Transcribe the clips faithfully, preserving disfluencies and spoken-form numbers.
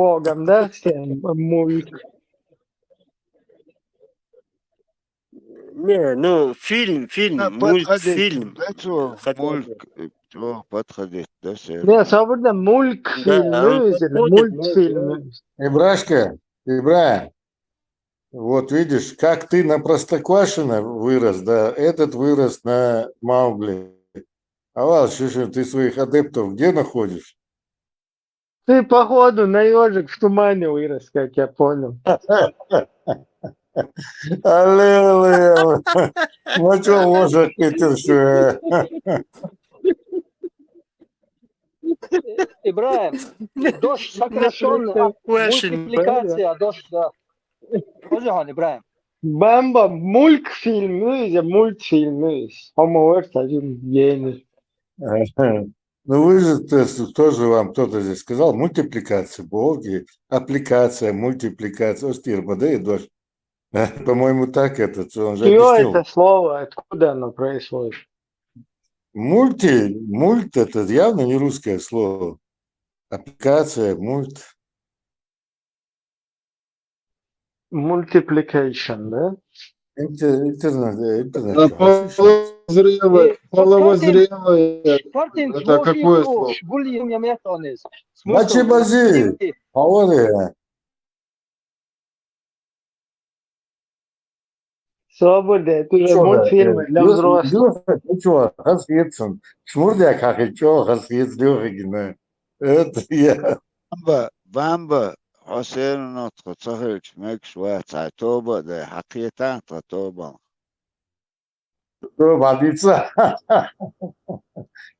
Богом, да, всем мульт. Не, ну, фильм, фильм, А, подходит. мультфильм. Да что, Хотя бы. Мульт, э, чё, подходит, да, всё. Не, свободно мультфильм, Да, он видите, подходит, мультфильм. Ибрашка, Ибра, вот видишь, как ты на Простоквашино вырос, да, этот вырос на Маугли. А Вал, слушай, ты своих адептов где находишь? Ты, походу, на ежик в тумане вырос, как я понял. Алло, алло. Ну что, ложек это все. Ибраим, дош сокращённо, а, Question, мультипликация, дош, да. Хожу, Ибраим. Бамба, мультфильм, видите, мультфильм, видите. По-моему, один гений. Ну вы же т- тоже вам кто-то здесь сказал, мультипликация, боги, аппликация, мультипликация, остирба, да, и дождь. По-моему, так это, он же Чего объяснил. Это слово? Откуда оно происходит? Мульти, мульт это явно не русское слово. Аппликация, мульт. Multiplication, да? Интер- Интернет, э, интернет. А, половозрелое, Э, половозрелое. Шпортин, Это какое слово? Гульям я метонез. Бачи бази. Говори. Свобода, это уже Чё, мультфильмы э, для Лё- взрослых. Лёха, ты чё, хас етсин? Шмурдяк хахи, чё, хас ет Лёха гина. Это я. Бамба, Бамба, Хусейн нотхо цахилч мекш ва цай тоба да хакиетан та тоба. Что, молиться?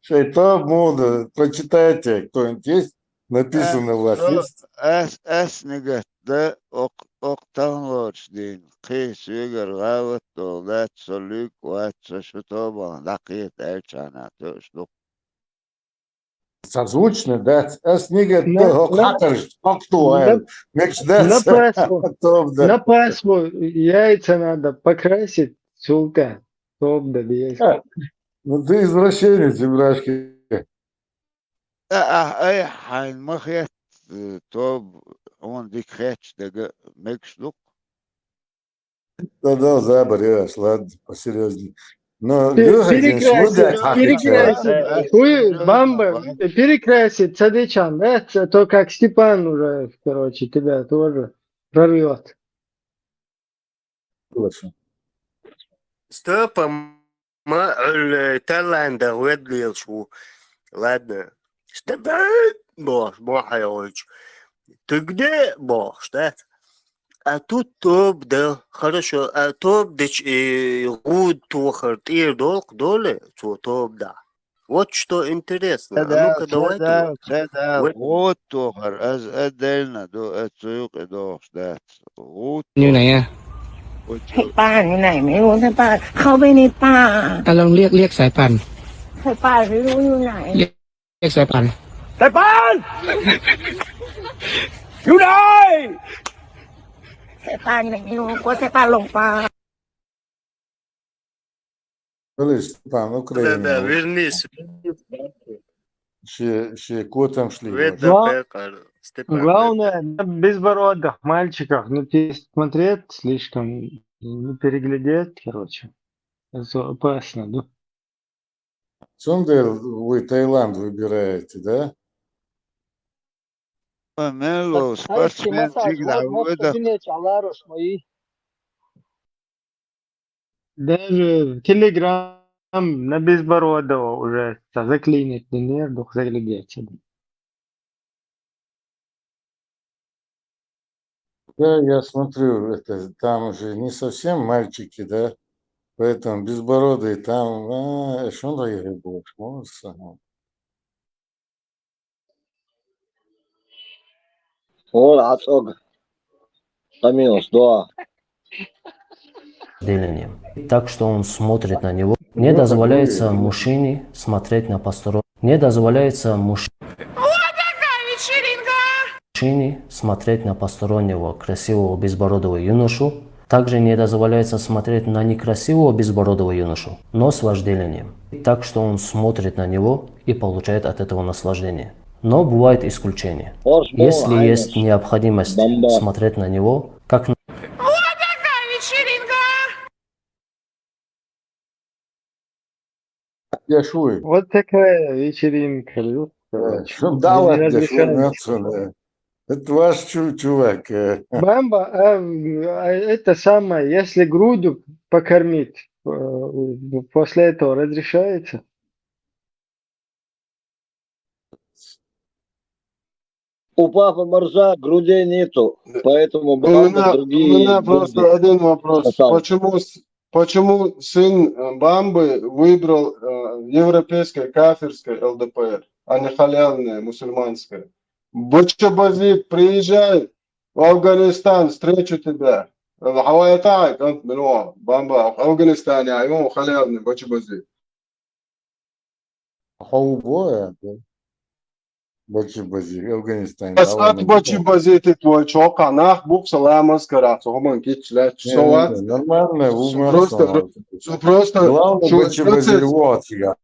Шайтан мудр. Прочитайте, кто-нибудь есть? Написано у вас Э, есть? Эс, эс нигет да ок, ок танлоч дин. Кис югер гават долдат солюк ват со шуто бан. Дакиет элчана то шлук. Созвучно, да? Эс нигет На- да ок на- хатарш, ок туэр. Мекш На да. Пасху, Тоба да. на Пасху яйца надо покрасить, султа. Тоба да есть. Ну ты извращенец, Ибрашки. А, а, ай, хайн махет, э, тоб, он дик хэтч, да га, мекш лук. Да, да, забарешь, ладно, посерьезнее. Но Пе- Лёха, перекрасить, шмурдяк хахи, перекрасить. Э, э, Ой, э, Бамба, э, перекрасить, Садычан, да? А то как Степан уже, короче, тебя тоже прорвет. Хорошо. Стопа, ма, э, Таиланда, ведлил шу. Ладно. Стопа, бо, бо, хайоч. Ты где, бо, что? А тут тоба да. Хорошо, а тоба да ч-, э, гуд тохар, тир долк, доле, цо тоба да. Вот что интересно. А ну-ка, давайте. Хеда, хеда, Вот. гуд тохар, аз отдельно, до, аз цуюк и дохш, да. Гуд Нюная. тохар. ป่านอยู่ไหนไม่รู้ สายป่าน เขาไปในป่า อ่ะลองเรียกเรียกสายป่าน สายป่านไม่รู้อยู่ไหน เรียกสายป่าน สายป่าน อยู่ไหน สายป่านอยู่ไหนไม่รู้ กลัวสายป่านหลงป่า Слышь, Степан, Да, Украина. да, вернись. Ще, ще котом шли. Ведь Вот. Гла- да, Пекар, Степан, Главное, на безбородых мальчиках не пересмотреть слишком, не переглядеть, короче. Это опасно, да? Сунде вы Таиланд выбираете, да? Мело, спортсмен, чик да, выдох. Даже в Телеграм на безбородого уже заклинить не надо, заглядеться. Да, я смотрю, это, там уже не совсем мальчики, да? Поэтому безбородые там, а, что он больше, молодцы. О, ацог. Камилос, да. Делением. Так что он смотрит на него. Не дозволяется мужчине смотреть на постороннего. Не дозволяется муж- мужчине смотреть на постороннего красивого безбородого юношу. Также не дозволяется смотреть на некрасивого безбородого юношу, но с вожделением. Так что он смотрит на него и получает от этого наслаждение. Но бывают исключения. Если есть необходимость смотреть на него, как на Я шуй. Вот такая вечеринка, Люд. Э, Что дала тебе, что нацию, э. Это ваш чу- чувак. э. Бамба, а, а это самое, если грудью покормить, э, после этого разрешается? У папы Моржа грудей нету, поэтому У Бамба меня, у другие меня просто груди один вопрос. достал. Почему, с- почему сын э, Бамбы выбрал э, европейское кафирское ЛДПР, а не халяльное мусульманское? Бочебазит, приезжай в Афганистан, встречу тебя. Хавай так, Бамба, Афганистан, я ему халяльный Бочебазит. Хауго, это. Бочебази, Афганистан. Асад Бочебазит и твой чока, нах букса ламас карат, хуман кичлет, Не, соват. не, Нормально, у Просто, нас. Су просто, Главное, шу- Бочебази процесс- вот я.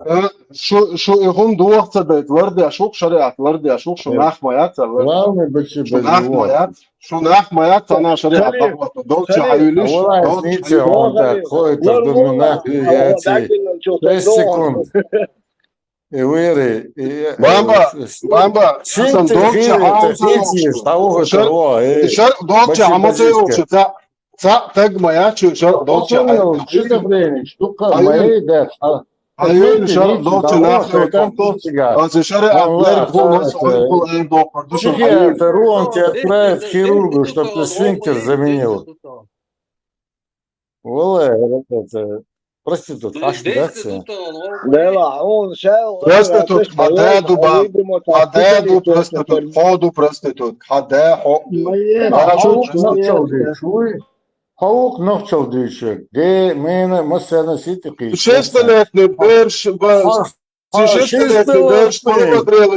э, шу шу и хум дуахца дайт варди, ашук шариат варди, ашук шу Э, нах маят, варди. Главное, Шу Бочебази нах вот. маят, шу нах маят, ана шариат, Шариат, вот, долча шариат. хавилиш, А вот долча знаете, он так ходит, а Нормально, думаю, нахуй я вот, эти так и начал, шесть так, секунд. И выри, и, э, Бамба, с- с- Бамба, Син сам ты долча хири, это хавилиш. хири, того же Шар- того, э, Шар долча Бочебази хамацейл скажет. ча, ца, ца, так маят, шу шар долча. Понял, что это время, штука Ай, моей, да. А, Ай, смотри, шар видите, долча того, нах что там тот сига. Аз шариат, Валлах, лер хумас, это, ой, кул ай дохар, душу Психиатр, он тебе отправит хирургу, чтоб ты сфинктер заменил. Валлах, это, проститутка, аш, да, всё. Дела, он шел. Просто тут хада дуба, хада ду, просто тут ходу, просто тут хада хо. Моя А, Хаук чучка, нохчал моя- дий, шуй. Хаук нохчал дий шуй. Де, мена, масана сити кий. Шестолетний берш, ба- шестолетний берш,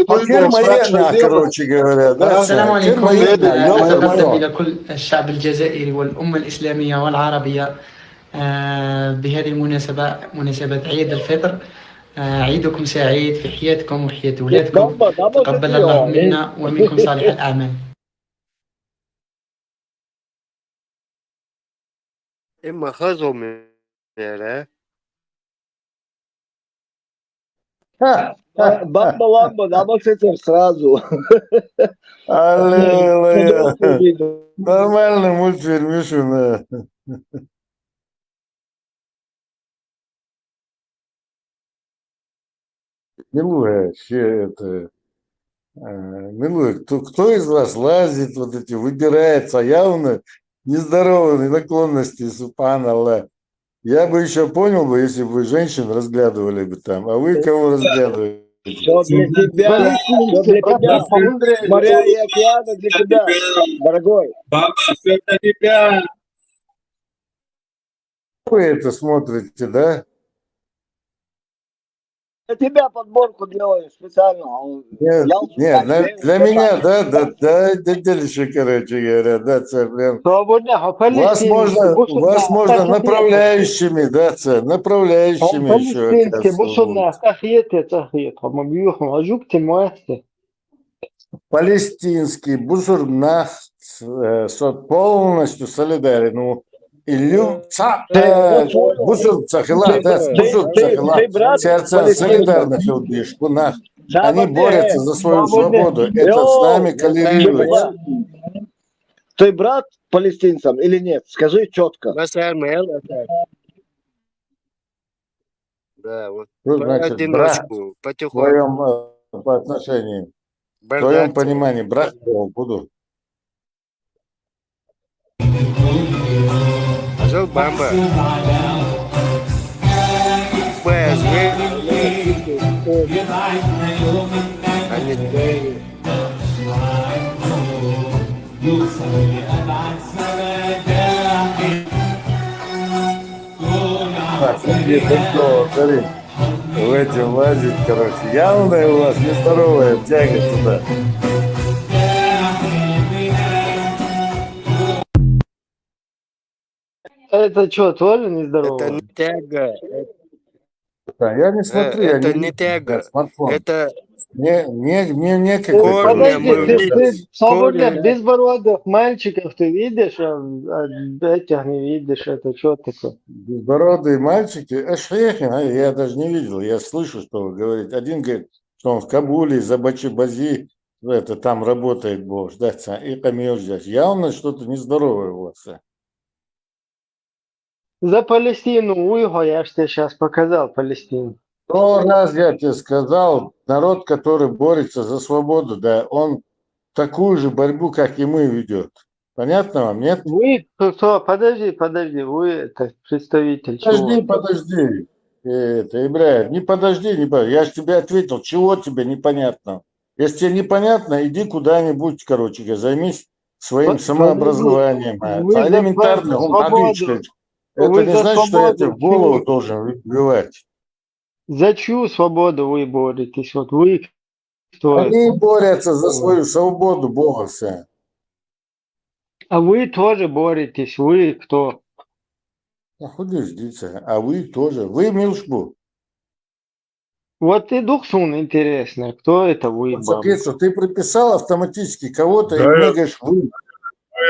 Хакер моя, короче говоря, да. Да. السلام Хакер عليكم. моя, آه، ёлка أتقدم моя. إلى كل الشعب الجزائري والأمة الإسلامية والعربية، آه، بهذه المناسبة، مناسبة عيد الفطر. آه، عيدكم سعيد في حياتكم وحياة أولادكم. تقبل الله منا ومنكم صالح الأعمال. Има хазо мере. Бамба ламба, да, вот с этим сразу. Аллилуйя. Нормальный мультфильм, Мишина. Милуя, все это, э, милуя, кто, кто из вас лазит, вот эти, выбирается, а явно нездоровые наклонности, субханаллах. Я бы еще понял бы, если бы вы женщин разглядывали бы там, а вы кого разглядываете? Все для тебя, все для тебя. Моря и океаны для тебя, дорогой. Баба, все для тебя. Вы это смотрите, да? Для тебя подборку делаю специально. а он Нет, взял нет, сюда, для, взял для сюда. меня, да, да, да, да, делище, короче говоря, да, це прям. Свободно, а Вас можно, вас можно направляющими, да, це, направляющими еще. Палестинский бусурнах, тахиет, тахиет, хамам юхум, ажук ты муасты. Палестинский бусурнах, э, со полностью солидарен. Ну, и лю-, ца, э, бусур цахила, да, бусур цахила. Сердце солидарно хилдиш, кунах. Они борются за свою свободу. Это с нами коллегируется. Ты брат палестинцам или нет? Скажи четко. Масар мэл, масар. Да, вот. Что значит брат Одиночку, в потихоньку. твоем э, по отношению? В твоем Бардак. Понимании брат буду. Азал Бамба. Бэз, они Так, где-то кто, смотри, в эти влазит, короче. Явная у вас нездоровая тяга туда. Это что, тоже нездорово? Это не тяга. Да, я не смотрю, я Это не не тяга. Смартфон. Это Не, не, не, не Ты, какой-то подожди, Корни, ты, корни. ты свободно, Корни. Безбородых мальчиков ты видишь, а, а этих не видишь, это что такое? Безбородые мальчики, اشحيحي, а, я даже не видел, я слышу, что вы говорите. Один говорит, что он в Кабуле, за Бачи-Бази, это там работает, бо, ждать, и Камил здесь. Явно что-то нездоровое у вас. а. За Палестину уйго, я же тебе сейчас показал Палестину. Сто раз я тебе сказал, народ, который борется за свободу, да, он такую же борьбу, как и мы, ведет. Понятно вам, нет? Вы кто? Подожди, подожди, вы это представитель Подожди, чего? Подожди. Это, Ибраев, не подожди, не подожди. Я же тебе ответил, чего тебе непонятно. Если тебе непонятно, иди куда-нибудь, короче говоря, займись своим По- самообразованием. подожди, а, вы за Элементарно, свободу, он табличка. Это вы не за значит, что я тебе свободу в голову чего? Должен вбивать. За чью свободу вы боретесь? Вот вы кто? Они борются за свою свободу, бо. А вы тоже боретесь, вы кто? А хули здесь, а вы тоже. Вы, Милшбу. Вот и дух сун интересно, кто это вы, Вот бам? Соответственно, ты приписал автоматически кого-то и Да, мне я, говоришь, вы.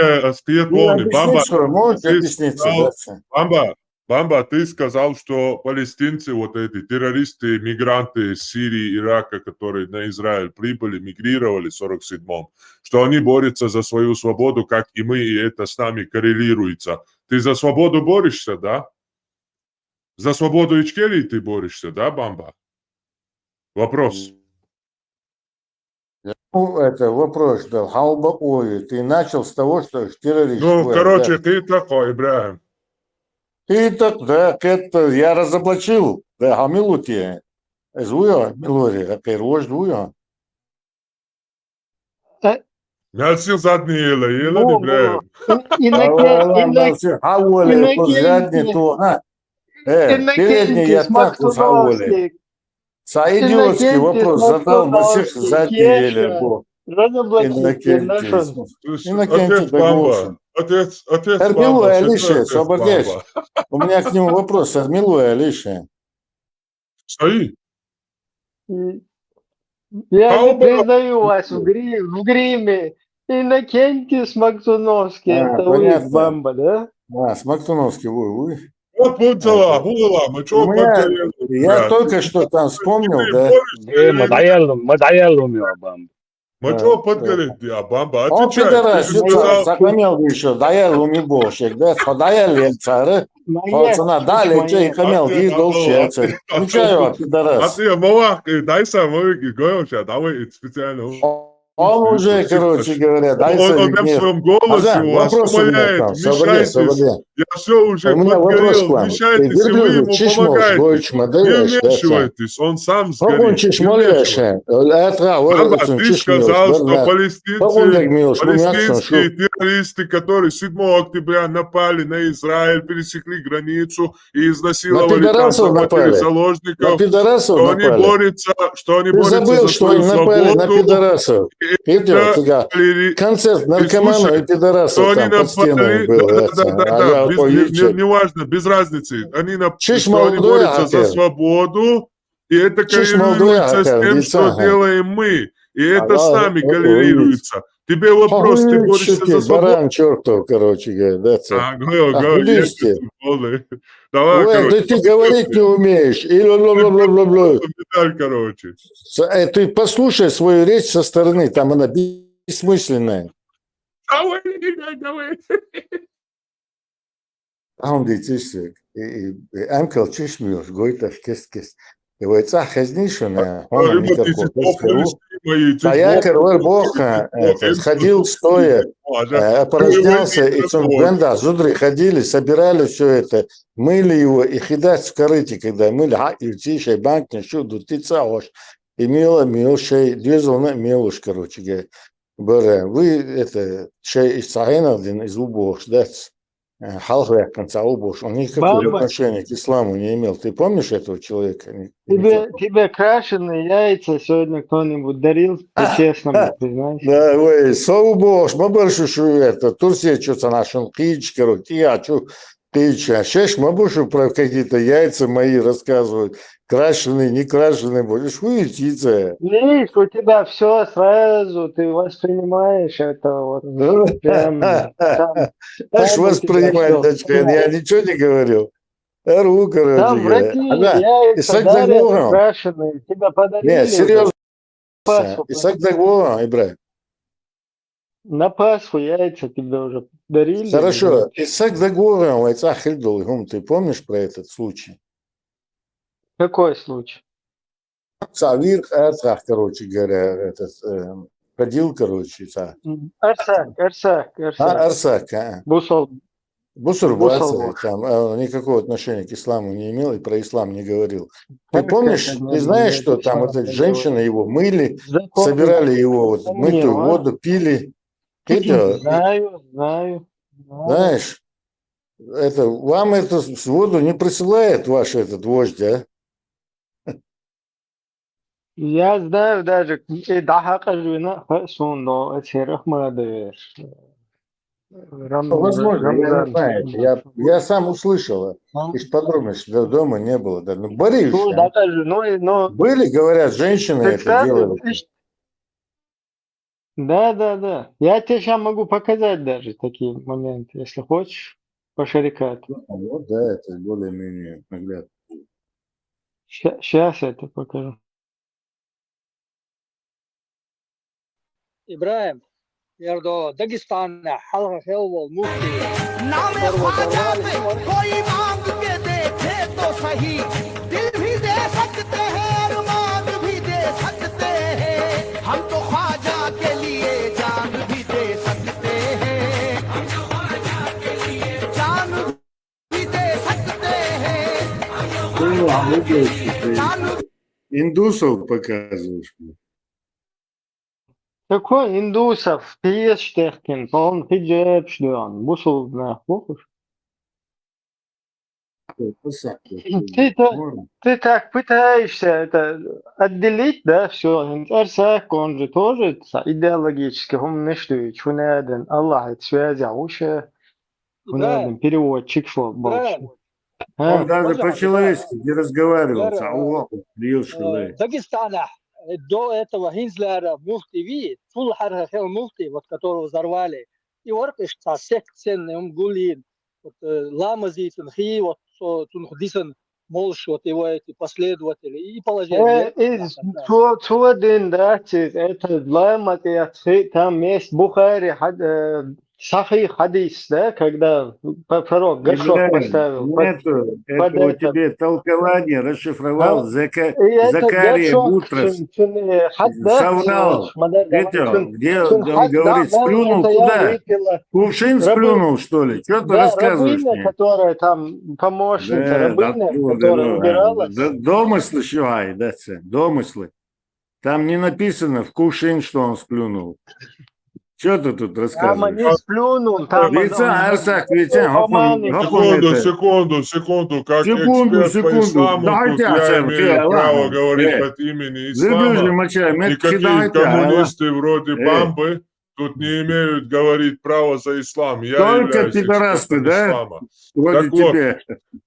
я аскиет Ну, волны. объясни, Бамба, что можешь ты объясниться, сказал, да, всё. Бамба, Бамба, ты сказал, что палестинцы, вот эти террористы, мигранты из Сирии, Ирака, которые на Израиль прибыли, мигрировали в сорок седьмом, что они борются за свою свободу, как и мы, и это с нами коррелируется. Ты за свободу борешься, да? За свободу Ичкерии ты борешься, да, Бамба? Вопрос. Ну, это вопрос, да, халба ой. Ты начал с того, что террорист. Ну, ой, короче, да. Ты такой, Ибрахим. Ты так, да, это я разоблачил, да, хамилу тебе. Из уйо, милури, хакир, вож уйо. Э, Нальсил задний ела, ела, ну, Ибрахим. ну, и- Инноке- Иннок- Хавуали, Иннокентий. Задний ту, а. Э, передний Иннокентий я так вот хавуали. Смоктуновский. Са идиотский Иннокентий вопрос задал, Масих Смоктуновский, Задний еле Кеша. бо. Разоблачите, Иннокентий. нашел. Слушай, Иннокентий отец Бамба. Богошин. Отец, отец Эрмилу Бамба. Алише, Отец Собакеш. Бамба. У меня к нему вопрос, Эрмилу Алише. Саи. И- Я не Хавба. Признаю вас в, гри- в гриме. Иннокентий Смоктуновский, А, это вы, понятно. Бамба, да? А, Смоктуновский, вы, вы. Вот пунцала, хула, мы чё У меня- подгорели, Я блядь? только что там вспомнил, да. Борис, Э, мадаял, мадаял у меня, Бамба. Мы А, чё да. подгорели, а, Бамба? Он Отвечай, пидорас, ты же сказал, сакамел еще, даял уми бошек, да, садаял ел цары. Моя Хо цана дали, моя. че и камел, Ответ, ги дол ответ. шеце. Ничего, А пидорас. ты, Мавак, э, дай сам, Мавак, и Гоя, ща, давай, это специально. Он уже, короче говоря, дай Он, он совет прям в нет. своем голосе Аза, у вас вопрос у меня умоляет, там, Сабаде, вмешайтесь. Сабаде. Я все уже У меня вопрос к подгорел, вам. вмешайтесь, и вы Гербилу ему чишмош, помогаете. Гойч, Не Мадеевич, да, вмешивайтесь, он сам Погон сгорит. Не чишмолешен. Атра, вот Бамба, этим ты чишмош, сказал, что Бернат. Погон палестинцы, дегмилш, палестинские террористы, которые седьмого октября напали на Израиль, пересекли границу и На изнасиловали, там, пидорасов захватили напали. На заложников, пидорасов что они напали. Борются, что они Ты борются забыл, за что они свою напали на свободу. пидорасов? И Петя, это тебя калери- концерт и наркоманов слушай, и пидорасов что они там под стенами напали, был. да, это, да, да, а да, я без, по не- Юче. не- неважно, без разницы. Они на, Чиш что они молодой, борются за Акер. свободу, и это Чиш молодой, коррелируется с Акер, тем, лица, что ага. делаем мы. И это с Ага, нами вот, вот, коррелируется. Тебе вопрос, ты Похуй, борешься чё за ты, свободу. Баран чертов, короче говоря, да, це. А, говорю, А, говорю, куда я ты? тебе волны. Давай, Ой, короче, да ты говорить не умеешь. И ло-ло-ло-ло-ло-ло. Медаль, короче. С- э, Ты послушай свою речь со стороны, там она бессмысленная. Давай, давай. А он говорит, слушай, и, и, и Амкал Чишмиош, говорит, аж кест-кест. И вот цах хезнишуна, он Говорю, никакой, вот эти без херу. популисты мои, эти Да я популисты, король Бога, эти это, сходил стоя, А, э, да. опорожнялся, и Такой. Цунгвенда, зудри ходили, собирали все это, мыли его, и хидать в корыте, когда мыли, ха, и тише, банк, не шуду, ты цаош, и мило, мило, шей, дюзел на милуш, короче говоря. Бара, вы, это, шей из Сахинах дин, из убош, да, э, халх векан ца убош, он никакого Бамба. отношения к исламу не имел. Ты помнишь этого человека? Не- не Тебе, тебе крашеные яйца сегодня кто-нибудь дарил, по-честному, признайся. Да, ой, со убош, ма баршу шу это, Турция что-то нашим кич, короче, я чу, Ильич, а щеш ма будеш про какие-то яйца мои рассказывать, крашеные, не крашеные, будешь хуетиться. Видишь, у тебя все сразу, ты воспринимаешь это вот прям там, Аж там у тебя воспринимать, всё дочка, я сразу. Ничего не говорил. Эру, короче Там в говоря. России Она яйца исак дарят дагвоагӀан. Крашеные, тебя подарили Не, уже? серьезно. Пасху Исак дагвоагӀан, Ибрагьим. На Пасху яйца тебе уже дарили? Хорошо. Исак дагвоагӀан вай цӀа хилдола хӀума, ты помнишь про этот случай? Какой случай? Цхьа вир арцахь, короче говоря, этот, э, ходил, короче, цхьа. М, Арсак, Арсак, А, Арсак. Арсак, а. Бусал. Бусурб Бусал вацар, бу. Там, а, никакого отношения к исламу не имел и про ислам не говорил. Ты Как помнишь, это ты знаешь, не что там вот ислам эти не женщины говорил? Его мыли, Закон собирали не его, вот, ислам мытую не, а? Воду пили? Ты-то, Знаю, знаю, знаю. Знаешь, это, вам это с- воду не присылает ваш этот вождь, а? Я знаю даже, э, дахьа къажуна, ха, сун до, э, церах мадер. Рам-, Ну, возможно, я не Рамзан, знаю. Я, я сам услышала. Ам- Ты ж подумаешь, да, дома не было. Да. Ну, бариш, Сун а? дахьа къажу, ну, и, ну, Были, говорят, женщины это представь, делали. ты ж- Да, да, да. Я тебе сейчас могу показать даже такие моменты, если хочешь, пошарикать. Ну, вот, да, это более-менее наглядно. Сейчас я тебе покажу. ИбрагӀим, ердо Дагестана хьалха хилла вола муфти. नाम ख्वाजा पे कोई मांग के देखे तो सही, दिल भी दे सकते हैं, अरमान भी दे सकते हैं। हम तो ख्वाजा के लिए जान भी दे सकते हैं, जान भी दे सकते हैं, जान Индусов показываешь мне. Какой индусов, пиеш техкин, он хиджебш дон, бусул нах бухуш. Ты, та- ты так пытаешься это отделить, да, все. Арсак, он же тоже са- идеологически хумниш дуйч, хунаден, Аллах, это связь, а уше, ИбрагӀим, хунаден, переводчик шо больше. ИбрагӀим, Он А? даже Пожалуйста, по-человечески не разговаривал. Яра, Саулов, Ильич, э, Дагестана, э, до этого хинзлара муфти ви, цул хьарха хилла муфти, вот которого взорвали. И варкъ ишта сект сенна ум гулин, вот, э, ламазитан хи, вот, со, цунах дисан молш, вот его эти последователи, и положение. Э, из цо- цо дин, да, ци- это ламаз, я ци- там есть Бухари, хад- э, сахих хадис, да, когда п- пророк горшок Ибрагим, поставил под- нету, под это у это. тебя толкование расшифровал А, Зака- И это Закария горшок, Бутрос. цун- цун, э, хад- да, Соврал. цун- мадагар, Видел, цун- где цун он хад- говорит, да, сплюнул да, куда? видела. Кувшин Рабы- сплюнул, что ли? Что ты Да, рассказываешь рабыня, мне? которая там помощница, Да, рабыня, да, которая да, убиралась. Да, домыслы щуай, да, цы, домыслы. Там не написано в кувшин, что он сплюнул. Что ты тут Там рассказываешь? не сплюнул, там Вица, он- Арсак, Вица, Роман хокон- хокон Секунду, это- секунду, секунду. Как Секунду, эксперт по секунду. исламу, Да, тут хотя я сэр, имею ты, право ладно. говорить Э, от имени Зырбюжи ислама. мача, мет Никакие кидайте, а, коммунисты вроде э. Бамбы тут не имеют говорить право за ислам. Я Только являюсь пидорасты, экспертом да? ислама. Вроде Так вот, тебе.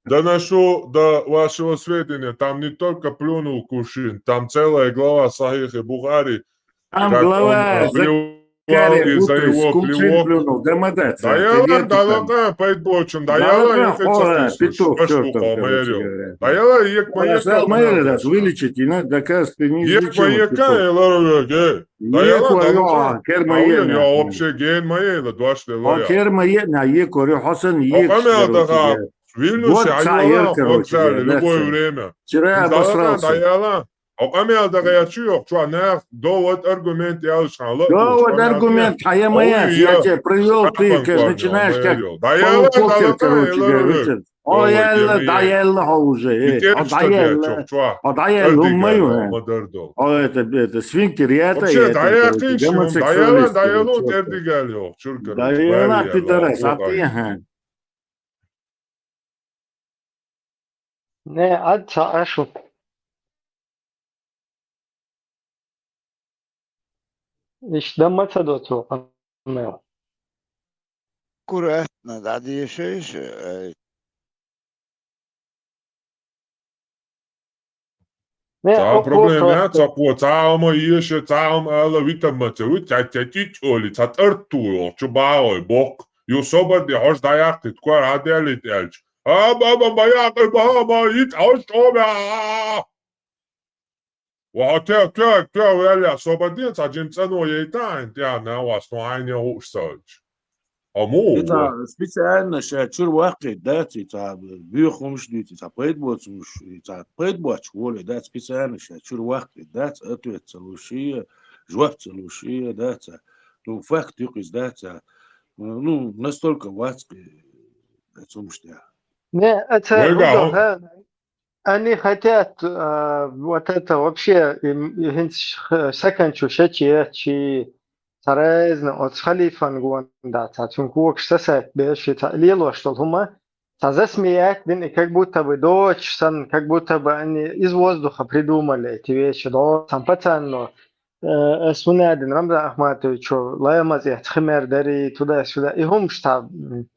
Доношу до вашего сведения, там не только плюнул кувшин, там целая глава Сахиха Бухари, Там как глава он, э, блевал Закария из-за Бутрос, его кувшин плевок. плюнул, да, мадаться. Да я ладно, да ладно, поет бочун, да я ладно, я хочу слышать, Петух, баш чёрт, бухал, короче моя говоря. Да я ладно, ек моя Сказал, мы раз вылечить, и надо доказывать, ты не Ек излечил, моя Петух. Ларвеге. Да я Ек ладно, моя, да кер я моя, ладно, я нахуй. Вообще ген моя, да дважды А лоя. Кер моя, на ек, корю, Хасан, ек, Окамел короче да говоря. Вильнюсе, Вот цаер, короче, взяли да, любое цаер. Время. Вчера Да ладно, обосрался. Да я ладно. Окамел да я чё, чё, нах, довод, аргумент, я уж хала. Довод, аргумент, а я моя, я тебе привёл, ты как начинаешь как полупокер, короче говоря, Ричард. О, я ла, да я ла, уже, э, о, да я ла, о, да я ла, мою, э. О, это, это, сфинктер, я это, Вообще, это, да я короче, кынчым, да я ла, гомосексуалист, да я ла, короче, да я чёрт. ла, тердигали, чуркар. Да я ла, пидорас, а ты, ага. Не, а ца ашу. Иш дамаца доцу, къамел. Аккуратно, да, дешевше, э, Не, цхьа проблема яц, цхьа кхо, цхьа хӀума еша, цхьа хӀума ала, витамин ца вит, цхьа, цхьа тӀитӀоли, цхьа тӀарту йолчу багӀой боккха. Ю собар де хьожа дӀаяккхийта, кор хьаделлийта аьлча. А, баба, ма яккхий, баба, ма йитӀа хьожа чӀома. Ва, те, те, те, ваьлла, собар де, цхьа жим цӀано яйта, хӀинца тӀехьа на вас, ну, хьайна хууш ца хилча. Аму, и цхьа ва. Специально ша чуьра ваккхийта дац, и цхьа боьха хӀумаш дуьйцу, и цхьа пайда боцу хӀумаш, и цхьа пайда боцуш воле дац, специально ша чуьра ваккхийта дац, ответ ца луш и, жоп ца луш и, дац. Ну, факт юкъиз дац. Ну, настолько вац, дац хӀумаш тӀехь. Не, это Вайга, угол, а? Они хотят, а, вот это вообще, им, и хӀинца ш-, саканчу шаче, чи царезна оц халифан гонда, ца цун когаш сасайт беш, и ца лелош тол хӀума, ца засмеять дин, и как будто бы дочь сан, как будто бы они из воздуха придумали эти вещи, да, сам пацан, но, э, э, сунадин Рамзан Ахматовичу, лаямаз я цхимер дари, туда-сюда, и хӀумаш та, м,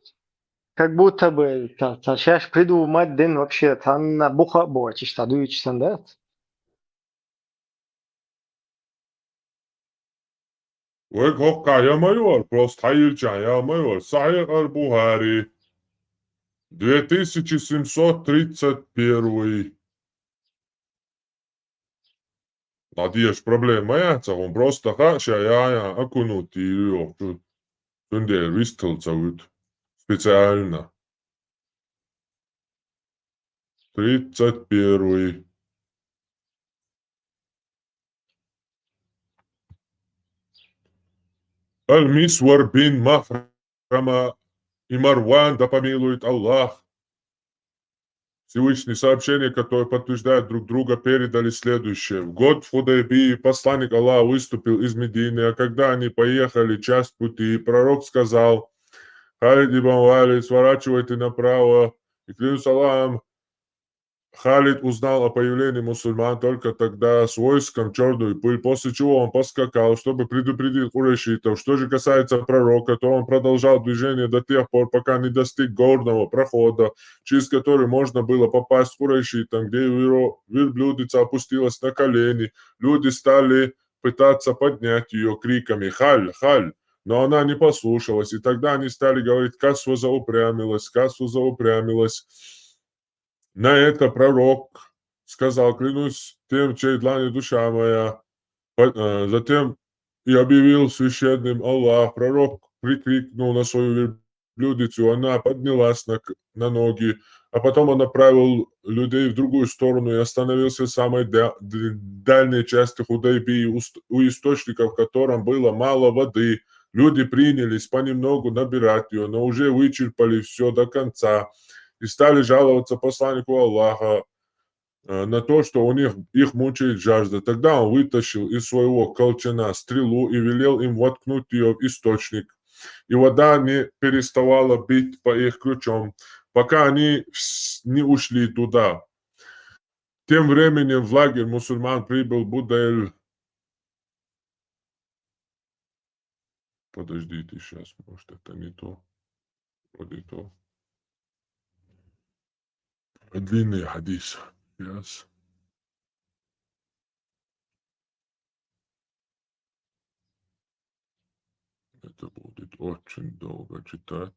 как будто бы та, та шаьш придумать дин вообще, та на буха бочиш, та дуйчи сан, да? Вай хокка я майор, просто хьайилча я майор. Сахьих аль-Бухари. Две тысячи семьсот тридцать первый. Надеюсь, проблема яц, а он просто хаша я, я, окунуть её. Цундела вистхила ца вуьту. Специально. Тридцать первый. Аль-Мисвар бин Махрама и Марван, да помилует Аллах Всевышний, сообщение, которое подтверждает друг друга, передали следующее. В год в Худайбии посланник Аллаха выступил из Медины, а когда они поехали часть пути, пророк сказал: «Халид ибн Валид, сворачивайте направо». И клянусь Аллахом, Халид узнал о появлении мусульман только тогда с войском в чёрную пыль, после чего он поскакал, чтобы предупредить курайшитов. Что же касается пророка, то он продолжал движение до тех пор, пока не достиг горного прохода, через который можно было попасть к курайшитам, где его верблюдица опустилась на колени. Люди стали пытаться поднять её криками: «Халь! Халь!» Но она не послушалась, и тогда они стали говорить: «Касва заупрямилась, Касва заупрямилась». На это пророк сказал: «Клянусь тем, в чьей длани душа моя». По-, э, затем и объявил священным Аллах. Пророк прикрикнул на свою верблюдицу, она поднялась на к-, на ноги, а потом он направил людей в другую сторону и остановился в самой да-, д-, дальней части Худайбии, у ст-, у источника, в котором было мало воды. Люди принялись понемногу набирать её, но уже вычерпали всё до конца и стали жаловаться посланнику Аллаха, э, на то, что у них, их мучает жажда. Тогда он вытащил из своего колчана стрелу и велел им воткнуть её в источник. И вода не переставала бить по их ключам, пока они вс-, не ушли туда. Тем временем в лагерь мусульман прибыл Будайль. Подождите, щас, может, это не то. Вроде то. Длинный хадис. Щас. Это будет очень долго читать.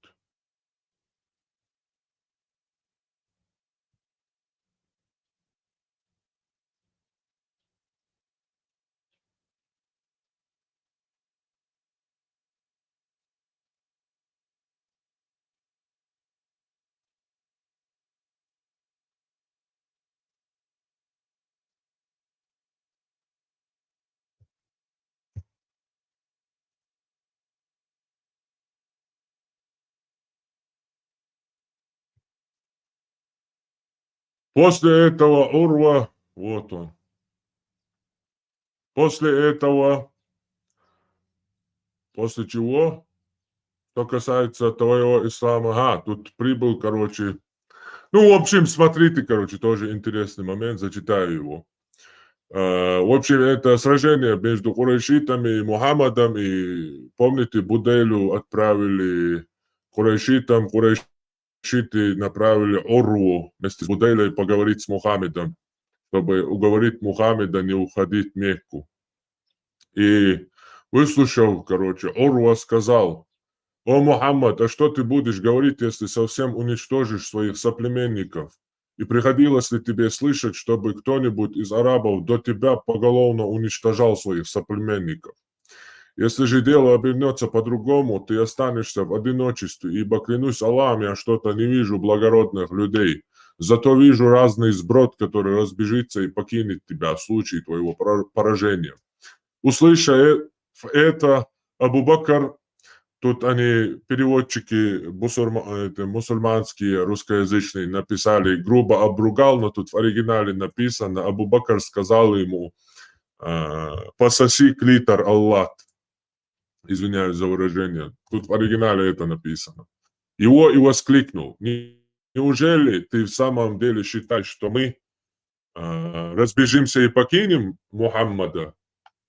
После этого Урва, вот он. После этого, после чего? Что касается твоего ислама, ага, тут прибыл, короче. Ну, в общем, смотрите, короче, тоже интересный момент, зачитаю его. Э, в общем, это сражение между курайшитами и Мухаммадом, и, помните, Будейлю отправили курайшитам, курайшиты направили Урву вместе с Будейлей поговорить с Мухаммедом. чтобы уговорить Мухаммеда не уходить в Мекку. И выслушав, короче, Урва сказал: «О, Мухаммад, а что ты будешь говорить, если совсем уничтожишь своих соплеменников? И приходилось ли тебе слышать, чтобы кто-нибудь из арабов до тебя поголовно уничтожал своих соплеменников? Если же дело обернется по-другому, ты останешься в одиночестве, ибо, клянусь Аллахом, я что-то не вижу благородных людей. Зато вижу разный сброд, который разбежится и покинет тебя в случае твоего пора- поражения». Услышав э- это, Абу Бакр, тут они, переводчики, бусурма- это, мусульманские, русскоязычные, написали, грубо обругал, но тут в оригинале написано: Абу Бакр сказал ему: «Пососи клитор, Аллат». Извиняюсь за выражение. Тут в оригинале это написано. Его и воскликнул: «Не- неужели ты в самом деле считаешь, что мы а, разбежимся и покинем Мухаммада?»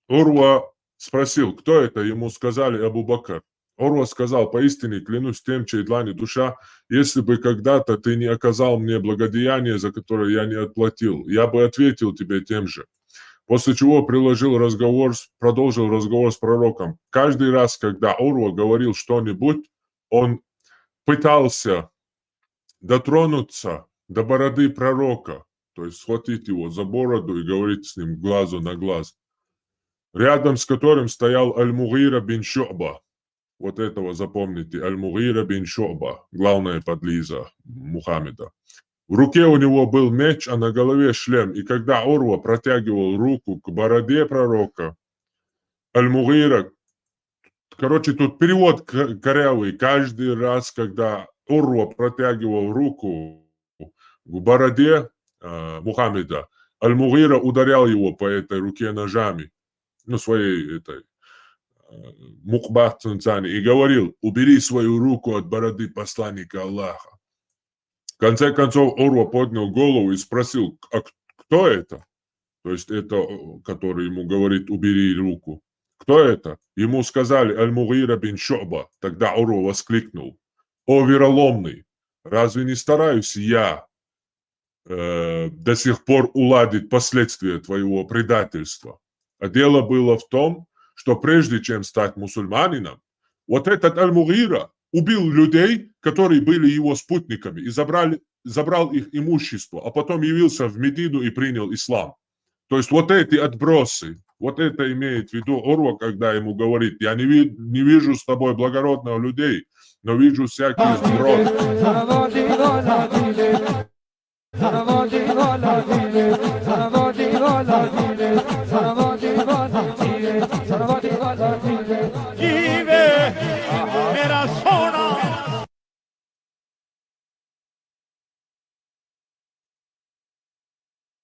Урва спросил: «Кто это?» Ему сказали: «Абу Бакр». Урва сказал: «Поистине, клянусь тем, чьей длани душа, если бы когда-то ты не оказал мне благодеяние, за которое я не отплатил, я бы ответил тебе тем же». После чего приложил разговор с- продолжил разговор с пророком. Каждый раз, когда Урва говорил что-нибудь, он пытался дотронуться до бороды пророка, то есть схватить его за бороду и говорить с ним глазу на глаз, рядом с которым стоял Аль-Мугира бин Шу'ба. Вот этого запомните, Аль-Мугира бин Шу'ба, главная подлиза Мухаммеда. В руке у него был меч, а на голове шлем. И когда Урва протягивал руку к бороде пророка, Аль-Мугира, короче, тут перевод к- корявый. Каждый раз, когда Урва протягивал руку к бороде э, Мухаммеда, Аль-Мугира ударял его по этой руке ножами, ну, своей этой э, мукбат цунцани, и говорил: «Убери свою руку от бороды посланника Аллаха». В конце концов Урва поднял голову и спросил: «А к- кто это?» То есть это, э, который ему говорит: «Убери руку». «Кто это?» Ему сказали: «Аль-Мугира бин Шу'ба». Тогда Урва воскликнул: «О, вероломный, разве не стараюсь я э, до сих пор уладить последствия твоего предательства?» А дело было в том, что прежде чем стать мусульманином, вот этот Аль-Мугира убил людей, которые были его спутниками, и забрали, забрал их имущество, а потом явился в Медину и принял ислам. То есть вот эти отбросы, вот это имеет в виду Урва, когда ему говорит: «Я не, ви- не вижу с тобой благородных людей, но вижу всякий сброд».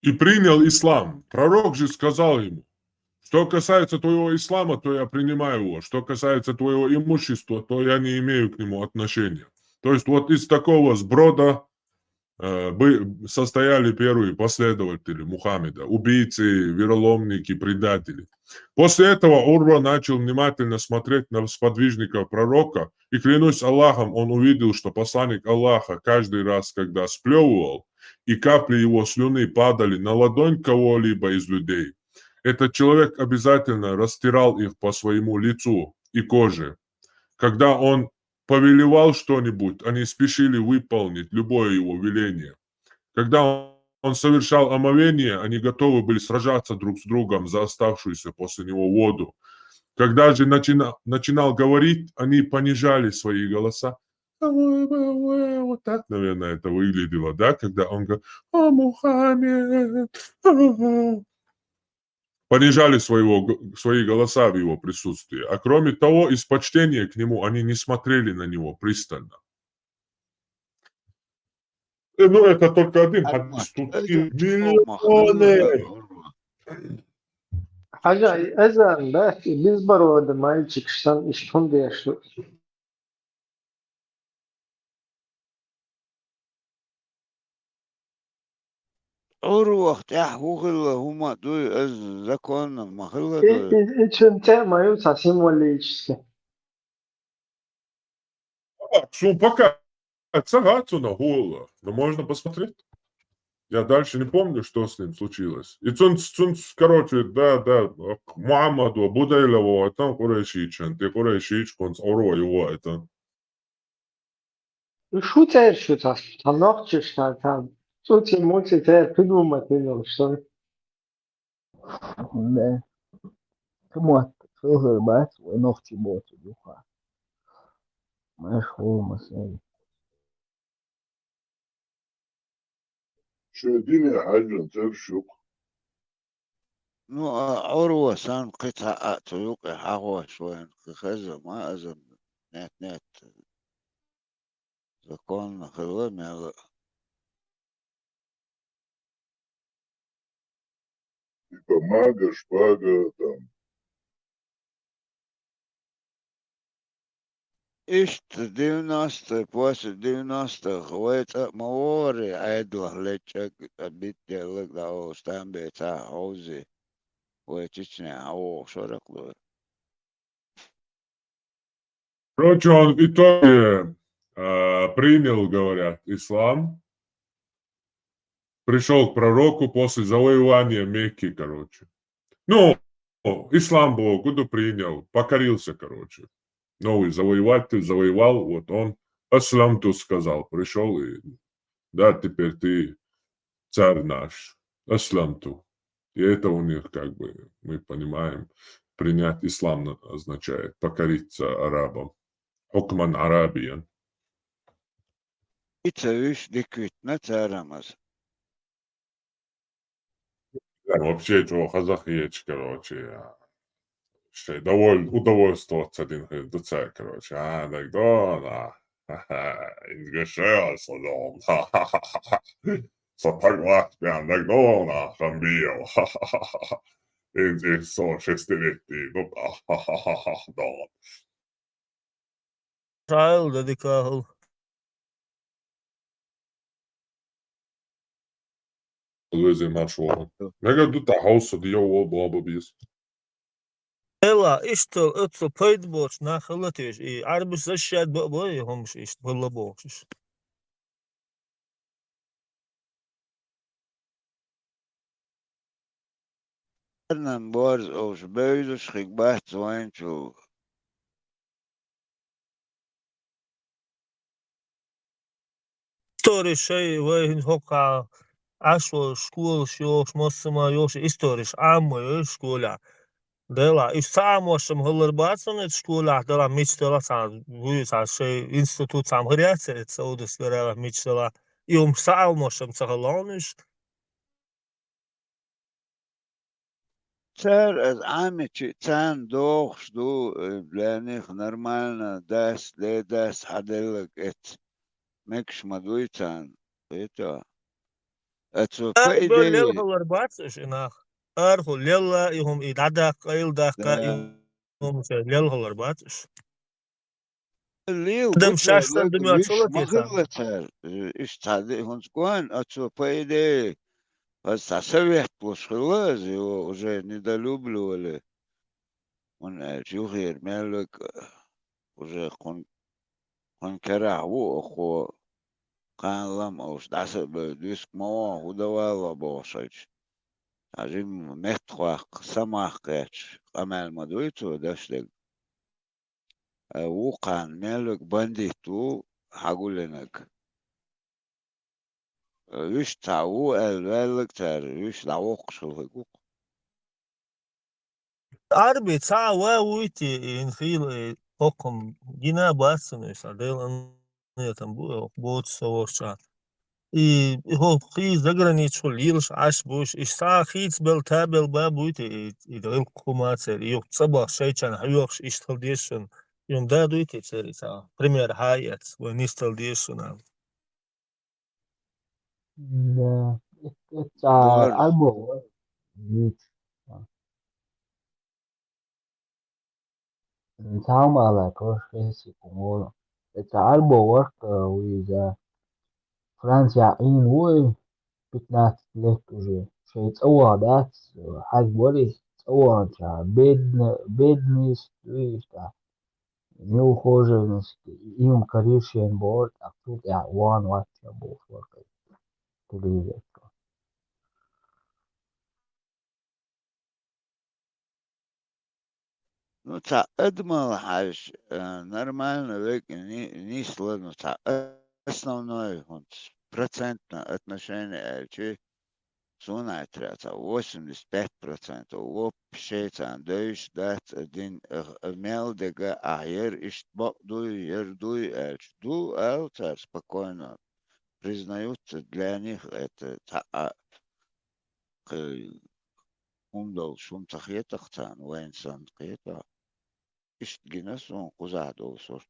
И принял ислам. Пророк же сказал ему: «Что касается твоего ислама, то я принимаю его. Что касается твоего имущества, то я не имею к нему отношения». То есть вот из такого сброда э, бы- состояли первые последователи Мухаммеда, убийцы, вероломники, предатели. После этого Урва начал внимательно смотреть на сподвижников пророка, и, клянусь Аллахом, он увидел, что посланник Аллаха каждый раз, когда сплевывал, и капли его слюны падали на ладонь кого-либо из людей, этот человек обязательно растирал их по своему лицу и коже. Когда он повелевал что-нибудь, они спешили выполнить любое его веление. Когда он совершал омовение, они готовы были сражаться друг с другом за оставшуюся после него воду. Когда же начина- начинал говорить, они понижали свои голоса. Вот так, наверное, это выглядело, да, когда он говорит: «О, Мухаммед!» Понижали своего, г- свои голоса в его присутствии. А кроме того, из почтения к нему они не смотрели на него пристально. Э, Ну, это только один Одна. хадис, тут Это их что, Махмуд? миллионы. Hacı, ezan da biz barada malik çıkıştan işkun diye şu. Урвах тӀехь хӀун хилла хӀума дуй, аз законна ма хилла И, дуй. и, и чунте маю символически. А, Сун пока ца гӀа цунах хӀула, но можно посмотреть. Я дальше не помню, что с ним случилось. И цунц, цунц, короче, да, да, Мухаммад ва Будайлова, а там Курайшичан, ты Курайшич, конц Орва его это. Шу цӀераш ю цхьа, цхьа нохчаш, цхьа, цхьа цуци-муци цӀераш придумать йина, что ли? Да. Кхы мотт хилар бац вай нохчий боцург юха. Маьрша хӀума сай. Шоай дина хьаьжжина цӀераш ю-кх. Ну, а, Ӏорво санна кхин цхьа а цу юкъе хьахош вайна кхин хеза ма азам, нет, нет. Законно хилла мел а. Типа мага, шпага, там. Иштта девяностые, после девяностых вай цӀа а ма вогӀаре, Ӏедалах лечкъаг а, битӀ деллаг а дӀаолуш, там бецахь хьовзе, вай Чечне хьавогӀуш вара-кх вай. Короче, он в итоге, а, принял, говорят, ислам. Пришёл к пророку после завоевания Мекки, короче. Ну, ислам Бог, куда принял, покорился, короче. Новый завоеватель завоевал, вот он «Аслямту» сказал, пришёл и, да, теперь ты царь наш. «Аслямту». И это у них, как бы, мы понимаем, принять ислам на- означает покориться арабам. Хьукман Ӏарабиян. И ца вуьйш дика витина цара-м аса. Там вообще чӀогӀа хаза хеташ, короче, шайн доволь-, удовольствоваться дина хир ду цара, короче. А, дагадогӀу нах. Ха-ха, изга шайла со догӀу. Со таг латта бен дагадогӀу нах, Рамбиев. Иза со шестилетний ду, догӀу. Шайла да дика хӀума. Везий марш вогӀу. Мега ду тӀа хьовса дийо во баба бийс. Эла, иштта оццул пайда боцуш нах хилла теша, и Ӏарбаш защищать баа бой, и хӀумаш иштта хилла бохуш. Эрнан борз овш бевзаш хиг бац вайн чу. Историш шай вай хӀинца хӀокху Ӏаш волу школаш йохуш, массо а ма йохуш, историш Ӏамма йой школехь. Делахь, уьш ца Ӏамошам хилар бац хьуна, эца школехь делахь, мича делахь, цхьа, вуй, цхьа шай институт цхьаьна хир яц, эца Саудовская Аравия мича делахь. И хӀумаш ца Ӏамошам ца хилла хьуна уьш. Цара аса Ӏамичи, царна догӀуш ду, э, для них нормально, дас, де, дас хьаделлаг эц. Мегаш ма дуй царна, кхета. Ацо, по идее, лелхалар бац уьш и нах. Арху лелла, и хӀума и дӀадаккха, къайла даккха, и хӀума лелхалар бац уьш. Лел адам шаьш санна дуьнен чу ма хилла цара. Иштта цхьа де хӀунца гон, оцо, по идее, аса цхьа совет луш хилла иза, его уже недолюбливали. ХӀунда аьлча юхера мел вега уже кхун, кхун керахь ву оха кхана лам олуш дӀаса а бевдда, виска ма вон, хӀун дан валла бохуш хилча. Цхьа жимма меттахваккха, самах кхетча, къамел ма дуй цо даш дерг. Э, вукхарна мел вега бандит ву хьагуллинарг. Э, вуьшта цхьа ву аьлла ваьлларг цара, вуьш дӀавоккхуш хилла хиг ву-кх. Ӏарби цхьа а ва вуй те, и хӀина хийла, и хӀокхунна гина а бац цунна, и сан Делан аминатан бу, хӀокху боцу со волчохь. И, и хӀокху хийца заграничхула лелаш Ӏаш буш, иштта цхьа а хийцабелла, табелла ба буй те, и, и гӀиллакх хӀума а церан, и юха цӀа бахча шайчарна хьоьхуш иштта хила деза шуна. Юха да дуй те церан и цхьа пример хьа а эцна, вай нисдала деза шуна. Да, это, это, а, Альбо, вуьйцу. Цхьа хӀума ала, короче, хесикум волу. Эца Альбо варх, а, ву иза. Францияхь Ӏийна ву и, пятнадцать лет уже. Шайн цӀа ваха дац, хьаьжбора иза, цӀа ваханча, бедно-, бедность, вуьйш тӀаккха. Неухоженность, и хӀума карийра шена бохура, тӀаккха цул тӀаьхьа вахана вац шен бохуш вара кхин телевизор чохь. Ну, цхьа адамал хьаьжа, э, нормально вега ни-, нисло, ну, цхьа основной хӀунца процентное отношение аьлча, суна хетарехь, цхьа восемьдесят пять процентов вообще царна девзаш дац, а дин, а, а мел дега ахь яр иштта бакъ дуй, яр дуй аьлча, ду аьлла цара спокойно признаются, для них это цхьа а кхы хӀума долуш хӀума ца хетахь царна, вайна санна кхетахь. Иштта гина суна кхузахь долу сурт.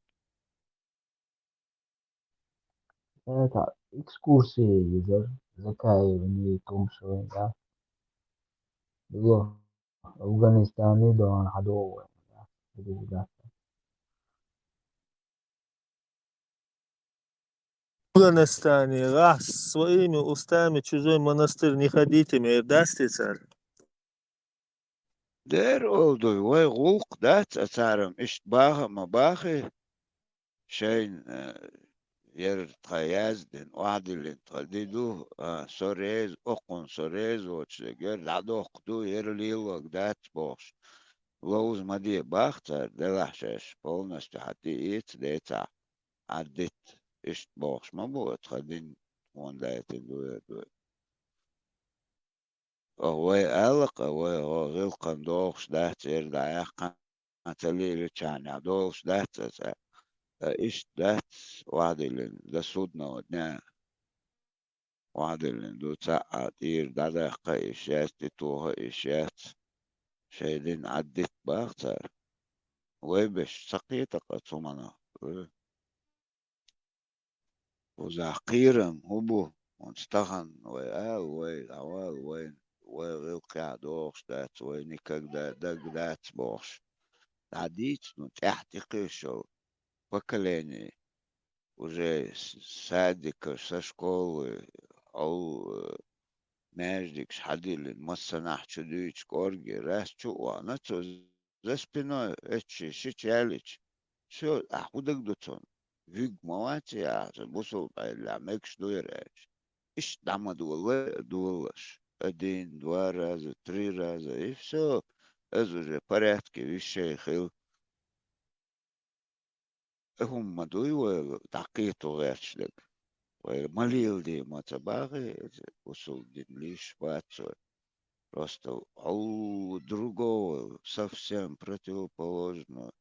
Это экскурсия езар, Закаевни, Тумшевни, да. Било, Афганистане догӀан хьадогӀу вайн, да. ХьадогӀу, да. Афганистане, раз своими устами чужой монастырь не ходите, мер дац те цара? Дера олу дуй, вай гӀуллакх дац, а царам иштта баха а ма бахий, шайна, э, яра тхан яздина, охьадиллина тхан ди ду, а, со реза, оккхунна со реза воцуш дерг, яра дӀадоккху ду, яра лелорг дац бохуш. Ловза ма де баха цара, делахь шаьш полностью хьан тӀе эца децахь, Ӏаддитта, иштта бохуш ма бу, тхан дин тхуна дайтина ду яра дуй. Оха вай аьлла-кх, вай хӀо гӀиллакхана догӀуш дац, яра дӀаяьккхина ца лелачарна долуш дац аса. Ткъа иштта дац, охьадиллина, до судного дня охьадиллина ду, цхьа а тӀера дӀадаккха а йиш яц, тӀетоха а йиш яц. Шайн дин Ӏаддитта баха цара. Вай беш ца кхета-кх оцу хӀуманах. Кхузахь кхерам хӀун бу? ХӀунца тахана вай ала, вай дӀавала, вай, вай гӀиллакхехь догӀуш дац, вай никогда даг дац бохуш. ДӀадийца, ну, тӀаьхьа тӀекхуьйсуш йолу поколение, уже с-, садикаш, со школы, хьол, э, маьждигаш хьадиллина, массанхьа чу дуьйцу кӀорге, раз чу а вахана, цо за спиной эцчи шича яллича, всё, ахь хӀун дагадо цунна? Вуьгу ма вац ахь, сан бусулба Ӏедалехь мегаш ду яра аьлча. Иштта дӀа ма дола, долалаш. Один, два раза, три раза, и всё. Иза уже порядке вещей хила. И хӀума ма дуй вайла дӀакхето гӀерташ дерг. Вайла ма леладе ма ца бахий, иза бусулба дин лиш бац вай. Просто хьол другого, совсем противоположного,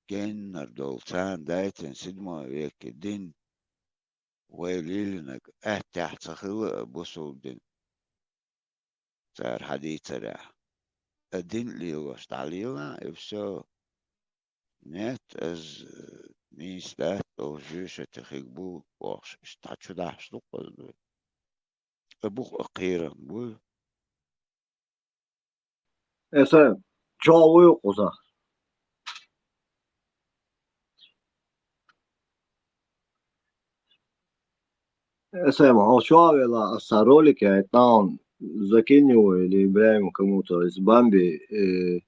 геннара долу, царна дайтина седьмой веке дин, вай лелийнарг аттехь ца хилла а бусулба дин. Цара хьадийцарехь. А дин лелош дӀалела, и всё. Нет, иза нийса дац, оха жуьйша тӀе хиг бу бохуш, иштта чу дахьаш ду-кх иза дуй. Ткъа бу-кх а кхерам буй. Эса чохь вуй кхуза? Эса ма хьо чохь вела, аса ролик я, там закинь его или Ибрагим кому-то из Бамби, э,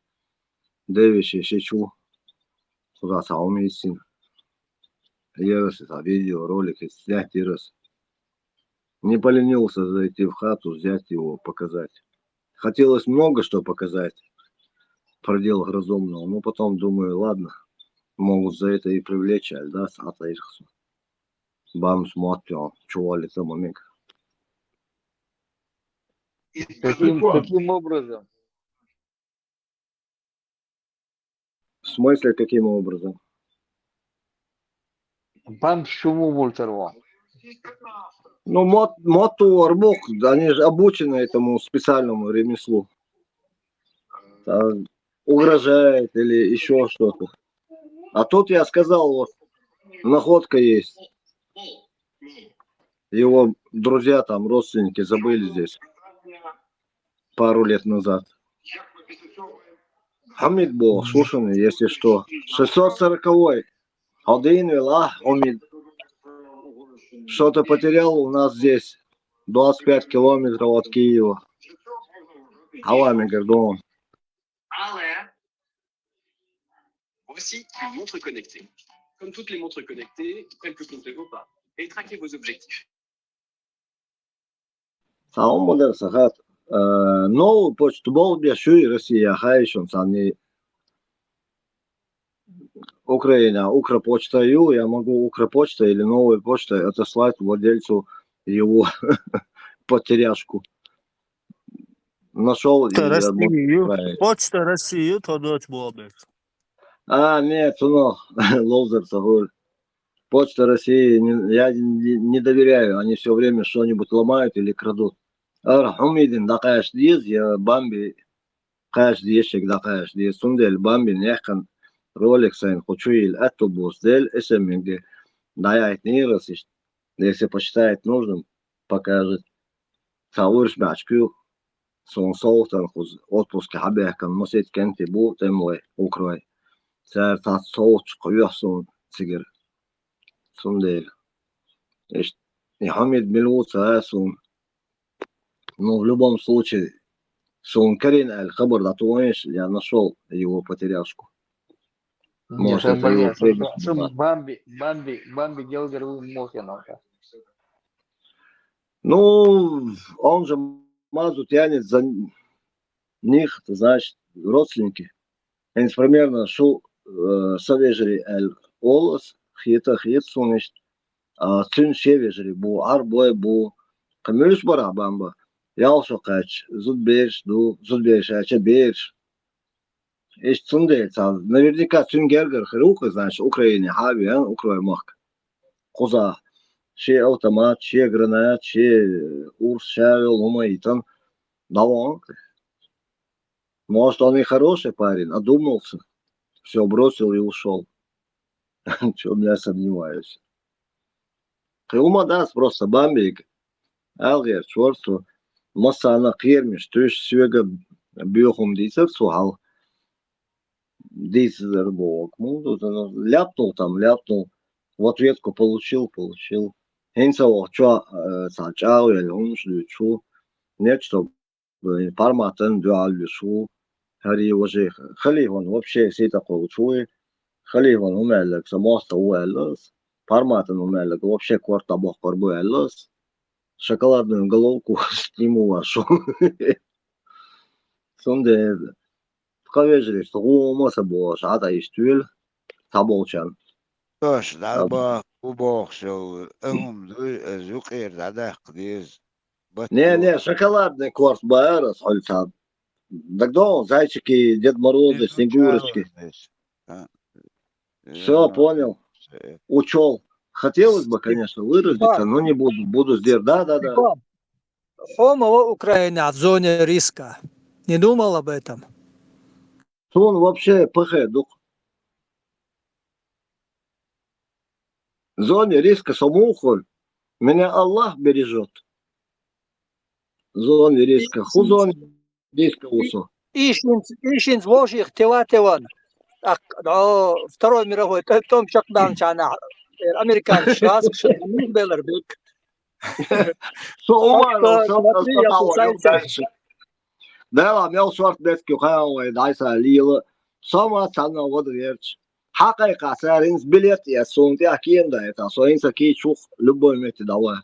девичий шичу. Кхуза ца умейсин. Ерас, это видеоролик, снять ерас. Не поленился зайти в хату, взять его, показать. Хотелось много что показать в пределах разумного, но потом думаю, ладно, могут за это и привлечь, аль, да, сата ирхсу. Бамс муаттион, чували тамамик. Каким, каким образом? В смысле, каким образом? Бамс чу муха муьлуьйтур ву? Ну, мот-, мотт ву вара бу-кх, они же обучены этому специальному ремеслу. Там угрожает или ещё что-то. А тут я сказал, вот, находка есть. Его друзья, там, родственники забыли здесь пару лет назад. Хьамид боху, слушай, если что. Шестьсот сороковой. Один вела, Хьамид. Что-то потерял у нас здесь. Двадцать пять километров от Киева. Хьавами гордон. Voici une montre connectée. Comme toutes les montres connectées, elle peut compter vos pas et traquer vos objectifs. Цхьа хӀума ма дара сан хатта. Э, новую почту боху беш ю и Россия, хьаьжча царна и Украина, Укрпочта ю, я могу Укрпочтой или Новой почтой отослать владельцу его потеряшку. Нашел и Почта отправить. России ю, Почта России ю, то дочь бобер. А, нет, ну, лозер сагуль. Почта России не- я не, не доверяю, они все время что-нибудь ломают или крадут. Ара хумидин дакаш диз, я бамби каш диз, шек дакаш диз. Сундель бамби нехкан ролик сайн хучуил автобус дель эсэминге даяет нейросист. Если посчитает нужным, покажет. Саур шмачку, сон солтан хуз отпуск хабехкан масет кенти бу темлой укрой. Сэр та солч куясун цигер. Сундель. Ишт и хумид милуца сун. Ну, в любом случае, сун Карин аль хабар датуанш, я нашел его потеряшку. Может, это его Нет, предок сам была. Бамби, Бамби, Бамби Гелгер Мохиновка. Ну, он же мазу тянет за них, ты знаешь, родственники. Они примерно шу э, савежри аль олос, хиета хиет суништ, а цюн шевежри бу, ар бой бу. Камюлюс бара бамба. Ялшо кач, зуд берш ду, зуд берш ача берш. Ишт сунде ца. Наверняка цюн гергер хирук, значит, Украине хави, а, Украй махк. Куза. Ши автомат, ши гранат, ши урс, ши лума итан. Даван. Может, он и хороший парень, одумался. Все бросил и ушел. Чё, я сомневаюсь. Кылма даст просто бамбик. Алгер, чёрт, масса она кирмиш, ты ж сюега бюхум дисер сухал. Дисер бок. Ну, тут он ляпнул там, ляпнул. В ответку получил, получил. Хинца о чё, э, са чау, я лунш, чу. Нет, что парматан дуал вишу. Хари уже халифон вообще сита кол чуи. Халифон умеллек са моста уэллас. Парматан умеллек вообще корта бохкор буэллас. Шоколадную головку сниму вашу. Сунде кавежри, что гума са бош, а та иштуил. Таболчан. Тош, далба, убох шо, эгум дуй, э, зукъер дадах диз. Не, не, шоколадный корт баарас, хольцан. Дагдон, зайчики, Дед Морозы, Снегурочки. Все, понял. Учел. Хотелось бы, конечно, выразиться, но не буду. Буду сдержан. Да, да, да. Хома в Украине в зоне риска. Не думал об этом. Сон вообще пыхе дук. Зоне риска самухоль. Меня Аллах бережет. Зоне риска. Ху зоне риска усо. Ишинц, ишинц воших тева теван. Ак, да, Второй мировой, т- том чакдан чана. Американ шас, белер бек. Со умар, Так что со смотри, я осталось кусаюсь. Дальше. Да, мел шорт бетки хао, дайса лила. Сома цана вот верч. Хакай касаринс билет я сунти акиен да это. Со инса ки чух любой мети давай.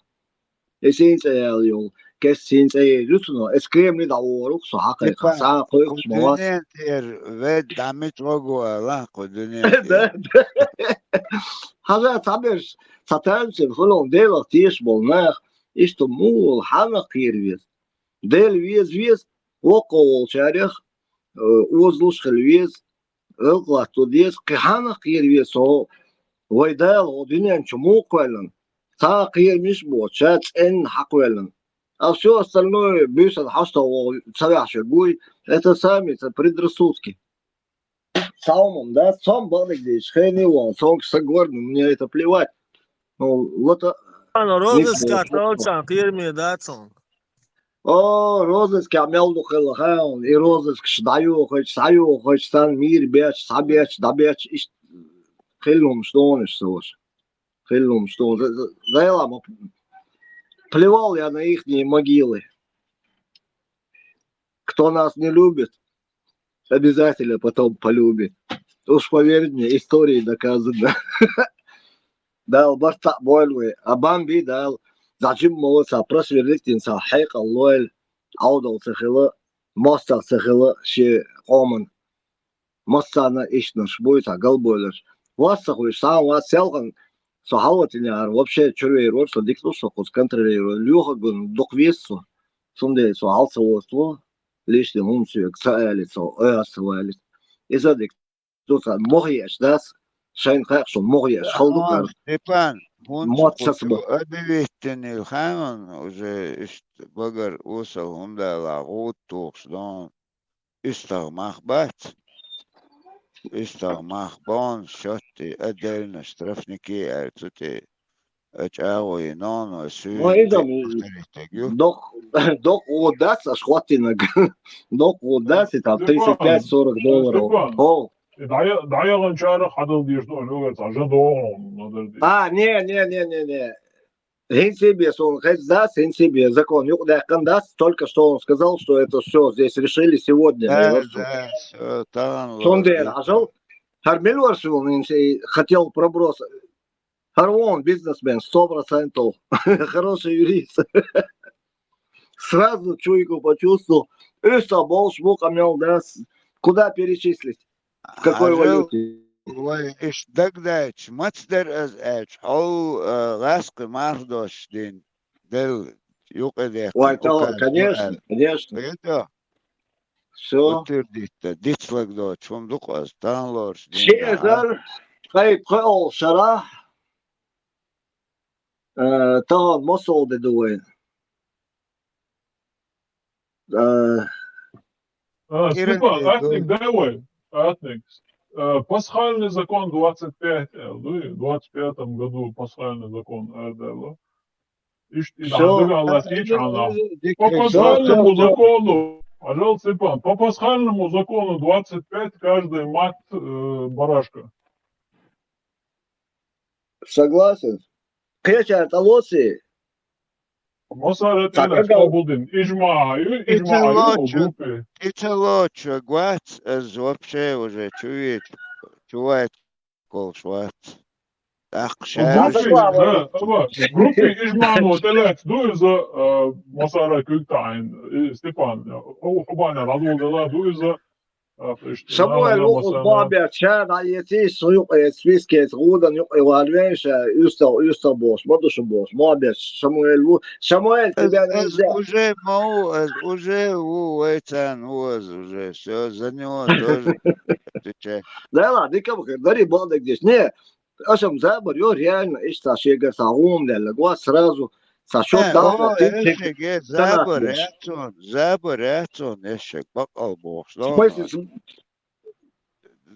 Эсинс эял юл. Кес синс эял ютно. Эс кремли да орух со хакай каса. Койх шмалас. Кудунен тер вед дамит вогу ала кудунен Да, тер. да. Хаза табеш сатанчен фулон делах тиш болнах. Ишто мул хана кирвиз. Дел виз виз. Околчарях. Озлуш хил виз. Ылклах тудиз. Кихана кирвиз со. Вайдал о динен чуму квелен. Та кирмиш бо. Чац эн хаквелен. А все остальное бюсен хаста о цавяхше гуй. Это сами, это предрассудки. Самом, да, сам балык здесь, хрен его, сон сагорный, мне это плевать. Ну, вот а, Ано розыска толчан кирми дацон. О, розыска мел духел хаун, и розыск шдаю хоть, саю хоть, сан мир беч, сабеч, дабеч, иш хиллум штониш сош. Хиллум штон. Заелам. Плевал я на ихние могилы. Кто нас не любит, обязательно потом полюбит. Уж поверь мне, истории доказано. Дал барта боль вы, а бамби дал. Зачем молодца, просверлить тин са хайка лойл, аудал цехила, моста цехила, ще оман. Моста на ишнаш буй, та гал бойлаш. Вас ца хуьйш, схьа вац, селхан со хьалватинехьара, вообще чуьра вер вара, со дика ду со кхуза контролировать. Лоьхург ван дукха веза со. Цундела со хьал ца воцло, лишний хӀума соьга ца алийтал, ойхьаз ца валийта. Иза дика ду царна, мох еш дац, шайна хаьа шуна, мох еш хала ду кара. Степан, хӀунда мотт ца цу бу. Объявить-т хьанан уже иштта багара осал хӀума дала гӀуда тухуш дон. УьстагӀ мах бац. УьстагӀ мах бон, шотти, отдельно штрафники аьлла цу тӀе, а чӀагӀо йина, но Ма суьйре иза тӀе м, повторить ю. Докъ-, докъ гӀо дац аш хӀоттинарг. Докъ гӀо дац, и там тридцать пять сорок долларов. Степан, О. И дӀая-, дӀаяханчара хьадала дезаш ду, аш вагарца, жа догӀу, надо. А, не, не, не, не, не. ХӀинца бе суна хезна дац, хӀинца бе закон юкъадаьккхина дац, только что он сказал, что это всё здесь решили сегодня, Да, да, всё, тахана Цундела лоруш. Хьажал, хӀара мила вара суна, хӀинца и хотел проброс. ХӀара вон бизнесмен, сто процентов. Хороший юрист. Сразу чуйку почувствовал. УьстагӀ болуш бу къамел дац. Куда перечислить? В какой валюте? Вай, иштта дагадайча, маца дара ас аьлча, хьо, а, гӀаскхи марха дош дин, Делла юкъе дехкан Вай, та, указ ду конечно, аьлла. Конечно. Хета? Всё. Утир дитта, дицлаг доцу хӀума ду-кх ас, тахана лоруш дин Ши дан. Эзар ткъе пхоьалгӀа шарахь, э, тахана масал де ду вай. Э, А, Кира Степан, Леонидовна. Атник, давай, Атник. Э, пасхальный закон двадцать пять, э, ну и в двадцать пятом году пасхальный закон, э, да, да. Ишт-, и Всё. Дагала течь она. Дикка По пасхальному всё. Закону, пожалуйста, Степан, по пасхальному закону двадцать пять каждый мат, э, барашка. Согласен. Кхечара тӀалоций? Масара Так, тӀелаьцна как къобалдина. Ижма ю, ижма ю, Ицалочу, группе. Ицалочу гвац, аз вообще уже чувечу, чувайт колш вац. ТӀаккха Группе, шаьраш. Да, ама, группе ижмано тӀелаьцна ду иза, а, масара куьг таӀийна, и Степан, хӀу-, хӀубанна радул дала ду иза, а, иштта Самуэль нана ву кхуза масана. Бабер, ша дӀаэций, со юкъе спискеца, гӀудан юкъе валвен, ша уьстагӀ, уьстагӀ бохуш, ма ду шу бохуш, молодец, Самуэль ву. Самуэль, Аз, тебя аз нельзя. Уже ма ву, аз уже ву, вайцарна ву аз уже. Всё, за него тоже отвечаю. Да ладно, дика ма хир, дари бакъдерг деш. Не, аша-м забар йо, реально, иштта шегара ца гӀум делла, гва сразу, ца шо Э, даха о, тин чек эшшеге, забар санатмеш. Яцун, забар яцун, эшшег, бакъал бохуш, В смысле, да? С-,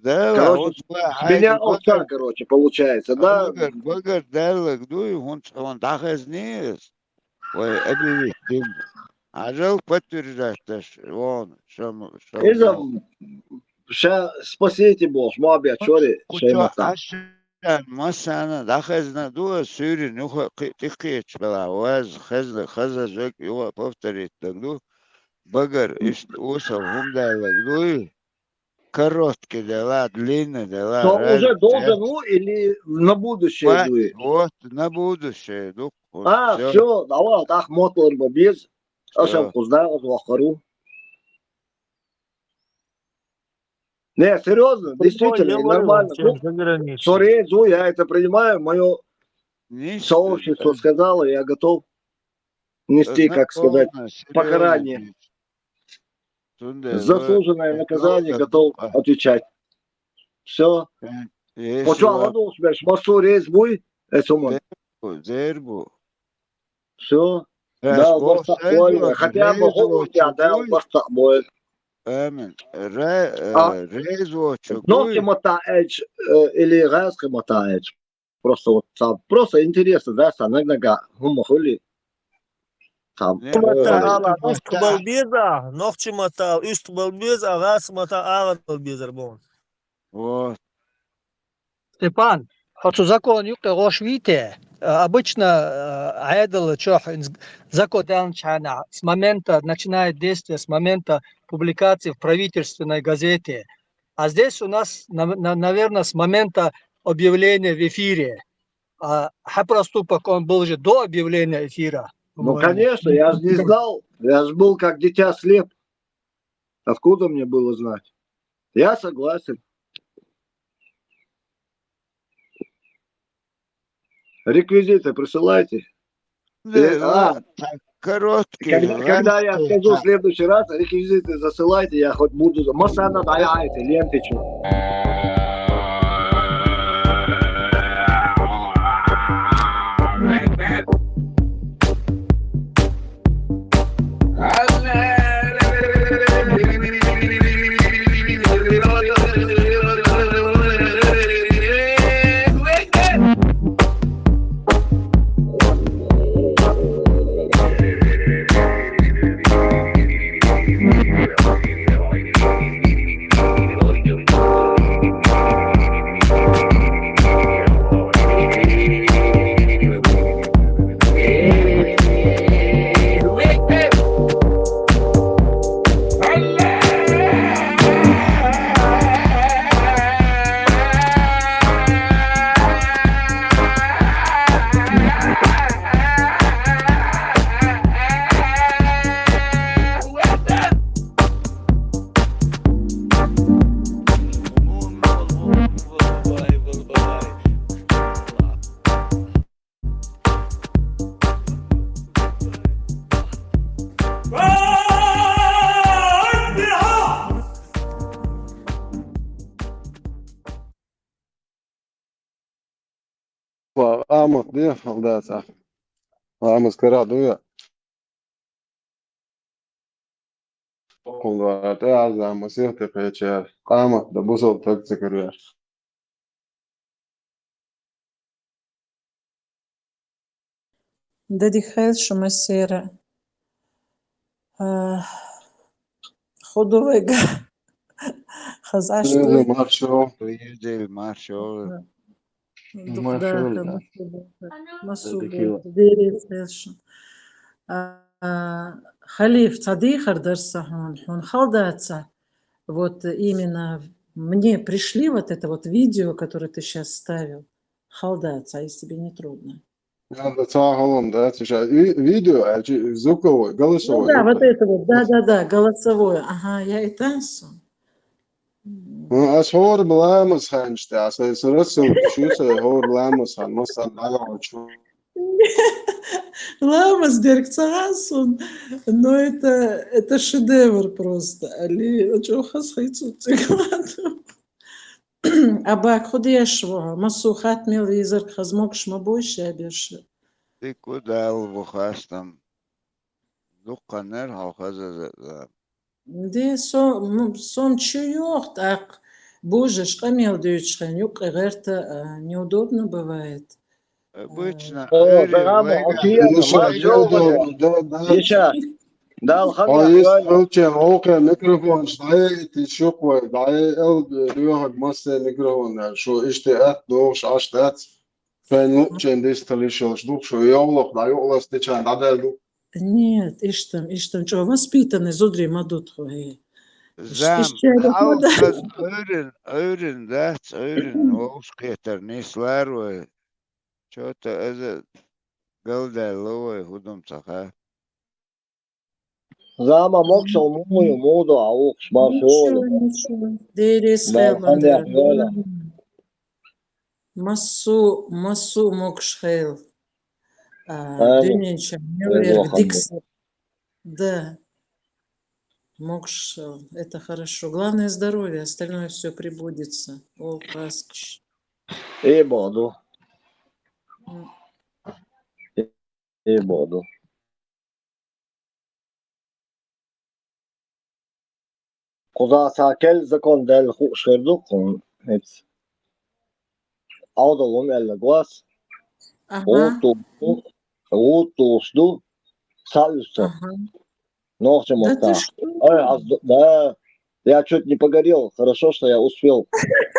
Да, короче, вот, с меня овца, короче, получается, да? Багар, багар даллаг дуй, хӀунца хьуна дӀахезний ас? Вай, объявить дин. Хьажал, подтверждать даш, вон, шам, шам. Иза, м, ша спасите бохуш, ма бе чори, кучо шайна та. Ашан массана дӀахезна ду ас суьйрин юха кхи-, тӀекхечу бала, ваз хезна, хаза жаг юха повторить даг ду. Багар, иштта осал хӀума даллаг дуй. Короткий дела, длинный дела, разница яц. То уже должен ву или на будущее дуй? Вот, на будущее ду. А, всё. Всё, давай, тӀаккха мотталар бан беза. Всё. Аша кхуза дагӀаза вахкар ву. Не, серьёзно, действительно, нормально. Ну, со реза ву, я это принимаю, моё сообщество сказала, я готов нести, как сказать, покарание. Заслуженное наказание, готов отвечать. Всё. Почему ладушка, массо реза буй, это мы. Зер бу. Всё. Да, варсакъ бойла. Хотя бы хӀума, да, варсакъ бойла. Амин. Ре-, э, резочу нохчи матта эч, э, или гӀаскхи матта эч. Просто вот, просто интересно, да, ца наг-нага хӀума хуьли. Ца, нохчи матта уьстагӀ бала беза, нохчи матта уьстагӀ бала беза, гӀаскхи матта агӀор бала безар боху. Вот. Степан, хьо цу закон юккъе гӀош вий те? Э, обычно, э, Ӏедала чохь закон даьллачхьана, с момента, начинает действие с момента публикации в правительственной газете. А здесь у нас, на-, на-, наверное, с момента объявления в эфире. А, хьан проступок, он был же до объявления эфира. Ну, конечно, я же не знал. Я же был как дитя слеп. Откуда мне было знать? Я согласен. Реквизиты присылайте. Да, Э, а, ладно, так, короткий, Когда, когда я лайт, скажу в так. Следующий раз, реквизиты засылайте, я хоть буду... Масана даяйте, ленточку. Къамат де, халдацӀа. Къамат кара дуя. Къулвата аза масихте кечер. Къамат да бусал так цикрвер. Дадихел шумасера. А, худовега. Хазаш Сизе дуй. Маршо. Сизе Маршо. Дух Маршо, даха, да. масу даха. Масу Дадихел. даха. Дерес хел шу. А, а, Халиф, цадихар дарса хун, хун халдаца. Вот именно мне пришли вот это вот видео, которое ты сейчас ставил. Халдаца, если тебе не трудно. Я да цахалом, да, сейчас. Ви-, видео, а чи-, звуковой, Ну голосовой. да, вот это вот, да, да, да, голосовое. Ага, я и танцую. М. Ну, а с хор бламас ханчта, а с, с рассылки, шу с хор бламас хан, маса бала очу. Ламас дерг цагасун. Но это, это шедевр просто. Али, очень хас хайцу цигладу. Абак худешво, масу хатмил изер хазмокш ма больше обеш. Ты куда алву хастам? Духанер халхаза за. Де со, м, сон чуёхт ак. Боже, шкамел дючхен, юк герта, а, неудобно бывает. Обычно. О, да, да, окей, Ну что, Маршо, да, да, да. Иша, дал А хана, есть правильно. случай, волка микрофон, что эти щуплые, да, и эл, рюхак массе микрофон, да, что иште ат, дохш, аштат. Фен лучен дистал ишел, что, что я улох, да, я улас ты чан, да, да, ду. Нет, иштам, иштам, чё воспитанный, зудри мадут хо, э. Зам, Иште, да, хал, да. хал, ойрен, ойрен, да, ойрен, олш кетер, не сларвай. Чё-то это, галдай ловай, худом цаха. Зама мокшал мумую муду, а ух, Маршо. Ничего, ничего. Дерес Да, хел, понятно, наверное. да. Масу, масу мокш хел. А, Правильно. Дюнинча, Правильно, наверное, Хамди. дикса. Да. Мокш, э, это хорошо. Главное здоровье, остальное все прибудется. О, паскш. И боду. М. И боду. Куда сакел закон дел ху шерду кун эц. Аудалум элла глаз. Ага, Уту, уту, сду. Саюса. ага. Ногче Да ты мота. что? Ой, а сду-, да. Я чуть не погорел. Хорошо, что я успел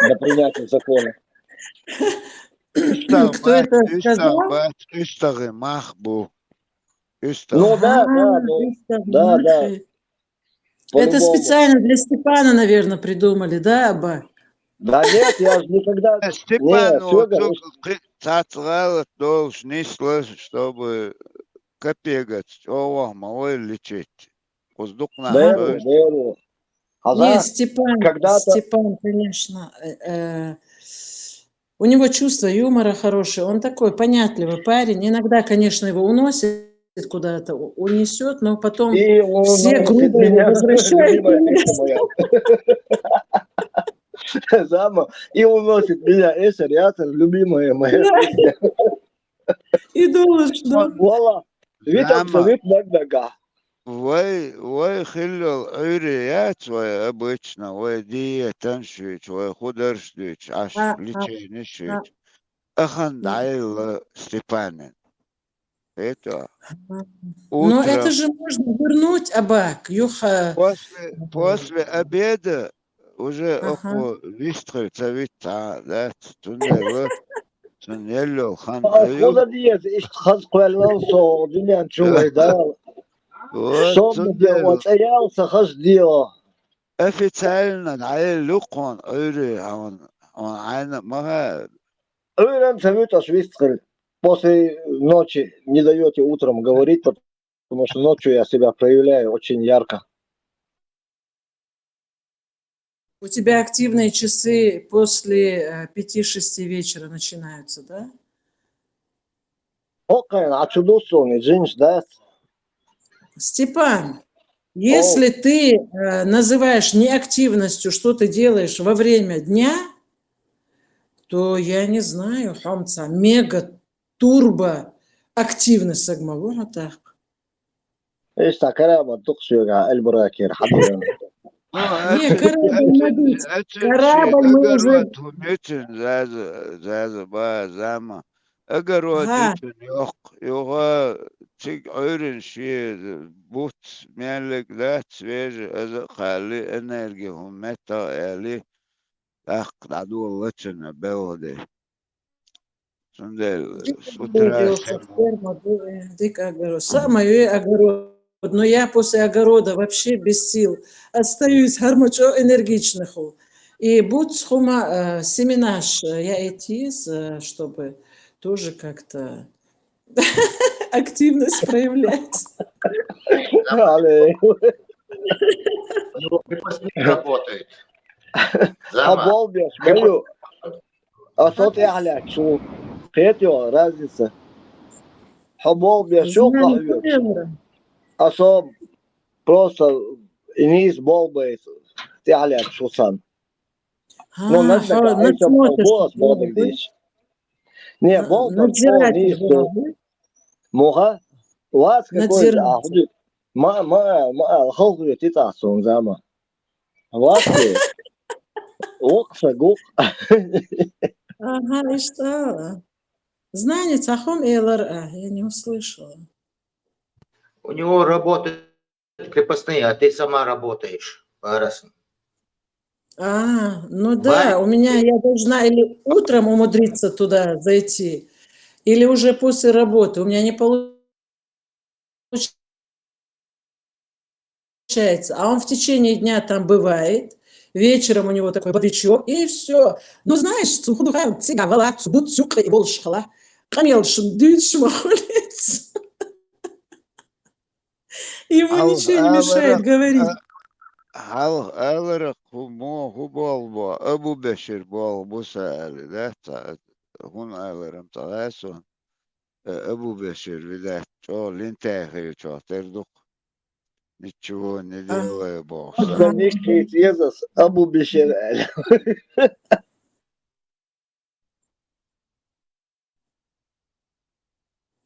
до принятия закона. Ну, кто это сказал? Истагы махбу. Ну да, да, А, ну, Иштар да, да. Махи. Это По-любому. Специально для Степана, наверное, придумали, да, Аба? Да нет, я же никогда... Степан, Не, Серега, вот цацгал должность, чтобы капегать, о, мало лечить. Уздук на Дэру, дэру. А Не, да, Степан, когда-то- Степан, конечно, э, э, У него чувство юмора хорошее, он такой понятливый парень. Иногда, конечно, его уносит куда-то, у- унесет, но потом И он все уносит грубо его меня, возвращают любимая на песня место. Моя. Зама, и уносит меня, Эсер Яцер, любимая моя Да, песня. и думаешь, да. Вала, вит абсолют нагнага. Вай, вай хиллал Ӏуйре яц вай обычно, вай дие таншвич, вай хударш дуч, аш А, а, личайниш а. вич. Ахан М. дайла Степанин. Это Ага. Но это утром же можно вернуть, Абак, юха. после, после обеда уже Ага. оку вистхил цавит та, да, туннелла, туннелла хан Худа аюл. диез, ишт хаз квелван со, дуньян чулай да. Вот, Сом да туннелла. вацаял са хаз дио. Официально дайла лукон Ӏуйре, он, он айна маха. Ӏуйран цавит аш вистхил. После ночи не даёте утром говорить, потому что ночью я себя проявляю очень ярко. У тебя активные часы после э, пяти-шести вечера начинаются, да? Окей, а чудо сон, джинш, да? Степан, если ты э, называешь неактивностью, что ты делаешь во время дня, то я не знаю, хамца, мега турбо активность сагмалу так. Ишта караба тухшуга, эльбракер, хадиран. Не, корабль мы бить. Корабль мы уже... Тумечен, заза, заза, ба, зама. Огород Ага. Итун йох, юга циг Ӏуйрин ши бут мелик да, свежий, аза хали, энергия хуммета эли, ах, дадула лачана белоде. Сундел, с утра Дик огород, дик огород. Самое огород. Но я после огорода вообще без сил остаюсь, хармачо энергичных. И будь хума э, семенаж, э, я эти, э, чтобы тоже как-то активность проявлять. Але, У него крепостные работают. Зама. хабол беш, баю. А со тяхля чу. Кет йо, разница. Хабол беш, шо Знаю, кахвет. наверное. А со просто инис бол бейс. Тяхля чу сан. Ну, А, надо хо- так, а ещё надсмотришь, бос да, болдыш. Не, на- бол так, надзиратель не сто. был, да? Муха, вас какой-то, а, Надзиратель. худи. Ма, ма, ма, халхуя титасон зама. Вас ты. Окса гук. Ага, и что? Знание цахом элар, а, я не услышала. У него работают крепостные, а ты сама работаешь. Парас. А, ну да, у меня я должна или утром умудриться туда зайти, или уже после работы. У меня не получается. А он в течение дня там бывает. Вечером у него такой бодрячок, и все. Ну, знаешь, сухудуха, цига вала, субут сюкъе и болшхала. Камел шундуй шмахулец. Ему ничего не мешает говорить. Хал алара ху мо ху бол бо, Абу Бешир бол бу сали, да, та, хун аларам та, да, сон. Э, Абу Бешир, видать, чо линтехил чо тердук. Ничего не делая, бог. Ага. Никит Иисус, Абу Бешир.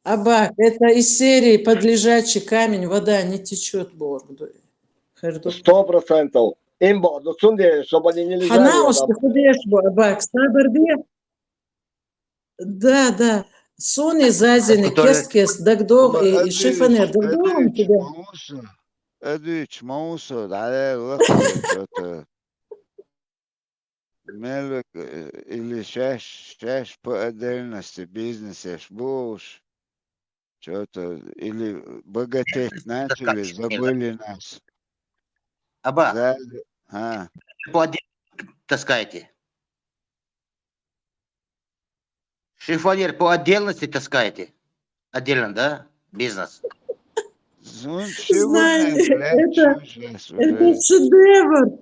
Абак, это из серии «Под лежачий камень вода не течет», Борг. Хердук. Сто процентов. Им бо, ну, сунде, чтобы они не лежали. Ханаус, там. Ты ходишь, Абак, сабар де. Да, да. Сони зазини, Который- кест-кест, дагдох и, и шифонер, дагдох он тебя. Мауса, Эдвич Мауса, да, я лакше что-то. Мелик, э, или шаш, шаш по отдельности бизнес еш буш. Что-то, или богатеть начали, забыли нас. Аба, За-, а, по отдельности таскаете? Шифоньер по отдельности таскаете? Отдельно, да? Бизнес. ну, чего Знаете, нам, блядь, это- чё щас Это уже? шедевр.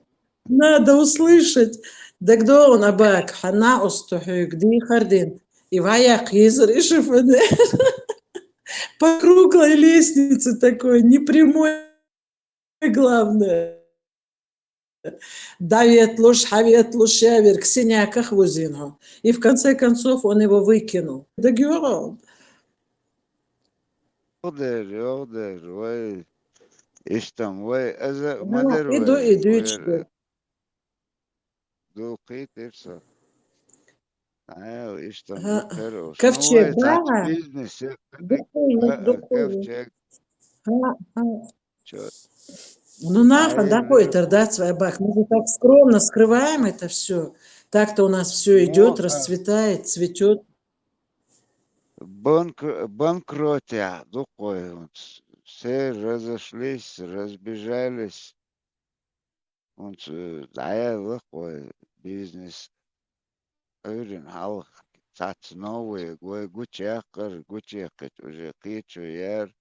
Надо услышать. Дагадогӏан, Абак, хӏана усту хьуьга дийхар дин? И ваякх йизар ишифане. По круглой лестнице такой, не прямой, главное. ДӀаветлуш, хьаветлуш, я верг синяках вузин хьо. И в конце концов он его выкинул. Дагадогӏан. Йогӏдер, йогӏдер, вай, иштта, вай, аза, ну, ма дер иду, вай, иду, вай, иштта. Дукхий тирса. Ай, иштта, ага, дукхер уж. Ковчег, ну, вай, да? Бизнес, дукхий, а, дукхий. Ковчег. Ага, ага. Чё? Ну, нахуй, ай, да, ну, хуй, это, да, свой бак. Мы же так скромно скрываем это всё. Так-то у нас всё, ну, идёт, а, расцветает, цветёт. Банк-, банкрот я, дукхой, вот, все разошлись, разбежались. Унца, э, дӏаяла кхой бизнес. Ӏуьйрин хьалха цац новые гой гучаяккхар, гучаяккхича уже кхечо яр.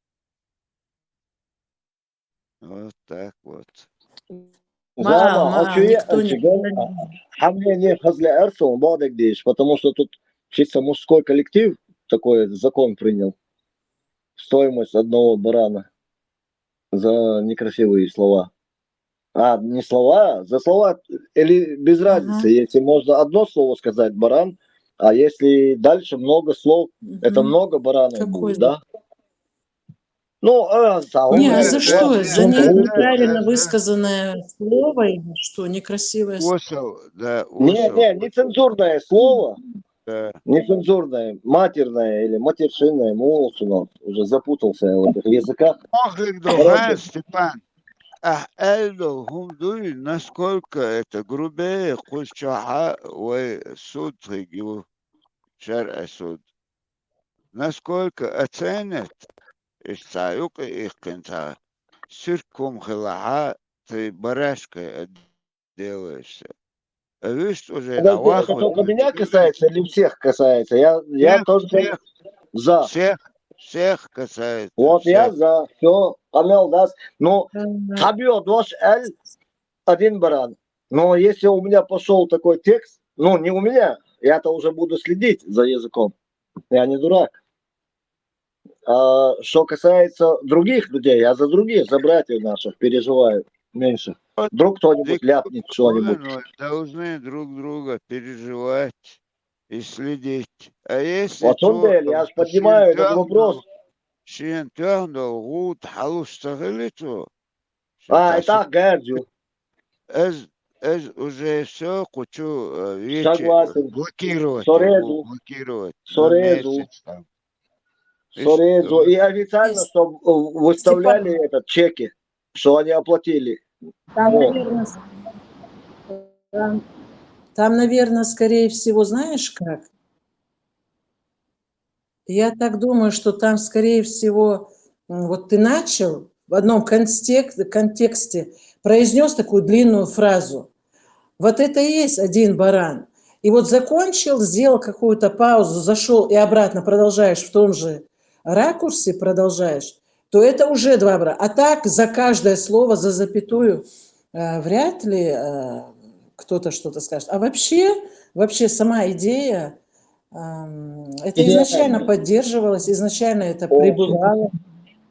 Вот так вот. Ма, ма, никто не... Хьа мнение хазле арцун бадагдеш, потому что тут чисто мужской коллектив, такой закон принял. Стоимость одного барана за некрасивые слова. А, не слова, за слова или без разницы, если можно одно слово сказать, баран, а если дальше много слов, это много баранов будет, да? Ну, а, за... Не, а за что? За не-, неправильно высказанное слово или что? Некрасивое слово? Осал, да, не, осал. Не, нецензурное слово. Да. Нецензурное, матерное или матершинное, ну, вот, ну, уже запутался я в этих языках. Короче. Степан, а, эльдо, хумдуй, насколько это грубее, кхузчохьа вай суд хигу, шаръа суд. Насколько оценят, ишца юкъе ихкинца, сиркум хилахьа, ты барашкой делаешься. А вишта уже... Это, это только меня касается или всех касается? Я, я... Всех, только всех. За. Всех, всех касается. Вот всех. Я за. Всё, канал даст. Ну, хабио дош эль один баран. Но если у меня пошёл такой текст, ну, не у меня, я-то уже буду следить за языком. Я не дурак. А что касается других людей, я за других, за братьев наших переживаю меньше. Вдруг кто-нибудь ляпнет что-нибудь. Должны друг друга переживать и следить. А если... Вот он, я же поднимаю этот вопрос. Шен тёхнул гуд халуш сахилицу. А, это гардю. Эз, эз уже всё, кучу, э, вечер... Согласен. Блокировать. Сорезу. Блокировать. Сорезу. На месяц там. Сорезу. И официально, чтоб, э, выставляли этот, чеки, что они оплатили. Там, наверное, с-, там, там, наверное, скорее всего, знаешь как? Я так думаю, что там, скорее всего, м, вот ты начал в одном контек-, контексте, произнёс такую длинную фразу. Вот это и есть один баран. И вот закончил, сделал какую-то паузу, зашёл и обратно продолжаешь в том же ракурсе, продолжаешь, то это уже два барана. А так за каждое слово, за запятую, э, вряд ли, э, кто-то что-то скажет. А вообще, вообще сама идея, ам, это изначально поддерживалось, изначально это пребывало.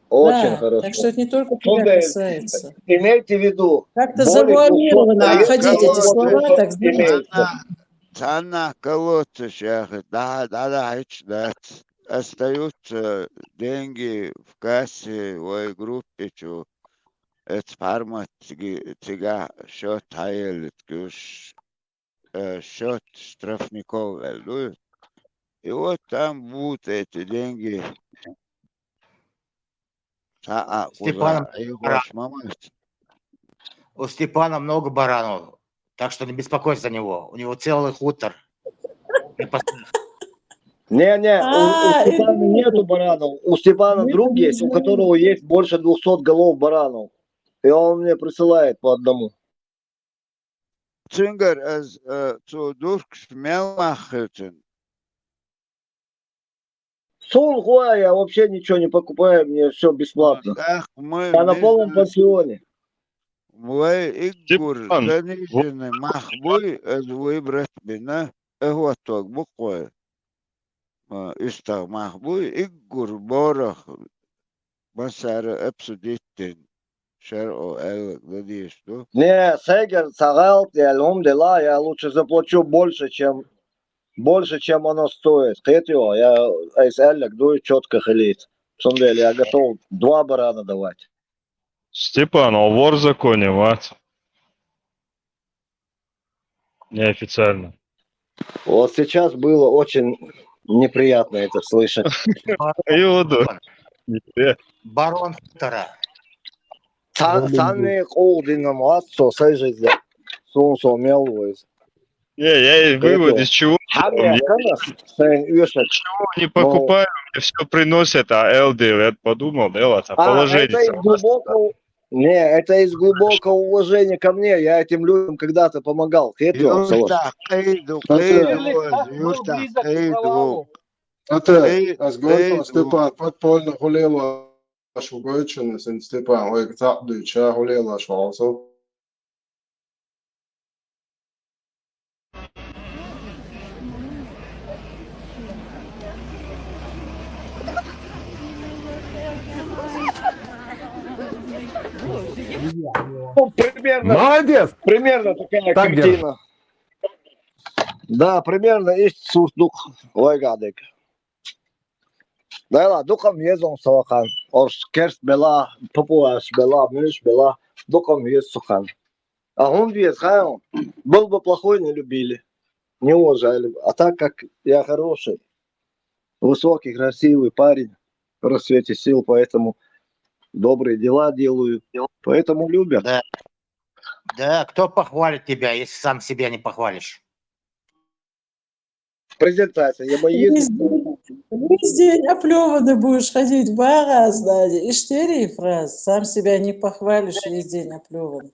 Очень хорошо. Да, так что это не только тебя касается. Имейте в виду, как-то завуалировано обходить эти слова, так знаешь. Цхьаннахьа колодцаш яхи, да, да, да, хӀечи дац. Остаются деньги в кассе вай группе чу. Эцу пхьармат циги-, цигахь счёт хьаеллит гуш, э, счёт штрафников аьлла ду. И вот там будут эти деньги. Степан, у Степана много баранов, так что не беспокойся за него. У него целый хутор. Не, не, у, у Степана нету баранов. У Степана друг есть, у которого есть больше двухсот голов баранов. И он мне присылает по одному. Цуьнгара аса, э, цо дуркаш мел мах хилчун. Суна хӀун, я вообще ничего не покупаю, мне всё бесплатно. Я на полном пансионе. Вай иггур заниженный мах буй, аз выбрать бина, эхӀваттаг букъвай. Ма, уьстагъ мах буй, иггур борах массара обсудить дин. ШарӀо аьллаг ладийш ду. Не, Сегер, сагъалт, я лум дела, я лучше заплачу больше, чем, больше, чем оно стоит. Кхетио, я айс аьллаг дуй, чётко хилийт. Цундела я готов два барана давать. Степан, а вор законе, вац? Неофициально. Вот сейчас было очень неприятно это слышать. Юду. Барон втора. Са-, сани къулдинам вац со сай жизни. Сун со мел войз. Не, я и вывод из чего? Хам я хана, сэн уьшак. Ничего не покупаю, мне всё приносят, а Эл Д, я подумал, да, вот, а, положение это из глубокого, не, это из глубокого уважения ко мне. Я этим людям когда-то помогал. Хетёл, салаш. Юртах, къайду, къайду, юртах, къайду. Ата, аз гойта, Степан, подпольно хулела шугойчун, сэн Степан, ой, цакъ дуй, ча хулела шугъал со. Ну, примерно, молодец! Примерно такая картина. Да, примерно есть сурдук, вайгадек. Дайла, дукъам езон савахан. Орш керст бела, папуаш бела, мюш бела, дукъам ез сухан. А он вез, ха, он. Был бы плохой, не любили, не уважали бы. А так как я хороший, высокий, красивый парень, в расцвете сил, поэтому добрые дела делаю, поэтому любят. Да. Да, кто похвалит тебя, если сам себя не похвалишь? Презентация, я боюсь. Весь день, весь день оплёванный будешь ходить, бага, знаете, и штыри фраз. Сам себя не похвалишь, весь день оплёванный.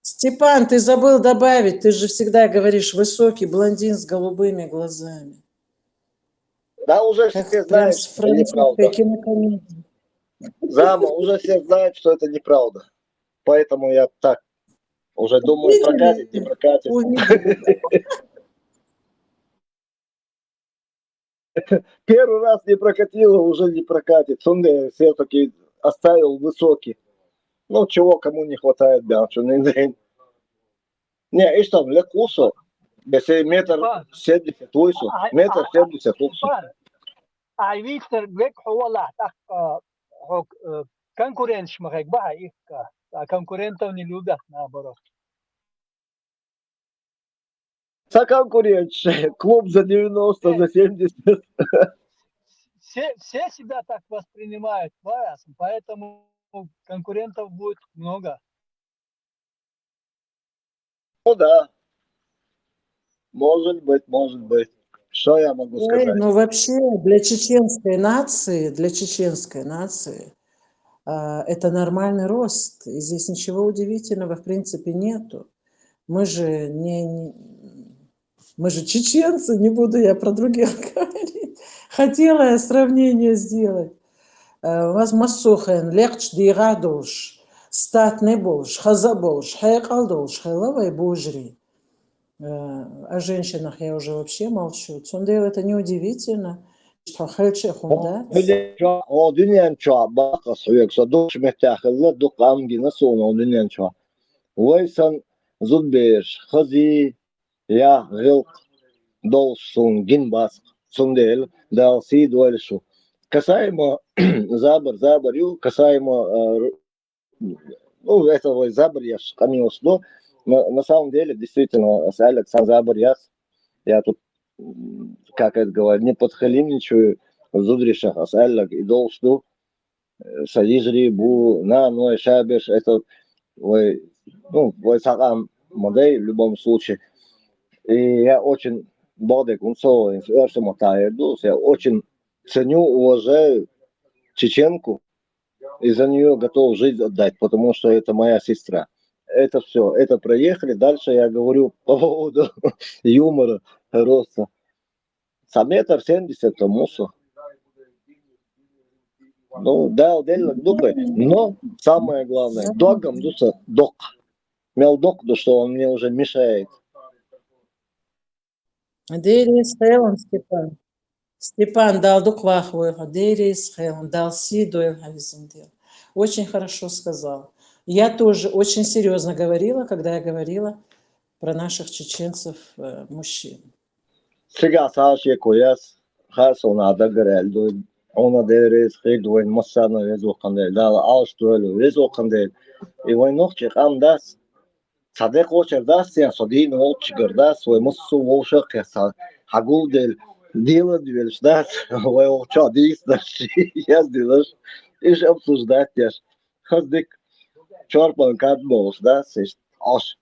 Степан, ты забыл добавить, ты же всегда говоришь высокий блондин с голубыми глазами. Да, уже все знают, что это неправда. Кинокомедия. Зама, уже все знают, что это неправда. Поэтому я так уже думаю, прокатит, не прокатит. Первый раз не прокатило, уже не прокатит. Цундела всё-таки оставил высокий. Ну, чего кому не хватает, бян, что не день. Не, и что, ле кусо. Если метр семьдесят высо, метр семьдесят высо. А Виктор, век хьо валахь, так, а, хьо, э, конкурентш ма хек баха ихка. А конкурентов не любят, наоборот. Са конкурентш, клуб за девяносто, за семьдесят. Все, все себя так воспринимают, поэтому конкурентов будет много. Ну да. Может быть, может быть. Что я могу сказать? Ой, ну вообще, для чеченской нации, для чеченской нации, а, это нормальный рост. И здесь ничего удивительного, в принципе, нету. Мы же не, не, мы же чеченцы, не буду я про других говорить. Хотела я сравнение сделать. Э, ваз массухен, лекъчӀ дийгӀа долуш, статный болуш, хаза болуш, хьекъал долуш хила вай божари. Э, о женщинах я уже вообще молчу. Цундела это неудивительно, что хьо хилча хӀума дац. О дуьнен чохь бакъас хьоьга со дукхачу меттехь хилла, дукха ам гина суна о дуьнен чохь. Вай сан зудбераш, хазий, я гӀиллакх долуш суна гина бац, цундела Дала сий дойла шу. Касаемо забар, забар ю, касаемо, а, ну, это вай забар еш къамелаш ду. На, на самом деле, действительно, ас аьлларг сан забар яц. Я тут, м, как это говорят, не подхалимничаю, зударийшах ас аьлларг и долуш ду. Сан йижарий бу, наной, шаберш, это вай, ну, вай цхьа къам ма дай, в любом случае. И я очень, бакъдерг, хӀинца оьрсийн маттахь эр ду, я очень ценю, уважаю чеченку и за неё готов жизнь отдать, потому что это моя сестра. Это всё, это проехали. Дальше я говорю по поводу юмора, роста. Сан метр семьдесят там мусо. Ну, Дала деллаг ду-кх вай. Но самое главное, доггам ду са доккха. Мел доккха ду, что он мне уже мешает. Дела еза хилда, Степан. Степан, Дала дукха вахавойла хьо, Дела еза хилда, Дала сий дойла хьа, везан Дела. Очень хорошо сказал. Я тоже очень серьёзно говорила, когда я говорила про наших чеченцев, э, мужчин. Цигахь цхьа а шеко яц, хьа а сона даггара аьлла ду, хьуна Дела реза хилда вайна массарна, веза воккхан Дела, Дала Ӏалашдойла, веза воккхан Дела. И вайн нохчийн къам дац, цхьа де кхочур дац, цхьа со дийна волчуьнгара дац, вай массо а вовшах а кхетта, хьан гулделла, дела а велаш дац, вай вокху чохь дийца даш, яздинарш, уьш обсуждать деш. Хаза дика, чорпан кад болуш дац, иштта Ӏаш.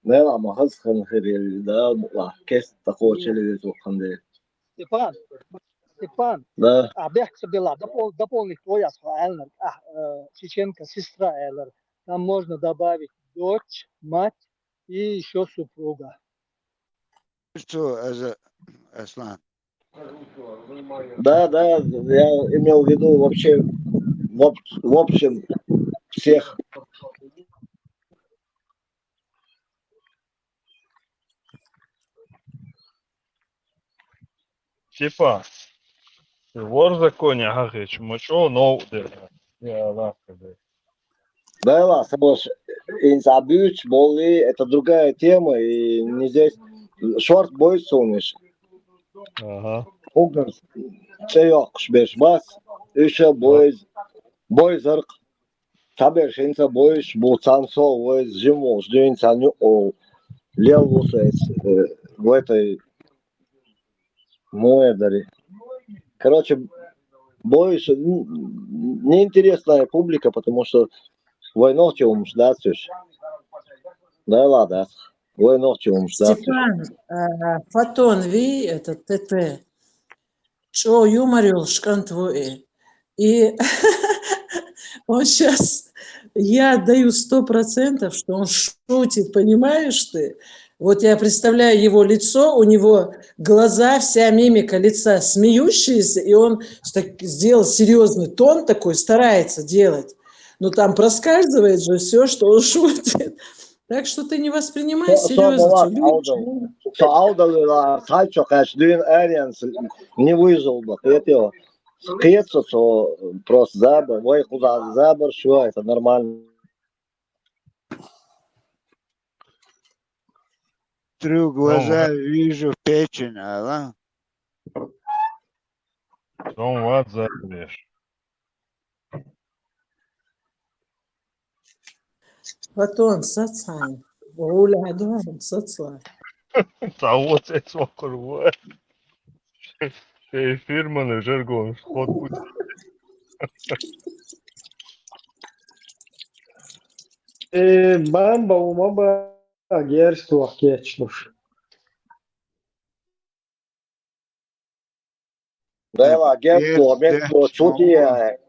Делахь ма хаза хан хир ю, да, ва, кест такого человека воккхан Дела. Степан, Степан, да. А бехк ца белахь, допол-, дополнить тхо яц хьо аьлларг, ахь, э, чеченка сестра аьлларг. Там можно добавить дочь, мать и ещё супруга. Цо аза, Аслан. Да, да, я имел в виду вообще, в об-, в общем, всех. Типа, ворхӀ законе хьахийча, ма чӀогӀа новкъа дерг. Я Аллах, Делахь, сан ваша, хӀинца Ӏа буьйцуш боллий, это другая тема, и не здесь. Шорта бойза суна уьш. Ага. Уггар цӀе йоккхуш берш бац, уьш а бойза, бойзаркх. Цхьаберш хӀинца а бойзуш бу, царна со а вайза, жима волуш дуьйна царна юкъа лелла ву со эца, э, в этой Муха эр дарий? Короче, бойзуш, н-, неинтересная публика, потому что вай нохчийн хӀуманаш дац уьш. Делахь дац. Вай нохчийн хӀуманаш дац уьш. Степан, а, Фотон, ви, этот, Т Т, чӀогӀа юмор йолуш кӀант ву и. И он щас, я даю сто процентов, что он шутит, понимаешь ты? Вот я представляю его лицо, у него глаза, вся мимика лица смеющиеся, и он с-, так сделал серьёзный тон такой, старается делать. Но там проскальзывает же всё, что он шутит. Так что ты не воспринимай серьёзно. Со, со ма вац Ӏовдал. Со Ӏовдал вела, цхьа чо кхаьчча дуьйна аренца не выжил бы, кхетий хьо? Кхета со, со просто забар, вай кхузахь забар, всё, это нормально. Три глаза вижу, печень, ала? Сон вац забареш. Фотон, сац хьайн. ГӀур лаьа ду хьайн, сац лаьа. Цхьа воцу эцо кхур ву. Шайн фирманан жаргонаш хот бу. Э, бамба, у ма ба, герз тох кечнуш. Да, ладно, герз тох, мех тох, чу те,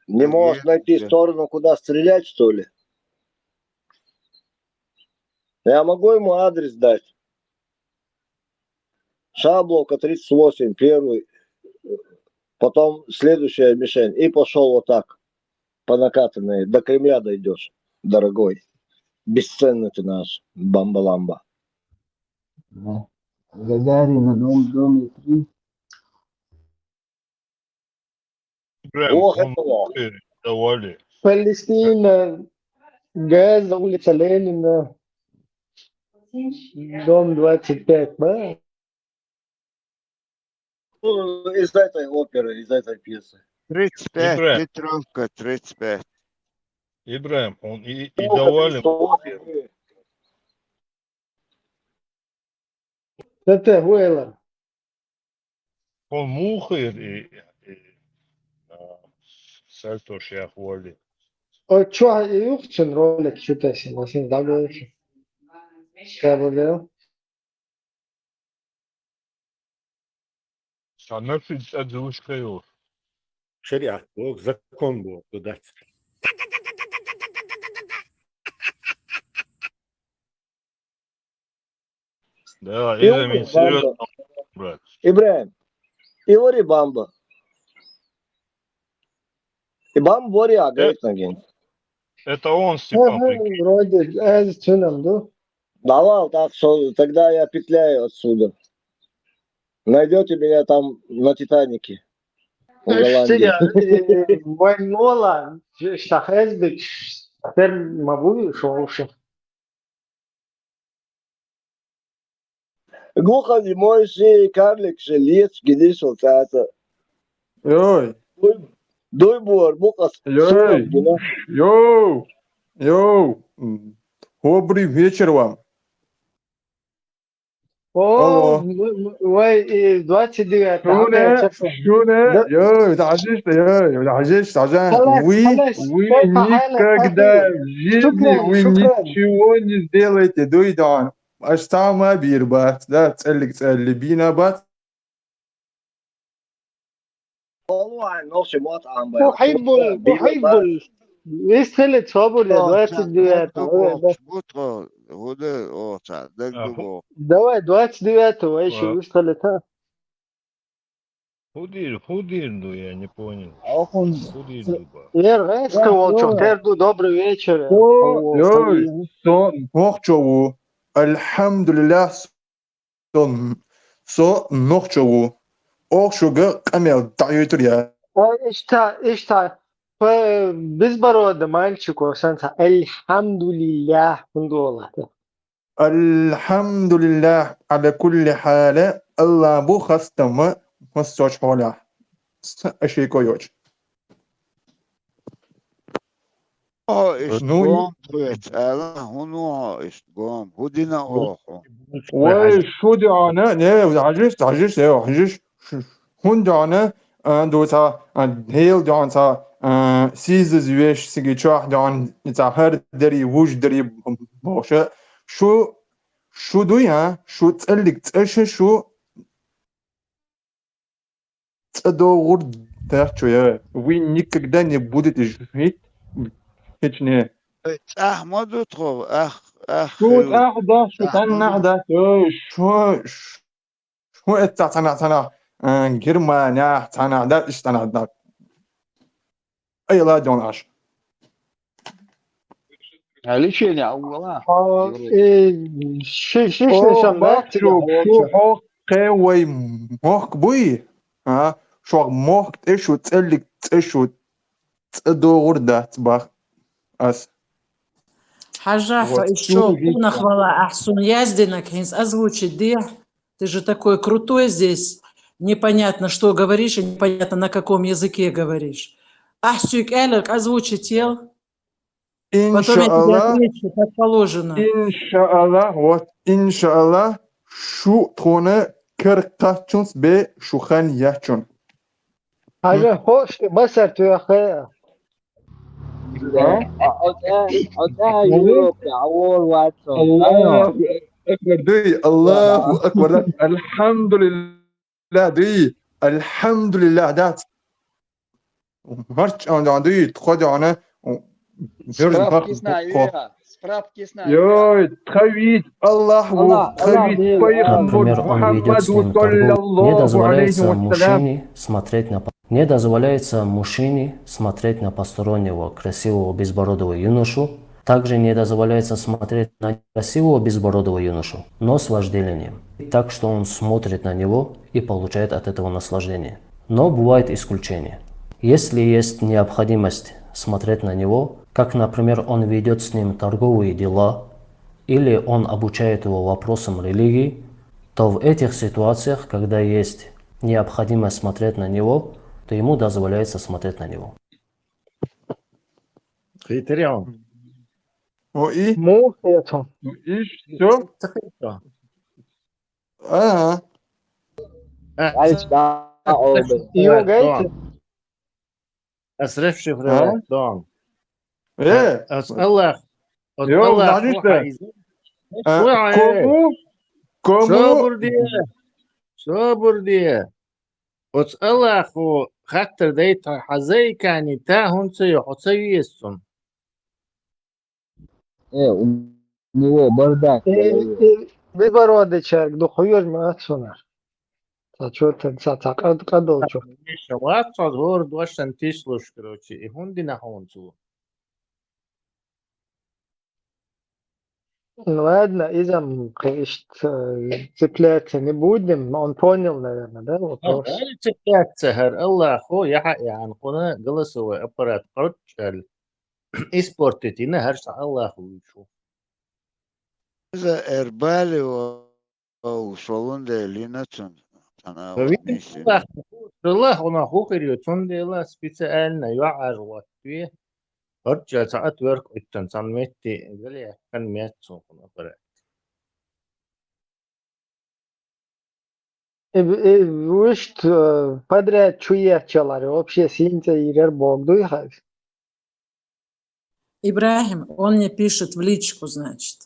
не можешь найти сторону, куда стрелять, что ли? Я могу ему адрес дать. Шабловка тридцать восемь, первый, потом следующая мишень. И пошёл вот так, по накатанной. До Кремля дойдёшь, дорогой. Бесценный ты наш, бамба-ламба. Да. Гагарина, дом, дом три. Прям, ох, он это ох. Теперь давали. Палестина, Газа, улица Ленина, дом двадцать пять, да? Ну, из этой оперы, из этой пьесы. Тридцать пять, Ибрахим. Петровка, тридцать пять. Ибрахим, он и, и Петровка, давали. Тридцать пять. Т Т, хӀун элира? Хьо муха хир и, и, а, сальто шех волли? О, чохь и юхцун ролик чу тесна, ма шин дагойту. Ша бу дел? Ша нафиг цӀа зуш кайо. ШариӀат боху, закон боху, ду дац. Да, и это вари серьёзно, бамба. Брат. Ибрахим, и вари бамба. Бам боря, говорит, на ген. Это он, Степан, прикинь. Вроде, э, цунам, да? Давай, так что тогда я петляю отсюда. Найдете меня там на Титанике. В Голландии. Вай мола, шахезбик, сер мабуй шоуша. Глухонемой ши, карлик ши, лец гидиш вот это. Ой, Дуй бур, мукас. Ой. Йоу, йоу. М, Добрый вечер вам. О, Алло. м- м- вай, э, двадцать девятое. Шуна, Ага, честно. шуна, Да. Йоу, дажиш, йоу, дажиш, дажан. Халас, Вы, халас, вы халас, халас, никогда халас. в жизни, Шукран, вы шукран. Ничего не сделаете, дуйдан. Аж сама бирбат, да, целик, целибина бат. Олуан, нохчи мот ам бай. Ухайбул, ухайбул. Вестхеле собур, я, двадцать девятое. Давай, да. Бутро, гуде оца, Ага. дегдуго. Давай, двадцать девятое, вай, Ага. вестхеле, та. Худир, худир, ну я не понял. Охун Худир дуба. Ер, эске Ва, волчок, ва. терду, добрый вечер. О, О, йой, со нохчову. Альхамдулиллах, со, со нохчову. Ох, шуга къамел даъютур я. Ой, ишта, ишта. Безбородый мальчик, о, санса. Альхамдулиллах, хундула. Альхамдулиллах, аля кулли халя. Аллах бу хастама, хасоч холя. С-, аши койоч. О, иш Ну, гом тует, ала, хуну о, иш гом, худина оху. Ой, шу дяна, не, хажиш, хажиш, не, хажиш. Хун дяна, а, ду ца, а, хел дян ца, а, сизиз веш сиги чах дян, ца хар дери, вуж дери, боша. Шу, шу дуй, а, шу целик, цеша, шу цедогур дачуя. Вы никогда не будете жить, хичне. Ах, модутро, ах, ах. Шу ах да, шу Ах, тан ах да, шу, шу, шу это цана, цана, э, Германия, цана да, иш цана да. Ай, ладно, аш. А лечение, а угла. А, э, ши-, ши-, ши-, О, шам, да, бахчу, шу хо кевай мох буй, а, шо мох, э, шу целик, э, шу цедогур да, бах, ас. Хьажахьа, Вот, ишо чули. къунах вала, ахсун яздинак хӀинц озвучить дехь. Ты же такой крутой здесь. Непонятно, что говоришь, и непонятно, на каком языке говоришь. Ахсуй кӀелек озвучить ел, потом я тебе Иншаллах, отвечу, как положено. иншаллах, вот, иншаллах, шу тхона кер качунс бе шухан ячун. Хьажа, хош, басар туяхе. Ота, ота, Европа, авор ватсон. Аллаху акбар, дуй, Аллаху акбар, да. Альхамдулиллах, дуй, альхамдулиллах, да. Марч ан, ан, дуй, тхо дяна, бер Справки бах, знаю тхо. Я, справки знаю. Йой, тхавит, Аллаху, Аллах, тхавит, Аллах, пайхамбар Например, он ведёт с ним торговлю. Не дозволяется мужчине смотреть на по- не дозволяется мужчине смотреть на постороннего красивого безбородого юношу. Также не дозволяется смотреть на красивого безбородого юношу, но с вожделением, так что он смотрит на него и получает от этого наслаждение. Но бывает исключение. Если есть необходимость смотреть на него, как, например, он ведёт с ним торговые дела, или он обучает его вопросам религии, то в этих ситуациях, когда есть необходимость смотреть на него, то ему дозволяется смотреть на него. Хитрый он. О, и? Му, это. И что? А, Алиш да, олды. Йогайте. Асреф шифре дон. э, Ас Аллах. Ас Йо, Аллах. знаешь что? Ху хайз. А, Хуай. кому? Кому? Собур дие. Собур дие. Ас Аллаху хаттар дайта хазай кани та хунца йо хуца виессун. Э, у него бардак. Э, э, безбородый человек, да хуёж ма отсюда. Цхьа чо тан, цхьа, цхьа къад-, къадолчо. Иштта вац, цхьа гӀора дошан тислуш, короче, и хӀунда дина хьуна цо? Ну ладно, иза м, кхы иштта, э, цепляться не будем, но он понял, наверное, да, вопрос? Али цепляться хӀара, Аллахо, яхьа, яхьан, кхуна голосовой аппарат кхоччал. Испортить йина хӀара ша Аллахо вуьйцу. Иза эрбали ва ва ушолун делина цун. Тана Ва вита Аллах, Аллах, вона хухир ю, цундела специально юӀар ваттви. Орча цаӀат верк иттан, цан метти, гале, кан мет цун аппарат. Э, э, вуьшт, э, подряд чу ечалар, вообще синца ирер бог дуй хаз. Ибрахим, он мне пишет в личку, значит.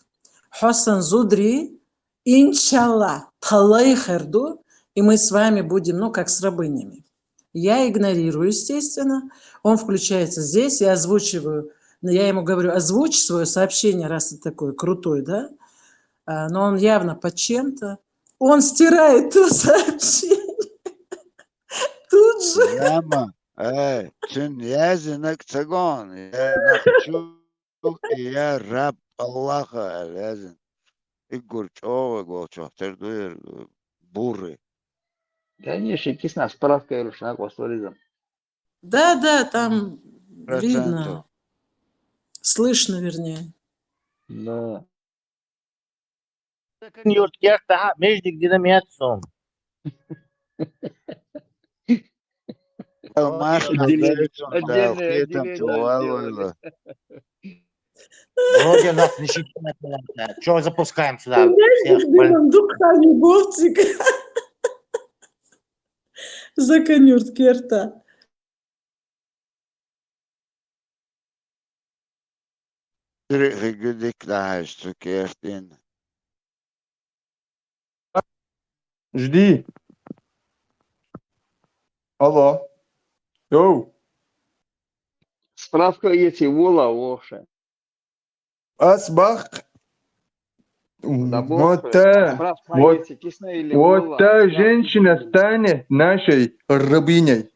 Хьасан зудри, иншалла, талай херду, и мы с вами будем, ну, как с рабынями. Я игнорирую, естественно. Он включается здесь, я озвучиваю, но я ему говорю, озвучь свое сообщение, раз ты такой крутой, да? А, но он явно под чем-то. Он стирает то сообщение. Тут же. Яма, эй, цун язынак цагон, я нахчу, я раб Аллаха, язын. Игур чӀогӀа гочохтер дуйр буры. Конечно, кисна справка и рушак воспализм. Да, да, там видно. Процентов. Слышно, вернее. Да. Закан юрт керта хьа, междик дина мет сом. Алмаш Отдельный, Абдуллаевич, отдельное да, там отделение, чувал да, выло. Вроде нас не считают. Чего запускаем сюда Знаешь, всех где больных? там духами, Вовчик? Закан юрт керта. Хигудик да, что кертин. Жди. Алло. Йоу. Справка эти вола вообще. Асбах. Да, Вот бог, та, справка вот, эти кисна или вот вола, та справка женщина эти. Станет нашей рабыней.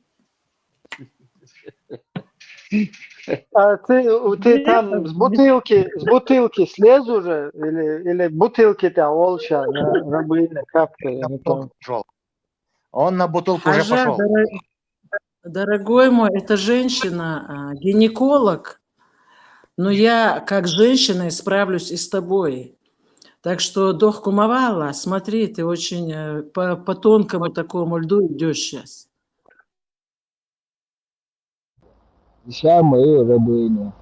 А ты, у- ты там с бутылки, с бутылки слез уже? Или, или бутылки-то олша на рабыня капка, я не помню. Пошёл. Он на бутылку уже Хажа, пошел. дорогой, дорогой мой, это женщина, а, гинеколог. Но я как женщина исправлюсь и с тобой. Так что, дохкумавала, смотри, ты очень э, по, по тонкому такому льду идешь сейчас. Самые рабыни.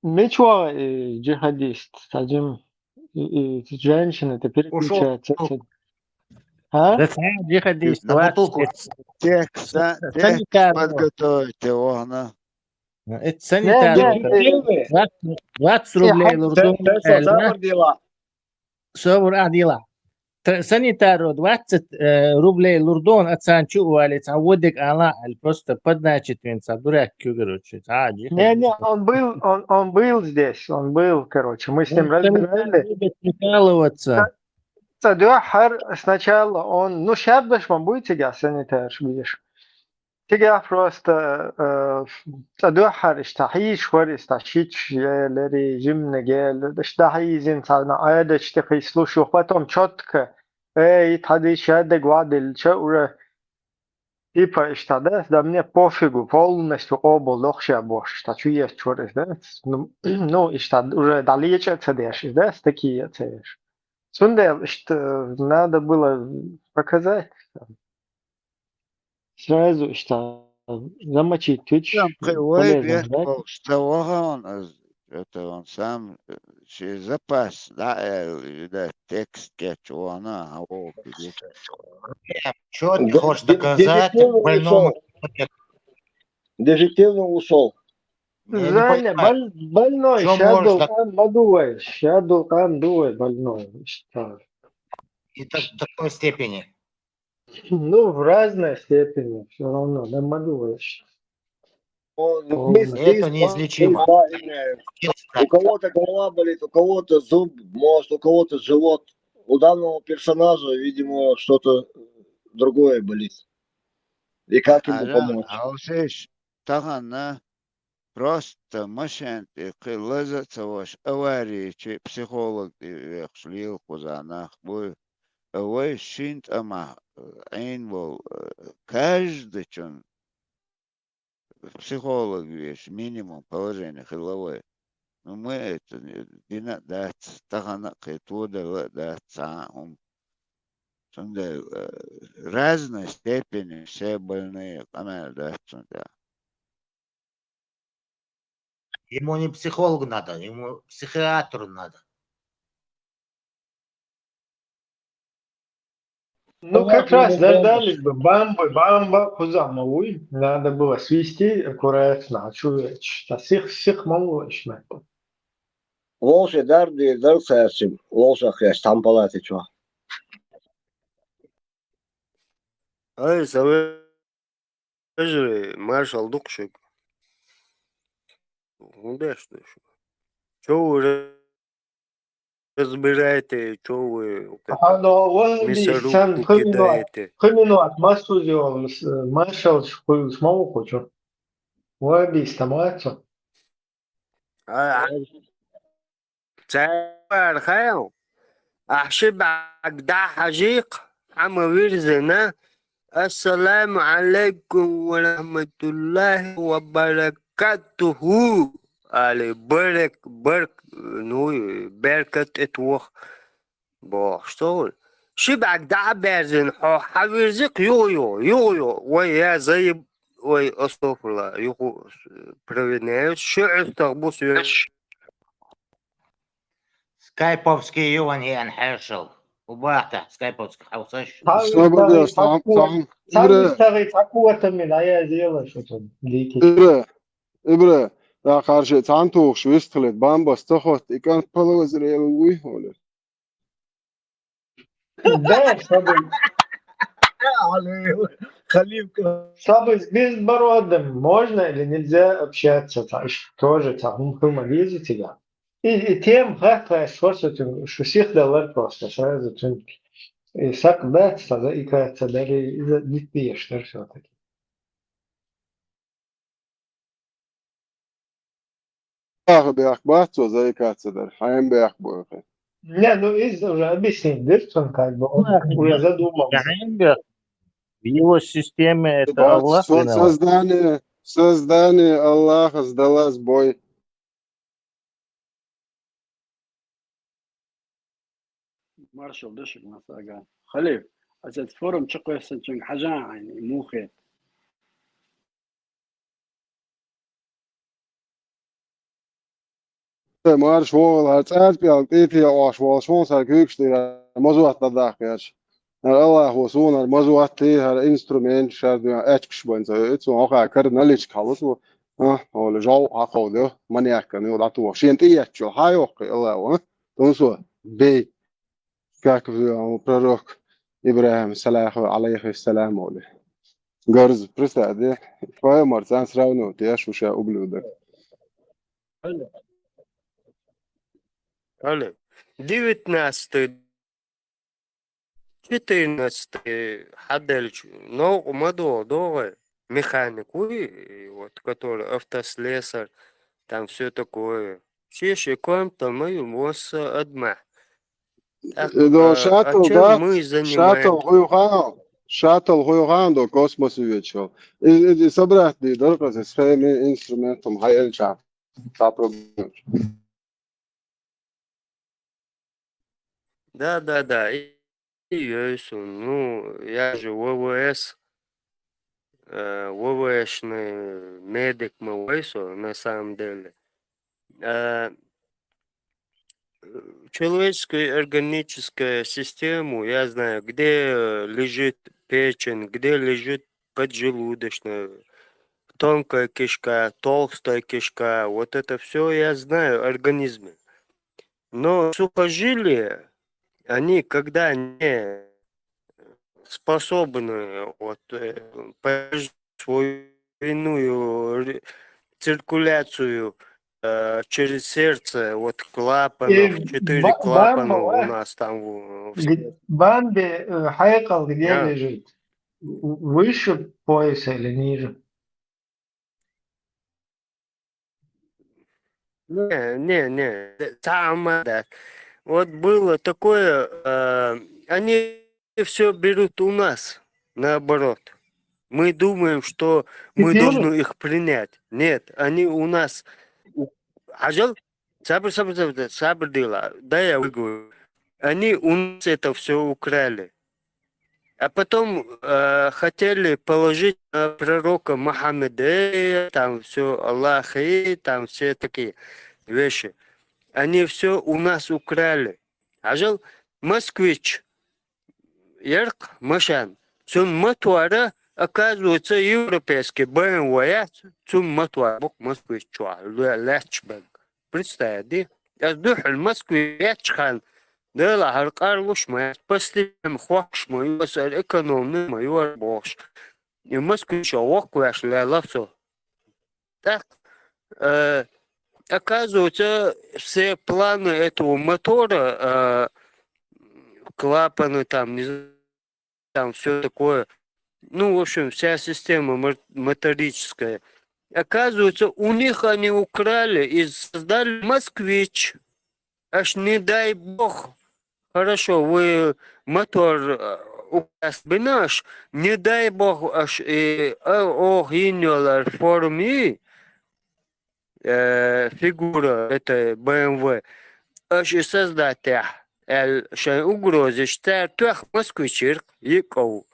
Ничего, э, джихадист, садим, и, и женщины-то переключаются. А? Да, джихадист, На бутылку. Текста, текст Санитарно. Подготовьте, вона. Это санитар. Не, не, э, двадцать, двадцать рублей лурдун. Сабр дела. Собур адила. Т- Санитару двадцать э, рублей лурдун, ацан чу валец, а водик ала, аль просто подначит венца, дурак кюгеручи. А, Не, не, он был, он, он был здесь, он был, короче, мы с ним разбирали. Любит прикалываться. Цадуахар сначала он, ну, щадбаш ман буй тига санитар, видишь. Тига просто, э, цадуахар иштахиш, хор ишташич, лери, жимне гел, иштахизин цана, айда чтихи слушал, потом четко, эй, тады щадег вадил, че уже, типа, иштада, да мне пофигу, полностью обол, лохша бош, иштачу есть чорис, да? Ну, ну, иштад, уже далече цадеш, да, с такие цадеш. Сундел, что надо было показать. Сразу, что замочить тыч, Там кривой полезно, век да? был, что он, э, это он сам, э, через запас, да, э, да, текст кетч, она, а, о, где-то. Что ты Д- хочешь д- доказать дежитивный больному? ушёл. Дежитивный ушёл. Я не Заня, понимаю, боль-, больной, чё щадул можно кам мадуай, щадул кам дуай больной. Что? и так, до такой степени. Ну, в разной степени, все равно, да, мадуай. О, есть, это есть, неизлечимо. Есть, да, именно. У кого-то голова болит, у кого-то зуб, может, у кого-то живот. У данного персонажа, видимо, что-то другое болит. И как ему помочь? Алшиш, тахана просто машин тӀе кхы лаза а ца ваш, аварийчи психолог тӀе вехаш лела кхуза нах буй. А вай шин тӀама, э, Ӏийна вол, э, каждый чун психолог веш, минимум положение хила вай. Ну, мы это, э, дина а дац, тахана а кхы тодаьла а дац, цхьа а хӀума. Цундела, э, разной степени все больные, къамаьл дац цундела. Ему не психолог надо, ему психиатр надо. Ну, как раз дождались бы бамбы, бамба, кузама, уй. Надо было свести аккуратно, а чё я, чё-то сих, сих мало ещё надо. Волше дарди, дар царчим, волшах я, штампалати чё. Ай, саве- Вежарий, маршал ду-кх шуьга. ХӀун деш ду шу? Чо ву разбирайте, чо ву вот это, ага, но он мясорубку кидаете? Пхи минот, пхи минот, маршал шу, маршал шу, ма ву кху чу. Вай бийста марцу. А, а, цаьрхьа, ахь ши бӀаьрг дӀа а хьажий-кх, хьа ма вирзина, «Ассаламу Ӏалайкум ва рахьматуллахӀи ва баракатухӀу», али, барак, барк, ну, беркат тӀетоха. Бохуш ца хуьлу. Ши бӀаьрг дӀа а баьрзина, хьо хьан вирзи-кх юха-юха, юха-юха. Вай, я заеб, вай, астагӀфирулла, юха провиняюсь, ши ӀуьстагӀ бу соьш. Скайповский юван еана хьершал. Убахта скайповский хьовсаш. Ибра, Ибра, я харше, цхьана тухуш вистхилийта, бамбас ца хотта, и кӀант палозрел вуй, хьуна. Да, чтобы, чтобы с безбородым можно или нельзя общаться, та, ш-, тоже та, хӀума, хӀума лезу цигахь. И, и тема хаттар, что с этим, что сих далар просто сразу цунки. И сакъ дац, та заикаться, даже и за-, дитбеш дар всё-таки. Ахьа бехк бац цо заикаться дар, хьайн бехк бу хӀара. Не, ну, иза уже объяснить дира цунна, как бы, он уже задумался. Хьайн бехк. В его системе это Аллах виноват. Создание, создание Аллаха сдалась бой. Маршал дешиг масага. Халиф, аса форум чекхвессинчуьнга хьажа Ӏайна, и муха хета. Марш вогӀал, хӀара цӀарца пӀелг тӀе а тӀе а Ӏаш волуш вон сан куьйгаш тӀера мазот дӀадаккха гӀерташ. ХӀара Аллахо суна хӀара мазот а, хӀара инструмент, шарна аьчкаш бан ца йоуьйту, суна хӀокхара кара наличка хьалуш ву, а, олу жов хьакховдо, маньяккана юха дӀатоха. Шена тӀееттачо хьан йоккху Аллахо, а? Тунсо, бей. Как пророк Ибрахим, салаху алейхиссалам, олу. Гарз, представь, да? Пайхамар царна сравнивать еш ву ша, ублюдок. Алло. Девятнадцатый, четырнадцатый хьаделча, новкъа ма догӀу, догӀий, механик вуй, и вот, который автослесарь, там всё такое. Шен-шен комната ма ю, масса адамехь. Так, э, а, а чем мы занимаемся? Шаттл хуй хаьа, шаттл хуй хаьа до космос вуьйцуш. И, и, и собрать дийр дара, кхуза схемийн инструментом хьаелча. Цхьа проблема. Да, да, да. И, и йой суна. Ну, я же В В С, э, В В Шный медик ма вай со, на самом деле. Э, человеческая органическая система, я знаю, где, э, лежит печень, где лежит поджелудочная, тонкая кишка, толстая кишка. Вот это всё я знаю, организмы. Но сухожилия, они когда не способны, вот, э, поддерживать свою иную ре-, циркуляцию э, через сердце, вот клапанов, четыре клапана у нас там. Бамбе, э, хайкал где лежит? Выше пояса или ниже? Не, не, не, там, да. Вот было такое, э, они все берут у нас, наоборот. Мы думаем, что мы должны их принять. Нет, они у нас у- Ажал, сабр, сабр, сабр, сабр дела. Да, я выговорю. Они у нас это все украли. А потом э, хотели положить на пророка Мухаммеда, там все Аллах и там все такие вещи. Они все у нас украли. Ажал, Москвич, яркъ машан. Цун мотора, оказывается, европейский Б М В я, цун мотора бук Москвич чуа, лач бен. Представь, ди? Аз духул Москве ячхан, дела хар къарлуш ма, постепенно хвахш ма, юасар экономный ма, юар бохш. И Москвич а вокваш ла лафсо. Так, э, оказывается, все планы этого мотора, э, клапаны там, не знаю, там все такое, ну, в общем, вся система мо- моторическая. Оказывается, у них они украли и создали Москвич. Аж не дай бог, хорошо, вы мотор э, украсть бы наш, не дай бог, аж и э, ох, иньолар форми, э, фигура этой Б М В, аж и создать я, эл шай угрозы, штар тох Москвичир, и ков.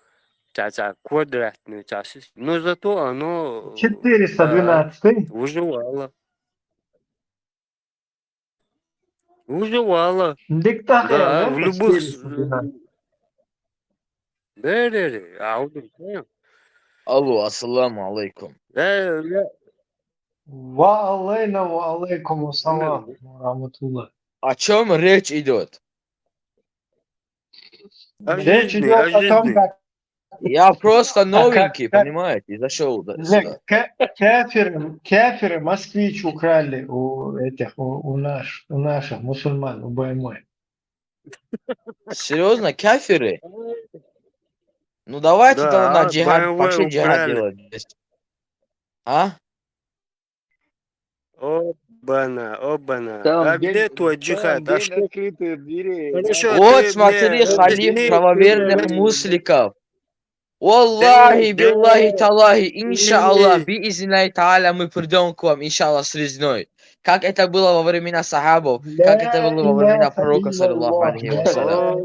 Ца-ца, квадратный ца сис. Но зато оно э, 412 выживало. Выживало. Диктахер, Да, да, в любых с- четыреста двенадцать. Да, да, да, а вот, да. Алло, ассаламу алейкум. Да, да. Ва алейна ва алейкум ассалам ва рахматуллах. О чем речь идет? О Речь жизни, идет о о том, жизни. как Я просто а новенький, как- понимаете, и зашел да, Нет, сюда. ка- кафиры, кафиры Москвич украли у этих, у, у наш, у наших мусульман, у Б М В. Серьезно, кафиры? Ну давайте Да, тогда на а, джихад, Б М В пошли джихад украли. делать здесь. А? Обана, обана. Там А где- где твой там джихад? А где что? закрытые двери? Хорошо, Вот ты смотри, мне халиф объясни, правоверных ты- мусликов. Валлахи, Ты- биллахи, таллахи, иншаллах, ты- би изниллахи тааля, мы придем к вам, иншаллах, с резной. Как это было во времена сахабов, как это было во времена пророка, саллаллаху алейхи ва саллям.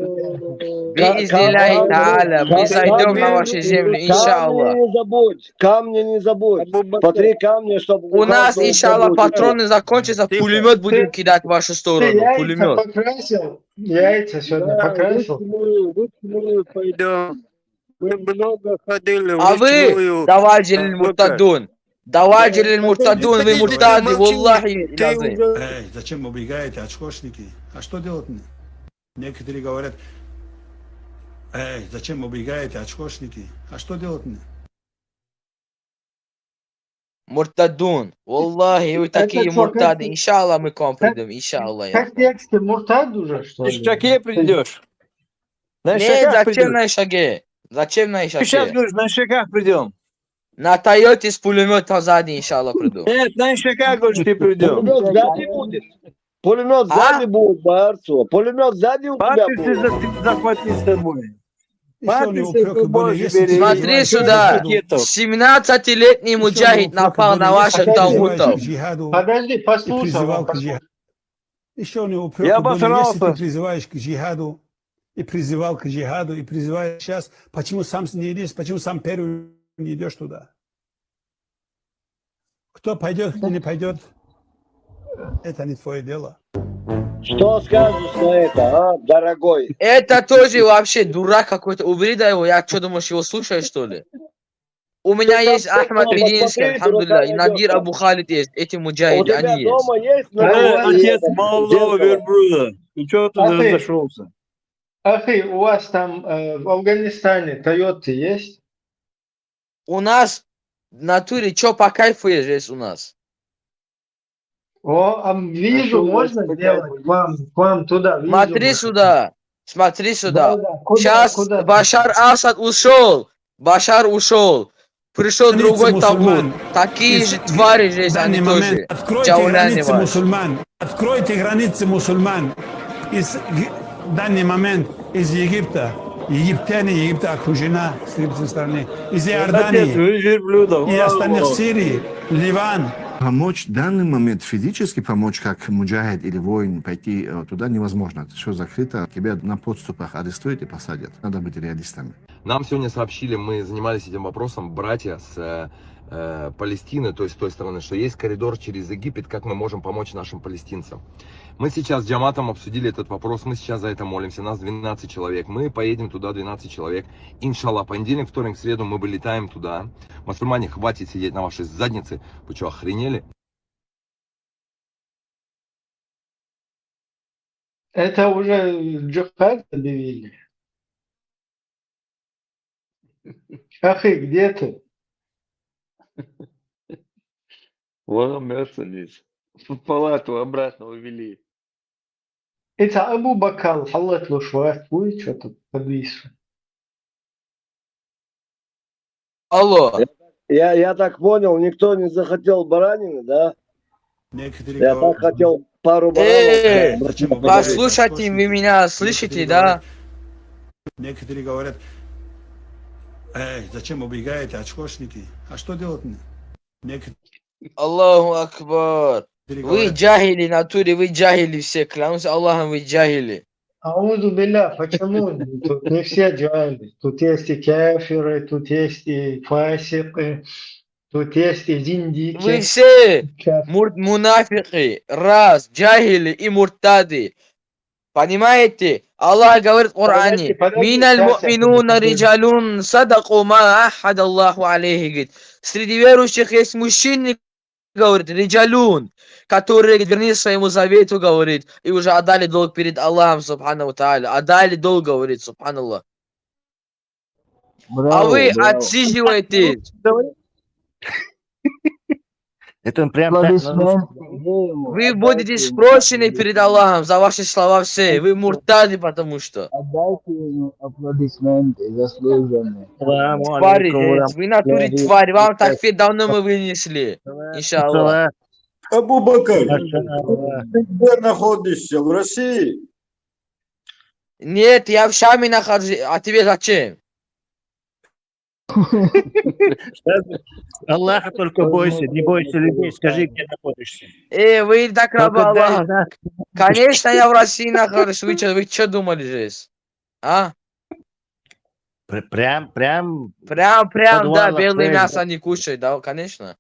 Би изниллахи тааля, мы зайдем на вашу землю, иншаллах. Камни не забудь, камни не забудь. Абу Бакр, Смотри, камни, чтобы У нас, иншаллах, патроны закончатся, пулемет будем кидать в вашу сторону, Яйца пулемет. Покрасил, яйца сегодня да, покрасил. Вручную, вручную пойдем. Мы много ходили А вы, вручную. давай, Абу Бакр. Муртадун. Давай, Да, Муртадун, вы подожди, муртады, молчи, валлахи, ты лязим. уже- Эй, зачем убегаете, очкошники? А что делать мне? Некоторые говорят, эй, зачем убегаете, очкошники? А что делать мне? Муртадун. Валлахи, вы такие Это что, муртады. как- Иншаллах, мы к вам как- придем. Иншаллах, я Как знаю. тексты муртад уже, что Ты ли? в шаге придешь. На Нет, шагах зачем придешь. На шаге? Зачем На Ты сейчас шаге? Говоришь, на шагах придем. На Тойоте с пулеметом сзади, иншаллах, приду. Нет, на шагах, говоришь, ты придем. Пулемет сзади будет. Пулемет А? Сзади будет, Барцу. Пулемет сзади у тебя Патриси будет. за- захвати с собой. Если у него Патриси упрек и боль, больше если ты бери. Смотри призываешь сюда. к джихаду, Семнадцатилетний если у него муджахид упрек и напал боль, на если ваших ты призываешь талгутов. к джихаду Подожди, и послушал. призывал Он к послушал. джихаду, если у него упрек Я и боль, если обосрался. ты призываешь к джихаду, и призывал к джихаду, и призываешь сейчас, почему сам не идешь, почему сам первый не идешь туда? Кто пойдет, кто не пойдет, это не твое дело. Что скажешь на это, а, дорогой? Это тоже вообще дурак какой-то. Убери да его, я что думаешь, его слушаю, что ли? У меня есть Ахмад Мединский, альхамдулилля, и Надир Абу Халид есть, эти муджахиды, они есть. Отец молодого верблюда. Ты что ты зашелся? Ахи, у вас там э, в Афганистане Тойоты есть? У нас в натуре что по кайфу есть у нас? О, а визу Хорошо, можно такая сделать будет. К вам, к вам туда, визу Смотри можно? Сюда, смотри Да, сюда. да, куда, Сейчас куда? Башар Асад ушел. Башар ушел. Пришел Границы другой табун. мусульман. Такие Из- же твари здесь, данный они момент тоже. Откройте Джауляне границы ваши. Мусульман. Откройте границы мусульман. Из г- данный момент из Египта. Египтяне, Египта окружена с египетской стороны. Из Иордании и остальных Сирии, Ливан. Помочь в данный момент физически помочь, как муджахид или воин, пойти э, туда невозможно. Это все закрыто. Тебя на подступах арестуют и посадят. Надо быть реалистами. Нам сегодня сообщили, мы занимались этим вопросом, братья с э, э, Палестины, то есть с той стороны, что есть коридор через Египет, как мы можем помочь нашим палестинцам. Мы сейчас с джаматом обсудили этот вопрос, мы сейчас за это молимся, нас двенадцать человек, мы поедем туда двенадцать человек, иншаллах, понедельник, вторник, среду мы вылетаем туда. Мусульмане, хватит сидеть на вашей заднице, вы что, охренели? Это уже джихад объявили. Ахи, где ты? Вон он мерзавец. В палату обратно увели. Это Абу Бакар, халат лушват, вы что тут подвисли? Алло. Я, я так понял, никто не захотел баранины, да? Некоторые Я говорят, так хотел пару Э, баранов. зачем убегаете Послушайте очкошники? вы меня, слышите, Некоторые да? говорят, некоторые говорят, эй, зачем убегаете, очкошники? А что делать мне? Некоторые Аллаху Акбар. Вы говорят, джахили, натуре, вы джахили все, клянусь Аллахом, вы джахили. Аузу билля, почему? Тут не все джахили. Тут есть и кафиры, тут есть и фасикы, тут есть и зиндики. Вы все Сейчас. мур- мунафики, раз, джахили и муртады. Понимаете? Аллах говорит в Коране: Подожди, подожди, «Миналь щас я муъминуна подожди. риджалюн садаку ма ахада Аллаху алейхи», говорит. Среди верующих есть мужчины, говорит, риджалюн, которые верны своему завету, говорит, и уже отдали долг перед Аллахом, субхану ва тааля. Отдали долг, говорит, субханаллах. А вы отсиживаете. Это он прям так на русском. Вы будете спрошены перед Аллахом за ваши слова все. Вы муртады, потому что. Отдайте ему аплодисменты заслуженные. Саламу Парень, алейкум ва вы натуре рахматуллахи. Тварь, вам такфир давно мы вынесли. Иншаллах. Абу Бакар, Машаллах. ты где находишься? В России? Нет, я в Шаме нахожусь. А тебе зачем? Аллаха только бойся, не бойся людей, скажи, где находишься. Э, вы так рабы Только дай Аллаха. знак. Конечно, я в России нахожусь. Вы что, вы что думали здесь? А? Пр- Прям, прям Прям, прям, да, подвалах белое прям. Мясо не кушай, да, конечно.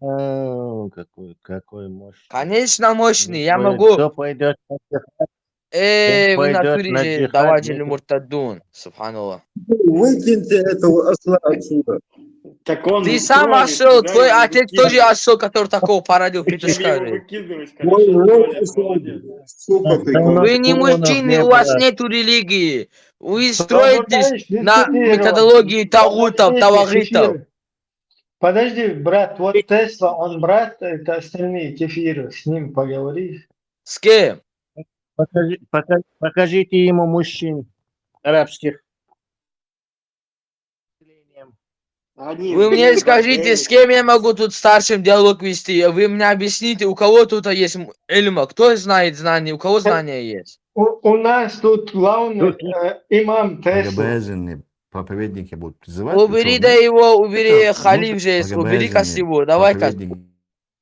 О, какой, какой мощный. Конечно, мощный, я Какой- могу. Кто пойдет? Э, Кто вы пойдет натуре на же, джихад, давайте не- муртаддун, субханаллах. Выкиньте этого осла отсюда. Так он Ты сам тронет, осел, куда твой его отец выкидывать? Тоже осел, который такого породил, Зачем петушка его же. Выкидывать? Мой Хорошо, рот молодец, осла. молодец. Сука ты. Давно Вы не такого не мужчины, у было. Вас нету религии. Вы строитесь Продолжаешь на дискутировать. Методологии тагутов, Подожди, тавагитов. кефир. Подожди, брат, вот Тесла, он брат, это остальные кефиры, с ним поговори. С кем? Покажи, пока- покажите ему мужчин арабских. Они Вы мне были скажите, богами. С кем я могу тут старшим диалог вести? Вы мне объясните, у кого тут есть м- ильма? Кто знает знания? У кого знания есть? У, у нас тут главный Тут- э, имам Тесла. Багабаязны проповедники будут призывать. Убери да его, убери халиф же, убери-ка с его, давай-ка,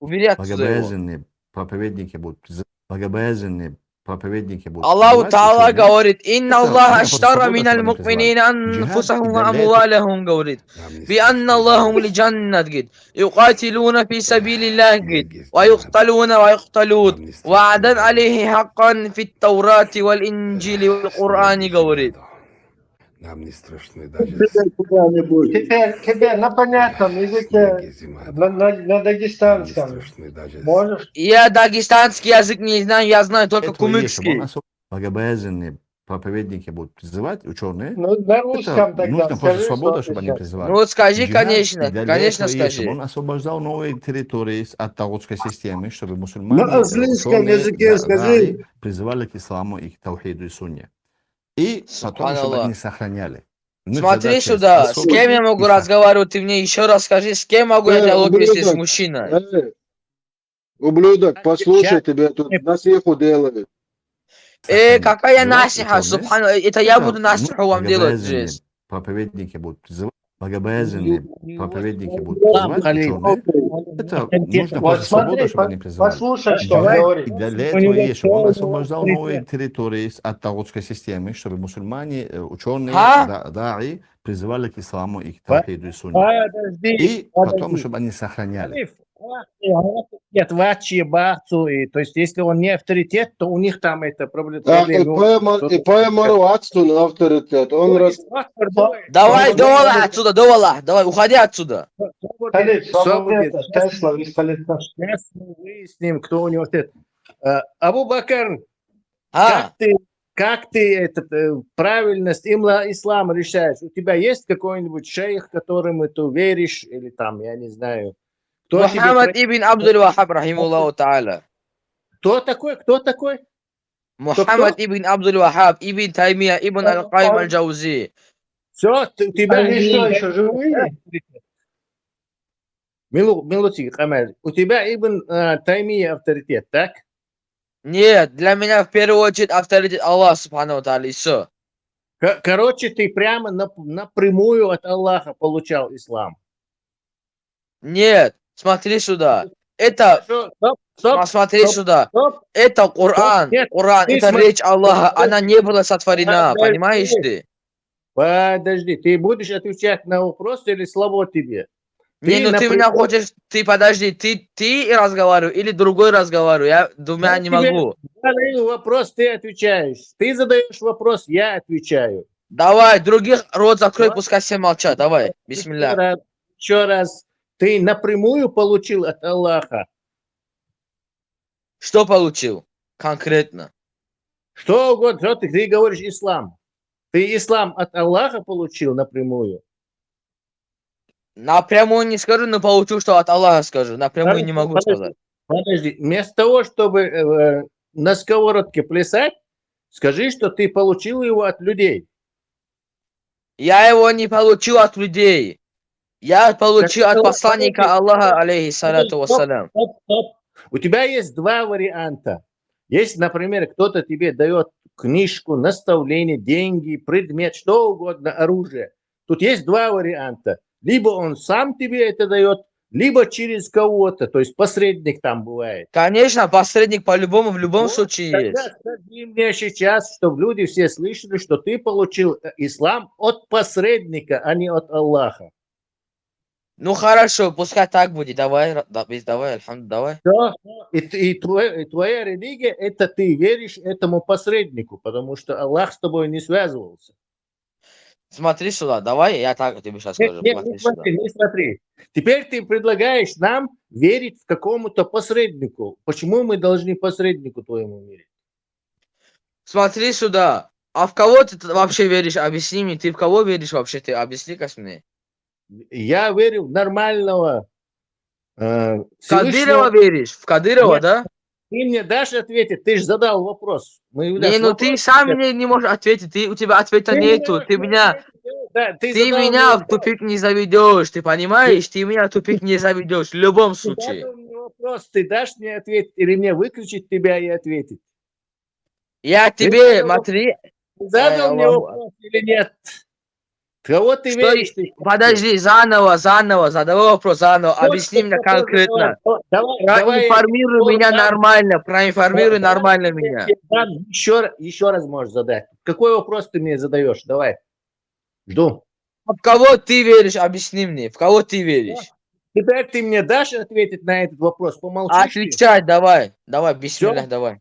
убери отсюда его. Багабаязны проповедники будут призывать. Багабаязны проповедники будут Аллаху призывать, Таала призывать. говорит: «Инна Это Аллаха они аштара просто миналь не призывают. муъминина Джихад анфусахум и ва для этого амвалахум», говорит. «Би анна лахум ль джаннат», говорит. «Юкатилуна фи сабилиллах», говорит. «Ва юкталуна ва юкталун. Ва'дан алейхи хаккан фит Таурати валь Инджили валь Курани», говорит. Нам не страшны даже Теперь, теперь на понятном языке, на, на, на дагестанском. Можешь? Я дагестанский язык не знаю, я знаю только кумыкский. Багабаязны проповедники будут призывать, ученые, Ну, на русском это тогда нужно просто скажи, свобода, что чтобы они отвечать. призывали. Ну вот скажи, Джихад конечно, и для конечно этого есть, чтобы скажи. он освобождал новые территории от тагутской системы, чтобы мусульмане, На э, английском ученые, языке да, скажи. даи призывали к исламу и к таухиду и сунне. И потом, чтобы Субханаллах. Они сохраняли. Ну, их Смотри задача есть сюда, с особенно кем я могу исах- разговаривать, ты мне еще раз скажи, с кем могу я Э, диалог вести, с ублюдок, мужчиной? э, ублюдок, послушай, тебе тут насиху делают. Э, сохранить. какая Была насиха, учёные, субханаллах, это я это, буду ну, насиху вам делать благообразные здесь. Проповедники будут призывать, благообразные У него проповедники там будут призывать, Халил. Учёные, это нужно просто свобода, чтобы они призывали. Послушай, что Джихад говорит. И для этого есть, чтобы он освобождал новые территории от тагутской системы, чтобы мусульмане, э, ученые, А? да, даи призывали к исламу и к таухиду и сунне. Подожди, И потом, подожди. Чтобы они сохраняли. Халиф, нет, вачи бахцу, и, то есть, если он не авторитет, то у них там это пробле- А, и проблема. поэмар, и поэмару ацтун авторитет. Он раз... Давай, давай отсюда, давай, давай, уходи отсюда. Халид, Слава свободно, Богу. пять словес, Халид, наш. Сейчас мы выясним, кто у него ответ. Э, Абу Бакр, А, как ты, как ты этот, э, правильность имла ислам решаешь? У тебя есть какой-нибудь шейх, которому ты веришь, или там, я не знаю, кто тебе Мухаммад про- ибн Абдул Вахаб, рахимахуллаху тааля. Кто такой? Кто такой? Мухаммад ибн Абдул Вахаб, ибн Таймия, ибн Аль-Кайм Аль-Джаузи. Все, у тебя Они что, не- еще живые? Милу, милутик, Амаль. У тебя Ибн э, Таймия авторитет, так? Нет, для меня в первую очередь авторитет Аллах, субхану ва тааля, и все. Ко- Короче, ты прямо нап- напрямую от Аллаха получал ислам. Нет, смотри сюда. Это, Хорошо, стоп, стоп, сма- смотри стоп, сюда. стоп. Это Коран, Нет, Коран, ты это смотри, речь Аллаха, смотри. Она не была сотворена, Подожди. Понимаешь ты? Подожди, ты будешь отвечать на вопрос или слабо тебе? Не, ну ты напрямую- меня хочешь, ты подожди, ты, ты и разговариваю, или другой разговариваю, я двумя Я не тебе могу. Задаю вопрос, ты отвечаешь. Ты задаешь вопрос, я отвечаю. Давай, других рот закрой, Вот. Пускай все молчат, давай, бисмилля. Еще раз, еще раз. Ты напрямую получил от Аллаха. Что получил конкретно? Что угодно, что ты, ты говоришь ислам. Ты ислам от Аллаха получил напрямую. Напрямую не скажу, но получил, что от Аллаха скажу. Напрямую не могу Подожди, сказать. Подожди, вместо того, чтобы э, на сковородке плясать, скажи, что ты получил его от людей. Я его не получил от людей. Я получил от Так, посланника подожди. Аллаха, алейхиссаляту Стоп, вассалям. Стоп, стоп. У тебя есть два варианта. Если, например, кто-то тебе дает книжку, наставление, деньги, предмет, что угодно, оружие. Тут есть два варианта. Либо он сам тебе это дает, либо через кого-то, то есть посредник там бывает. Конечно, посредник по-любому, в любом Вот случае тогда есть. Скажи мне сейчас, чтобы люди все слышали, что ты получил э, ислам от посредника, а не от Аллаха. Ну хорошо, пускай так будет. Давай, ра- да, без- давай, альхамду, давай. Всё. И, т- и твой- и твоя религия, это ты веришь этому посреднику, потому что Аллах с тобой не связывался. Смотри сюда, давай, я так тебе сейчас Нет, скажу. нет, Смотри не сюда. смотри, не смотри. Теперь ты предлагаешь нам верить в какому-то посреднику. Почему мы должны посреднику твоему верить? Смотри сюда. А в кого ты т- вообще веришь? Объясни мне, ты в кого веришь вообще? Ты объясни-ка мне. Я верю в нормального э, В Кадырова Всевышнего. Веришь? В Кадырова, Нет. Да? Ты мне дашь ответить? Ты же задал вопрос. Мы, Не, да, ну ты вопрос сам задал. мне не можешь ответить, ты, у тебя ответа Ты нету. мне- Ты меня, Да, ты ты задал меня мне в тупик не заведешь, ты понимаешь? Ты меня в тупик не заведешь, в любом Ты случае. задал мне вопрос, ты дашь мне ответить или мне выключить тебя и ответить? Я Ты тебе, задал- смотри, Ты задал Ай, мне Аллаху вопрос или нет? Кого ты Что веришь? и- Ты? Подожди, заново, заново, задавай вопрос заново, Что объясни ты мне вопрос конкретно. задавай? Давай, давай, Проинформируй давай, меня давай. Нормально, проинформируй Давай, нормально меня. Еще, еще раз можешь задать. Какой вопрос ты мне задаешь? Давай. Жду. В кого ты веришь, объясни мне, в кого ты веришь? Теперь ты мне дашь ответить на этот вопрос? Помолчишь? ты? Отвечай, давай, давай, бисмилля, давай.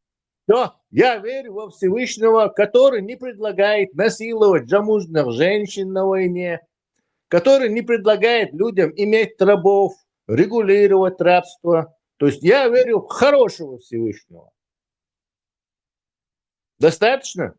Всё, я верю во Всевышнего, который не предлагает насиловать замужних женщин на войне, который не предлагает людям иметь рабов, регулировать рабство. То есть я верю в хорошего Всевышнего. Достаточно?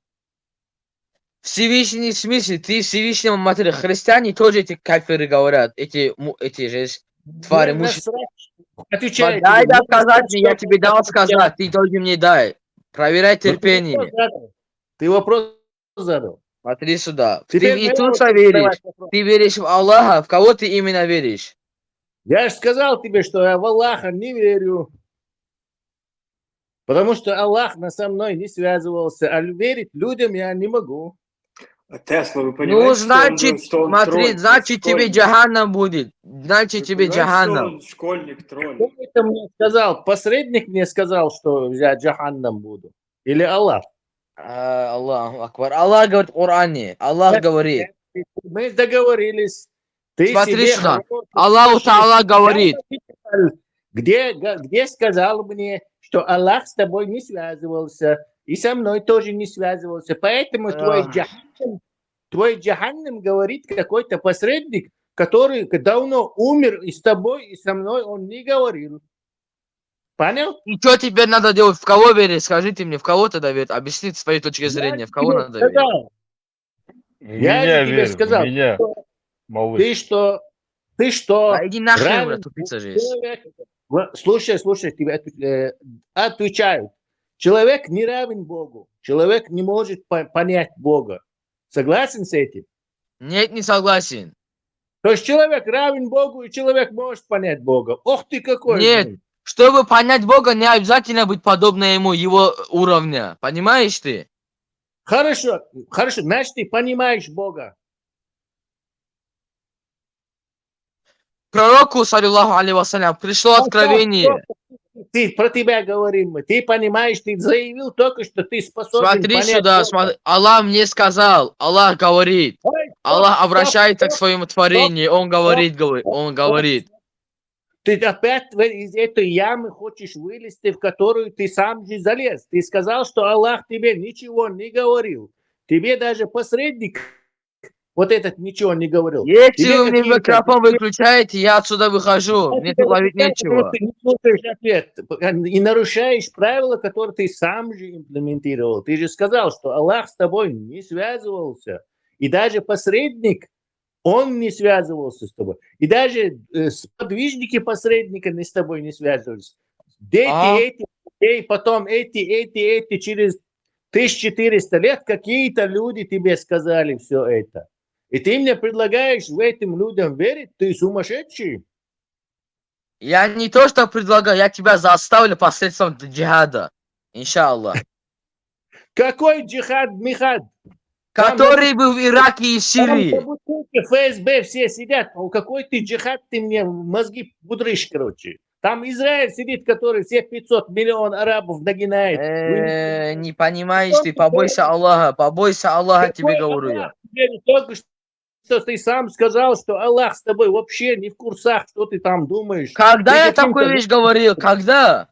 Всевышний в смысле, ты Всевышнему, смотри, христиане тоже эти кафиры говорят, эти, му- эти же с- твари Мне муши. Насрать. Отвечаю Дай тебе, мне сказать насрать, мне, я что тебе ты дал говоришь. сказать, ты тоже мне дай. Проверяй Ну, ты вопрос терпение. задал. Ты вопрос задал. Смотри сюда. Теперь Ты и моя тут очередь веришь. задавать вопрос. Ты веришь в Аллаха, в кого ты именно веришь? Я же сказал тебе, что я в Аллаха не верю. Потому что Аллах на со мной не связывался, а верить людям я не могу. А Тесла, вы Ну, понимаете, что он, значит, что он смотри, тролль, значит тебе школьник? Джаханнам будет. Значит Вы тебе понимаете, что Джаханнам. Он школьник, тролль. Кто это мне сказал? Посредник мне сказал, что я Джаханнам буду. Или Аллах? А, Аллаху Акбар. Аллах говорит в Коране. Аллах говорит. Мы договорились. Ты Смотри себе сюда. хороший Аллаху слушай, Таала я говорит. написал, где, га- где сказал мне, что Аллах с тобой не связывался, и со мной тоже не связывался. Поэтому твой Ах. Джаханнам, твой Джаханнам говорит какой-то посредник, который давно умер, и с тобой, и со мной он не говорил. Понял? И что теперь надо делать? В кого верить? Скажите мне, в кого тогда верить? Объясните с твоей точки зрения, в кого Я надо тебе верить? сказал, В Я меня же тебе верь, в сказал, меня, что малыш. ты что, ты что, Да иди нахрен, равен бля, тупица же есть. человек. Л- Слушай, слушай, тебе отв- э, отвечаю. Человек не равен Богу. Человек не может по- понять Бога. Согласен с этим? Нет, не согласен. То есть человек равен Богу, и человек может понять Бога. Ох ты какой! Нет. Блин. Чтобы понять Бога, не обязательно быть подобно ему, его уровня. Понимаешь ты? Хорошо, хорошо, значит, ты понимаешь Бога. Пророку, саллиллаху алейхи ва саллям, пришло Хорошо, откровение. Ты, про тебя говорим мы. Ты понимаешь, ты заявил только, что ты способен Смотри понять сюда, Бога. Смотри. Аллах мне сказал, Аллах говорит. Ой, стоп, Аллах стоп, обращается к стоп, своему стоп, творению, Он стоп, говорит, говорит, стоп, Он стоп. Говорит. Ты опять в- из этой ямы хочешь вылезти, в которую ты сам же залез. Ты сказал, что Аллах тебе ничего не говорил. Тебе даже посредник вот этот ничего не говорил. Если Тебе вы мне какие-то микрофон выключаете, я отсюда выхожу. Я Мне тебя тут ловить выключаю, потому нечего. что ты не слушаешь ответ. И нарушаешь правила, которые ты сам же имплементировал. Ты же сказал, что Аллах с тобой не связывался. И даже посредник, он не связывался с тобой. И даже э, сподвижники посредника не с тобой не связывались. Дети Ага. эти, и потом эти, эти, эти, через тысяча четыреста лет какие-то люди тебе сказали все это. И ты мне предлагаешь в этим людям верить? Ты сумасшедший? Я не то что предлагаю, я тебя заставлю посредством джихада. Иншаллах. Какой джихад, михад? Там Который был в Ираке и Там Сирии. по бутылке Ф С Б все сидят. О, какой ты джихад, ты мне мозги пудришь, короче. Там Израиль сидит, который все пятьсот миллион арабов нагинает. Э, не понимаешь ты, побойся Аллаха, побойся Аллаха, тебе говорю я. Только что ты сам сказал, что Аллах с тобой вообще не в курсах, что ты там думаешь. Когда Ты я каким-то такую вещь говорил? Когда?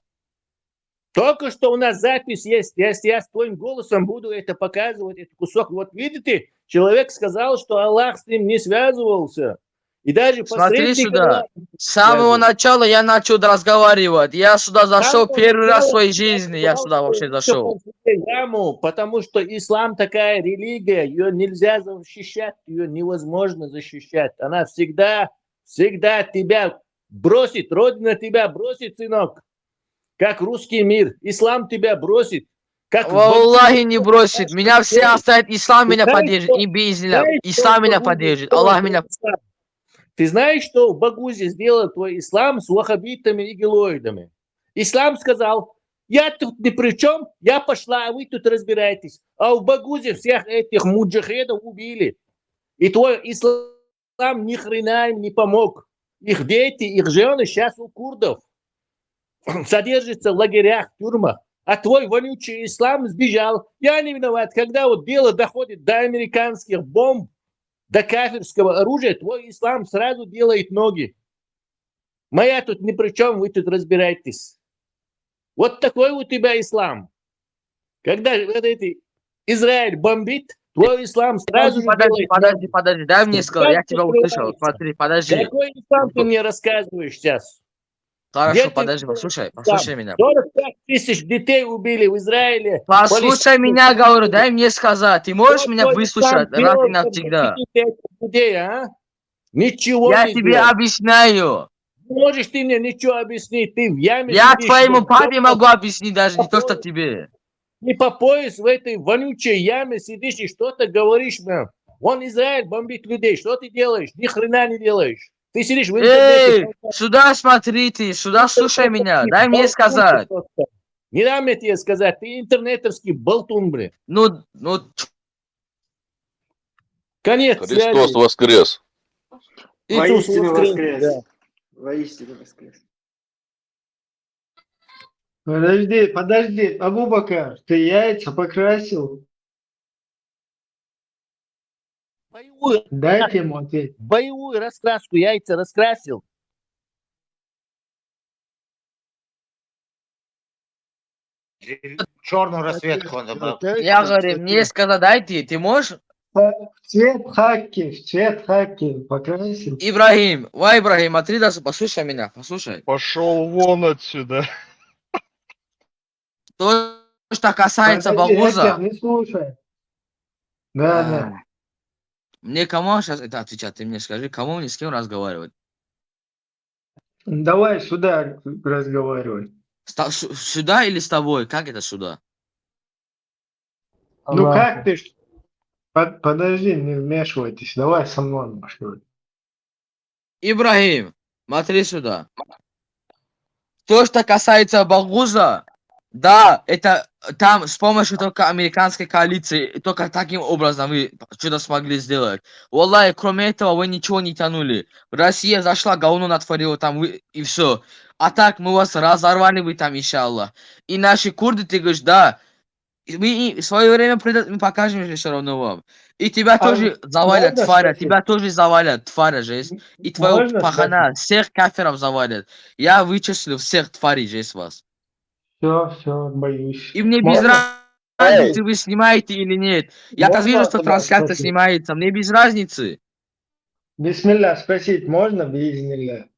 Только что у нас запись есть. Если я с твоим голосом буду это показывать, этот кусок. Вот видите, человек сказал, что Аллах с ним не связывался. И даже Смотри посредник сюда. Аллаха С самого связывается. Начала я начал разговаривать. Я сюда зашел Самого первый раз в начала своей жизни, я сказал, сюда что вообще это зашел. Яму, потому что ислам такая религия, ее нельзя защищать, ее невозможно защищать. Она всегда, всегда тебя бросит, Родина тебя бросит, сынок. Как русский мир. Ислам тебя бросит. Как Валлахи, не бросит. Меня все оставят. Ислам меня поддержит. И бизнес. Ислам меня поддержит. Аллах меня... Ты знаешь, что в Багузе сделал твой ислам с ваххабитами и гелоидами? Ислам сказал: я тут ни при чем, я пошла, а вы тут разбирайтесь. А в Багузе всех этих муджахедов убили. И твой ислам ни хрена им не помог. Их дети, их жены сейчас у курдов содержатся в лагерях, в тюрьмах. А твой вонючий ислам сбежал. Я не виноват. Когда вот дело доходит до американских бомб, до кафирского оружия, твой ислам сразу делает ноги. Моя тут ни при чем, вы тут разбирайтесь. Вот такой у тебя ислам. Когда вот эти Израиль бомбит, твой ислам сразу Подожди, подожди, подожди, подожди, дай мне сказать, я тебя услышал, смотри, подожди. Какой ислам ты мне рассказываешь сейчас? Хорошо, Где ты подожди, был послушай, там? послушай меня. Сорок пять тысяч детей убили в Израиле. Послушай Палестинцы. меня, говорю, дай мне сказать. Ты можешь Кто меня твой выслушать там раз и делал, навсегда? чтобы защитить этих людей, а? Ничего Я не тебе сделал. Объясняю. Не можешь ты мне ничего объяснить. Ты в яме Я сидишь, твоему блин. папе Ты могу объяснить, даже не то, что по- тебе. Ты по пояс в этой вонючей яме сидишь и что-то говоришь, блин. Вон Израиль бомбит людей. Что ты делаешь? Ни хрена не делаешь. Ты сидишь в интернете. Эй, сюда смотри ты, сюда слушай меня, дай мне сказать. Не дам я тебе сказать. Ты интернетовский болтун, блин. Ну, ну, Конец Христос связи. Воскрес! Иисус Воистину воскрес, воскрес. Да. Воистину воскрес. Подожди, подожди, Абубакар, ты яйца покрасил? Боевую, Дайте ему ответить. боевую раскраску яйца раскрасил. Черную расцветку он добавил. Я говорю, мне сказать, дай ты, ты можешь? В цвет хаки, в цвет хаки покрасил. Ибрагим, ва Ибрагим, смотри, да, послушай меня, послушай. Пошел вон отсюда. То, что касается Подожди, Багуза, Эдгар, не слушай. Да, да. а, мне кому сейчас это отвечать? Ты мне скажи, кому мне с кем разговаривать? Давай сюда разговаривай. С та- с- Сюда или с тобой? Как это сюда? Ну Ага. Как ты? ж- Под- Подожди, не вмешивайтесь. Давай со мной, может быть. Ибрагим, смотри сюда. То, что касается Багуза, да, это там с помощью только американской коалиции, только таким образом вы что-то смогли сделать. Валлахи, кроме этого вы ничего не тянули. Россия зашла, говно натворила там, вы- и все. А так мы вас разорвали бы там, иншаллах. И наши курды, ты говоришь, да, и мы и в свое время придёт, мы покажем же все равно вам. И тебя А тоже завалят, можно тваря, спросить? Тебя тоже завалят, тваря же есть. И твоего Можно пахана, всех каферов завалят. Я вычислю всех тварей же есть вас. Все, все, боюсь. И мне без Можно? разницы, вы снимаете или нет. Я-то Можно вижу, что тебя трансляция спросить? Снимается, мне без разницы. Бисмилля, спросить можно? Биизнилля.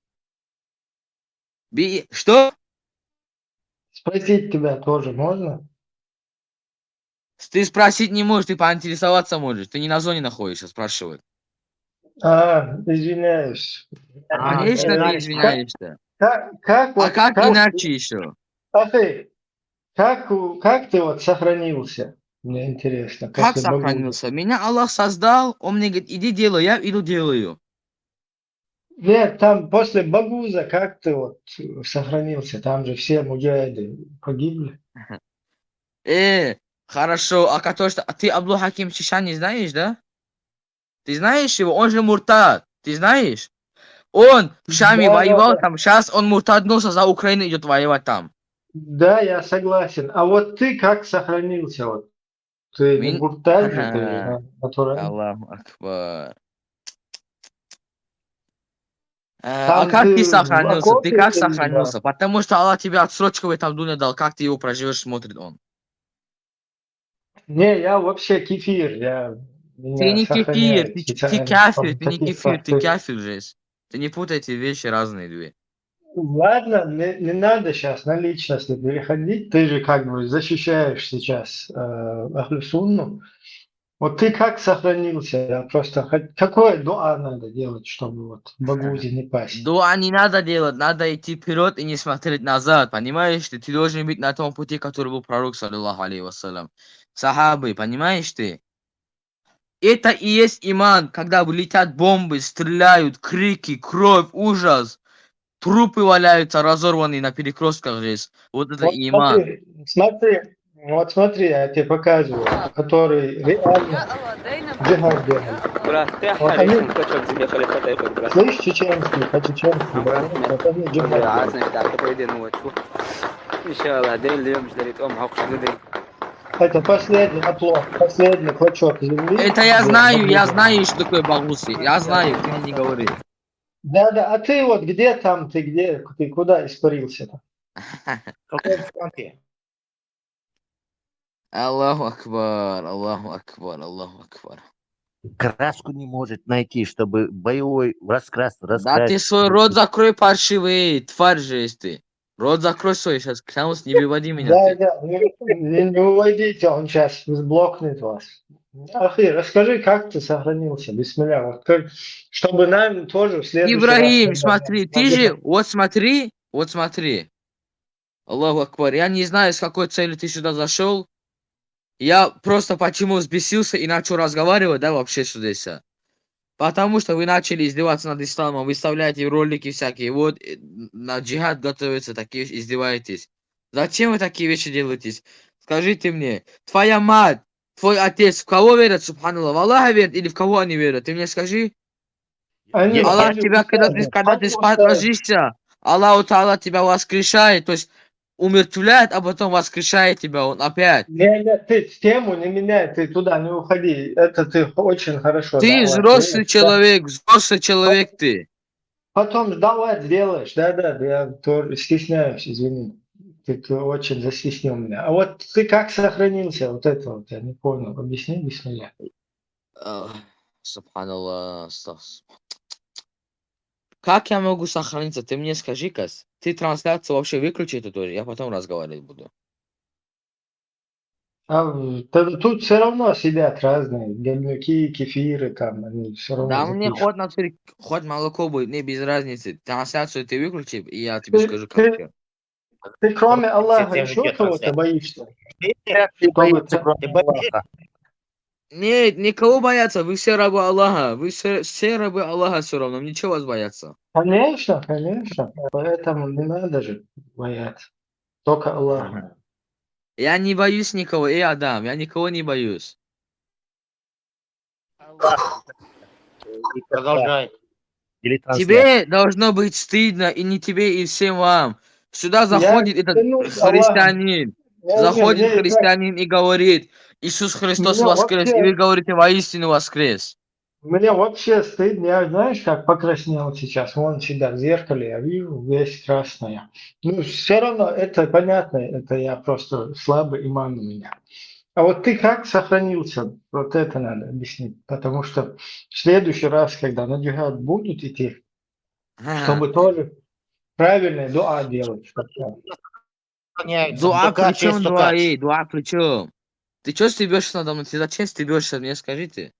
Би- Что? Спросить тебя тоже можно? Ты спросить не можешь, ты поинтересоваться можешь. Ты не на зоне находишься, спрашивай. А, извиняюсь. Конечно, да, ты извиняешься. Как, как, А вот- как как- иначе еще? Ахи, как, у- как ты вот сохранился? Мне интересно. Как после Багуза. Сохранился? Меня Аллах создал, он мне говорит, иди делай, я иду делаю. Нет, там после Багуза как ты вот сохранился? Там же все муджахиды погибли. Э, хорошо, а то, что... а ты Абдул Хаким Чишани знаешь, да? Ты знаешь его? Он же муртад, ты знаешь? Он в Шаме Да, да, воевал да. Там, сейчас он муртаднулся, за Украину идет воевать там. Да, я согласен. А вот ты как сохранился? Вот ты Мин- не муртад же ты, Ага. а, который... Аллаху Акбар. А Там а как ты ты в сохранился? Ты окопе как или сохранился? Потому что Аллах тебе отсрочку в этом дунья дал. Как ты его проживешь, смотрит он. Не, я вообще кефир. Я, Ты не кефир, ты, ты кафир, ты не кефир, ты кафир же. Ты не путай эти вещи разные две. Ладно, не, не надо сейчас на личности переходить. Ты же как бы защищаешь сейчас э, Ахлю Сунну. Вот ты как сохранился? Я просто хот- какое дуа надо делать, чтобы вот в Багузе не пасть? Дуа не надо делать, надо идти вперед и не смотреть назад, понимаешь? Ты, ты должен быть на том пути, который был пророк, саллиллаху алейхи вассалям. Сахабы, понимаешь ты? Это и есть иман, когда летят бомбы, стреляют, крики, кровь, ужас, трупы валяются разорванные на перекрестках здесь. Вот это Вот иман. Смотри, смотри, вот смотри, я тебе показываю, который реально джихад делает. Брат, ты Вот они- охаришь, кто чё к земле халифата, я как брат. Слышь, чеченский, по-чеченски, да? Вот они джихад делают. Азны, да, это по-единому, вот, фу. Иншаллах, день льём, ждали, там, хак, ждали. Это последний оплот, последний клочок земли. Это я Вот, знаю, вот я это. Знаю, что такое Багуси. Я знаю, ты мне не говори. Да, да, а ты вот где там, ты где, ты куда испарился-то? В каком фронте? Аллаху Акбар, Аллаху Акбар, Аллаху Акбар. краску не может найти, чтобы боевой раскрас Да раскрасить. Ты свой рот закрой, паршивый, тварь же есть ты. Рот закрой свой, сейчас клянусь, не выводи меня Да, ты. Да, не, не, не уводите, он сейчас сблокнет вас. Ахи, расскажи, как ты сохранился, бисмилля, вот как, чтобы нам тоже в следующий раз, Ибрагим, когда смотри, ты же, вот смотри, вот смотри. Аллаху Акбар, я не знаю, с какой целью ты сюда зашел. Я просто почему взбесился и начал разговаривать, да, вообще сюда. Потому что вы начали издеваться над исламом, выставляете ролики всякие, вот э, на джихад готовятся, такие издеваетесь. Зачем вы такие вещи делаете? Скажите мне, твоя мать, твой отец, в кого верят, субханаллах, в Аллаха верят или в кого они верят? Ты мне скажи. Они Аллах скажут, тебя, когда да, ты, когда ты потому спать что- ложишься, Аллаху Таала тебя воскрешает, то есть умертвляет, а потом воскрешает тебя он опять. Не, не, ты тему не меняй, ты туда не уходи. Это ты очень хорошо. Ты Давай, взрослый ты- человек, взрослый человек ты. Потом давай делаешь, да, да, я тоже стесняюсь, извини. Ты, ты очень застеснил меня. А вот ты как сохранился, вот это вот я не понял. Объясни, бисмилля. А, Субханаллах, астагфируллах. Как я могу сохраниться? Ты мне скажи, Кас. Ты трансляцию вообще выключи эту тоже, я потом разговаривать буду. А в- тогда тут все равно сидят разные говнюки, кефиры, там, они все равно Да мне запишут. Хоть на тыр- хоть молоко будет, мне без разницы. Трансляцию ты выключи, и я тебе Ты- скажу, ты- как я. Ты кроме Аллаха Всем еще идёт кого-то трансляция. Боишься? Ты боишься, Чтобы- кроме Ты боишься? Аллаха. Нет, никого бояться, вы все рабы Аллаха, вы все, все рабы Аллаха все равно, мне чего вас бояться? Конечно, конечно. Поэтому не надо же бояться. Только Аллаха. Я не боюсь никого, эй, Адам, я никого не боюсь. Аллах. И Продолжай. Или трансляция. Тебе должно быть стыдно, и не тебе, и всем вам. Сюда заходит этот клянусь христианин, Я- заходит я- я- христианин и говорит: «Иисус Христос Меня воскрес», и вообще- вы говорите: «Воистину воскрес». Мне вообще стыдно, я знаешь, как покраснел сейчас. Вон себя в зеркале, я вижу, весь красная. Ну, все равно это понятно, это я просто слабый иман у меня. А вот ты как сохранился? Вот это надо объяснить. Потому что в следующий раз, когда на джихад будут идти, Ага. Чтобы тоже правильное дуа делать. Как-то. Сохраняется. Дуа Что как, при чем, что дуа, как. Эй, дуа при чем? Ты что стебешься надо мной? Ты зачем стебешься мне, скажи ты?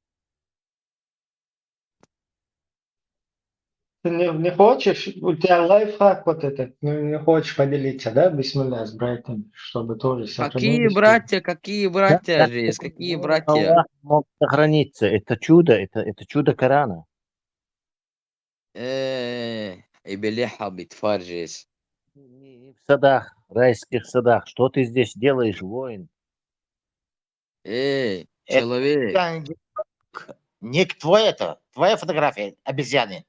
Ты не, не хочешь? У тебя лайфхак вот этот, не, не хочешь поделиться, да, бисмилля, с братьями, чтобы тоже Какие сохранились? Братья, какие братья Да, же есть, да, какие да, братья? Аллах мог сохраниться. Это чудо, это, это чудо Корана. Э, и белеха бит, тварь же есть. Не, не в садах, райских садах. Что ты здесь делаешь, воин? Эй, Это человек. Я не, не к-, твой это, твоя фотография обезьяны.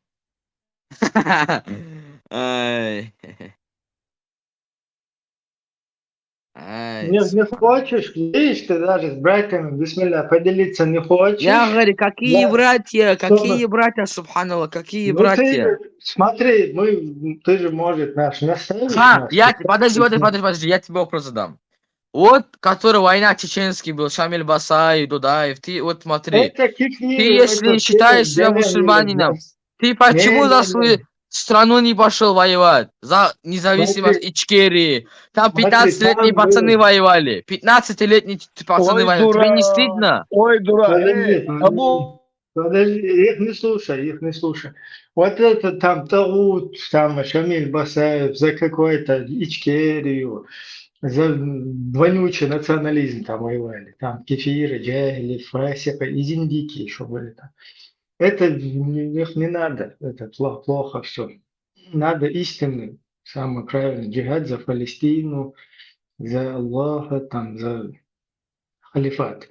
Ай. Ай. Не, не хочешь? Видишь, ты даже с братьями, бисмилля, поделиться не хочешь? Я говорю, какие Да. братья, Чтобы- какие братья, субханаллах, какие Ну, братья? Ты, смотри, мы, ты же, может, наш наставник. Ха, наш я, наставник. Подожди, подожди, подожди, подожди, я тебе вопрос задам. Вот, который война чеченский был, Шамиль Басаев, Дудаев, ты вот смотри, Это кефир, ты если это считаешь себя говно, мусульманином, да. ты почему Не, за не, свою не. страну не пошел воевать? За независимость Смотри. Ичкерии. Там Смотри, пятнадцатилетние там пацаны был- воевали. Пятнадцатилетние пацаны Ой, воевали. Тебе не дурак. Стыдно? Ой, дурак. Подожди, Эй, подожди. Абу. Подожди, их не слушай, их не слушай. Вот это там Тагут, там Шамиль Басаев за какую-то Ичкерию, за вонючий национализм там воевали. Там кефиры, джахили, фасикы и зиндики еще были там. Это не, их не надо, это плохо, плохо все. Надо истинный, самый правильный джихад за Палестину, за Аллаха, там, за халифат.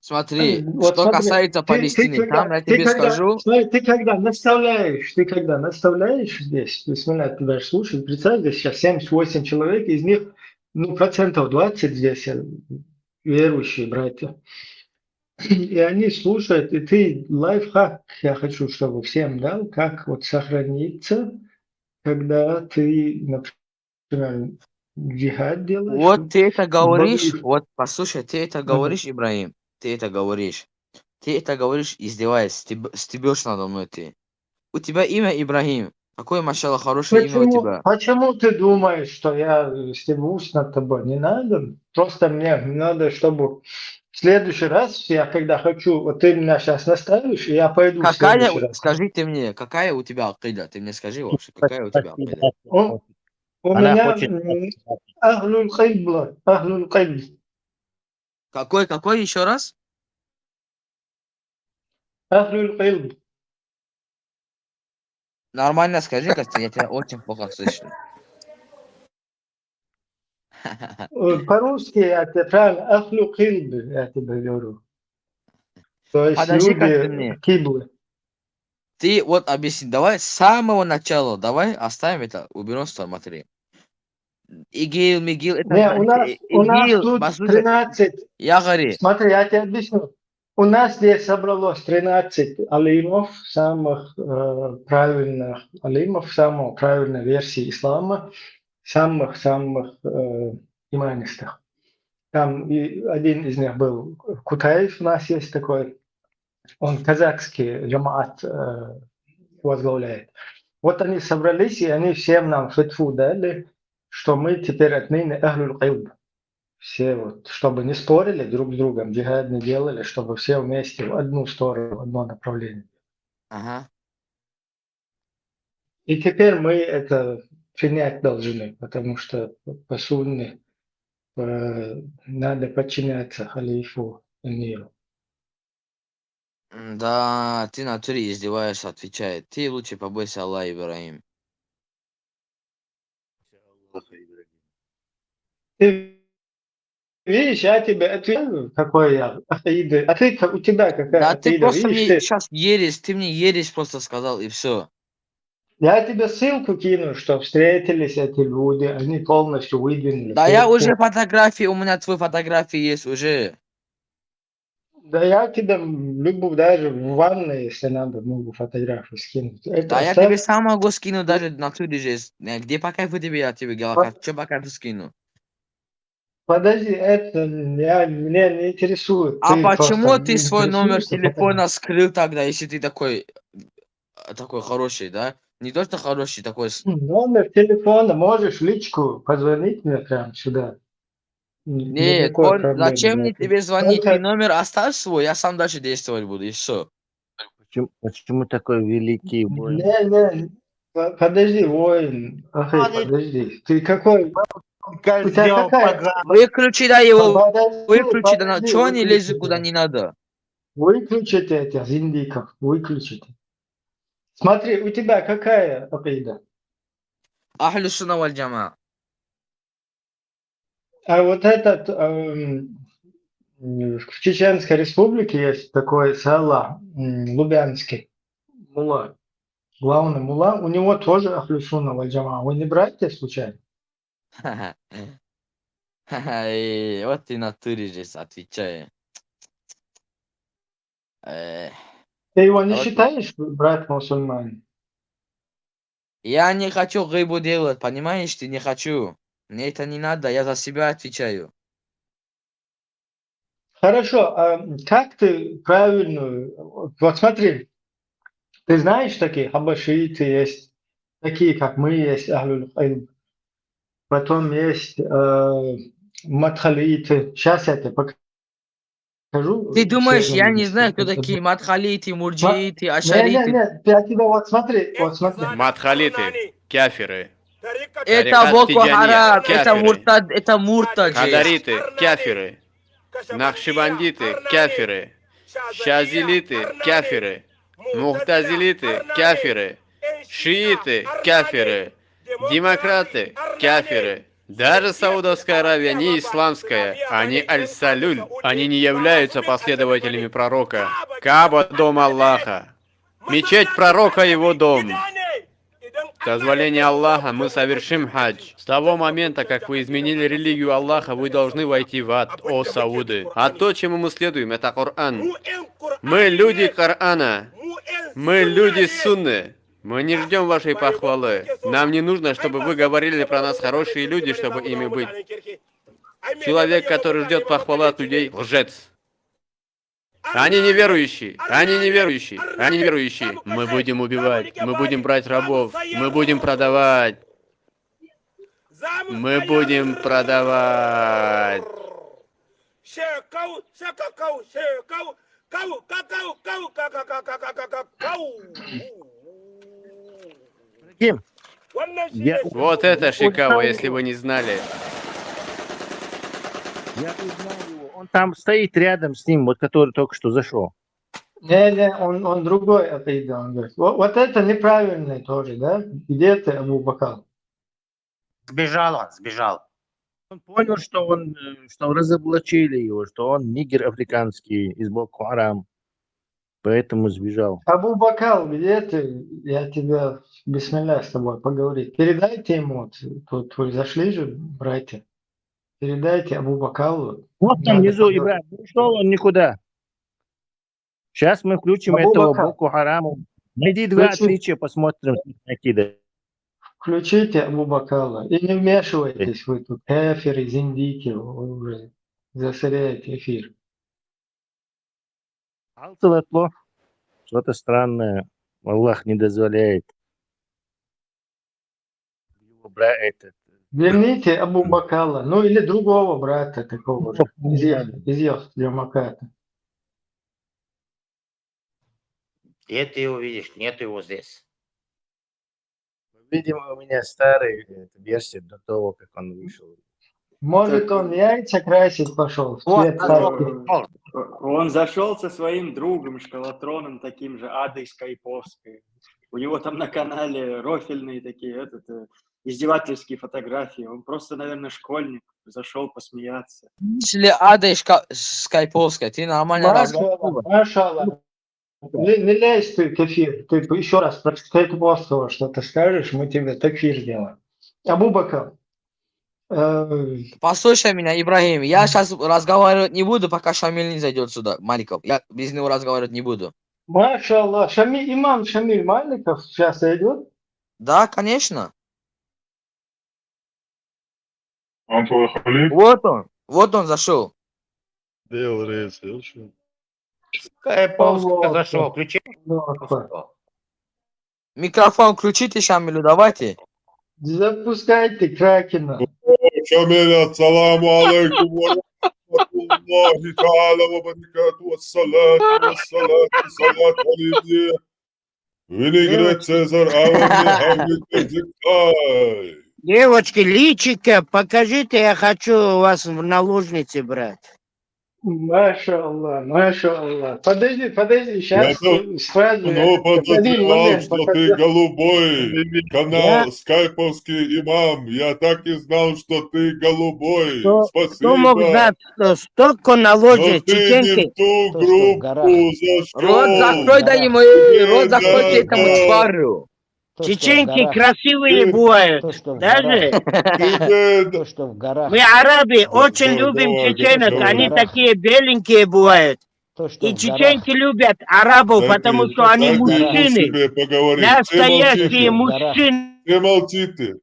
Смотри, Вот что смотри, касается ты, ты Палестины, когда, там я ты тебе когда, скажу. Смотри, ты когда наставляешь, ты когда наставляешь здесь, бисмилля, ты даже слушай, представь, здесь сейчас семьдесят восемь человек, из них, ну, процентов двадцать здесь э, верующие братья. И они слушают, и ты лайфхак, я хочу, чтобы всем дал, как вот сохраниться, когда ты, например, джихад делаешь. Вот ты это говоришь, боишь. Вот послушай, ты это Мгм. Говоришь, Ибрагим, ты это говоришь. Ты это говоришь, издеваясь, стеб- стебёшь надо мной ты. У тебя имя Ибрагим. Какое, машалла, хорошее имя у Почему, тебя. почему ты думаешь, что я стебусь над тобой? Не надо. Просто мне надо, чтобы в следующий раз, я когда хочу, вот ты меня сейчас наставишь, и я пойду в Какая, следующий у- раз. Скажи ты мне, какая у тебя акида? Ты мне скажи вообще, какая у тебя акида? У, у Она меня хочет м, ахлюль кибла, ахлюль кибла. Какой, какой еще раз? Ахлюль кибла. Нормально скажи, Костя, я тебя очень плохо слышу. Э, По-русски я тебе правильно, ахлю кибла, я тебе говорю. То есть Подожди, как ты люди мне. Киблы. Ты вот объясни, давай с самого начала, давай оставим это, уберем с тобой, смотри. ИГИЛ, МИГИЛ, это Не, же- у нас, и- у нас ИГИЛ, тут послушай, тринадцать. Я говорю, Смотри, я тебе объясню. У нас здесь собралось тринадцать алимов, самых э, правильных алимов, самой правильной версии ислама, самых-самых э, иманистых. Там и один из них был Кутаев, у нас есть такой, он казахский джамаат э, возглавляет. Вот они собрались, и они всем нам фитву дали, что мы теперь отныне ахлюль кибла. Все вот, чтобы не спорили друг с другом, джихад не делали, чтобы все вместе в одну сторону, в одно направление. Ага. И теперь мы это принять должны, потому что по сунне э, надо подчиняться халифу, эмиру. М, Да, ты в натуре издеваешься, отвечает. Ты лучше побойся Аллаха, Ибрагим. Ты видишь, я тебе отвечаю, какой я, акида. А ты, у тебя какая Да ты акида? Просто Видишь, мне ты, сейчас ересь, ты мне ересь просто сказал, и все. Я тебе ссылку кину, что встретились эти люди, они полностью выдвинули. Да, я Ты- уже ты- фотографии, у меня твои фотографии есть уже. Да я тебе любую, даже в ванной, если надо, могу фотографию скинуть. Это Да, я оставь. Тебе сам могу скинуть, даже в натуре же. Э, Где по кайфу тебе, я тебе говорю, Вот. Что по кайфу скину? Подожди, это я, меня не интересует. А Ты почему просто ты свой номер интересуешься телефона скрыл тогда, если ты такой, э, такой хороший, да? Не то, что хороший, такой... с- Номер телефона, можешь в личку позвонить мне прямо сюда. Н- Нет, никакой он- проблемы зачем мне нет. Тебе звонить? Ты Только- Номер оставь свой, я сам дальше действовать буду, и все. Почему, почему такой великий воин? Не, не, по- подожди, воин. Ах, Ладно. Подожди. Ты какой? У тебя Козёл какая? поганый. Выключи, да, его. Подожди, Выключи, да, подожди, что они лезут, выключи куда это. Не надо. Выключите этих зиндиков, выключите. Смотри, у тебя какая акида? Ахлю сунна валь джамаа. А вот этот эм, в Чеченской Республике есть такой Салах м, Лубянский, мулла, главный мулла, у него тоже ахлю сунна валь джамаа. Вы не братья случайно? Эй, вот ты в натуре же, отвечаю. Э, Ты его не Вот. Считаешь брат мусульманин? Я не хочу гибу делать, понимаешь, ты не хочу. Мне это не надо, я за себя отвечаю. Хорошо, а как ты правильную... Вот смотри, ты знаешь, такие хабашиты есть, такие, как мы, есть ахлюль ильм. Потом есть э, мадхалиты. Сейчас я тебе покажу. Ты думаешь, всё я они не есть. Знаю, кто такие мадхалиты, мурджииты, ашариты? Не, не, не, я тебе вот смотри, вот смотри. Мадхалиты, кафиры. Это Тарикат Боко Тиджания, Харам, это кафиры. Муртад, это Муртад же. Кадариты, кафиры. Нахшибандиты, кафиры. Шазилиты, кафиры. Мухтазилиты, кафиры. Шииты, кафиры. Демократы, кафиры. Даже Саудовская Аравия не исламская, они аль-салюль, они не являются последователями пророка. Кааба — дом Аллаха. Мечеть пророка — его дом. С дозволения Аллаха мы совершим хадж. С того момента, как вы изменили религию Аллаха, вы должны войти в ад, о сауды. А то, чему мы следуем, это Коран. Мы люди Корана. Мы люди Сунны. Мы не ждем вашей похвалы. Нам не нужно, чтобы вы говорили про нас хорошие люди, чтобы ими быть. Человек, который ждет похвалы от людей, лжец. Они неверующие, они неверующие, они неверующие. Мы будем убивать, мы будем брать рабов, мы будем продавать. Мы будем продавать. Ибрагим, я- Вот это он Шикао, там- если вы не знали. Я узнал его. Он там стоит рядом с ним, вот который только что зашел. Не, не, он, он другой Акида, он говорит. Вот, вот это неправильный тоже, да? Где ты, Абу Бакар? Сбежал он, сбежал. Он понял, что он, э, что разоблачили его, что он нигер африканский из Боку Харам. Поэтому сбежал. Абу Бакар, где ты? Я тебя, бисмилля, с тобой поговорить. Передайте ему, вот, тут вы зашли же, братья. Передайте Абу Бакару. Вот там Надо внизу, поговорить. Ибрагим, не ушел он никуда. Сейчас мы включим Абу этого Бакар. Боку Харама. Найди два Включи. отличия, посмотрим, что Акида. Включите Абу Бакара и не вмешивайтесь вы тут. Кафиры, зиндики, вы уже засоряете эфир. Алсылатло. Что-то странное. Аллах не дозволяет. Его бра- этот. Верните Абу Бакара, ну или другого брата такого же, из их, из их джамаата. Где ты его видишь? Нет его здесь. Видимо, у меня старая, э, версия до того, как он вышел. Может, он яйца красить пошел? Вот, Цвет пошёл, карты. пошёл. Он зашел со своим другом шкалатроном, таким же Адой Скайповским. У него там на канале рофильные такие, этот, э, издевательские фотографии. Он просто, наверное, школьник, зашел посмеяться. Если Ада и Шка- Скайповская, ты нормально Машалла, разговаривал. машалла. Не, не лезь ты, кафир. Ты еще раз про Скайповского что-то скажешь, мы тебе такфир сделаем. Абу Бакар. Э, Послушай меня, Ибрагим, я сейчас разговаривать не буду, пока Шамиль не зайдет сюда, Маликов. Я без него разговаривать не буду. Машалла. Шами, имам Шамиль Маликов сейчас зайдет. Да, конечно. Он твой халиф? Вот он, вот он зашел. Делал рейс, слышал? Скайповский Аллаху зашел, акбар. включи. Аллаху акбар. Микрофон включите, Шамилю, давайте. Запускайте Кракена. Шамиль, ассаламу алейкум ва рахматуллахи тааля ва баракатух. Ассалату вассалату, салат алейкум. Винегрет Цезарь, авами хавлит зиктай. Девочки, личико покажите, я хочу вас в наложницы брать. Машалла, машалла. Подожди, подожди, Я сейчас давно сразу. подозревал, Один момент, что ты подожди. Голубой, канал Я- Скайповский имам. Я так и знал, что ты Голубой. Кто, Спасибо. кто мог знать, что столько Но наложниц ты не чеченки? в ту То, что в горах. группу зашел. Рот закрой, да ему, Тебе э, рот закрой, ты этому надо. Чвару. То, что в Чеченки горах. красивые Ты- бывают. То, что в Даже горах. Тебе То, что в горах. Мы арабы Да, очень да, любим давай, чеченок, давай. Они такие беленькие бывают. То, что И в горах. Чеченки любят арабов, Дайте, потому что они дайте ему мужчины. себе поговорить. Все Настоящие молчите. Мужчины. Все молчите.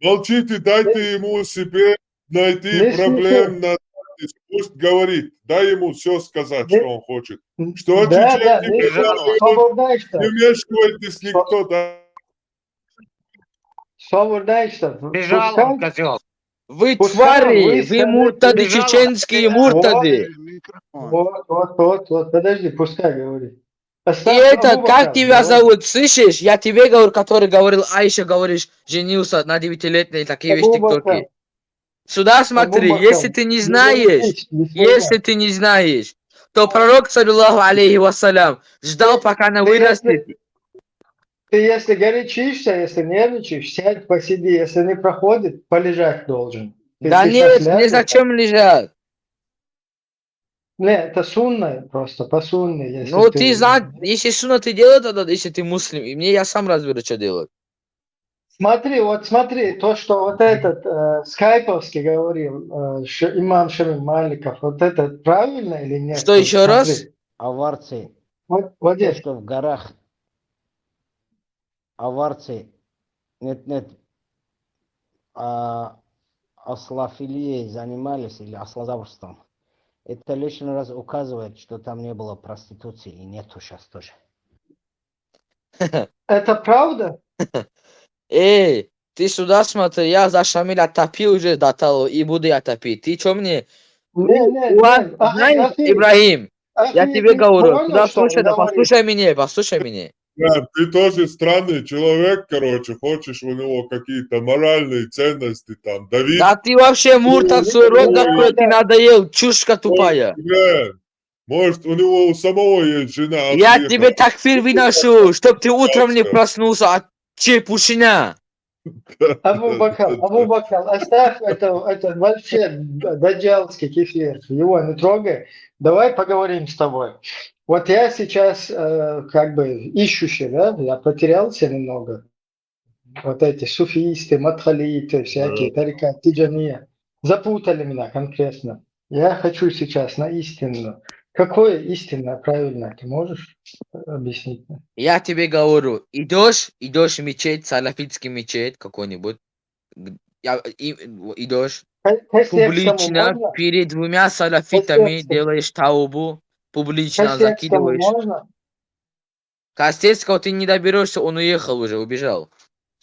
Молчите, дайте ему себе найти Не проблем слушай. на запись. Пусть говорит. Дай ему все сказать, Не- что он хочет. Что Да, да, отвечаете, не пожалуйста. Свободайся. Не вмешивайтесь никто, да. Свободайся. Бежал он, козел. Вы Пускай твари, вы вы скажете, муртады, бежал. Чеченские муртады. Вот, вот, вот, вот, подожди, пускай говорит. И этот, как тебя зовут, слышишь? Я тебе говорю, который говорил, Айша, говоришь, женился на девятилетней, такие вещи в ТикТоке. Сюда смотри, если ты не знаешь, если ты не знаешь, то пророк, саллаллаху алейхи вассалям, ждал, пока она вырастет. Ты если горячишься, если нервничаешь, сядь, посиди. Если не проходит, полежать должен. Ты Да сейчас нет, ляжешь. Незачем лежать. Не, это сунна просто, по сунне. Если Ну, ты знаешь, если сунна ты делай, тогда, если ты муслим, и мне я сам разберу, что делать. Смотри, вот смотри, то, что вот этот э, Скайповский говорил, э, Ш- имам Шамиль Маликов, вот это правильно или нет? Что, Вот ещё раз? Смотри. Аварцы. Вот, вот То, здесь. Что в горах. Аварцы. Нет, нет. А, аслофилией занимались или аслозаврством. Это лишний раз указывает, что там не было проституции и нету сейчас тоже. Это правда? Эй, ты сюда смотри, я за Шамиля топил уже до того и буду я топить. Ты чё мне? Не, не, У вас, не. Ах, знаешь, ах, Ибрагим, ах, я ты тебе говорю, понял, сюда что он слушай, да говорит? Послушай меня, послушай меня. Да, ты тоже странный человек, короче, хочешь у него какие-то моральные ценности там, давить. Да ты вообще муртат свой рот закрой, ты надоел, чушка тупая. Да. Может, у него у самого есть жена. Я съехала. тебе такфир выношу, чтоб ты утром не проснулся от чепушина. Абу Бакар, Абу Бакар, оставь это, это вообще д- даджалский кефир, его не трогай. Давай поговорим с тобой. Вот я сейчас э, как бы ищущий, да, я потерялся немного. Вот эти суфиисты, мадхалиты, всякие тарикат, тиджания. Запутали меня конкретно. Я хочу сейчас на истину. Какое истинное, правильное, ты можешь э, объяснить мне? Я тебе говорю, идешь, идешь в мечеть, салафитский мечеть какой-нибудь, г- я, и- идешь К- к секстому публично можно? перед двумя салафитами Секстому. Делаешь таубу, К публично секстому закидываешь. Можно? Костецкого ты не доберешься, он уехал уже, убежал.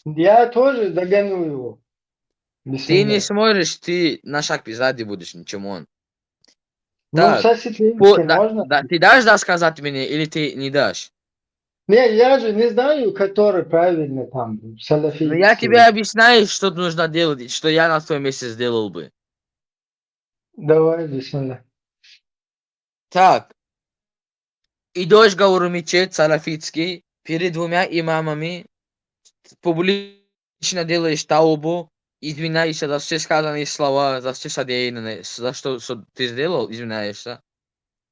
Я тоже догоню его. Без Ты не меня. Смотришь, ты на шаг сзади будешь, ничего он. Ну, Так, со Сетлинским по- да, можно? Да, ты дашь рассказать мне или ты не дашь? Не, я же не знаю, который правильно там, Ну, салафитский. Я тебе объясняю, что нужно делать, и что я на твоем месте сделал бы. Давай, бисмилля. Так. Идешь, говорю, мечеть салафитский, перед двумя имамами, публично делаешь таубу, извиняешься за все сказанные слова, за все содеянное, за что, что ты сделал, извиняешься.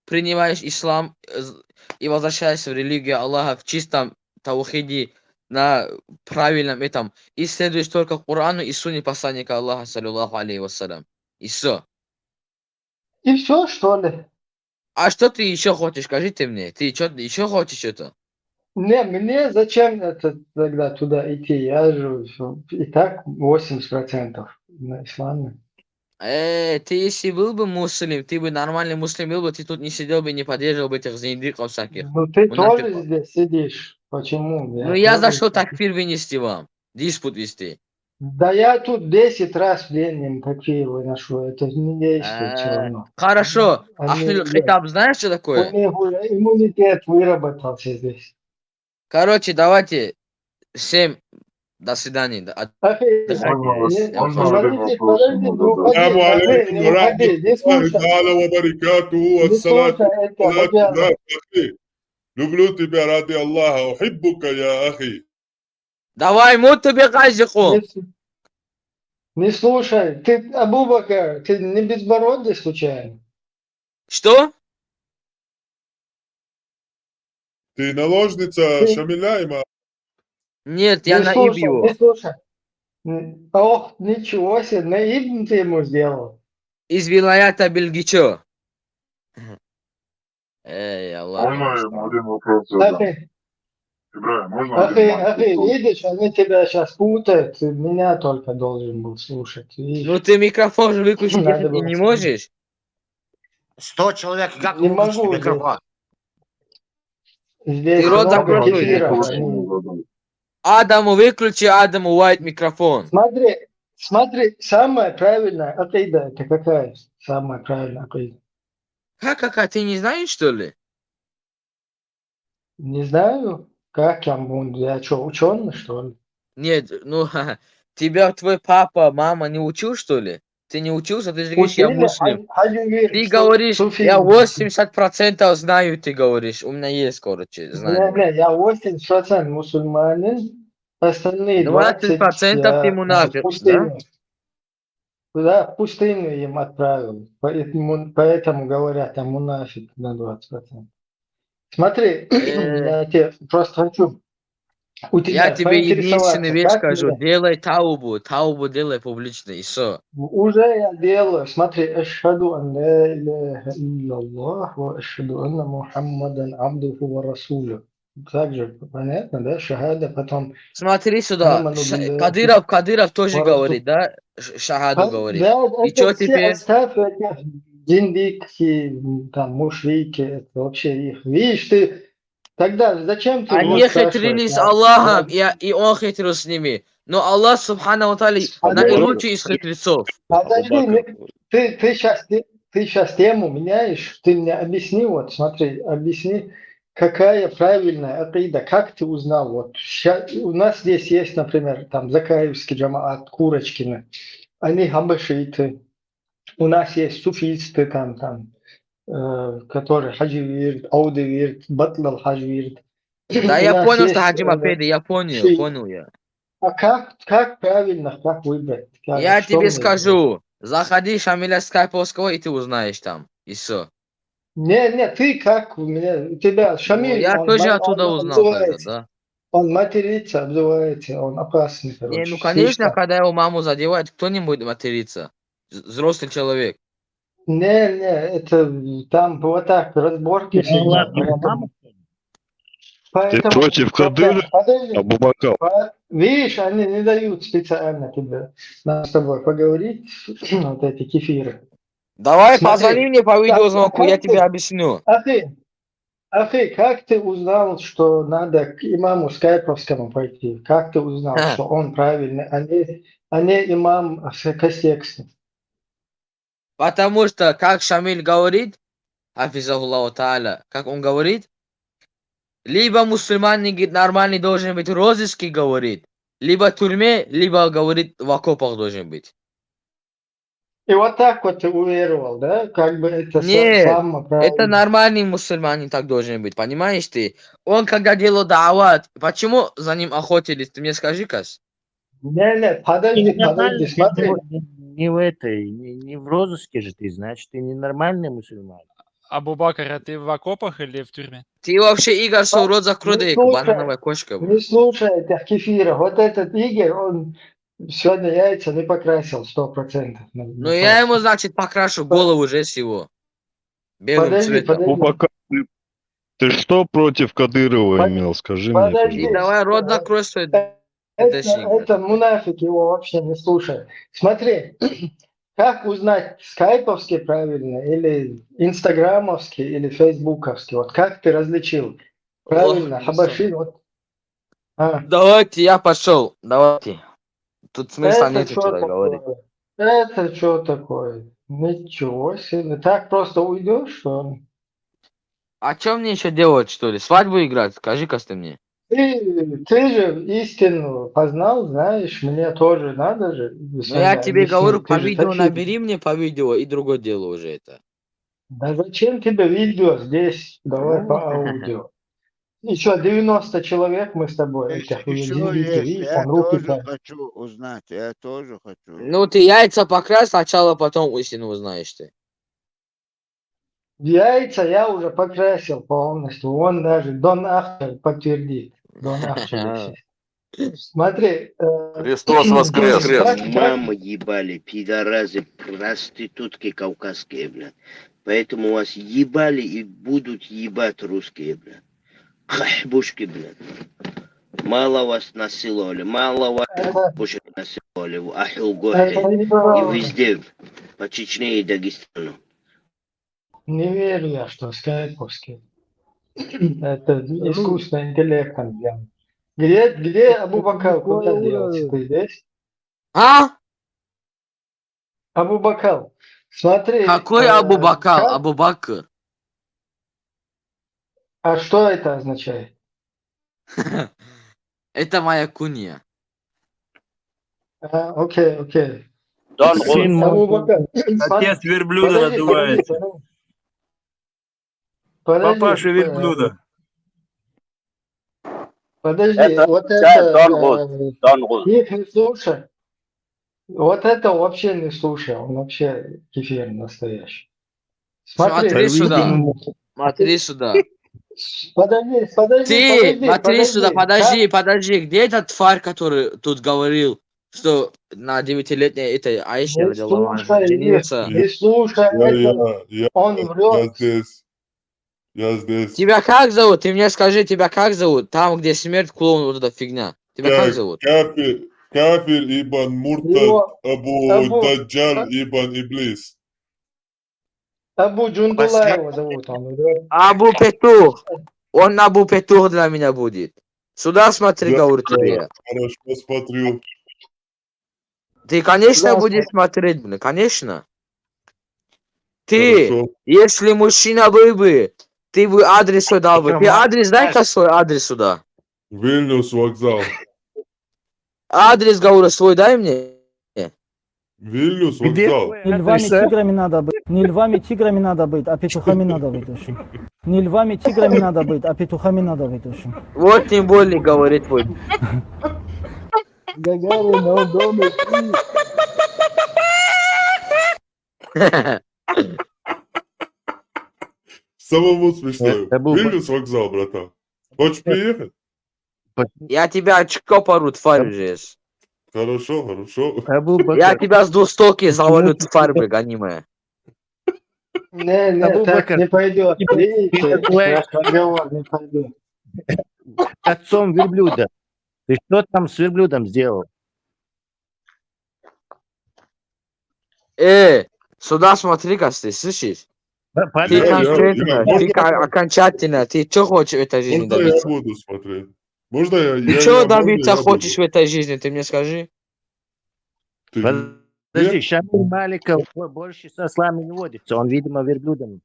Принимаешь ислам э, з- и возвращаешься в религию Аллаха в чистом таухиде, на правильном этом. И следуешь только Корану и сунне посланника Аллаха, саллаллаху алейхи вассалям. И все. И все, что ли? А что ты еще хочешь, скажите мне? Ты что еще хочешь это? Не, мне зачем это тогда туда идти? Я же всё- и так восемьдесят процентов на исламе. Э, ты если был бы муслим, ты бы нормальный муслим был бы, ты тут не сидел бы, не поддерживал бы этих зиндиков всяких. Ну ты Ну, тоже нафиг. Здесь сидишь. Почему? Ну я за тоже что здесь. Такфир вынести вам? Диспут вести. Да я тут десять раз в день им такфир выношу. Это не действует все Э, равно. Хорошо. Они- Ахлюль хитаб, знаешь, что У такое? них уже иммунитет выработался здесь. Короче, давайте всем до свидания. Да, от- Ахи, Отдыхайте. не- Можно подожди, один вопрос подожди, ему не уходи, السلام Ахи, عليكم не уходи, не ورحمة الله слушай. تعالى وبركاته. Не والصلاة слушай это, والصلاة Бакар. لا أخي. люблю тебя ради Аллаха. أحبك يا أخي. Давай, мут тебе газику. Не с- Не слушай, ты, Абу-Бакар, ты не безбородый случайно? Что? Ты наложница Ты- Шамиля имама? Нет, я Не наиб слушай, его. не слушай. М, Ох, ничего себе, наиб ты ему сделал. Из вилаята Билгичо. Эй, Аллах. Можно я ему один вопрос задам? Ахи, Ибрагим, можно ахи, один ахи, маленький вопрос? Видишь, они тебя сейчас путают, ты меня только должен был слушать. Видишь? Ну ты микрофон же выключить Надо не было не с- можешь? Сто человек, как Не выключить могу микрофон? Здесь Ты рот много Можно закрой. кефиров, Вопрос они- ему задам. Адаму выключи, Адаму Уайт микрофон. Смотри, смотри, самая правильная акида это какая? Самая правильная акида. Как, как, а ты не знаешь, что ли? Не знаю, как я буду, я что, ученый, что ли? Нет, ну, тебя твой папа, мама не учил, что ли? Ты не учился, ты же говоришь, я Учили, муслим. а- а you Ты суфизм. говоришь, я восемьдесят процентов знаю, ты говоришь. У меня есть, короче, Не, знания. не, я восемьдесят процентов мусульманин, остальные Двадцать процентов я ты в мунафик, да? пустыню. Да, в пустыню им отправил. Поэтому, поэтому говорят, я мунафик на двадцать процентов. Смотри, Э. Я тебе просто хочу у тебя Я тебе единственную поинтересоваться, вещь как скажу. меня- Делай таубу. Таубу делай публично, и все. Уже я делаю. Смотри, أشهد أن لا إله إلا الله وأشهد أن محمدا عبده ورسوله. Также понятно, да? Шахада, потом Смотри сюда. Аману Ша- билляхи Кадыров, Кадыров тоже ва расу- говорит, да? Ш- Шахаду Ха- говорит. Да, И это чё все теперь? Оставь это. Зиндикы, там, мушрики, это вообще их. Видишь, ты тогда зачем ты Они его спрашиваешь? хитрили с Аллахом, и, и он хитрил с ними. Но Аллах, субхану ва тааля, Подожди. найлучший из хитрецов. Подожди, Абу не- Бакр. ты, ты сейчас, ты сейчас тему меняешь, ты мне объясни, вот смотри, объясни, какая правильная акида, как ты узнал, вот ща- у нас здесь есть, например, там Закаевский джамаат, Курочкины, они хабашиты, у нас есть суфисты, там, там, э, которые Хаджи вирд, Ауды вирд, Батлал Хаджи вирд. Да, У я нас понял, есть, что Хаджи э, Мапеды, я понял, ши- понял я. А как, как правильно, как выбрать? Как- Я что тебе мне скажу, заходи Шамиля Скайповского, и ты узнаешь там, и все. Не, не, ты как у меня, у тебя Шамиль, Я он тоже ма- оттуда он узнал тогда, обзывается. Да. Он матерится, обзывается, он опасный, короче. Не, ну конечно, Слишком. Когда его маму задевает, кто-нибудь матерится. З- Взрослый человек. Не, не, это там вот так, разборки Ну, всегда. ладно, Поэтому- мама. поэтому- против Кадырова? Подожди. Абу Бакр. По- Видишь, они не дают специально тебе, нам с тобой поговорить, вот эти кефиры. Давай Смотри, позвони мне по как- видеозвонку, как я ты- тебе объясню. Ахи, Ахи, как ты узнал, что надо к имаму Скайповскому пойти? Как ты узнал, Ха. Что он правильный, а не, а не имам С- Костекский? Потому что, как Шамиль говорит, хафизахуллаху тааля, как он говорит, либо мусульманин, говорит, нормальный должен быть в розыске, говорит, либо в тюрьме, либо, говорит, в окопах должен быть. И вот так вот ты уверовал, да? Как бы это са- Не, самое правильное. Это нормальный мусульманин так должен быть, понимаешь ты? Он когда делал даават, почему за ним охотились, ты мне скажи, Кас? Не, не, подожди, Не, подожди, нормально, смотри. Не, не в этой, не, не в розыске же ты, значит, ты не нормальный мусульманин. Абу Бакр, а ты в окопах или в тюрьме? Ты вообще, Игорь, свой рот закрой, Ну, да, слушай, банановая кошка. Не слушай этих кефиров. Вот этот Игорь, он сегодня яйца не покрасил сто процентов. Ну, я ему, значит, покрашу голову уже всего. Белым Подожди, цветом. подожди. Абу Бакр, ты, ты что против Кадырова Под- имел? Скажи мне, подожди. И пожалуйста. Давай рот Э, закрой свой Это, ДТшника. Это мунафик, его вообще не слушай. Смотри, как узнать, скайповский правильно, или инстаграмовский, или фейсбуковский? Вот как ты различил? Правильно, Ох, хабаши, вот. А, Давайте, я пошел. Давайте. Тут смысла это нету что что говорить. такое? Это что такое? Ничего себе. Так просто уйдешь, что ли? А что мне еще делать, что ли? Свадьбу играть? Скажи-ка ты мне. Ты, ты же истину познал, знаешь, мне тоже надо же. Ну, я тебе говорю, по видео набери мне по видео, и другое дело уже это. Да зачем тебе видео здесь? Давай по аудио. Еще девяносто человек мы с тобой. Ещё, Этих ещё людей, есть, видишь, я он руки тоже поднял. Хочу узнать, я тоже хочу. Ну, ты яйца покрась сначала, потом истину узнаешь ты. Яйца я уже покрасил полностью. Вон даже Дон Ахча подтвердит. Дон Ахча здесь есть. Смотри, э, Христос воскрес! как- как- Мамы ебали, пидоразы, проститутки кавказские, блядь. Поэтому вас ебали и будут ебать русские, блядь. Хахбушки, блядь. Мало вас насиловали, мало вас это, бушек насиловали в Ахюгохе это и неправда. Везде, по Чечне и Дагестану. Не верю я, что скайповский. Это искусственным интеллектом сделано. Где, где Абу Бакр? Куда делся? Ты здесь? А? Абу Бакр, смотри. Какой э, Абу Бакр? как- Абу Бакр. А что это означает? Это моя кунья. А, окей, окей. Дон Сын Гуд. Абу Муса. Бакр, Отец верблюда подожди, надувает. подожди, подожди. Подожди, Папаша э, верблюда. Подожди, Это вот означает это, Дон Гуд. э, Дон Гуд. их не слушай. Вот это вообще не слушай, он вообще кефир настоящий. Смотри, Смотри сюда. видимо, Смотри сюда. Подожди, подожди, Ты, подожди, смотри сюда, подожди. Подожди, подожди. Где эта тварь, который тут говорил, что на девятилетней этой Аише Не радиаллаху анха слушай их, женился? не слушай Я, это. я, я, Он я врет. Здесь. Я здесь. Тебя как зовут? Ты мне скажи, тебя как зовут? Там, где смерть, клоун, вот эта фигня. Тебя как Как зовут? Кафир, кафир ибн Муртад, Его Абу Абу- Даджал ибн Иблис. Абу Джундулла его зовут, он вроде. Абу Петух. Он Абу Петух для меня будет. Сюда смотри, говорю тебе. Хорошо, смотрю. Ты, конечно, будешь смотреть, блин, конечно. Ты, если мужчина был бы, ты бы адрес свой дал бы. Ты адрес дай-ка свой адрес сюда. Вильнюс вокзал. Адрес, говорю, свой дай мне. Вильнюс вокзал. Не львами, тиграми надо быть. Не львами, тиграми надо быть, а петухами надо быть, в общем. Не львами, тиграми надо быть, а петухами надо быть, в общем. Вот тем более говорит вот. Гагарин, он дома. Самому смешное. Вильнюс вокзал, братан. Хочешь приехать? Я тебя очко пору, тварь же. Хорошо, хорошо. Я тебя с двух столки завалю, тварь, блин, гонимая. Не, не, так не пойдёт. Видите, наш разговор не пойдёт. Отцом верблюда. Ты что там с верблюдом сделал? Э, сюда смотри-ка, ты слышишь? Ты конкретно, ты окончательно, ты что хочешь в этой жизни добиться? Можно я буду смотреть? Можно я? Ты чего добиться хочешь в этой жизни, ты мне скажи? Подожди, Шамиль Маликов больше со слами не водится, он, видимо, верблюдом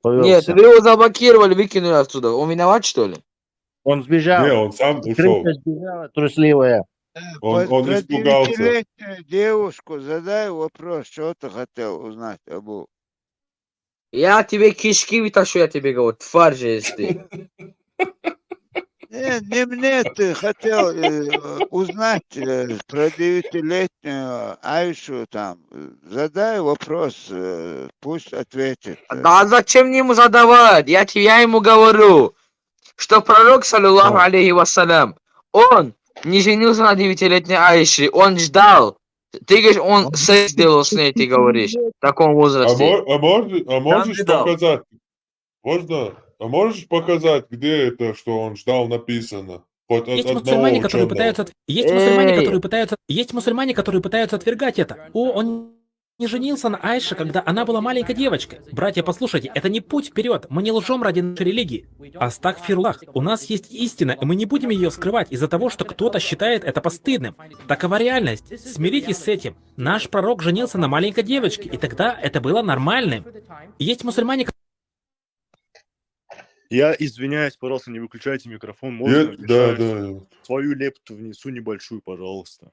повёлся. Нет, вы его заблокировали, выкинули оттуда. Он виноват, что ли? Он сбежал. Не, он сам ушёл. Крыса сбежала, трусливая. Он, он испугался. Девушку задай вопрос, что ты хотел узнать, Абу. Я тебе кишки вытащу, я тебе говорю, тварь же есть ты. Не, не мне ты хотел, э, узнать, э, про девятилетнюю Айшу там. Задай вопрос, э, пусть ответит. Да зачем мне ему задавать? Я, те- я ему говорю, что пророк, саллаллаху алейхи вассалям, он не женился на девятилетней Айше, он ждал. Ты говоришь, он секс делал с ней, ты говоришь, в таком возрасте. А мо- а можешь, а можешь показать? Можно? А можешь показать, где это, что он ждал, написано? Хоть от Есть мусульмане, одного которые учёного. Пытаются, от- есть мусульмане, Эй. Которые пытаются, есть мусульмане, которые пытаются отвергать это. О, он не женился на Айше, когда она была маленькой девочкой. Братья, послушайте, это не путь вперёд. Мы не лжём ради нашей религии. Астагфируллах. У нас есть истина, и мы не будем её скрывать из-за того, что кто-то считает это постыдным. Такова реальность. Смиритесь с этим. Наш пророк женился на маленькой девочке, и тогда это было нормальным. Есть мусульмане, Я извиняюсь, пожалуйста, не выключайте микрофон, можно Я- да, вмешаюсь? Да. Свою лепту внесу небольшую, пожалуйста.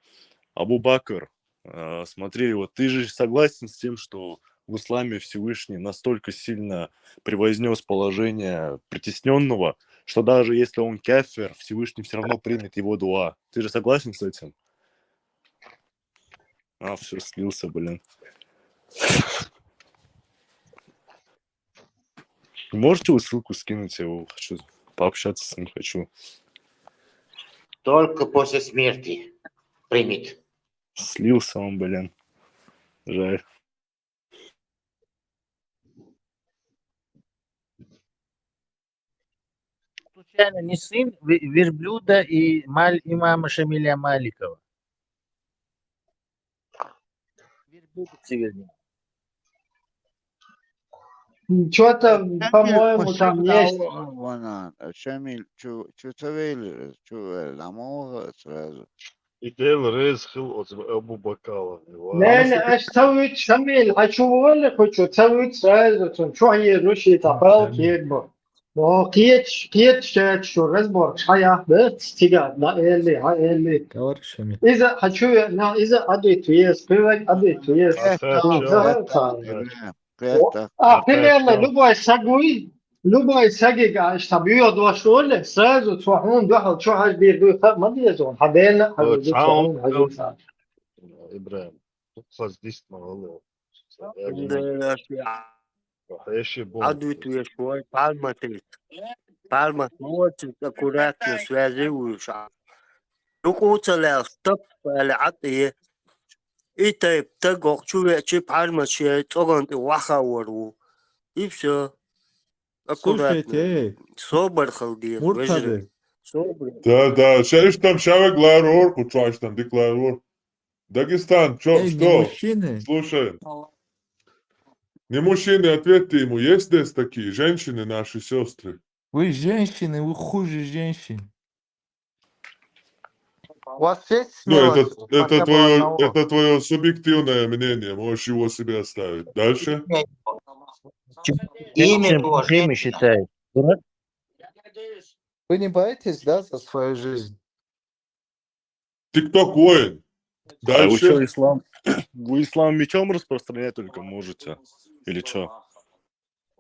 Абу Бакр, э, смотри, вот ты же согласен с тем, что в исламе Всевышний настолько сильно превознёс положение притеснённого, что даже если он кафир, Всевышний всё равно примет его дуа. Ты же согласен с этим? А, всё, слился, блин. Можете вы ссылку скинуть? Я его хочу пообщаться с ним хочу. Только после смерти примет. Слился он, блин. Жаль. Случайно не сын ве- верблюда и маль имама Шамиля Маликова? Верблюдицы, вернее. Чё-то, по-моему, там есть. Шамиль, чё, чё ты вели, чё, э, ламо сразу? Идел рез хил от Абу Бакала. Не, не, аш цавит Шамиль, а чё воли хочу, цавит сразу, чё, чё е руши тапал кебо. О, киеч, киеч, киеч, шо разбор, шая, да, тига, на эли, ха эли. Говори, Шамиль. Иза, хочу я, на, иза, ади туес, пивек, ади туес. Ага, всё. Ага, ага. О, а, примерно, любой сагуй, любой саги, а, чтоб её дошло ли, сразу цохун дохал, чё хаж бир дуй, ха, мадезон, хабена, хаж бир цохун, хаж бир. Ибрахим, тут хаз дис мало. Да, я Адуйту я шуай, пальма тейт. Пальма очень аккуратно связываешь. Руку целял, стоп, пали атые. И тайп, так окчу я чи пальма чи, цоган ты ваха вору. И всё. Аккуратно. Слушайте, эй, Собар халди, муртады. Вежливо. Собар. Да, да, ща иш там, ща вег ларор, кучу иш там, дик ларор. Дагестан, чё, эй, что? Мужчины. Слушай. Не мужчины, ответьте ему, есть здесь такие женщины, наши сестры? Вы женщины, вы хуже женщин. У вас есть Ну, это, смелость это хотя бы твое, одного? Это твое субъективное мнение, можешь его себе оставить. Дальше. Имя его Чем женщина. считает? Дурак? Вы не боитесь, да, за свою жизнь? ТикТок воин. А вы что, Дальше. Ислам? Вы Ислам мечом распространять только можете? Или что?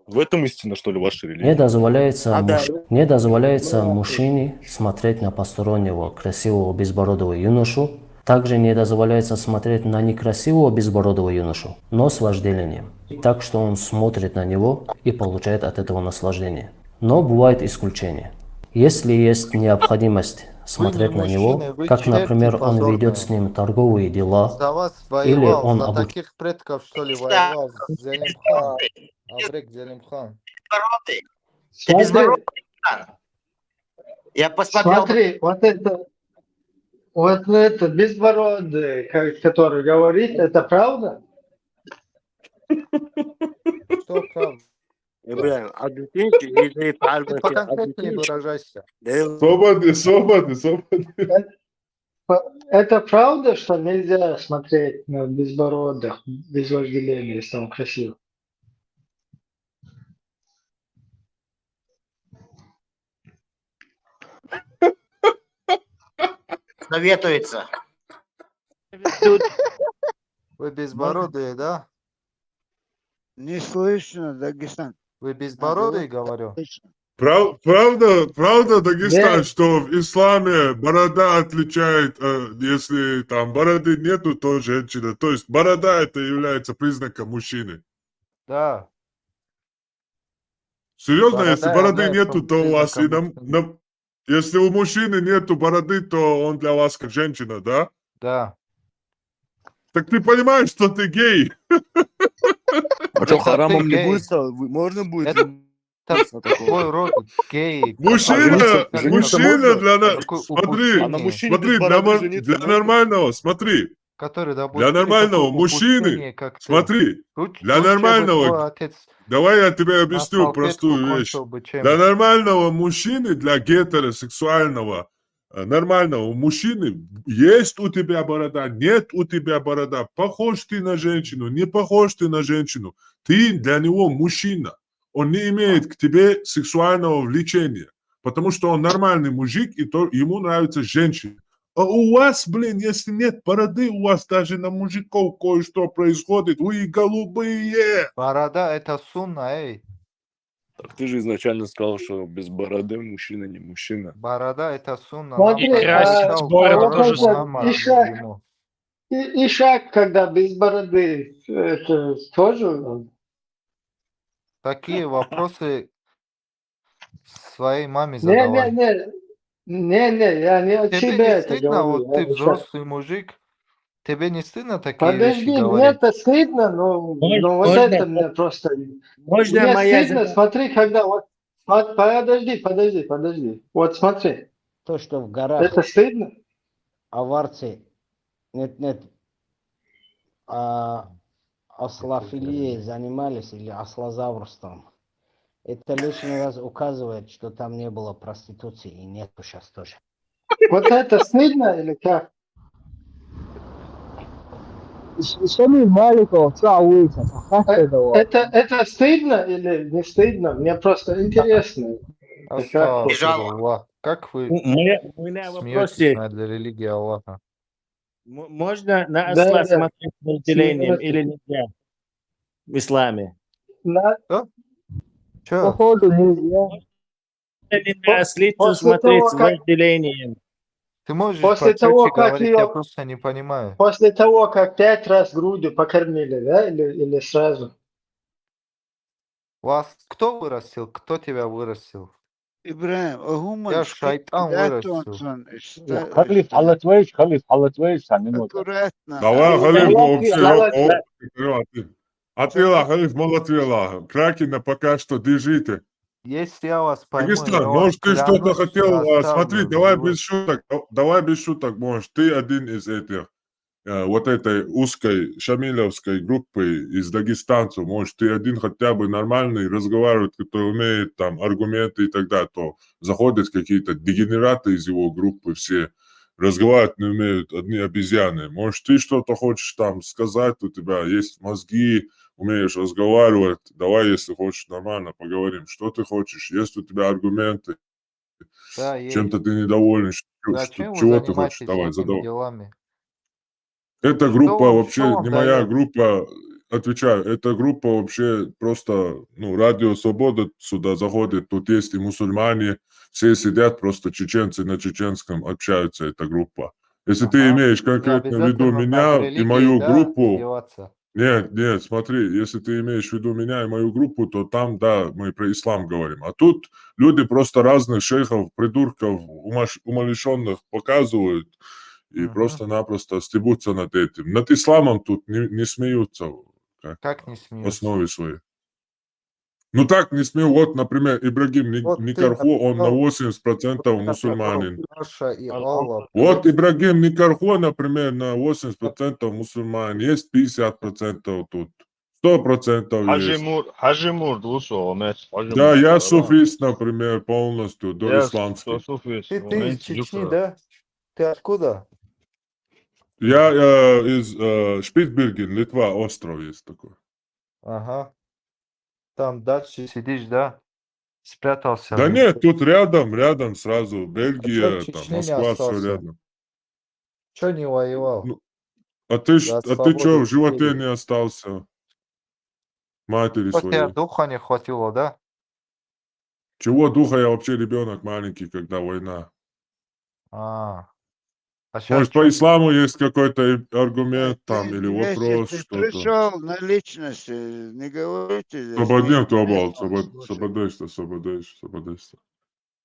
В этом истина, что ли, вашей Не религии? дозволяется, А, да. муж... не дозволяется мужчине смотреть на постороннего красивого безбородого юношу. Также не дозволяется смотреть на некрасивого безбородого юношу, но с вожделением. Так что он смотрит на него и получает от этого наслаждение. Но бывает исключение. Если есть необходимость смотреть на него, Мужчины, вы как, например, черти он ведет с позорные. Ним торговые дела, За вас или воевал, он за обучает таких предков, что ли, воевал? Зелимхан. Абрек Зелимхан. Безбородый. Ты Смотри, безбородый, Хан. Я посмотрел. Смотри, вот это, вот это безбородый, ка- который говорит, это правда? Что правда? Ибрагим, объясните, или Ты Фарварке, поконкретнее объясните. Выражайся. Да, Свободный, свободный, свободный. П- Это правда, что нельзя смотреть на безбородых без вожделения, если он красив? Советуется. Вы безбородые, да? Не слышно, Дагестан. Вы безбородые, говорю. Слышно. Прав- правда, правда, Дагестан, Нет. Что в исламе борода отличает, э, если там бороды нету, то женщина. То есть борода это является признаком мужчины. Да, Серьезно, если Борода бороды является нету, то у вас и признаком на, мужчины. на- если у мужчины нету бороды, то он для вас как женщина, да? Да. Так ты понимаешь, что ты гей? А что, Это харамом ты не гей. будет? Можно будет Это жениться на такого? Твой род гей. Мужчина, жениться- жениться мужчина можно? Для, на- Такое смотри, А на упущение. Мужчине Смотри, без для, бороды мор- жениться Для можно? Нормального, смотри. Который Для допустили нормального такое мужчины, упущение, как ты. Смотри, Лучше, для лучше бы нормального, твой отец Давай я тебе на объясню салфетку простую вещь. Кончил бы чем. Для нормального мужчины, для гетеросексуального, э, нормального мужчины есть у тебя борода, нет у тебя борода, похож ты на женщину, не похож ты на женщину, ты для него мужчина. Он не имеет к тебе сексуального влечения, потому что он нормальный мужик, и то ему нравится женщина. А у вас, блин, если нет бороды, у вас даже на мужиков кое-что происходит. Вы голубые. Борода — это сунна, эй. Так ты же изначально сказал, что без бороды мужчина не мужчина. Борода — это сунна. Смотри, Нам а, запрещал а вот пророк это Мухаммад Иша- ему. И- Ишак, когда без бороды, это тоже... Такие вопросы своей маме Не, не, задавай. Не, не, я не от Тебе себя не это стыдно, говорю. вот ты Это- взрослый мужик, тебе не стыдно такие вещи Подожди, мне говорить? Это стыдно, но, Можно- но вот можно это по- мне просто... Можно Мне моя стыдно, задача? Смотри, когда вот... вот, подожди, подожди, подожди. Вот смотри, То, что в горах это стыдно? аварцы нет, нет, а, ослофилией занимались или ослозаврством, это лишний раз указывает, что там не было проституции и нету сейчас тоже. Вот это стыдно или как? Ш- Шамиль Маликов, что вы сейчас? Как Э, это вот? Это, это стыдно или не стыдно? Мне просто интересно. Астагфируллах. Как вы У меня, у меня вопрос смеетесь есть. Над религией Аллаха? М- Можно на Да, осла да. Смотреть с вожделением Смеётесь. Или нельзя? В исламе. На- Чё? Походу нельзя. Можно ли на ослицу после смотреть того, с как- вожделением? Ты можешь После почётче того, как говорить, я её- просто не понимаю. После того, как пять раз грудью покормили, да, или, или сразу? Вас кто вырастил? Кто тебя вырастил? Ибрагим, а هم Я шайтан вырастил. Халиф, халиф, халиф, халиф, Аккуратно. Давай, халиф, Аллах, вообще, Аллах, о, о, Атилла, халиф, молотвела. Кракен, пока что держите. Если я вас пойму, я Дагестан, вас может, ты что-то клянусь, хотел, я а, оставлю смотри, давай живых. Без шуток, да- давай без шуток, может, ты один из этих. э, вот этой узкой шамилевской группы из дагестанцев, может, ты один хотя бы нормальный разговаривает, который умеет там аргументы и так далее, то заходят какие-то дегенераты из его группы, все разговаривать не умеют, одни обезьяны. Может, ты что-то хочешь там сказать, у тебя есть мозги, умеешь разговаривать, давай, если хочешь, нормально поговорим. Что ты хочешь? Есть у тебя аргументы? Да, Чем-то есть. ты недоволен? Чё- что- Зачем вы чего ты хочешь? занимаетесь Давай, этими задавай. делами? Эта Что группа вам, вообще что вам не моя дает? Группа, отвечаю, эта группа вообще просто, ну, Радио Свобода сюда заходит, тут есть и мусульмане, все сидят, просто чеченцы на чеченском общаются, эта группа. Если ты Ага. имеешь Не конкретно в виду обязательно над меня и религией, мою да, группу, издеваться. нет, нет, смотри, если ты имеешь в виду меня и мою группу, то там, да, мы про ислам говорим. А тут люди просто разных шейхов, придурков, умаш- умалишённых показывают и Мгм. просто-напросто стебутся над этим. Над исламом тут не, не смеются как Как не в смеются? основе своей. Ну так не смею. Вот, например, Ибрагим Ни- Вот ты Никархо, он на написал восемьдесят процентов Russia мусульманин. Russia и Ан- Allah. Вот Ибрагим Никархо, например, на восемьдесят процентов мусульманин, есть пятьдесят процентов тут, сто процентов есть. Hajimur, Hajimur, Luso, Omes, Да, Hajimur, я да. суфист, например, полностью, Я доисламский. суфист, Ты, ты из Omes, Чечни, Юсо. Да? Ты откуда? Я э, из э, Шпицберген, Литва, остров есть такой. Ага. Там дальше сидишь, да? Спрятался. Да нет, тут рядом, рядом сразу. А чё Бельгия, в там, Чечне не Москва, все остался? Рядом. Чё не воевал? Ну, а ты, ж- За а ты свободу что, в животе Сирии. Не остался? Матери Что, тебя своей. Духа не хватило, да? Чего духа? Я вообще ребенок маленький, когда война. А. А Может, чё? По исламу есть какой-то и- аргумент там или Если вопрос, ты что-то. Пришел на личности, не говорите здесь. Освободим Не тобол, интересно слушать. Освободишься, освободишься, освободишься.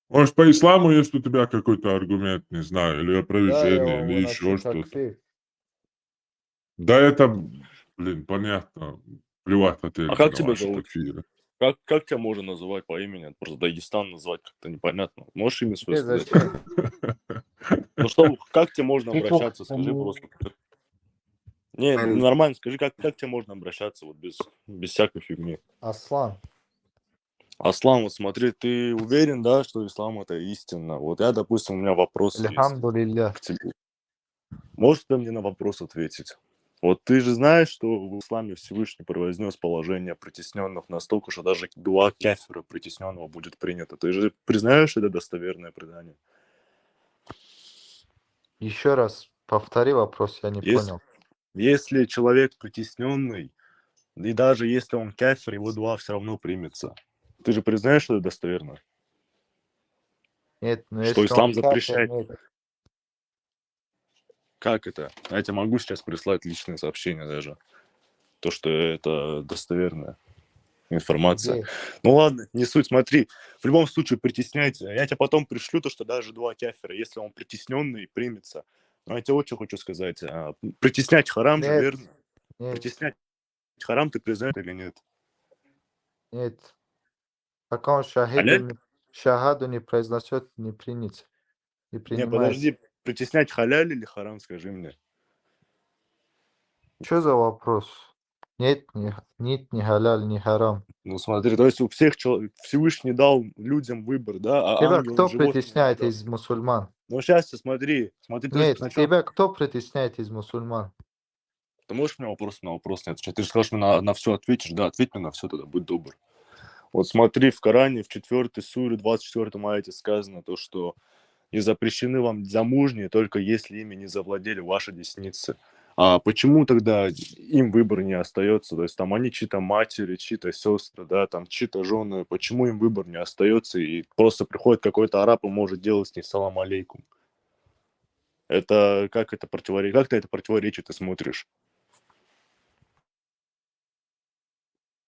Может, По исламу есть у тебя какой-то аргумент, не знаю, или Да, я опровержение, или выношу еще что-то. Такфир. Да это, блин, понятно. Плевать хотели А как на тебя ваши зовут? Такфиры. Как, как тебя можно называть по имени? Просто Дагестан называть как-то непонятно. Можешь имя свое Тебе сказать? зачем? Ну что, как тебе можно Ты обращаться? что, Скажи ну, просто. Не, Эм. Нормально, скажи, как, как тебе можно обращаться вот без, без всякой фигни? Аслан. Аслан, вот смотри, ты уверен, да, что ислам это истина? Вот я, допустим, у меня вопрос есть Альхамдулилля. К тебе. Можешь ты мне на вопрос ответить? Вот ты же знаешь, что в исламе Всевышний произнес положение притесненных настолько, что даже дуа кафира притесненного будет принято. Ты же признаешь это достоверное предание? Еще раз повтори вопрос, я не Если, понял. Если человек притесненный, и даже если он кафир, его дуа все равно примется. Ты же признаешь, что это достоверно? Нет, ну Что если ислам он кафир, запрещает. Нет. Как это? Я тебе могу сейчас прислать личные сообщения даже. То, что это достоверная информация. Где? Ну ладно, не суть, смотри. В любом случае, притесняйте. Я тебе потом пришлю то, что даже дуа кафира, если он притесненный, примется. Но я тебе вот что хочу сказать. А, Притеснять харам же, Нет. Верно? Нет. Притеснять харам ты признаешь или нет? Нет. Пока он шахиду Халяль? не- шахаду не произнесет, не принят. Не Не, принимается. Подожди, притеснять халяль или харам, скажи мне. Что за вопрос? Нет, не, нет, не халяль, не харам. Ну смотри, то есть у всех чел- Всевышний дал людям выбор, да, а Тебя ангелам кто животным не притесняет дал. Из мусульман? Ну сейчас смотри, смотри, то есть Нет, сначала тебя кто притесняет из мусульман? Ты можешь мне вопрос на вопрос не отвечать? Ты же сказал, что на, на все ответишь. Да, ответь мне на все тогда, будь добр. Вот смотри, в Коране, в четвёртой суре, двадцать четвёртом аяте сказано то, что не запрещены вам замужние, только если ими не завладели ваши десницы. А почему тогда им выбор не остается? То есть там они чьи-то матери, чьи-то сестры, да, там чьи-то жены. Почему им выбор не остается? И просто приходит какой-то араб и может делать с ней салам алейкум. Это как это противоречит? Как ты это противоречит ты смотришь?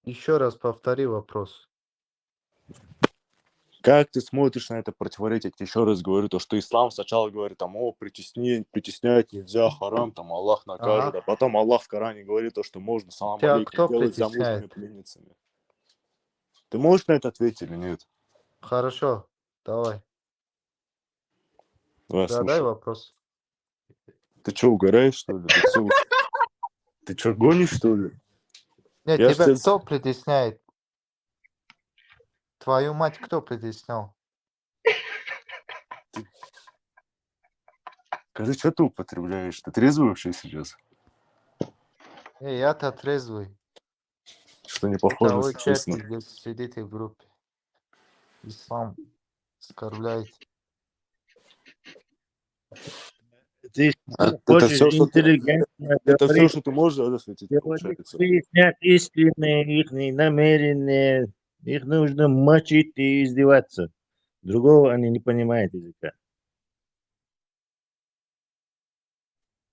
Еще раз повтори вопрос. Как ты смотришь на это противоречие? Я тебе еще раз говорю, то, что ислам сначала говорит, там, о, притесни, притеснять нельзя, харам, там, Аллах накажет, Ага. А потом Аллах в Коране говорит, то, что можно салам Тебя алейкум кто делать с замужними притесняет? Пленницами. Ты можешь на это ответить или нет? Хорошо, давай. Давай, Задай слушаю. Вопрос. Ты чё, угораешь, что ли? Ты чё, ты чё, гонишь, что ли? Нет, Я ж тебя тебе- кто притесняет? Твою мать кто притеснял? Скажи, что ты употребляешь? Ты трезвый вообще сейчас? Эй, я-то трезвый. Что не похоже, Второй если честно. Часть здесь сидите в группе. Ислам оскорбляете. Ты А, это хочешь всё, что ты- интеллигентно Это все, говорить, что ты можешь, да, засветить, говорить, получается. выяснять истинные их намерения, их нужно мочить и издеваться. Другого они не понимают языка.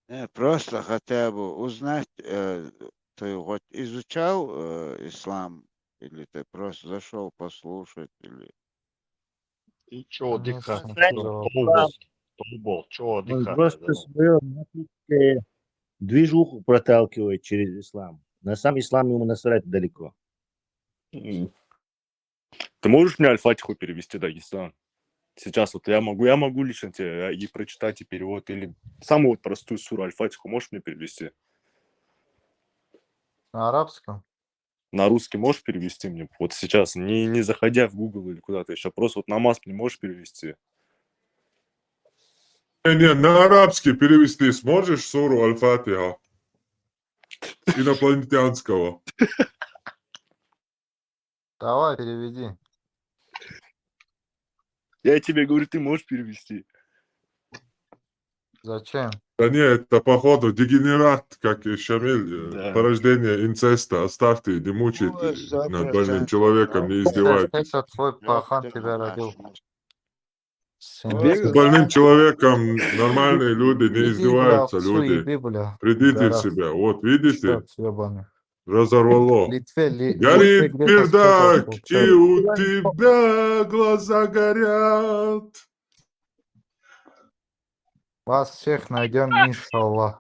Не, просто хотя бы узнать, э, ты хоть изучал э, ислам, или ты просто зашел послушать, или... И чё Ну, дыхать? смотри, Кто вот был? Кто был? Чё Он дыхать? просто свою нацистскую движуху проталкивает через ислам. На сам ислам ему насрать далеко. М. Ты можешь мне Аль-Фатиху перевести, Дагестан? Сейчас вот я могу, я могу лично тебе и прочитать, и перевод, или самую вот простую суру Аль-Фатиху можешь мне перевести? На арабском? На русский можешь перевести мне? Вот сейчас, не, не заходя в Google или куда-то еще, просто вот намаз мне можешь перевести? Не, не, на арабский перевести сможешь суру Аль-Фатиха? Инопланетянского. Давай, переведи. Я тебе говорю, ты можешь перевести? Зачем? Да не, это походу дегенерат, как и Шамиль, э, Да. порождение инцеста. Оставьте, не мучайте Ой, над да, больным да. человеком, не Ой, издевайтесь. Это твой Ёпта пахан тебя родил. мать. Свинья. С больным человеком нормальные люди не Иди, бля, издеваются отцу люди. еби, бля. Придите Пидорас. себя, вот видите, Чёрт ёбаный. разорвало. В Литве, Ли- в Литве Горит где-то что-то пердак, случилось. и у тебя глаза горят. Вас всех найдем, иншаллах.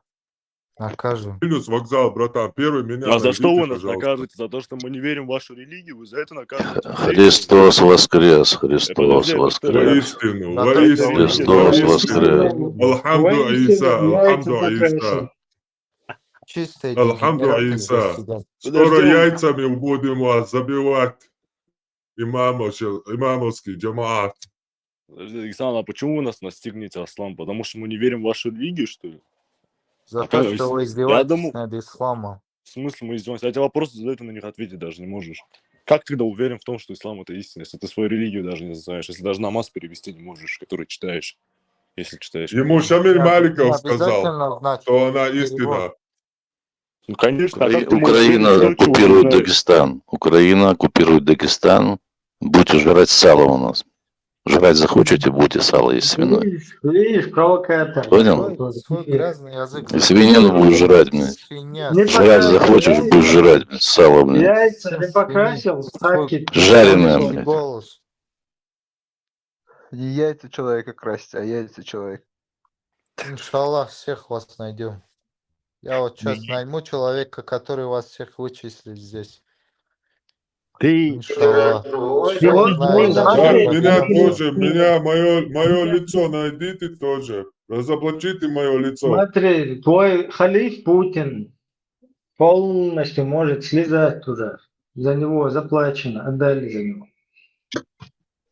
Накажем. Минус вокзал, братан, первый меня А за что найдите, вы нас пожалуйста. Наказываете? За то, что мы не верим в вашу религию, вы за это наказываете? Христос воскрес, Христос Подожди, это воскрес. второй. Воистину, Да, да, воистину, Христос воистину. воскрес. Алхамду Воистину, Иса, яйца Алхамду покрасил. Иса. Чистые Алхамду дегенераты Иса. здесь сидят. Скоро Подожди, он- яйцами будем вас забивать. Имамовский, имамовский джамаат. Подожди, Александр, а почему вы нас настигнете, Аслан? Потому что мы не верим в вашу религию, что ли? За А то, как- что вы я издеваетесь думал- над исламом. В смысле мы издеваемся? Я тебе вопросы задаю, ты на них ответить даже не можешь. Как ты тогда уверен в том, что ислам — это истина, если ты свою религию даже не знаешь, если даже намаз перевести не можешь, который читаешь, если читаешь? Ему Шамиль Не Маликов обязательно, сказал, обязательно знать что она перевод. истина. Ну, конечно, а Укра- как ты можешь Украина перевести, что он не оккупирует знает? Дагестан. Украина оккупирует Дагестан. Будете жрать сало у нас. Жрать захочете, будете сало есть свиное. Видишь, видишь, провокатор. Понял? Вот, вот. Свой, свой грязный язык. И свинину будешь жрать, блядь. Свинья. Не Жрать показывай захочешь, яйца. Будешь жрать, блядь, сало, блядь. Яйца не Свинья. покрасил, Свой саки. Жареное, грязный блядь. голос. Не яйца человека красить, а яйца человека. Иншаллах, всех вас найдем. Я вот сейчас Мгм. найму человека, который вас всех вычислит здесь. Ты Иншаллах. Вот Всех знаю, мы да, Да, смотри, всех меня знаю. Тоже, меня, мое, мое лицо найдите тоже. Разоблачите мое лицо. Смотри, твой халиф Путин полностью может слезать туда. За него заплачено, отдали за него.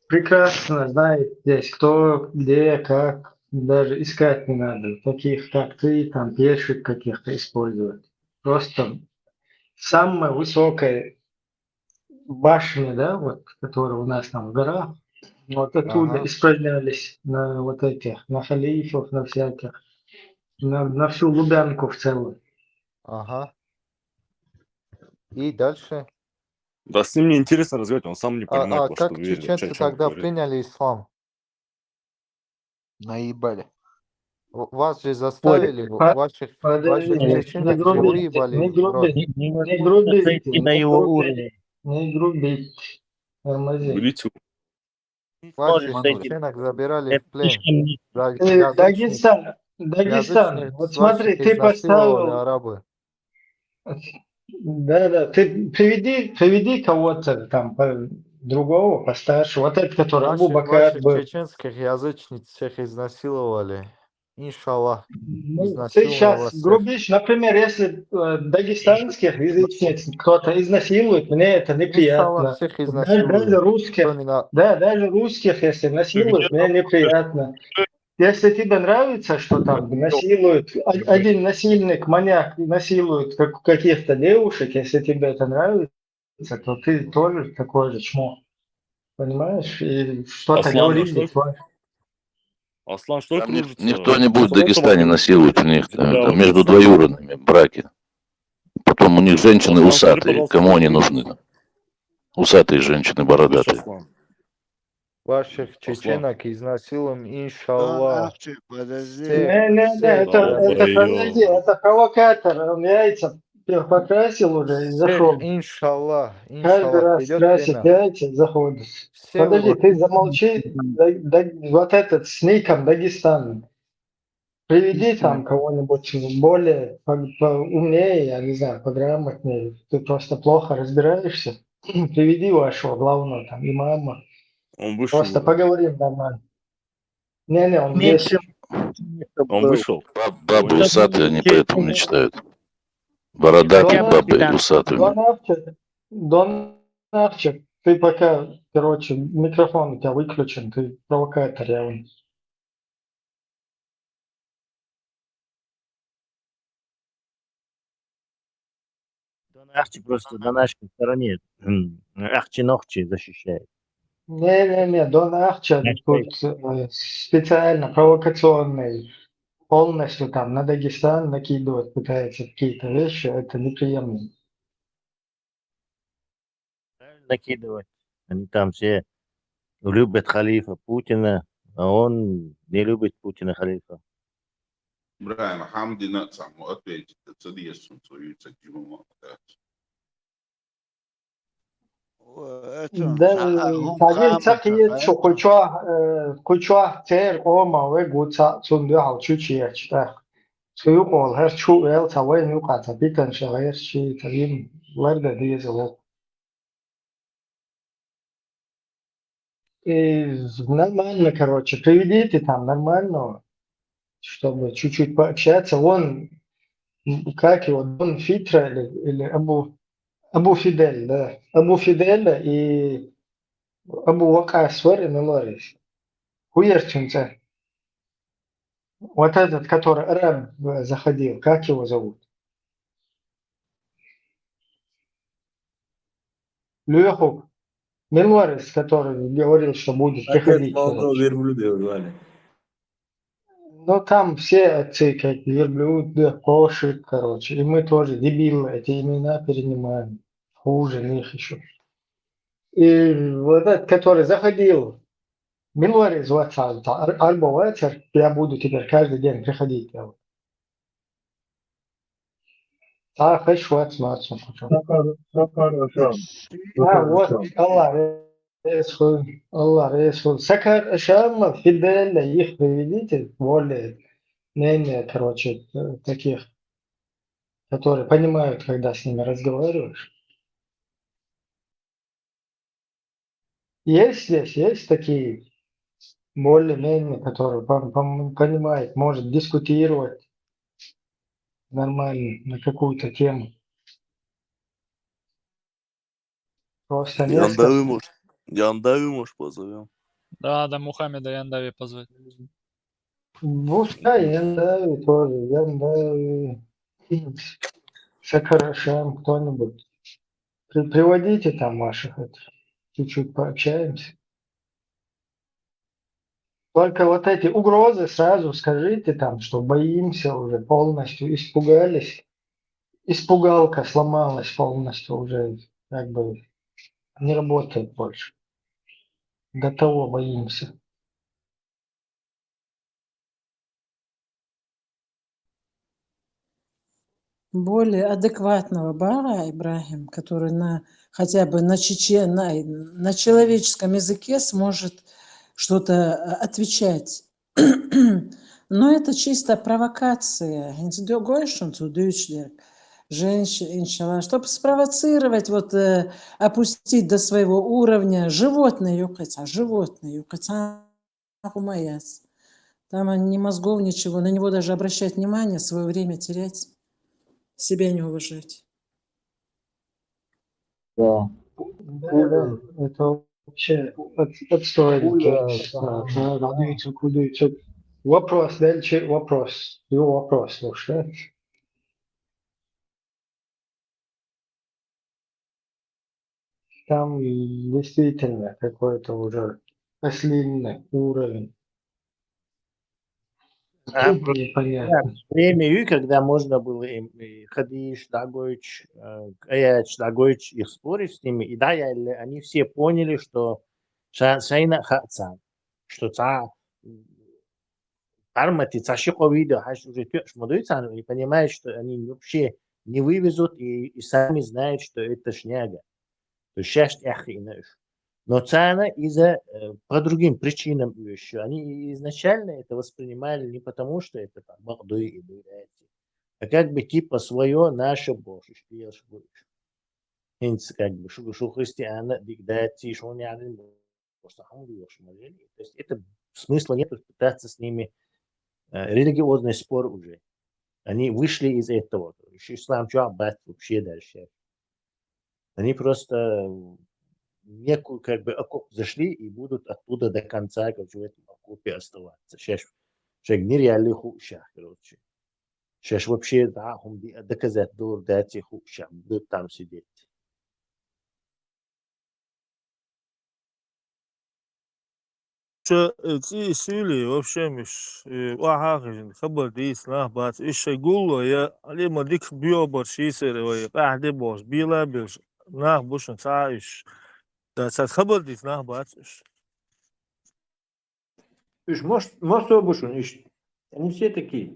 Прекрасно знает здесь, кто, где, как. Даже искать не надо. Таких, как ты, там, пешек каких-то использовать. Просто самая высокая башня, да, вот, которая у нас там в горах, вот оттуда Ага. Испражнялись на вот этих, на халифов, на всяких, на, на всю Лубянку в целом. Ага. И дальше? Да с ним не интересно разговаривать, он сам не А, понимает, а во что как верит, чеченцы вообще, о чём тогда говорит. Приняли ислам? Наебали. В- Вас же заставили, в- По- ваших, Подожди, ваших не чеченок же грубите, выебали не в рот. грубите, Не- не невозможно грубите, зайти на не его грубите, уровень. Не грубите, тормози. Уберите его. Ваших Можешь зайти. чеченок забирали Это в плен. слишком не- За- Э, язычниц- Дагестан, Дагестан, язычниц вот смотри, ваших ты изнасиловали поставил, арабы. Да, да, ты приведи, приведи кого-то там по- другого, постарше. Вот этот, который Абу Ваших, Бакар ваших был. Чеченских язычниц всех изнасиловали. иншаллах, Ну, ты изнасилуем сейчас вас всех. Грубишь, например, если э, дагестанских язычниц кто-то изнасилует, мне это Иншаллах, неприятно. всех Даже, изнасилуем. Даже русских, Кто не на- да, даже русских, если насилуют, мне неприятно. Если тебе нравится, что там насилуют, о- один насильник, маньяк насилует как, каких-то девушек, если тебе это нравится, то ты тоже такое же чмо. Понимаешь? И что-то Аслан, говорить что- здесь важно. Аслан, что Там ни- кружится? никто не будет в Просто Дагестане вот- насиловать у них, Да, э, вот между Аслан. Двоюродными браки. Потом у них женщины Аслан, скажи, усатые, пожалуйста, кому они ты- нужны? Усатые женщины Слышь, бородатые. Аслан? Ваших Аслан. Чеченок изнасилуем, Дон иншаллах. Ахчи, подожди. Всех, Не, не, не, всех это, это, изнасилуем. Подожди, это провокатор, он яйца пер- покрасил уже и Всех, зашел. иншаллах, Каждый иншаллах, раз придет красит время. яйца, заходит. Всех Подожди, вот- ты замолчи, да- да- вот этот с ником Дагестан. Приведи там кого-нибудь более по- поумнее, я не знаю, пограмотнее. Ты просто плохо разбираешься. Приведи вашего главного там имама. Он вышел Просто уже. Поговорим нормально. Не-не, он здесь. Он вышел. Баб- бабы Ой. усатые, они поэтому не читают. Бородатые Дон- бабы и усатые. Дон Ахчи, Дон Ахчи, ты пока, короче, микрофон у тебя выключен, ты провокатор явно. Дон Ахчи просто на нашей стороне. М, Ахчи Нохчи защищает. Не-не-не, Дон Ахчи Наш тут э, специально провокационный, полностью там на Дагестан накидывать пытается какие-то вещи, это неприемлемо. Правильно накидывать. Они там все любят халифа Путина, а он не любит Путина халифа. Ибрагьим, хӀама дина цхьа мо ответить ца диэс цунца, юйца жима ма атац. Это, Да, а, а, гьум тади хама ца киет шу кафа. Кучуа, э, Кучуа цер ома ве гуца цун дуьхьал чучиерч тӀаккха. Цу юкъол хӀер чу вел ца вайн юкъа ца питан ша гӀерч чи ца вим ларда деза вол. И нормально, короче, приведите там нормального, чтобы чуть-чуть пообщаться. Вон, м, как его, Дон Фитра или, или Абу, Абу Фидель, да. Абу Фиделя и Абу Вакас вар и Мелорис. Хуер цунца. Вот этот, который араб э, заходил, как его зовут? Леху. Мелорис, который говорил, что будет Отец приходить, молодого короче. Верблюда его звали. Но там все отцы как верблюд, да, кошек, короче. И мы тоже дебилы эти имена перенимаем. Хуже них еще. И вот этот, который заходил, Милварис вацал, та ар- арба вацар, я буду теперь каждый день приходить. Я вот. Та хеш вац мац мучу. Сакар, Сакар Ашам. А, вот, Аллах Расул, Аллах Расул. Сакар Ашам, Фидель, их приведите, более, менее, короче, э, таких, которые понимают, когда с ними разговариваешь. Есть здесь, есть такие более-менее, которые пом- пом- понимают, может дискутировать нормально на какую-то тему. Просто несколько. Яндави, может, Яндави, может, позовем. Да, да, Мухаммеда Яндави позвать. Ну, пускай Яндави тоже, Яндави, Сакарашам, кто-нибудь. При- приводите там ваших, это, чуть-чуть пообщаемся. Только вот эти угрозы сразу скажите там, что боимся уже полностью, испугались. Испугалка сломалась полностью уже, как бы не работает больше. До того боимся. Более адекватного бара, Ибрагим, который на хотя бы на чечен, на, на человеческом языке сможет что-то э, отвечать. Но это чисто провокация. Инсдёгойшн цу дүүчдерг. Женщин, иншалла, чтобы спровоцировать, вот э, опустить до своего уровня животное юкъица, животное юкъица. Хумаяс. Там они ни мозгов, ничего, на него даже обращать внимание, свое время терять, себя не уважать. Да. Да, да, это вообще от- отстойники. Хуя, Да, да, радуются, кудуются. Вопрос, дальше вопрос. Его вопрос слушай. Там действительно какой-то уже ослинный уровень. А, Непонятно. Время, и когда можно было им и Хадиш, Дагоич, э, Каяч, Дагоич, их спорить с ними, и да, я, они все поняли, что ша- шайна хацан, что ца армати, ца шико видео, хаш уже тёш модуйцан, и понимают, что они вообще не вывезут, и, и сами знают, что это шняга. То есть сейчас эхи, знаешь. Но цана из-за э, по другим причинам еще. Они и изначально это воспринимали не потому, что это там Магдуи и Дуляти, а как бы типа свое, наше больше, что я больше. Хинц как бы шу шу христиана дигдати шо не арын просто хамду. То есть это смысла нет пытаться с ними э, религиозный спор уже. Они вышли из этого. Ещё ислам чё аббат вообще дальше. Они просто в некую как бы окоп зашли и будут оттуда до конца как в этом окопе оставаться. Сейчас человек нереальный хушах, короче. Сейчас вообще да, хум доказать дор дать хушах, будут там сидеть. Ша цӀи сили вообще миш ва хьахижин хабар дийс нах бац. Иш шай гулло я алима дик биобар шисер вай къахьди бош била билш нах бушун ца иш. Да цас хабар дийс нах бац иш. Уж мос мосо бушун иш. Они все такие.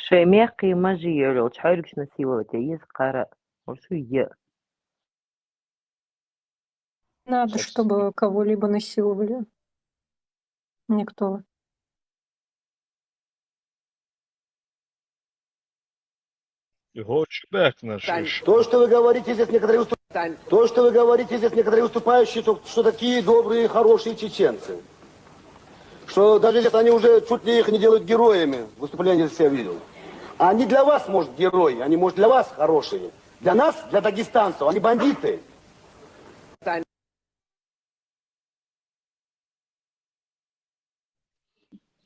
Шемекъи мажи ерол чхайрукшна силоватя из кара. Оршу е. Надо, чтобы кого-либо насиловали. Никто. Його чебек наш. То, что вы говорите здесь некоторые выступ- то, что вы говорите здесь некоторые выступающие, то, что такие добрые, хорошие чеченцы, что даже если они уже чуть ли их не делают героями, выступление здесь я видел. Они для вас, может, герои, они, может, для вас хорошие. Для нас, для дагестанцев, они бандиты.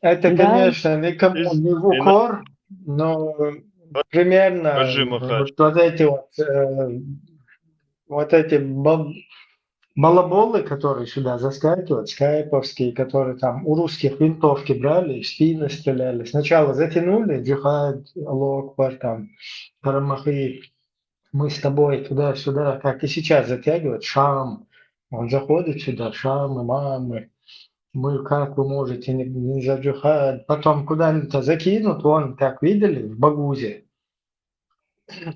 Это, конечно, никому не в укор, но примерно вот, вот эти вот, э, вот эти бал- балаболы, которые сюда заскакивают, скайповские, которые там у русских винтовки брали, в спину стреляли. Сначала затянули джихад, Аллаху Акбар, там, Карамахи, мы с тобой туда-сюда, как и сейчас затягивают, Шам. Он заходит сюда, Шам, имамы. Мы, как вы можете не, не за джихад? Потом куда-нибудь закинут, вон, как видели, в Багузе.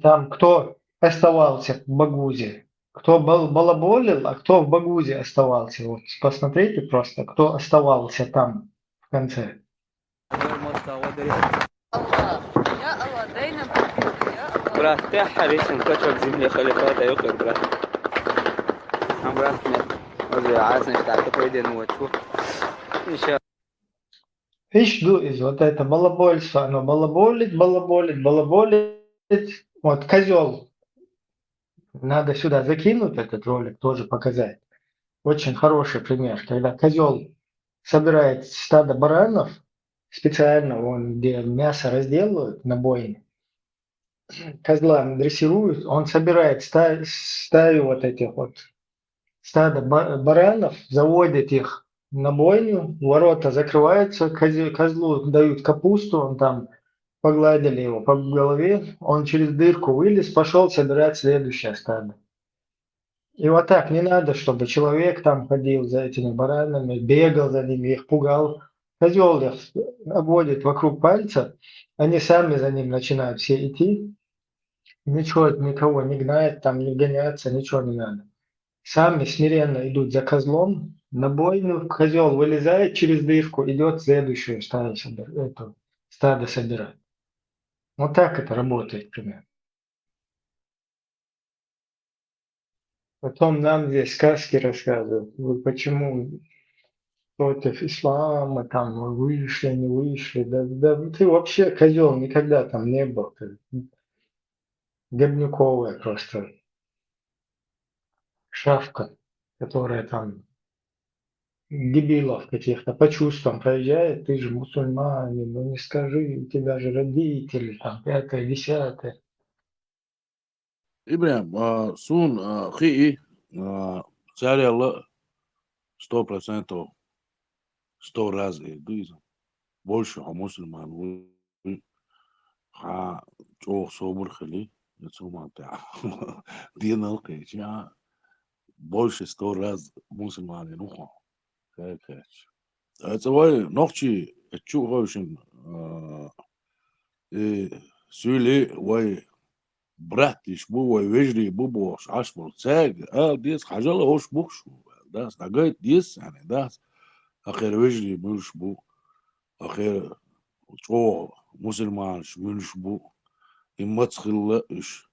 Там кто оставался в Багузе? Кто бал- балаболил, а кто в Багузе оставался? Вот посмотрите просто, кто оставался там в конце. Брат, ты харисин, качок земли халифата, ёкар, брат. А брат, нет. Возле азны, что такое день ночью. Ещё. Иш ду из вот это балабольство, оно балаболит, балаболит, балаболит. Вот козел. Надо сюда закинуть этот ролик, тоже показать. Очень хороший пример, когда козел собирает стадо баранов, специально он где мясо разделывают на бойне, козла дрессируют, он собирает ста- стаю вот этих вот стадо ба- баранов, заводит их на бойню, ворота закрываются, козе- козлу дают капусту, он там погладили его по голове, он через дырку вылез, пошел собирать следующее стадо. И вот так не надо, чтобы человек там ходил за этими баранами, бегал за ними, их пугал. Козел их обводит вокруг пальца, они сами за ним начинают все идти. Ничего, никого не гнать, там не гоняться, ничего не надо. Сами смиренно идут за козлом, на бойню, козел вылезает через дырку, идет следующую стаю, собир- эту, стадо собирать. Вот так это работает примерно. Потом нам здесь сказки рассказывают. Вы почему против ислама, там, вы вышли, не вышли? Да, да ты вообще козел, никогда там не был. Ты гобнюковая просто шавка, которая там дебилов каких-то по чувствам проезжает. Ты же мусульманин, ну не скажи, у тебя же родители там пятое, десятое. Ибрагим, а, сун, а, хии, а, царяла сто процентов, сто раз и диза. Больше хо мусульман ву, ха, чох собур хили, я цуман та. Динал кечи, а, больше сто раз мусульман и нухо. Кэкэч. А цавай нохчи, чу хойшин, а, и сюли вай брат иш бу, вай вежри бу бош, аш бу цег, а, дис, хажала хош бухш, да, стагайт дис, яни, да, ахер вежри мюлш бу, ахер чо мусульманш мюлш бу, и мацхилла иш.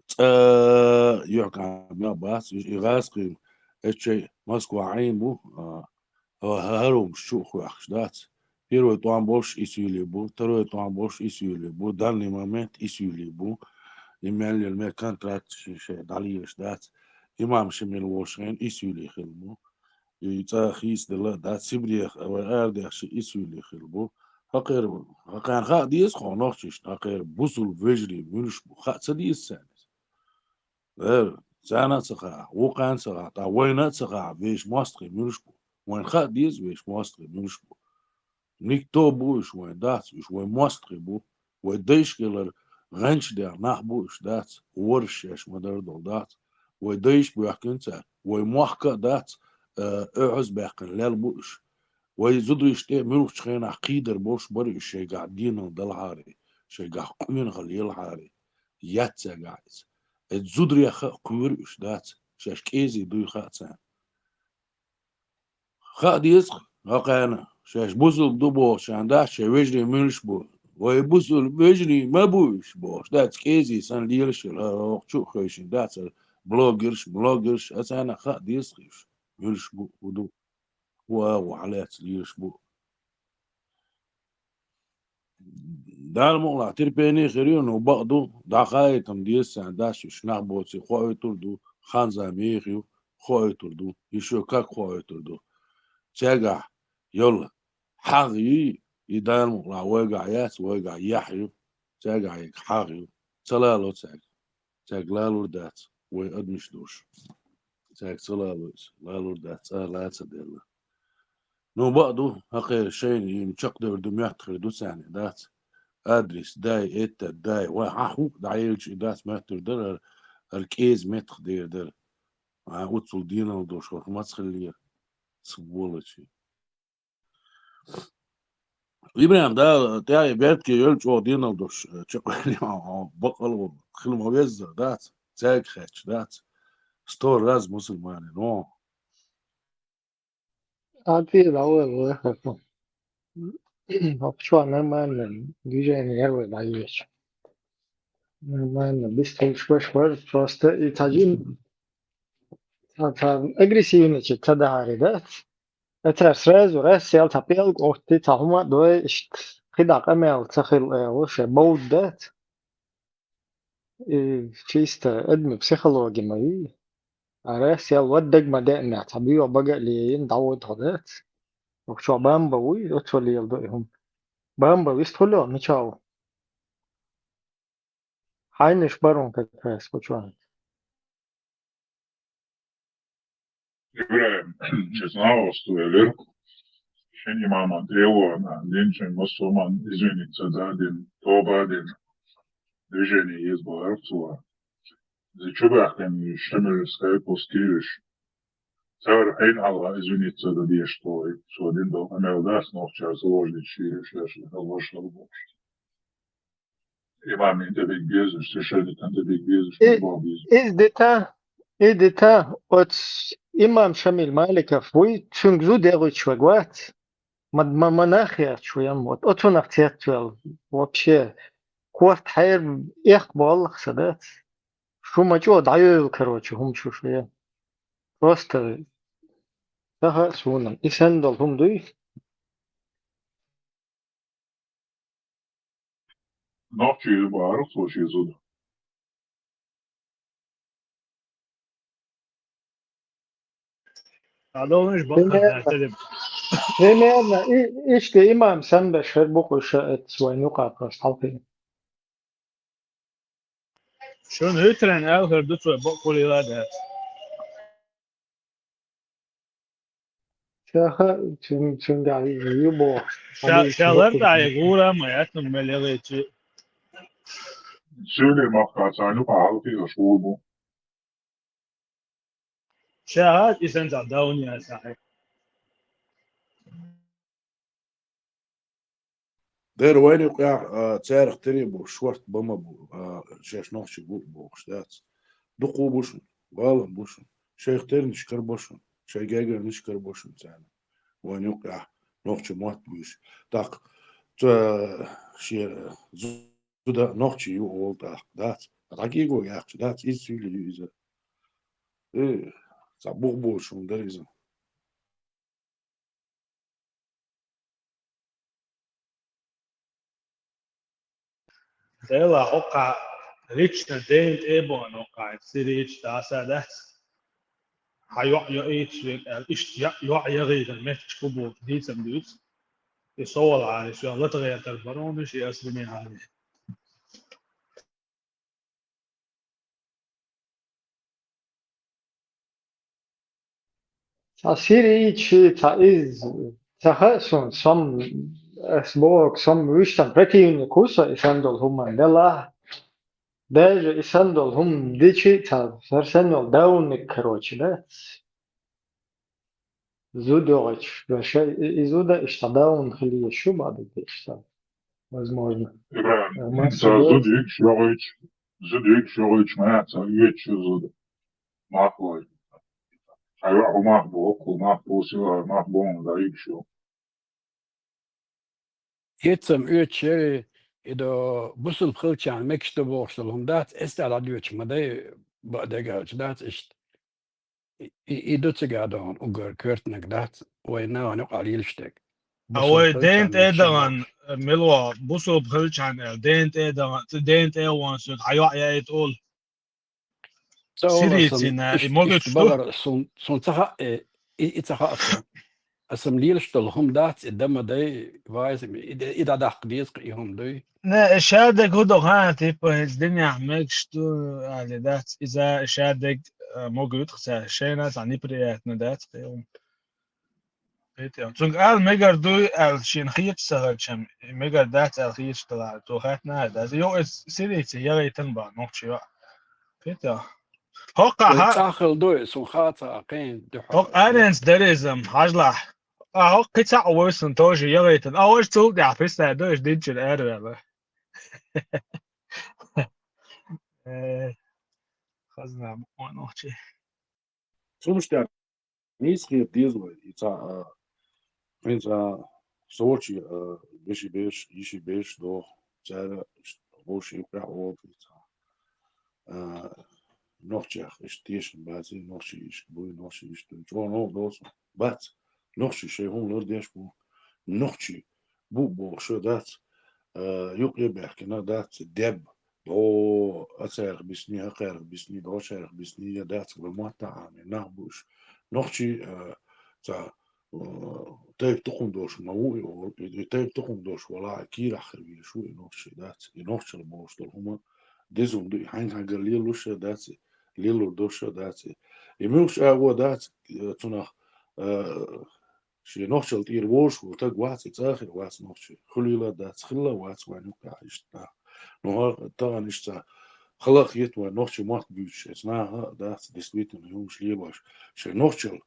Ца, юхкан, ма бас, иш, и газ ким, эчей Москва айн бу, а, Харум шу хуяхш дац. Первый тӀом болш исуили бу, второй тӀом болш исуили бу, данный момент исуили бу. И меллер ме контракт ши-, ше далиеш дац. Имам Шамил вошен исуили хил бу. И цӀа хис дела дац, Сибрех, а, ардех ши исуили хил бу. Хакер, хакан ха диес хонох чиш, хакер бусул вежри мюлш бу. Ха ца диес сенес. Эр, цана ца ха, вукан ца ха, та война ца ха, веш мостки мюлш бу. Вайн ха диз веш мостки мюлш бу. Никто бу иш вайн дац, иш вайн мостки бу. Вай дайш келер гъанч де нах бу иш дац, ворш еш мадар дол дац. Вай дайш бу яхкин ца, вай мохка дац, э, э, хъаз бяхкин лел бу иш. Вай зудриш те мюлш чхена хидар бош бар иш шейга динал далхари, шейга къуин хал елхари. Яццагайс. Э зудряха кур уш дац, шаш кӀези дуй хацан. Ха диз, гакъана, шаш бусул ду бо, шан дац, ше вежри мюлш бу. Вай бусул вежри ма буш бо, дац кӀези сан лиршил, ха, ох, чу хойшин, дац, блогерш, блогерш, ацана ха диз хиш, мюлш бу, уду. Ва, ва, алец лирш бу. Дал мукъла терпение хириу, ну, бакъду, дахаитам диесан, даш, шнах боци, хойтур ду, ханза мехиу, хойтур ду, ишо как хойтур ду. Цега, йол, хагъи, и дал мукъла вайга яц, вайга яхиу, цега ик хагъиу, цалало цег. Цег лалур дац, вай адмиш душ. Цег цалалуйс, лалур дац, цӀа лаца делла. Ну, бакъду, хакъер шейн, им чакъдевр ду, мятхир ду цани, дац. Адрес, дай, это, дай. Ва, ха, хук, даилч, и дац, мятхир дар, ар, ар кӀез метх дер дар. А, уцул динал дош, хох, мацхиллер. Сволочи. Ибрагим, да, тяги бертки ёл чо динал дош, чо, бакъал, хилма везза, дац. Цег хеч, дац. Сто раз мусульманин, но. А ты, да, ой, ой, ой. Вообще нормально. Движение первое даешь. Нормально. Быстро шваш, шваш, просто и таджин. Та, та агрессивный чек, та да, да? Это сразу раз сел тапел, ох, ты та хума, дой, ишт, хида къамел, цахил, э, вообще, бауд, да? И чисто адми психологи мои. Арес ял ваддаг ма деъна, табио бага лиен давод ходец. Охчо бамба уй, очо лиел до ихум. Бамба вист хулё, начало. Хайниш барон как раз, почуан. Ибрагим, честно, что я лир. Шени маман тревога, дин чин мусульман, извиниться, да, дин, тоба, дин. Движение есть было, Артуа. Зачубахтен, Шамильская, пускируешь. Цар хайн алга, извиниться, да, деш, что, что один дал, а мел даст, но в час ложный чириш, я же, вошел в общество. Имам инде бек безуш, священник инде бек безуш, Э, бек безуш. Из дита, из дита, от имам Шамиль Маликов, вуй, чунг зу дегуч вагват, мад ма монахия чуям, вот, от он ахтет вел, вообще, корт хайр, эх, боллах садат. Шу мачо даю, короче, хум шу шуя. Просто ца хаьа суна, и санна долу хӀума дуй? Нохчий бара цо шен зуда. Дӏадолуш баккхар Примерно. Примерно, и-, иштта имам санна беш хир бу-кх уьш, эццахь вайн юкъахь просто хьалхе. Шуна хӀуьттаренна аьлла хир ду цо, бакъ хуьлийла а дац. Ша хаьа, цуьнга ю бохуш. Ша, ша лар дӀа, гура а ма яц, мел яхийча. Суьйли махкахь царна юкъахь хьалхе а шура бу. Ша хаьа, и санна цхьа давна яц ахьа. Дера вайна юкъахь, а, царах тера бу, шорта бан ма бу, а, шаьш нохчий бу бохуш дац. Дукха бу шуна, валам бу шуна. Шайх тернаш карабо шуна, шайн гергарнаш карабо шуна царна. Вайна юкъахь нохчийн мотт буьйцуш. ТӀаккха ца шен зуда нохчи ю олу тӀаккха, дац. ДӀакӀего яьккхича, дац, иза суьйли ю иза. Э, цхьа бух болуш хӀума дара иза. Делахь хӀокхахь лично дена тӀе а бахана, хӀокхахь сирийча даса дац. Хьан йоӀ йоуьйтуш верг аьлла, иштта йоӀ, йоӀ яхийтар меттигаш хӀун боху дийцам дуьйцу. И со валахьара, и соьга лата гӀертар бара хьуна, ши ас дуьне хьале. Цхьа сирийча, цхьа иза, ца хаьа суна, со-м, ас бохург, со-м вуьштан противник ву со и санна долу хӀуманна, делахь, даже и санна долу хӀума дичи а ца, хӀара санна йолу даунник, короче, да? Зуда йогӀуьйтуш, ша и, и зуда иштта даун хила езаш ю бакъдерг иштта, возможно. Ибрахим, Э, ца масса зуда йигаш йогӀуьйтуш, зуда йигаш йогӀуьйтуш ма яц, ца оьцуш ю зуда. Мах вай. Хьан йоӀ хӀун мах бу, хӀокхул мах бу, сила мах бу, хӀунда йигаш ю. Эцам оьцуш яри, и до бусулба хилчарна мегаш ду бохуш долу хӀума дац, эс тӀе дӀадоьдуш ма дай, бакъдерг аьлча дац иштта. И, и, и ду цигахь догӀун уггар коьртаниг дац, вайн нахана юкъахь лелаш дерг. А вай Бусулба хилчарна дена тӀе а мегаш ду дахана, бохуш. Мила ву, бусулба хилчарна аьлла, дена тӀе а дахана, дена тӀе а вахана соьга, хьан йоӀ яийта олу. Ца олу аса-м Сирийцина, и иштта, могуьйтуш иштта ду? Бакъара, сун, сун ца хаьа, э, и, и ца хаьа сан. Аса-м лелаш долу хӀума дац, и дан ма дай, вайса-м, и де-, и дӀадаккха деза-кх и хӀума дуй. Не, и шадерг хӀун ду хаьа, типа, иза динехь мегаш ду, али дац, иза шадерг, а, могуьйту-кх цара, шайна цхьа неприятно дац-кх и хӀума. Кхетий хьо. Цуьнга ала мегар дуй аьлла, шена хеташ ца хилча-м, и мегар дац аьлла хеташ далахь, цо хаьттина а дац. Йо, иза сирийца яхийтина бан нохчи йоӀ. Кхетий хьо. ХӀокхахь Вай хьа-, цӀа хила дуй, сун хаа ца кхин дуьхьа. ХӀокху аренца дара иза-м, хьажалахь. А, хӀокху кхин цхьаъ вуй сан тоже яхийтина. А, важа цул тӀаьхьа пистай ду, иштта динчуьра араваьлла. Э, хазна бу нохчи. Цунаш тӀехь нийса хета деза вай, и цхьа, а, хӀинца со волчу, а, вешин бераш, йишин бераш доху, цара вовшийн юкъахь олу и цхьа. А, нохчех иштта тешам бац, и нохчий иштта буй, нохчий иштта дуй. ЧӀогӀа новкъа долу сан бац. Нохчий шайн хӀума лардеш бу. Нохчий бу бохуш дац. А, юкъе баьхкина дац, деб. О, ацарах бисни, хӀокхарах бисни, дӀочарах бисни, я дац, вай мотт а Ӏамийна нах бу уьш. Нохчий, а, цхьа, а, тайп-тукхум долуш ма ву и олу, и, и тайп-тукхум долуш валахь, кийрахь хир везаш ву и нохчий дац. И нохчалла болуш долу хӀума деза хӀума ду, и хьаьнга-хьаьнгара лелалуш а дац и, лелалур долуш а дац и. И муьлххачу агӀо дац, а, цунах, а, Шен нохчалла тӀера вожаш волу стаг вац и, цӀа а хир вац нохчи. Хуьлийла а дац, хилла а вац вайн юккъехь иштта нах. Ну, хӀа-, тахана иштта хала а хета вайн нохчийн мотт буьйцуш, эцу наха а дац, действительно, хӀумаш лелош. Шайн нохчалла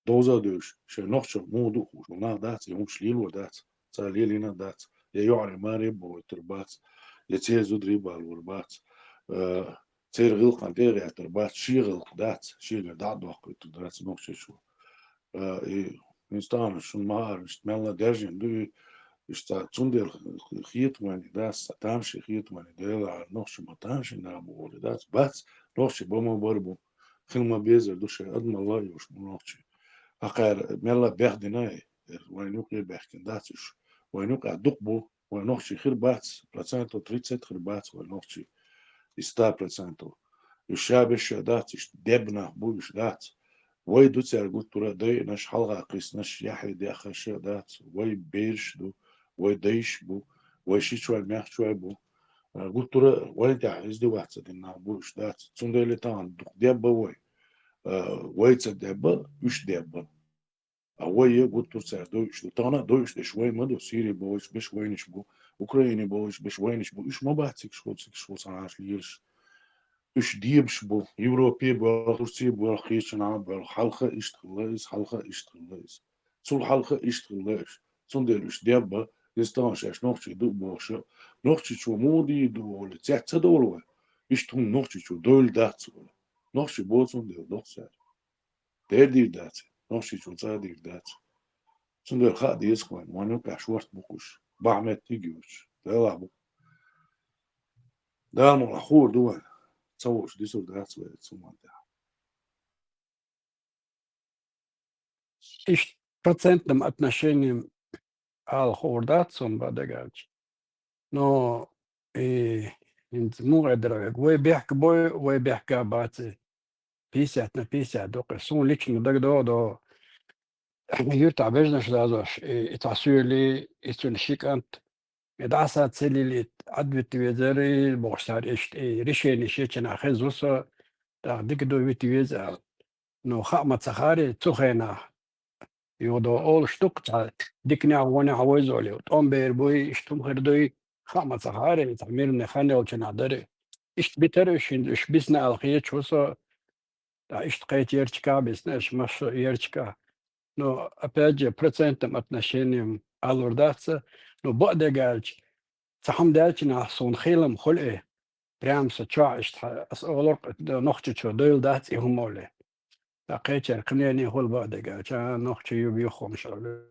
довза а девзаш, шайн нохчалла муха ду а хууш, нах дац, и хӀумаш лелор дац, цара лелийна а дац, я йоӀарий маре а бохуьйтур бац, я церан зударий а балор бац. Э, Церан гӀиллакхана тӀе а гӀертар бац, шен гӀиллакх дац, шегара дӀа а доккхуьйтур дац нохчийчо. А, и, хӀинца тахана шуна ма-, иштта мелла а даьржина ду и, иштта цундела хетаван и дац, тамашийна хетаван и, Делахь, нохчий ма тамашийна нах бу олий дац, бац, нохчий бан ма бар бу, Хила ма безар ду шайн, адамалла а йолуш бу нохчий. Акхара мелла а бехдина, вайн юкъе баьхкина дац уьш. Вайн юкъахь дукха бу, вайн нохчий хир бац, процентов тридцать хир бац вайн нохчий. И ста процентов. Уьш ша беш ша дац, уьш дебнах бу, уьш дац. Вай ду цаьрга гуттара а дайинаш, хьалха кхиссинаш, яхье дехаш а дац. Вай бераш ду, вай дайш бу, вай шичой, маьхчой бу. А, гуттара а вайн тӀехь издеваться дина нах бу, уьш дац. Цундела тахана дукха дебба вай. А, вай ца дебба, уьш дебба. А вай а гуттара цара дойуш ду. Тахана а дойуш деш вай ма ду. Сири бохуш беш вайнаш бу. Украине бохуш беш вайнаш бу. Уьш ма бац цигаш ху, цигаш ху санаш лелаш. Уьш дебаш бу. Европе боьлху, Турце боьлху, кхечанхьа боьлху. Хьалха иштта хилла иза, хьалха иштта хилла иза. Цул хьалха иштта хилла уьш. Цундела уьш дебба, иза тахана шаьш нохчий ду бохуш а. Нохчийчо муха дийр ду олий, цец ца довла вай. Иштта хӀума нохчийчо дойла дац олий. Нохчий бо цундела доху цара. Дер дийр дац, нохчийчун цӀа дийр дац. Цундела хаа деза вайн, вайн юкъахь шорта бу-кх уьш. Бахьа меттиг а йоцуш. Делахь бу. Дала мукъ лахь хуур ду вайн. Ца вуьш дисур дац вай цу мотт тӀехь. Иштта процентным отношением ала хуур дац суна бан дагахь аьлча. Но и хӀинца муха дара вай, вай бехк бой, вай бехк а бац и. Пятьдесят на пятьдесят ду-кх и. Суна лично дагадогӀу, юьртахь бежнаш дазош, и, и цхьа соьли, и цуьнан ши кӀант, и дӀаса ца лили, Ӏад вита везара, бохуш цара иштта, и решени шечанахь хеза ву со, тӀаккха дика ду вита веза аьлла. Ну, хаа ма ца хаьара, цу хенахь. Юха до олуш ду-кх цхьа диканехь, вонехь вайзоле. ТӀом бер буй, иштта хӀума хир дуй, хаа ма ца хаьара, цхьа мирный хан йолчунахь дара. Иштта битара уьш хӀинца, уьш бисна аьлла хеташ ву со, ткъа иштта кхечу ярташкахь а бисна, аша массо а ярташкахь. Но, опять же, процентным отношением алур дац ца, но, бакъдерг аьлча, цхьа хӀума даьлчунахь суна хилам хуьлу и. Прям со чохь иштта, аса олур-кх, нохчийчо дойла дац и хӀума олий. Ткъа кхечеран кхин мнение хуьлу бакъдерг аьлча, нохчий ю юха хӀумаш олу.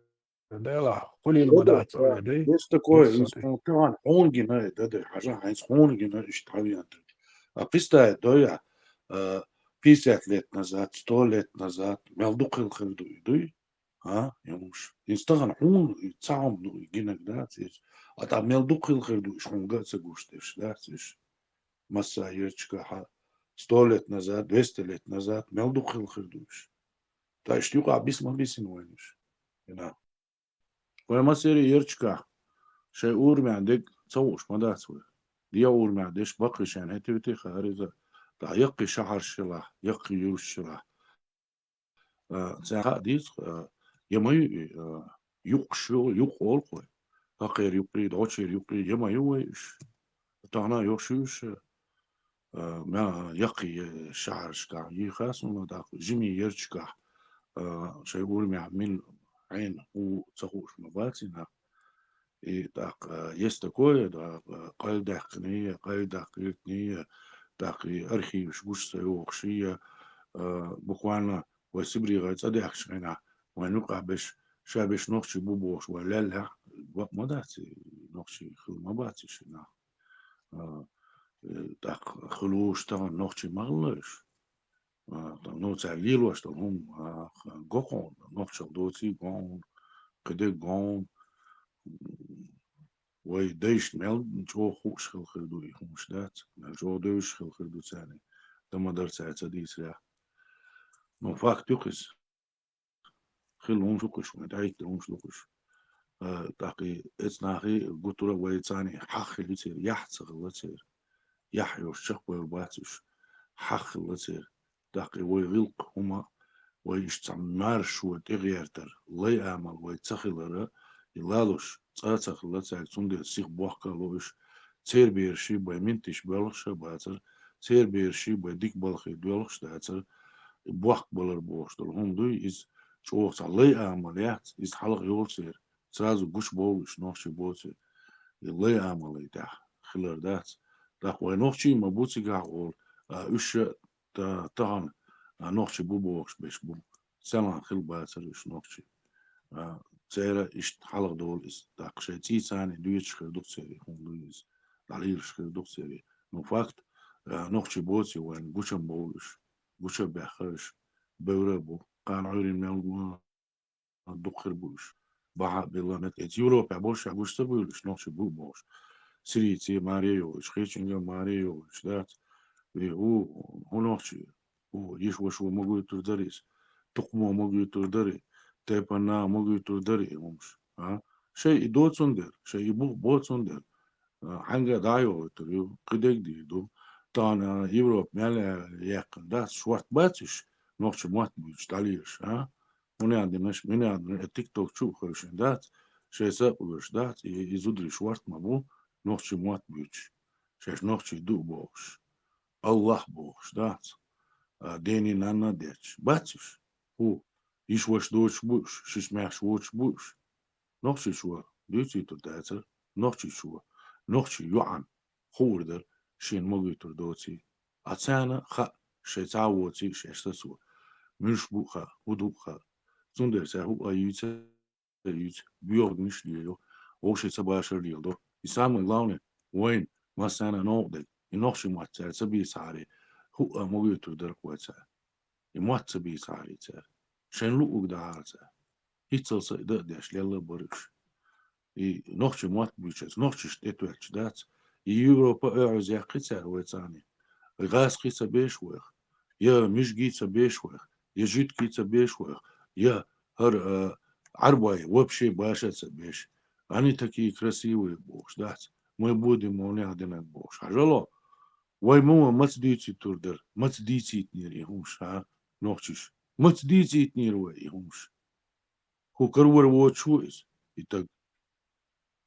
Делахь, хуьлийла ма дац олий, дуй? Есть такое, тахана хьуна гина, дадай, хьажа, хьайнца хьуна гина иштта хьан вен. А представь, дой, а, пятьдесят лет назад, сто лет назад, мел дукха хила хир ду и, дуй? А, Януш? Иза тахана хьуна, и цхьа хӀума ду, и гинарг дац иза. А тӀаккха мел дукха хила хир ду, уьш хьуна ган а ца гуш дерш, дац уьш. Массо а ярташкахь, сто лет назад, двести лет назад, мел дукха хила хир ду уьш. Ткъа иштта юкъахь биса ма бисина вайна уьш. Дина. Вай массеран ярташкахь шайн урамехь дерг ца хууш ма дац вай. ДегӀан урамехь дерш баккхий шайна хӀетте-витте хаьара иза. ТӀаккха яккхий шахьарш хилахь, яккхий юрташ хилахь. А, царна хаа деза, а, я ма ю и, а, юккъаш ю, юккъ олу-кх вай. ХӀокхеран юккъе, дӀочеран юккъе, я ма ю вай уьш. Тахана а йо шу уьш, а, ма, яккхий шахьаршкахь йийха суна, тӀаккха жимий ярташкахь, а, шайн урамехь мила хьенан хӀу ца хууш ма бац и нах. И тӀаккха, а, есть такое, тӀаккха, а, къайладаьккхиний, къайладаккхийтиний, тӀаккха и архиваш гуш ца йохуш, и, а, буквально вай Сибре гӀай цӀа даьхкачу хенахь, вайн юкъахь берш, ша берш нохчий бу бохуш, вай леллехь, бакъ ма дац и, нохчий хила ма бац и ши нах. А, э, тӀаккха хуьлуш тахана нохчий ма хилла уьш. А, ну, цара лелош долу хӀума, а, го хьуна, нохчалла доций го хьуна, кхидерг го хьуна. Вай дайшна мел чӀогӀа хууш хила хир ду и хӀумаш дац, мел чӀогӀа девзаш хила хир ду царна. Дан ма дара цара ца дийцарехь. Ну, факт ю-кх иза. Хилла хӀумаш ду-кх уьш, вайн тӀехӀиттина хӀумаш ду-кх уьш. А, тӀаккха и эцу нахе гуттара а вай царна хьагӀ хилла ю церан, яхь ца хилла церан. Яхь йолуш чекхбевр бац уьш. ХьагӀ хилла церан. ТӀаккха и вай гӀиллакх хӀума, вай иштта цхьа маршо тӀегӀертар, лай амал вай ца хилара, и лалуш цкъа а ца хилла цаьрга, цундела сиха бохка а ло уьш. Церан бераший бай ментиш боьлхуш а бацара, церан бераший бай дика балхе доьлхуш а дацара, и бохк балар бохуш долу хӀума дуй, иза чӀогӀа цхьа лай амал яц, иза хьалха йолу церан, сразу гучубовлу уьш нохчий боций, и лай амале тӀехь хилар дац. ТӀаккха вай нохчий ма бу цигахь гӀолу, а, уьш а та-, тахана, а, нохчий бу бохуш берш бу. Селхана хилла бацара уьш нохчий. А, церан иштта хьалха долу иза. ТӀаккха шайн цӀий царна доьцуш хир ду-кх церан, хӀума ду иза. ДӀалелаш хир ду-кх церан. Ну, факт, а, нохчий боций вайн гучам бовлу уьш. гуча баьхараш, бевра бу, кхана Ӏуьйрин мел гу-, дукха хир бу уьш. Бахьа белла мет эца. Европа болуш а гуш ца буьйлуш, нохчий бу бохуш. Сирийце маре йолуш, кхечуьнга маре йолуш, дац. И хӀу, хӀу нохчий, хӀу йиш ваша ма гуьйтур дара иза. Тукхамо ма гуьйтур дара, тайпана ма гуьйтур дара и хӀумаш. А? Шай и доцун дер, шай и бу-, боцун дер. А, хьанга дӀа а йохуьйтур ю, кхидерг дийр ду. Тахана Европа мел яьккхина дац, шорт бац уьш, нохчий мотт буьйцуш дӀалелаш, а? Мунадинаш, мунадина, э, тикток чу а хевшина дац, шайца а къоьрш дац, и, и зударий шорт ма бу, нохчий мотт буьйцуш. Шаьш нохчий ду бохуш. Аллах бохуш дац. А, дени нанна детташ. Бац уьш. ХӀу, йиш ваша доцуш бу уьш, шиш маьхш воцуш бу уьш. Нохчийчо дуьйцуьйтур дацара, нохчийчо, нохчий йоӀан хуур дара, шена ма гуьйтур доций. А царна хаьа, шайн цхьа а воций, шаьш сацо. Муьлш бу а хаьа, хӀу ду а хаьа. Цундела цара хӀу а юьйца, юьйца, боьхург муьш лелайо, вовшийн ца башар леладо. И самое главное, вайна массарна а новкъа дерг, и нохчий мотт цара ца бийцахьара, хӀу а ма гуьйтур дара-кх вай цара. И мотт ца бийцахьара цара. Шайн луъург дахьара цара. ХӀинццалц а дан а деш, лелла а бара уьш. И нохчий мотт буьйцуш, нохчашна тӀетоьттуш дац. И Европа оьгӀаз яккхий цара вай цӀарна. И гӀазкхий ца беш вайх, я мижгий ца беш вайх, я жуьгтий ца беш вайх, я хӀара, а, Ӏарбой вообще баша ца беш. Они такие красивые бохуш дац. Мы будем молнех динарг бохуш. Хьажало, вай ма ван маца дуьйцуьйтур дара, маца дийцийтинера и хӀумаш, а, нохчаша. Маца дийцийтинера вай и хӀумаш? ХӀу каравар воцуш ву иза, и таг?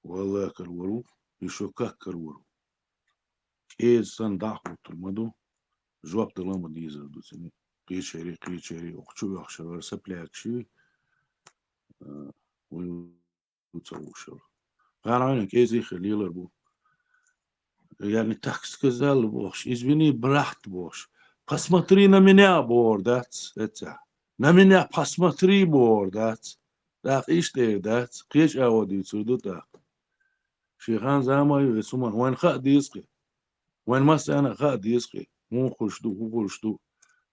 Валлахи, каравар ву, и шо как каравар ву. КӀеза санна дӀа а хӀуттур ма ду, жоп дала ма дезар ду цуьнан. Кхечерий, кхечерий, оха чу оьхуш вара саплякаш ю, а, вуй ву ца вушар. ГьаргӀайна кӀезий хир лелар бу. Я не так сказал бохуш, извини, брат бохуш. Посмотри на меня бохур дац, эццахь. На меня посмотри бохур дац. ТӀаккха иштта эр дац, кхечу агӀо дуьйцур ду тӀаккха. Шен хан зама ю эцу хӀуманна, вайна хаа деза кхин. Вайн массарна а хаа деза кхин, муха хуьлуш ду, хӀун хуьлуш ду.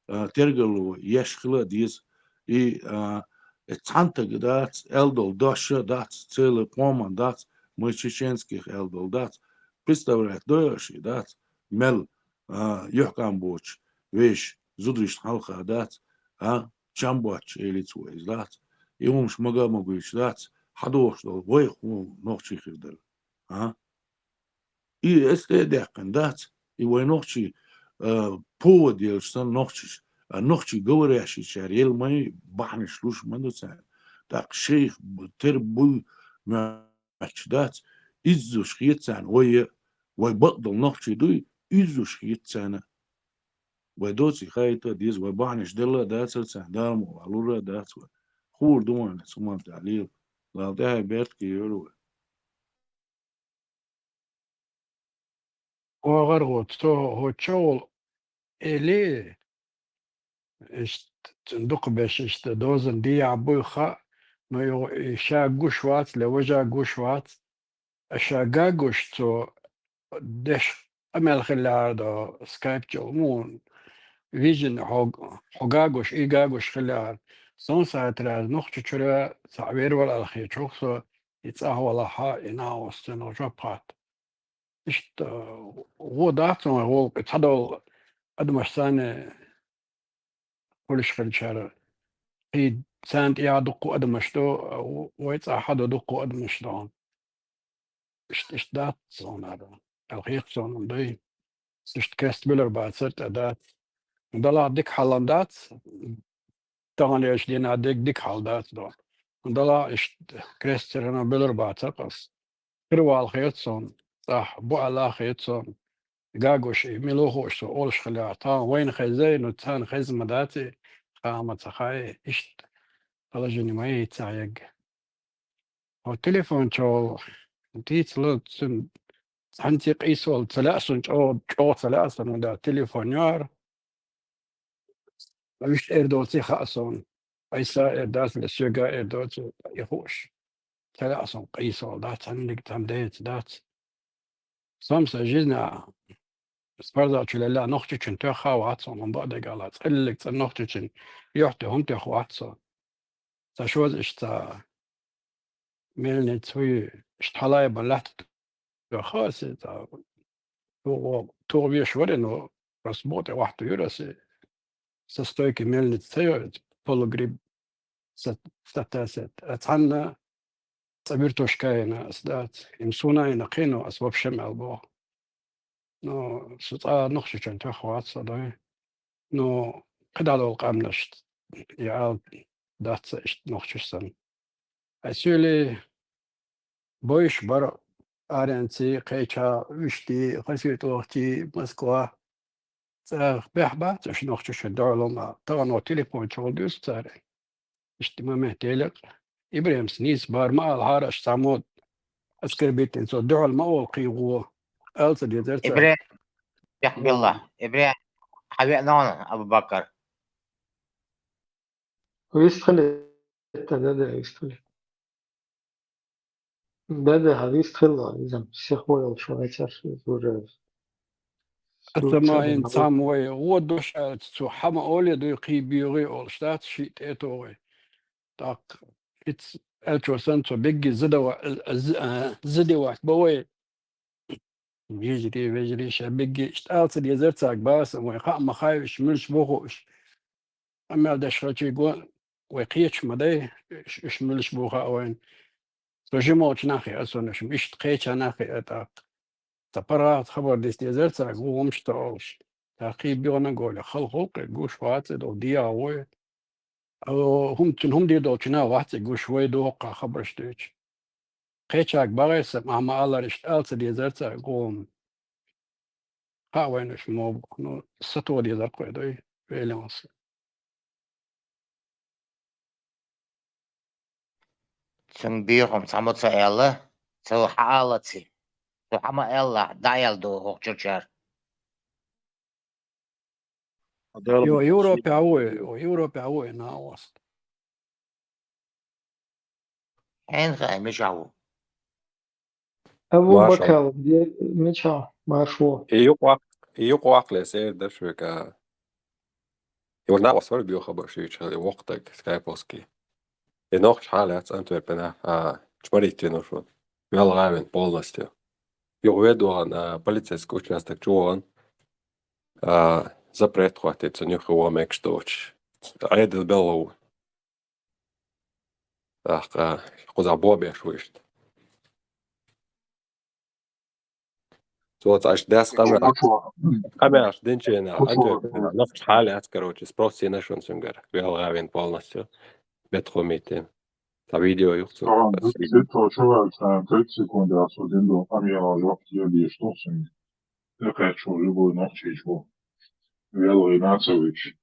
А, тергалло еш хила а деза. И, а, э, цхьана стага дац, аьлла долу дош а дац, целый къоман дац, мы чеченских аьлла долу дац. Представлять дой аша и дац, мел, а, юьхькӀам боцуш вешан зударшна хьалха дац, а, чам боцуш элица вай иза дац. И хӀумаш мага ма гуьйцуш дац, хьадохуш долу вайх хӀун нохчий хир дара, а? И эс тӀе а даьккхина дац, и вай нохчий, а, повод елаш санна нохчаш, а, нохчий говорящийчара елла ма ю, бахьанаш луш ма ду царна. ТӀаккха шайх б-, тера буй моьттуш дац, иззуш хета царна вай а, вай бакъдолу нохчий дуй, иззуш хета царна. Вай доций хаийта а деза, вай бахьанаш делла а дацара царна, Дала мукъ лахь, лур а дац вай. Хуур ду вайна, цу хӀуманна тӀехь лела. Дала тӀаьхье беркате йойла вай. Оха гӀо, цо хӀокху чӀогӀа эли, иштта, цуьнан дукхахберш иштта дозанна дехьа буй хаьа, но и ша гуш вац, ле важа гуш вац, ша гуш цо деш къамел хиллехьара до скайп чу, муха вижина хьо, хьо гуш, и гуш хиллехьара. Сон сайтара нохча чуьра цхьаъ вер вара аьлла хеташ ву-кх со, и цӀахь валахь, и нахаоста цунах жоп хатта. Иштта, гӀо дац вайн гӀуллакх, цхьадолу адамаш санна хуьлуш хилчара. И царна тӀехь дуккха адамаш ду, вай цӀахь а ду дуккха адамаш ду. Иштта, иштта дац суна аьлла хета суна дуй. Иштта крест буьлур бацара тӀе дац. Далахь дика хьалан дац. Тахана еш дина дика, дика хьал дац до. Далахь иштта крест церана буьлур бацара къас. Хир вала хета суна, цӀахь бу аьлла хета суна. Гуш и, мила ву хууш со олуш хилла. Тахана вайна хезай, ну царна хеза ма дац и, хаама ца хаьа, иштта положение ма яц цхьа егга. Хьо телефон чохь дийцала, цуьнан цхьаьнций къийсавала ца лаьа суна, чӀогӀа, чӀогӀа ца лаьа суна, да, телефон яра. Вуьшта эр доций хаьа суна. Айса эр дац, соьга эр доцу, и хууш. Ца лаьа суна къийсавала, дац, цхьаьнниг цхьаьна деца, дац. Сан сан жизнь а спортзал чу лелла нохчочун тоьхха вац со, ман бакъдерг аьлча, цкъа-кх цкъа нохчочун юхь тӀе хӀума тоьхна вац со. Цхьа шозза иштта мельница хӀуй, иштта хьалаайбан лаьтта тоьхна аса, цхьа тугӀа, тугӀа веш вара, но просто букъа тӀе вахьа туьйра аса. Со стойка мельница ца йо, полугреб, са, са тасет. А цхьанна цӀа вертушка йина ас дац. Им суна йина кхин, но ас вообще мел боху. Ну, со цкъа нохчочун тоьхна вац со дой. Ну, кхидӀа долу къаьмнашца, я ала дац ца иштта нохчаш санна. Ай суьли бойш бара аренций, кхеча, вуьшти, Хасавюртахчий, Москва. ЦӀа бехк бац уьш нохчашна дуьхьал ма, тахана телефон чухула дуьйцу цара. Иштта момент елира. ИбрахӀимс нийса бара ма алахьара, аша цхьаммо оскорбительно цо дуьхьал ма олу кхин гӀо. Ала ца дезара цара. ИбрахӀим, бехк билла. ИбрахӀим, хьан веана вахана Абу-Бакар? Вистхили, да, да, вистхили. Да, да, хьан вистхилла, иза сихо йолуш вацар уже. Аса ма ин цхьамма вай гӀо дош аьлча, цо хьан ма оле дуй, кхин бегӀий олуш дац, шиъ тӀе а тохий. ТӀаккха иц аьлчо санна, цо бегги зада ва-, з-, а, заде вац бо вай. Вежарий, вежарий, ша бегги, иштта ала ца дезара цаьрга баха сан, вай хаа ма хаьа уьш муьлш бу хууш. Къамел деш хилчий го, вай кхеташ ма дай, уьш, уьш муьлш бу хаьа вайна. Со жимолчу нах хиъа, аса уьш иштта кхеча нах хиъа тӀаккха. Ца паргӀат хабар диса дезара цаьрга, ву хӀумаш ца олуш. Ца кхин бегӀана гуш, хала гӀуллакх гуш вац и, дов дегӀа вой. Ало, хӀума, цуьнан хӀума дийр долчу нах вац и гуш, вай доху хабарш дуьйцуш. Кхечаьрга бахара сан, ахь ма-аллара, иштта ала ца дезара цаьрга гӀо. Хаьа вайна уьш ма бу, ну, сатоха дезара кхой дой, велланца. Цуьнга бехам цхьаммо ца аьлла, цо хьан алаци. Цо хьан ма аьлла, дӀа аьлла ду хӀокху чуьрчара. Йо, Европехь ву и, о, Европехь ву и, накъост. Хьенан хаьа, мичахь ву? Абу Бакал, де-, мичахь, марш ву? И юкъа ваккха, и юкъа ваккхале, сер даш века. И вара накъост вара, боьха хабар шуьйчу хила, и воккха даг, скайповский. И нохча хьала яц Антверпенахь, а, чмаритти ну шу. Велла гӀавин полностью. Юха ведван, а, полицейский участок чу ван, а, запрет хватит, цу нюхи вон мекаш доч. Айдил белла ву. ТӀаккха кхузахь бобеш ву иштта. Цо цхьа аша дас къамел-, къамелаш динчийна, Антверпена, нохча хьала яц, короче, спрос йина шуна цуьнгара. Велла гӀавин полностью. Бетхо митин. Цхьа видео юхцу. Ага, цо чу ваьлла, цхьа тридцать секунд, а цо дин ду, къамела жоп деш тохсуьнга. Текхачо любой нохчийчо. Велла гӀина ца вуьйцуш.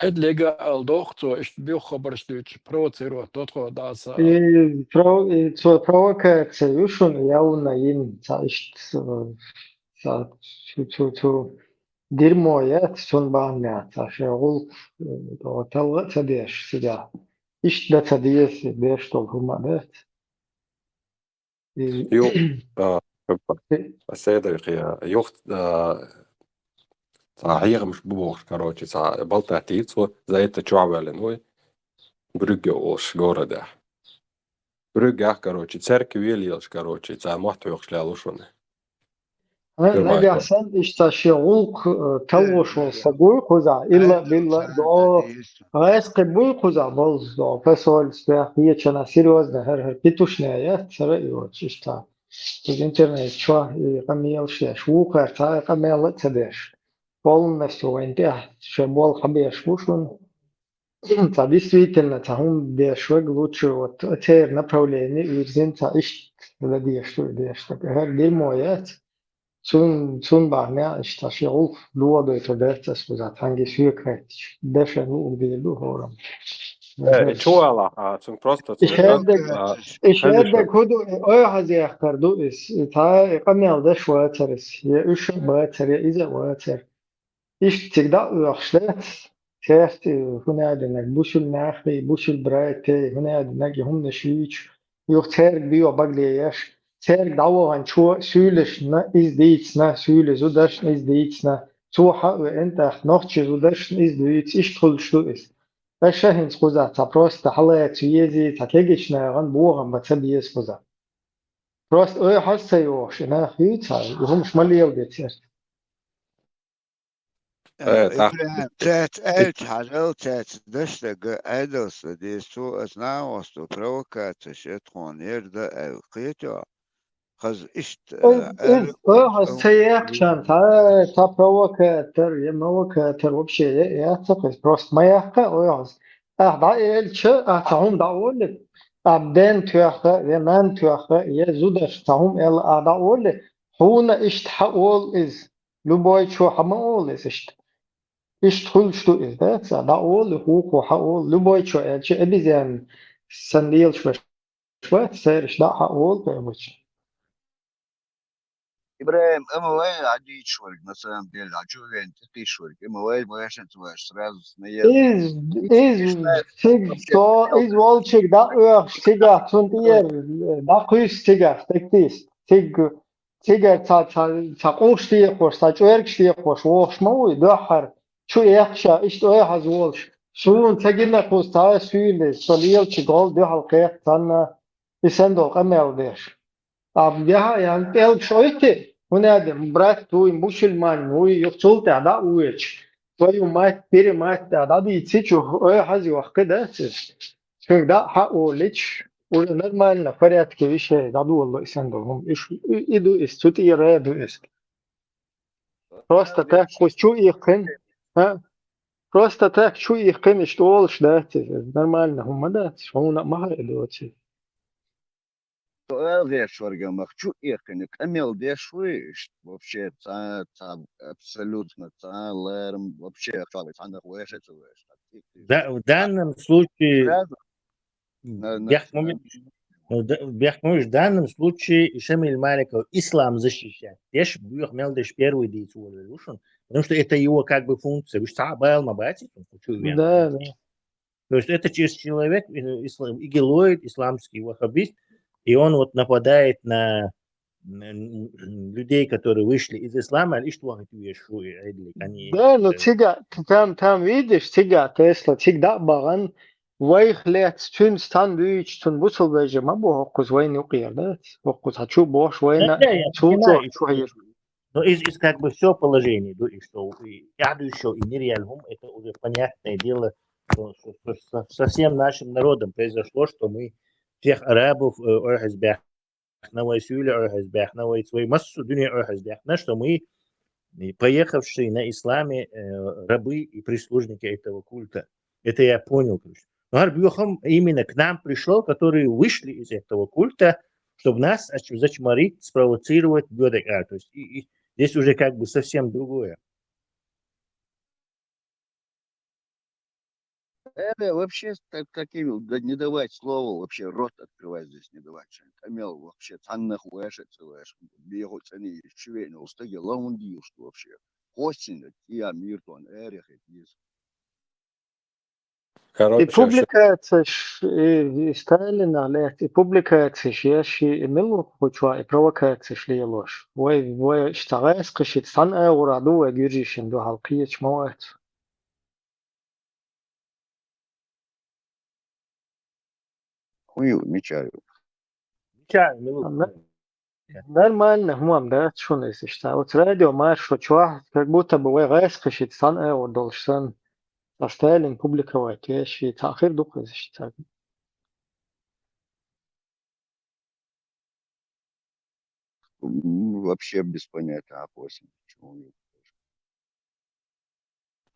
Эдлига ал доху цо, иштта буьйху хабарш дуьйцуш, провоцировать до тхо даса. И про-, и цо провокация ю шуна, ялна йина, ца иштта, ца цу, цу, цу дерьмо яц, цун бахьана яц, ца шен гӀуллакх, э, талла а ца деш, сига. Иштта дан ца деза, деш долу хӀума а дац. Ю, а, хӀуппа. Седа кхия, юхт, а, цхьа хьехамаш бу бохуш, короче, цхьа балтати цо, за это чохь ваьллина вай, Брюгге олуш городехь. Брюггехь, короче, церкви велаелаш, короче, цхьа мотт хьоькхуш лелла шуна. Ай, нагахь санна иштта шен гӀуллакх, э, таллуш волу стаг вуй кхузахь, илла а билла а, догӀу гӀайскхи буй кхузахь боллуш, догӀу посольствехь, кхечанхьа серьёзно, хӀара-хӀара петушная яц, цара а йоцуш иштта. Иза интернет чохь и къамелаш деш, вукхара цхьа а къамел а ца деш. Полностью вайн тӀехь шен болх хьабеш бу шуна. Цхьа действительно, цхьа хӀума деш вега лучше, вот, церан направление вирзина, цхьа иштта ладеш ду и деш. Так, хӀара дерьмо яц, цун, цун бахьана иштта шен гӀуллакх догӀу дойтур дац ас кхузахь, цхьаьнгге соьга хаьттича. Дашан луъург дийр ду хӀораммо. Э, и чу валахь, а, цунга просто и цунга шерда, а, и шерда хӀун ду, и ойхьазехкар ду иза, и цхьа, и къамел деш вацара иза, я уьш а бацара, я иза а вацара. Иштта цига дӀа а оьхуш дац, церт, э, хӀун аьлла динарг, бусулба нахе, бусулба братте, хӀун аьлла динарг, и хӀуманаш юьйцуш, юха цаьрга био багле еш, церга дӀаваханчо суьйлашна иза дийцина, суьйли зударшна иза дийцина, цо хьа а веана, тӀаккха нохчий зударшна иза дуьйцу, иштта хуьлуш ду иза. Аша хӀинца кхузахь цхьа просто хьалаца везий, цхьа кегийчу нахана бохам бан ца беза кхузахь. Просто ойхьаз ца йохуш, и нах юй цхьа, и хӀумаш ма леладе церца. Э, тӀаккха ИбрахӀим, цаьрца аьлча хьажал, цаьрца дашдага Ӏедалса деза, цо аса нахьосту провокацеш я тхуна яр дан аьлла кхетий хьо? Хаза иштта, Из, э, из, аьлла ойхьаз ца яьккхича, цхьа, цхьа провокатор я мовокатор вообще я, яц-кх иза, просто ма яккха ойхьаз. Ахь дӀаэлча, ахь цхьа хӀума дӀаоле, ахь ден тоьхна, я нан тоьхна, я зударша цхьа хӀума аьлла, ахь дӀаоле, хьуна иштта хьаола иза. Любой чо хьа ма олу иза иштта. Иштта хуьлуш ду иза, да? Ца дӀаолу, хӀуъа хьаолу, любой чо аьлча, обезьяна санна лелаш берш бац, цераш дӀа хьаолу кхечу. ИбрахӀим, амма вай хьан дийцуш верг, на самом деле, хьан чу вен тӀекхиш верг, амма вай вешан ца веш, сразу смеяться. Из, из, циг, со, из волчиг дӀа оьхуш, цигахь цунна тӀера, дӀакхуьйсу цигахь, стегтийс, циг, Цигара цхьа, цхьа, цхьа къуш дехош, цхьа чӀоьргаш дехош вохуш ма вуй, дуьххьара чу эккхаша, иштта ойхьаз волуш. Суна ца гина кхуза цхьа а суьйле, со лелачу гӀолла дуьхьал кхетта санна, и санна долу къамел деш. Амма яхьа, ян пӀелгаш ойти, хӀунда аьлла брат вуй, мусульман вуй, юха цул тӀаьхьа дӀа а воьдуш, твою мать, перемать тӀехь дӀадийцича, ойхьаз йохкхи дац иза. Цуьнга дӀа а хьа а олуьйтуш, уже нормально, в порядке вещей дӀадолало и санна долу хӀума. Уьш, и, и ду иза, цу тӀера а ду иза. Просто так кхуза чу иккхина, а? Просто так чу иккхина, иштта олуш дац иза. Нормально хӀума ма дац, хьуна а ма хаьа доций. Со ала гӀерташ верг, амма чу эккхина, къамел деш вуй иштта, вообще, цхьа, цхьа, абсолютно, цхьа, ларам, вообще, цхьаннах веша а ца веша. Да, в данном случае, Сразу? На, на, бехк ма на. Бе-, ну, да, бехк ма беш, в данном случае Шамиль Маликов ислам защищать деш, буьйха мел деш первый дийца волавелла ву шуна, потому что это его как бы функция, уьш цхьа а бала ма бац, чу вен. Да, да. То есть это чис-, человек, э, ислам, игилоид, исламский ваххабист, и он вот нападает на, м, людей, которые вышли из ислама, иштта вахийта везаш ву и Ӏедале, они, Да, но э, цига, там, там, видишь, цига, Тесла, цига дӀа а бахана, вайх лаьцна цуьнца цхьаьна дуьйцуш, цунна бусалба вежа ма бу хӀокхуза вайна юкъера, да? ХӀокхуза хьан чу бохуш вайна, Да, да, я цу понимаю, чохь чу хьежа. Но из, из как бы всё положение, да, и что и тӀаьхьа дуьйцуш и нир яьлла хӀума, это уже понятное дело, что, что, что со, со всем нашим народом произошло, что мы всех арабов, э, ойхьаз баьхна, вай суьйли ойхьаз баьхна, вай, вай массо а дуьне ойхьаз баьхна, что мы, и поехавшие на исламе, э, рабы и прислужники этого культа. Это я понял, короче. Но хӀара боьха именно к нам пришёл, которые вышли из этого культа, чтобы нас оч-, зачморить, спровоцировать, бёдек, а, то есть и, и здесь уже как бы совсем другое. Э, вообще, так, таким, да, не давать слово, вообще рот открывать здесь не давать, что ли. Камел вообще, цхьаннах вешица веш, беху цӀена йиш, чу веъна волу стаге лаунди йиш ду вообще. Хостина, я мир тон, эрих, эт йис. И Короче, ща публикацеш, и, и Сталина лаьцна, и публикацеш еш, и мила ву кху чохь, и провокацеш лелош. Вай, вай, иштта гӀаьскхи шица цхьана агӀора ду вай гуьржийшина дуьхьал кхеча ма вац. ХӀун ю, мича ю? Мича ю, мила ву? Нормально, хӀума дац шуна иза иштта. Оцу радио маршо чохь, как будто бы вай гӀаьскхи шица цхьана агӀор долуш санна. Ткъа Сталин публиковать веш, и цхьаъ хир ду-кх иза иштта. М, вообще без понятия, а, восемь. Почему нет?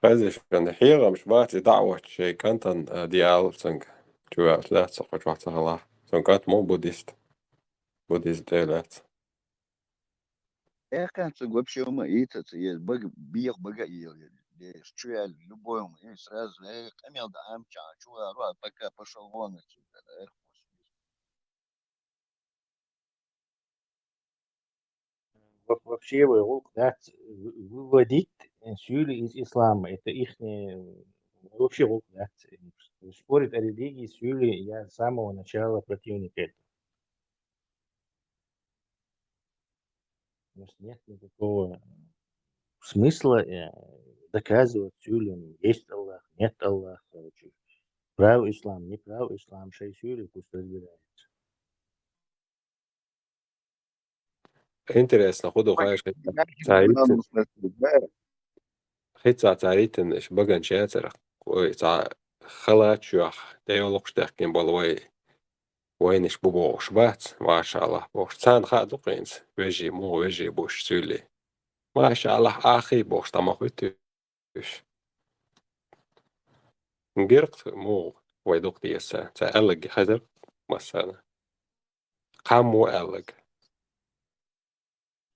Хеза шуна, хьехамаш бац и дӀа а оьцуш шайн кӀантана, а, де алар цуьнга. Чу ваьлча дац со кху чохь ца хилахь. Цуьнан кӀант ма ву буддист. Буддизм тӀе лаьцна. Э, кхин цуьнга вообще хӀума а ийца ца еза, бага, беха бага а ела деза. Чу яьлла любой хӀума, и сразу, э, къамел дан Ӏамча, чу вара, пока пошёл вон отсюда, да, эх, Во-, вообще вай гӀуллакх дац в-, выводить, э, суьйли из ислама. Это ихнее, э, вообще гӀуллакх дац. Спорить о религии, суьйли, я с самого начала противник этого. У нас нет никакого смысла э, доказывать сюйлем, есть Аллах, нет Аллаха, короче, прав ислам, не прав ислам, шей сюйле пусть разбирается. Интересно, худо хайш. Царит. Хица царитин иш баган чацара. Ой, ца халачух, дайолукш дахкин бол вай. Вайниш бу богуш бац, машаллах богуш. Цан ха дукъинц, вежи му, вежи буш сюли. Машаллах, ахи богуш тамах битиш. Гирк му вай дукъ диеса. Ца аллаг хазар масана. Кам му аллаг.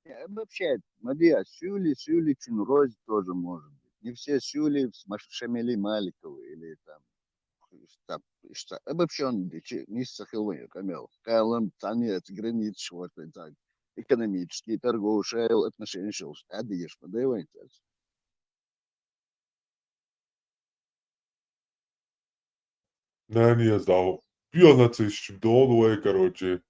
Э, Вообще, смотри, а сюли, сюли чин розе тоже может быть. Не все сюли в Маш- Шамиле Маликовы или там, там, что, э, вообще он чи- не сахилвый, камел. Калам, танец, границы, вот так. Экономические, торговые, шайл, отношения, шайл. А дыешь, подавай. Нани я знал. Пио нациш дон вай, короче.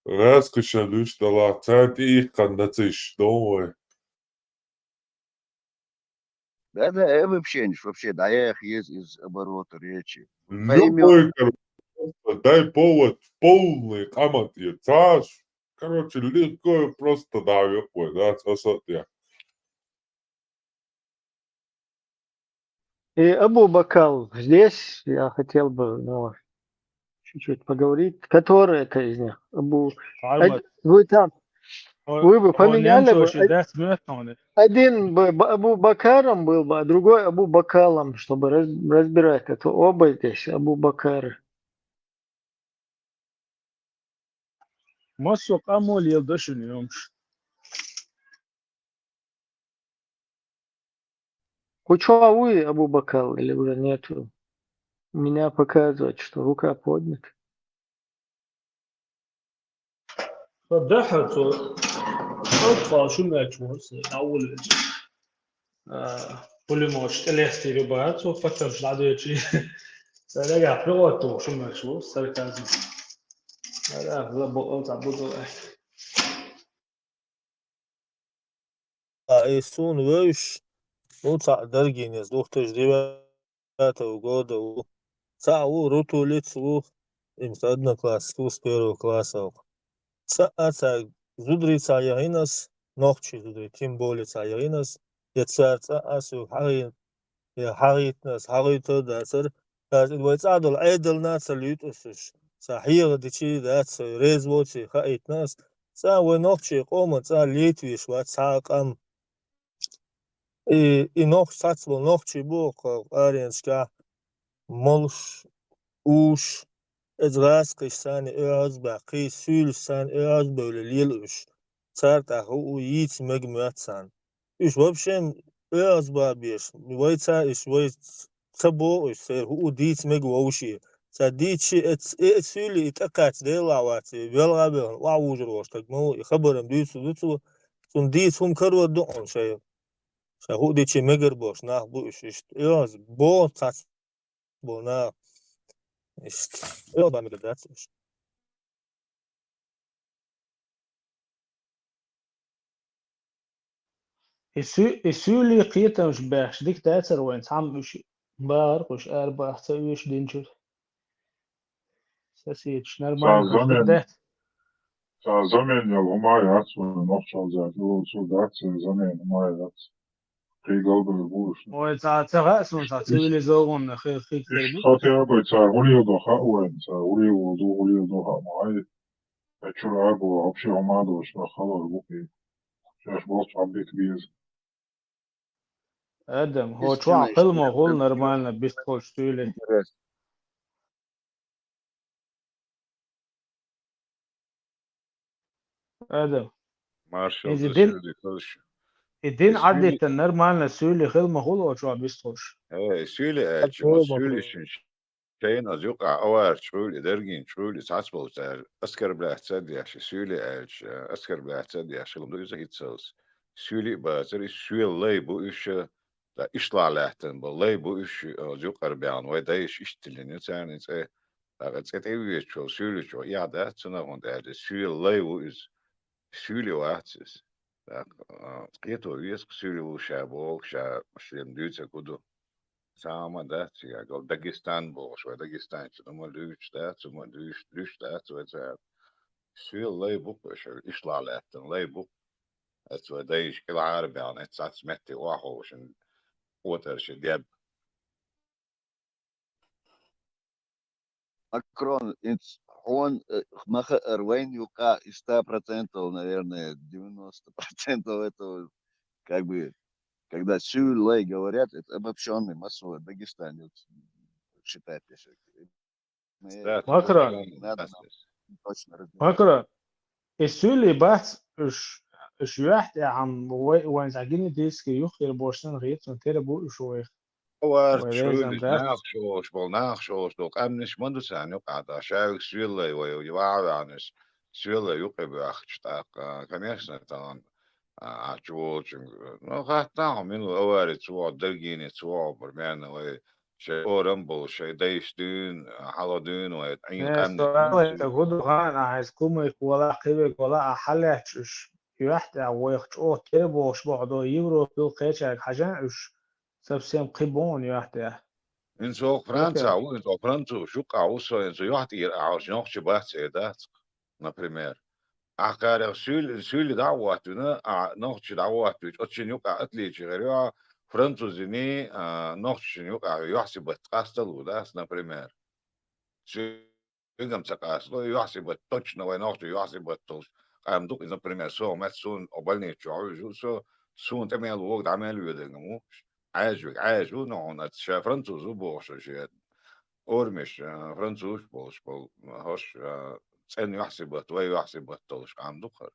Раз кыша луш дала, царти их кан нациш дон вай. Да, да, э, вообще, вообще, да, я их есть из оборота речи. Любой, короче, просто дай повод, полный камат и цаш. Короче, легко просто давил, да, сосот я. И Абу Бакал здесь, я хотел бы ну, чуть-чуть поговорить. Который это из них? Абу... Од- Вы там, вы бы поменяли бы. Од- Один бы Б- Абу Бакаром был бы, а другой Абу Бакалом, чтобы раз- разбирать это. Оба здесь Абу Бакары. Масо къамол ел дашуни йомш. Кучуа уй, Абу Бакал, или уже нету? У меня показывает, что рука поднята. Фадахату. Отфал шумачмус, наулич. Пулемоч, телести рыбацу, потом шладуючи. Сарага приоту шумачмус, сарказм. Ара, забыл, забыл. А и сун вевш, ну, цаӀ даргинес, двух тысяч девятого года ву. ЦаӀ ву, рутулиц ву, им одноклассник ву с первого класса ву. ЦаӀ а цаӀ зудри цаӀ ягӀинас, нохчи зудри, тем более цаӀ ягӀинас, я цар цаӀ а су хьагӀин Я хьагӀийтинас, хьагӀуьйтур дацар, аз вай цӀа дола Ӏедал нацал юйтӀусуш, ца хьегӀа дичи дац, реза воци хаийтинас, цӀа вай нохчий къоман цӀа летвеш вац цхьа а къам. И, и нохч цацбол нохчий бу кхо къаренашкахь, молуш, уш, эза гӀаскхиш санна оьгӀаз баьккхий, суьйлаш санна оьгӀаз бевлла лела уьш. Цар тӀехь хӀу йийца мега моьтту царна. Уьш вообще оьгӀаз бабеш, вай ца иш, вай ца боху уьш, церан хӀу дийца мега вовший. Ца дийца ши эц, э, эц суьйли и тӀакхаьчча Делахь вац, и велгӀа а бевлла, охьавужур волу стаг ма ву, и хабаран дуьйцур ду цо, цунна дийца хӀума карор ду хьуна шайн. Ша хӀу дичи мегар болуш нах бу уьш иштта. ОьгӀаз боху цац болу наха. Иштта. ОьгӀаз бан мегар дац уьш. И суьйли кхетамаш баьхча дика дацара вайн цхьамма уьш бахарх уьш ара баха ца оьшу динчуьра. Соседаш нормально хӀума дац. Цхьа замена яла хӀума яц вайн нохчалза, цо дац замена хӀума яц. Кхин галбевр бу уьш. Ой, цхьа ца хаьа суна, цхьа цивилизованно хи- хи- хир бу. Хотя бы цхьа гӀулил до хаьа вайн, цхьа гӀулил ду, гӀулил до хаьа ма хьай. Чуьра агу вообще хӀума долуш баха халар бу кхин. Шаьш болчу Ӏаббик беза. Адам, хӀо чохь хила ма хула нормально бистхуьлуш суьйле. Адам. Маршал. И дин Ӏадитта нормально суьйле хила ма хула оцу чохь бистхуьлуш. Э, суьйле аьлча, суьйле шайна аз юкъа аварча хуьлу, дергинчу хуьлу, цхьац болу цара аскарбляхь ца деш, суьйле аьлча, аскарбляхь ца деш хила ду иза хӀинццалц. Суьйле а бацара, иза соьла лай бу уьш, ткъа иштта лаьттина болу лай бу уьш, оцу юкъара баьхна вай дайша иштта диллина ю царна цӀе. ТӀаккха цӀе тӀе везачул суьйлачо эхь дац цунах, хӀунда аьлча соьла лай ву иза. Суьйле вац иза. ТӀаккха, а, кхето веза-кх суьйле ву ша боху, ша шена дуьйцург хӀун ду. Цхьа а хӀума дац цигахь, гал Дагестан бохуш, вай Дагестанчу хӀума дуьйцуш дац, хӀума дуьйцуш, дуьйцуш дац вай цара. Суьйле лай бу-кх уьш, иштта лаьттина лай бу-кх. Эцу вай дайша кӀелхьара баьхна, эцу цхьацца метте охьаховшина, отарши деб. Макрон, инц хьона, э, ма хаара вайна юкъахь и сто процентов, наверное, девяносто процентов этого, как бы, когда суьйле лай говорят, это обобщённый массовый Дагестан, вот, считать, если мы Да, Макрон. Надо нам точно разбираться. Макрон. И суьйле бац уьш, уьш юьхь тӀехь, вай, вайн цхьа генетически юххера болуш санна хета суна, тера бу уьш вайх. Вай Тхьовра вайна чу резан дац. Нах шолуш болу, нах шолуш долу къаьмнаш ма ду царна юкъахь, ша уьш суьйле лай вай, вай ваьхьа ваьхьанаш, суьйле лай юкъе боьхкуш тӀаккха, конечно, тахана, а, а, чу волчуьнга. Ну, хаттахь, мила ву авари цу вогӀу, Даргини цу вогӀу, примерно, вай шайн орам болуш, шайн дайша дуьйна, а, хьала дуьйна вай, Ӏийна Э, къаьмнаш суал ма ду. ХӀун ду хьан, ахь иза кумайх вала, кхивег вала, ахь хьалаьтташ уьш юьхь тӀехь вайх чӀогӀа тера бохуш бохьу до, Европа юл кхечаьрга хьажа уьш, совсем кхин бу хьуна юьхь тӀехь. ХӀинца оха Францехь ву, хӀинца оха француз юккъахь ву со, хӀинца юьхь тӀера ахьа нохчи бац эр дац, например. Ахь кхарех суьйле, суьйле дӀа а хӀоттавина, ахь нохчи дӀа а хӀоттавича, оцу шина юккъахь отличие хир ю, французиний, а, нохчашна юккъахь юьхь-сибат къастал ву дац, например. Цуьнгам ца къастало, юьхь-сибат, точно вай нохчо юьхь-сибат долуш къам ду-кх иза, например, со мет, суна о больница чохь вуьжу со, суна тӀе мел вогу, дӀа мел воьдург ма ву. Ӏаьржа вега, Ӏаьржа ву, но хьуна ша француз ву бохуш, шен орамаш, а, французаш болуш болу, хӀорш, а, цӀена юьхь-сибат, вай юьхь-сибат долуш къам ду-кх хӀара.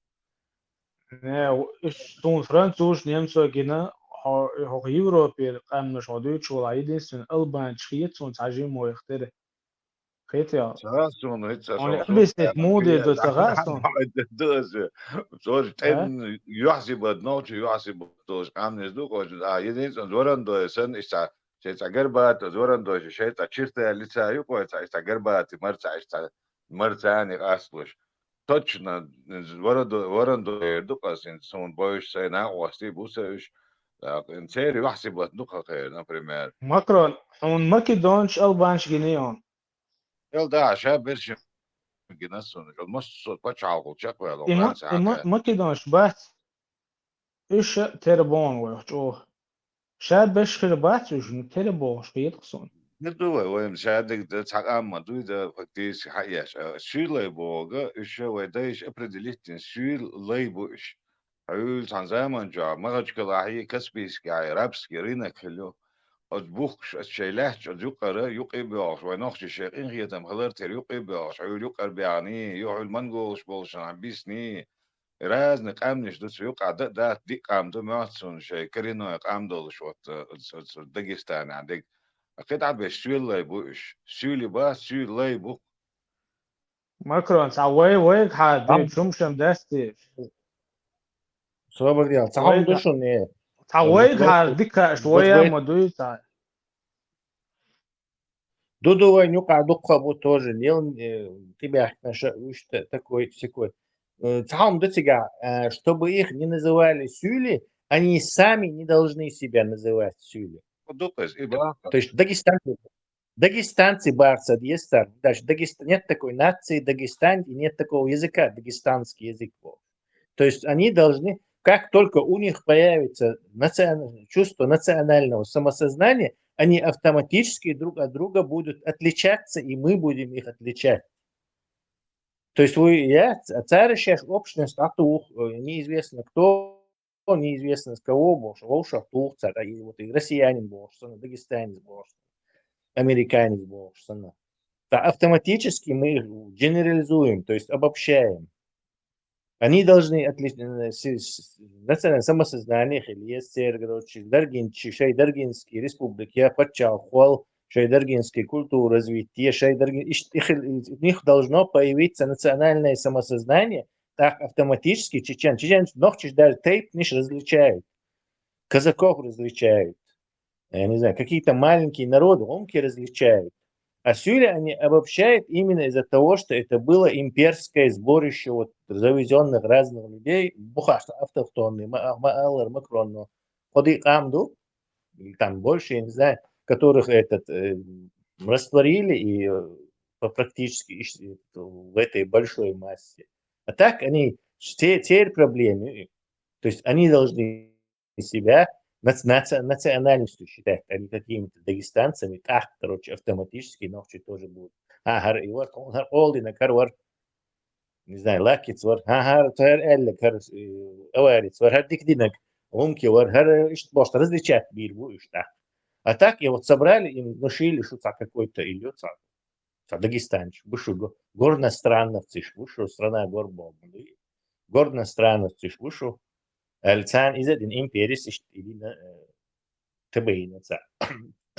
Не, уьш суна французаш, немцой гина, хьо, хӀокху Европера къаьмнаш хьо дуьйцуш валахь, единственный албанцаш хета суна цхьа жимма вайх тера. Хетий? Ца хаьа суна, хӀинца хьуна суна объяснить муха дийр ду, ца хаьа суна? Ду аса. Цо А? ТӀеман юьхь-сибат, нохчо юьхь-сибат долуш къаьмнаш ду-кх, а, единственный Зворандой санна, иштта шайн цхьа горбатый, Зворандой шайн цхьа черта лица ю-кх, иштта горбатый марца, иштта марца а къасталуш. Точно, Зворандо-, Зворандой эр ду-кх аса, хӀинца суна бовзуш сайн накъостий бу аса уьш. ТӀаккха церан юьхь-сибат ду-кх хӀара, например. Макрон, хьуна македонцаш, албанцаш гиний хьуна? Эл да, ша берш гина суна, массо пачхьалкхал чекхваьлла И ма-, Франция и ма-, хьакха. Македонцаш бац. Уьш а тера бу хьуна вайх чӀогӀа. Ша берш хир бац уьш, ну, тера бохуш хета-кх суна. Не ду вай, вайн ша дерг дан цхьа къам ма дуй дан, фактически хьаэш. А, суьйле лай боху, уьш а вай дайша определить дина, суьйле лай бу уьш. Хьуьлла цхьана заман чохь Махачкалахьий, Каспийскехьий рабский рынок хилла ю. Оцу бухкуш, оцу шайн лаьтташ, оцу юкъара, юкъе а боьлхуш, вай нохчий шайн къинхетам хилар тера юкъе а боьлхуш, хьуьлла юкъара баьхний, ю хьуьлла монголаш болушехь бисний, разный къаьмнаш ду цу юкъахь, дан а дац, диъ къам ду моьтту суна шайн коренной къам долуш, вот, э, оцу, оцу Дагестанехь дерг. Кхин дӀа а беш, суьйле лай бу уьш. Суьйле бац, суьйле лай бу. Макрон, цхьа вай, вайгахьара Ам- дуьйцу хӀума шен дац те? Собар де, цхьа хӀума ду Вайга-, шуна, э, цхьа э, вайгахьара вот, дика аш вот вай вай- ма дуй цхьа. Ду-ду, вайн юкъахь дуккха бу тоже, нел, э, тӀебаьхкина ша, уьш та-, такой, сякой. Э, цхьа хӀума ду цигахь, э, чтобы их не называли суьйле, они сами не должны себя называть суьйле. Ду-кх иза, и баккха. То есть дагестанцы, дагестанцы бац, а дагестан. Дальше Дагест-, нет такой нации Дагестан, и нет такого языка, дагестанский язык был. То есть они должны, как только у них появится национ-, чувство национального самосознания, они автоматически друг от друга будут отличаться, и мы будем их отличать. То есть вы, я, ц-, цара шаьш общность а туху, э, неизвестно кто, неизвестно с кого, бохуш, вовшах туху цара, и вот и россиянин бохуш санна, дагестанец бохуш санна, американец бохуш санна. Да, автоматически мы их генерализуем, то есть обобщаем. Они должны отлич-, э, с-, с-, национальное самосознание хилла, СССР, короче, Даргинчи, шай Даргинский республика, я паччахьалкхол, шай Даргинский культура развитие, шай Даргин-, иш-, их, у них должно появиться национальное самосознание, так автоматически чечен-, чеченцы, нохчий даже тайпнаш различают, казаков различают, я не знаю, какие-то маленькие народы, омки различают. А суьйле они обобщают именно из-за того, что это было имперское сборище вот завезённых разных людей, бухаш автохтонный, ма-, ма-, алар Макрон, но ходы камду, или там больше, я не знаю, которых этот, э, растворили и, э, по-, практически ищ-, в этой большой массе. А так они те-, теперь проблемы, то есть они должны себя нац-, нац-, национальностью считать, а не какими-то дагестанцами, так, короче, автоматически нохчий тоже будут. А, хар и вот, он хар олдина, хар вар, не знаю, лакец вар, ха, хар, хар элле, хар, э, аварец вар, хар дикдинок, умки вар, хар, э, ишт бошта различать бир бу ишта. А так, и вот собрали, им внушили, что ца какой-то идёт, ца, ца дагестанч, бу шу го-, горнострановцы, ш-, бу шу страна горбол, горнострановцы, ш-, бу шу. Аль цан из один империс, ишт, или на, э, табаина ца.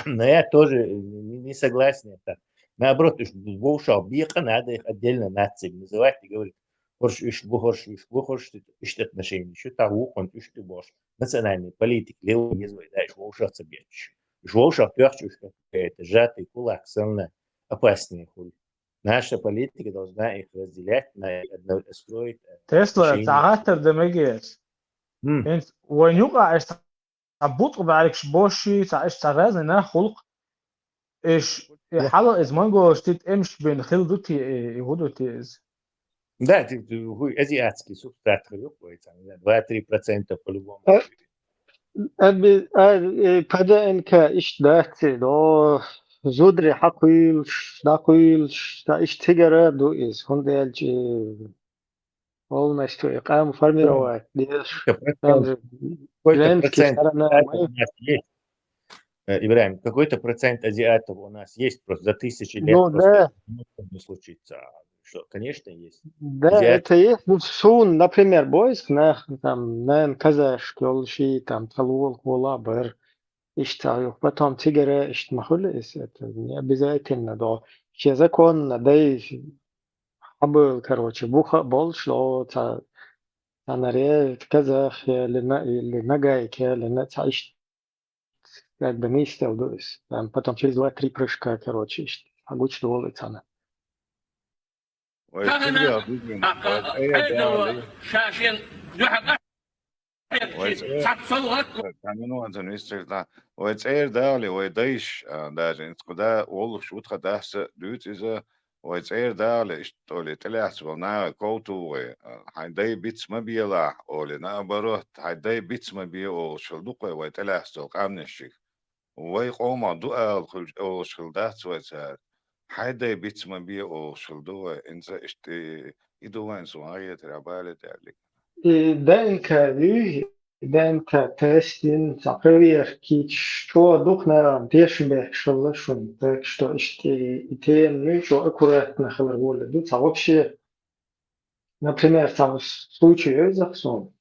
Но я тоже не, не согласен это. Наоборот, уж вовшал бека надо их отдельно нациями называть и говорить, хорш уж бу, хорш уж бу, хорш ишт отношения. Ещё та вухонт уж ты бош. Национальный политик, левый езвай, да, уж вовшал цабьяч. Уж вовшал пёхч, уж какая-то сжатый кулак, самое опаснее хуй. Наша политика должна их разделять, на одно-, строить, э, Тесла, отношения. Цагаатар да мегес. М. Энц, ванюка, аш Ца бутӀа бӀаьргаш боши, ца иш ца гӀезна нах хулк, иш, и Да. хьала из монголаш ти тӀемаш бен хил ду ти, и, и хӀу ду ти из? Да, ти, ти, ху-, азиатский субстрат хил ю, кой, там, не знаю, два-три процента по-любому. А, аби-, а, э, П Д Н К иш дац, до зудри хьакхуйлш, дакхуйлш, та иш тигара ду из, хун делчи. Полностью и кам формировать. Деш, Какой-то там процент, же какой-то Зеленский процент сторона азиатов у моя. нас есть. Э, Ибраим, какой-то процент азиатов у нас есть просто за тысячи лет Ну просто да. Ничего не случится. Что, конечно, есть. Да, Азиат- это есть. Ну, сун, например, войск, на, там, наверное, казашки, олши, там, талуол, хула, бар. Ишта, потом тигара, ишт махули, это не обязательно, да. Все законно, да и хьабоьлла, короче, буха болш ло, ца, ца наре казах, или на-, или нагайка, или на-, ца иш-, как бы мистел дуэс. Там потом через два-три прыжка, короче, иш-, хьагуч долы цана. Ой, Тахана, тигра, а, а, вай, а, э, айдала, да, шашен, юха Вай цӀер, цхьацца совгӀат. Цхьа минута, вистхир да. Вай цӀер дагӀали, вай дайш, а, даже инц куда олуш ву тха дас а дуьйцу иза, вай цӀер дагӀали, иштта оле, тӀелаьцна болу наха ковтугӀе, а, хьайн дай биц ма белахь, оле, наоборот, хьайн дай биц ма бе олуш хила ду-кх вай, вай тӀелаьцна долу къаьмнашчиг. Вай къомах ду ала хуьлуш олуш хила дац вай цара. Хьайн дай биц ма бе олуш хила ду вай, инца иштта и ду вайн суна гӀетарехь бале тӀаьллиг. И Д Н К вуй, Д Н К тест йина, цхьа проверка йича, чӀогӀа дукха наха тешам бехкаш хилла шуна. Так что иштта и тема муьлхха чӀогӀа аккуратно хилар волу ду. Цхьа вообще, например, цхьа случай вевза-кх суна.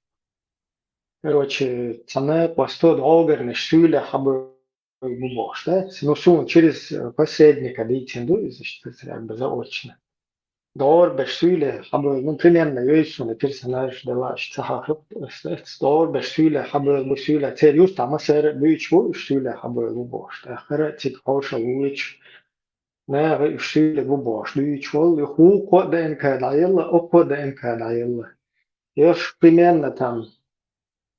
Короче, цхьана къасто дӀогарнаш суьйлехь хьабевлла бу бохуш, да? Ну, суна через, э, посредника дийцина ду иза, иштта, как бы, заочно. ДогӀур беш суьйле хьабевлла, ну, примерно, йойсу суна персонаж, дела, иштта ца хьахийта, ас, ас, догӀур беш суьйле хьабевлла бу суьйле, церан юьртахь массара а буьйцуш бу, уьш суьйле хьабевлла бу бохуш. ТӀаккха хӀара цига хьошалла вуьйцуш, наха уьш суьйле бу бохуш дуьйцуш волу, и хӀокхо а Д Н К дӀаелла, окхо а Д Н К дӀаелла. Ерш примерно там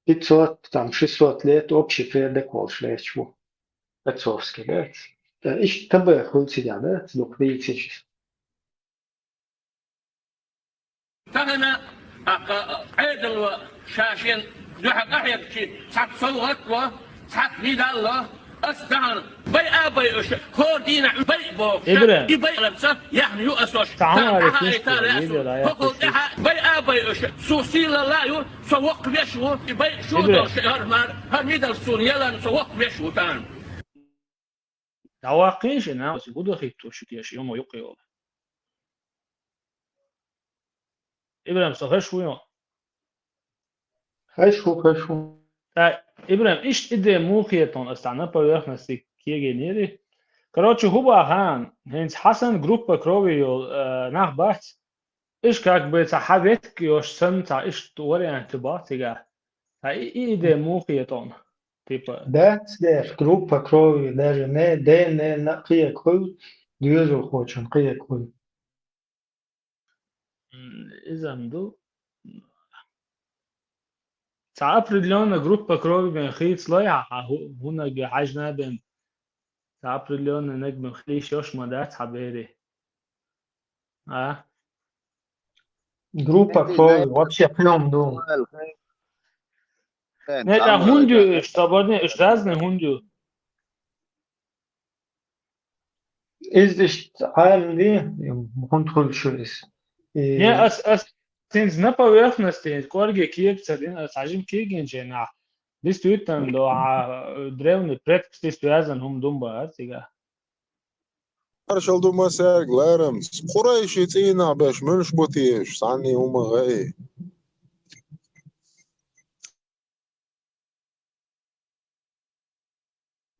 пятьсот, там шестьсот лет общий предок волуш лаьтташ ву. Отцовский, да? Э, иштта табе хуьлу цигахь, да? Дукха дийцича. Тахана, а, а, Ӏедало ша шен дуьхьа къахьегчи цхьацца совгӀат ло, цхьацца мидал ло, ас тахана байа а байуш, хӀора дийнахь байа боху, Ибра. И байаларца яхна ю ас ош. Цхьа хӀума аьлла, тахана тӀаьхьа а тӀаьхьа, видео дӀаяхьа хӀокхул тӀаьхьа байа а байуш, со сийлалла а ю, со воккха веш ву, и байа шу Ибра. Долуш, хӀара мар, хӀара мидал суна ялан, со воккха веш ву тахана. ДӀаваккхийша, нах, оцу хӀун дан хӀитто шу теша, йомо юккъе йолу. Ибрахим, со хеш ву йо? Хеш ву, хеш ву. Ай, Ибрахим, иштта идея муха хетон, ас цхьа на поверхности кегийнери. Короче, хӀун бахан, хӀинца Хьасан группа крови йолу, э, нах бац, Иш как бы цхьа хьан ветк йош санна, цхьа иштта вариант бац цигахь. Цхьа и, и идея муха хетон? Типа. Дац деш, группа крови, даже не Д Н Н а кхе хуьлу. доьзалхочун кхетам хуьлу. М, иза ма ду. Цхьа определённая группа крови бен хийцалой хьан, хьан хӀу-, хӀунаг бен хьаьжна бен. Цхьа определённая наг бен хийш йолуш ма дац хьан бере. А? Группа крови вообще кхин хӀума ду. Не, тӀаккха хӀунда ю уьш, собарне, уьш разный хӀунда ю? Иза иштта Ӏаьржа ди, хӀунда хуьлуш ю иза? И Не, ас, ас хӀинца на поверхности, хӀинца кӀорге кега ца дина, ас хьажим кегийначу хенахь. Действительно, до, а, древний предкости связан хӀума ду ма бара цигахь. Маршалла ду массаьрга ларамца. Къурайши цӀийнахь беш муьлш бу те уьш, цхьанне хӀума гӀай.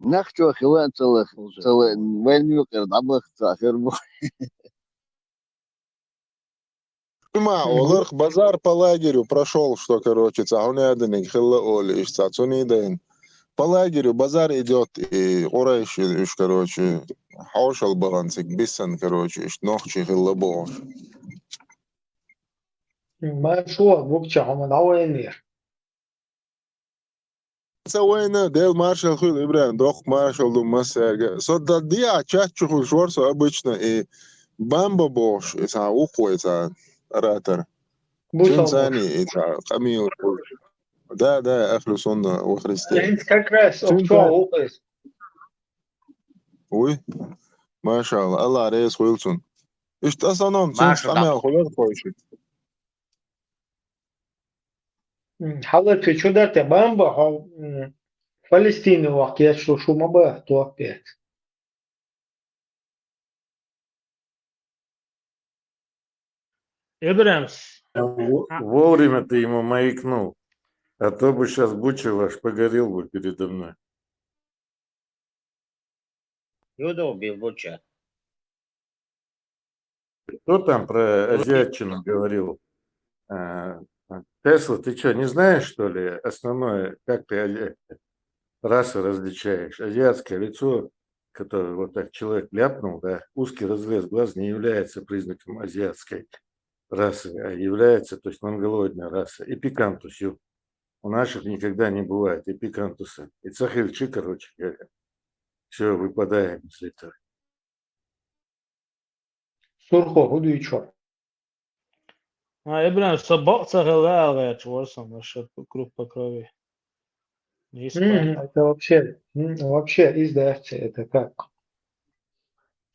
Нах чӀогӀа хила а ца лаха, ца лаьа, вайна юкъара дӀабаха ца хир бу. Уьма оларх базар по лагерю прошёл, что, короче, цхьа хӀун яданиг хилла олий, иштта цхьа цунний дайна. По лагерю базар идёт, и Къурайш уьш, короче, хьошалла бахана цига бисан, короче, иштта нохчий хилла бохуш. Ма шо гучча хӀума дӀавайнера. Ца вайна, Дела маршалла хуьлда, Ибрахим, доккха маршалла ду массаьрга. Со дан диа чат чу хуьлуш вара со обычно, и Бамба бохуш, и цхьа вукху вай цхьа оратор. Бу Цуьнан со царний и цхьа къамийла хуьлуш. Да, да, ахлу сунна ва христиан. ХӀинца как раз Цуьнан охчо царний вукху иза. Уй, машалла, Аллах реза хуьлда цунна. Иштта асаном цуьнца Маша, къамел хуьлура кхойшийтта. М, хьалар кхин чу дара те, Бамба, хьо, м, Палестине вахка еш луш ву ма бан, тохпец. Ибрахим. В-, вовремя ты ему маякнул, а то бы щас Буча ваш погорел бы передо мной. Юдо бил Буча. Кто там про азиатчину говорил? А, Тесла, ты чё, не знаешь, что ли, основное, как ты ази-, расы различаешь? Азиатское лицо, которое вот так человек ляпнул, да, узкий разрез глаз не является признаком азиатской расы, а является, то есть, монголоидной расы. И пикантус, ю. У наших никогда не бывает и пикантуса, и цахилчи, короче говоря. Всё, выпадаем из этого. Сурхо, хӀун дуьйцуш вара? А, Ибрахим, со бакъ ца хилла ала гӀерташ вара со, наша группа крови. Нийса Мгм, бакъ. Это вообще, м, вообще издаьхьа, это как?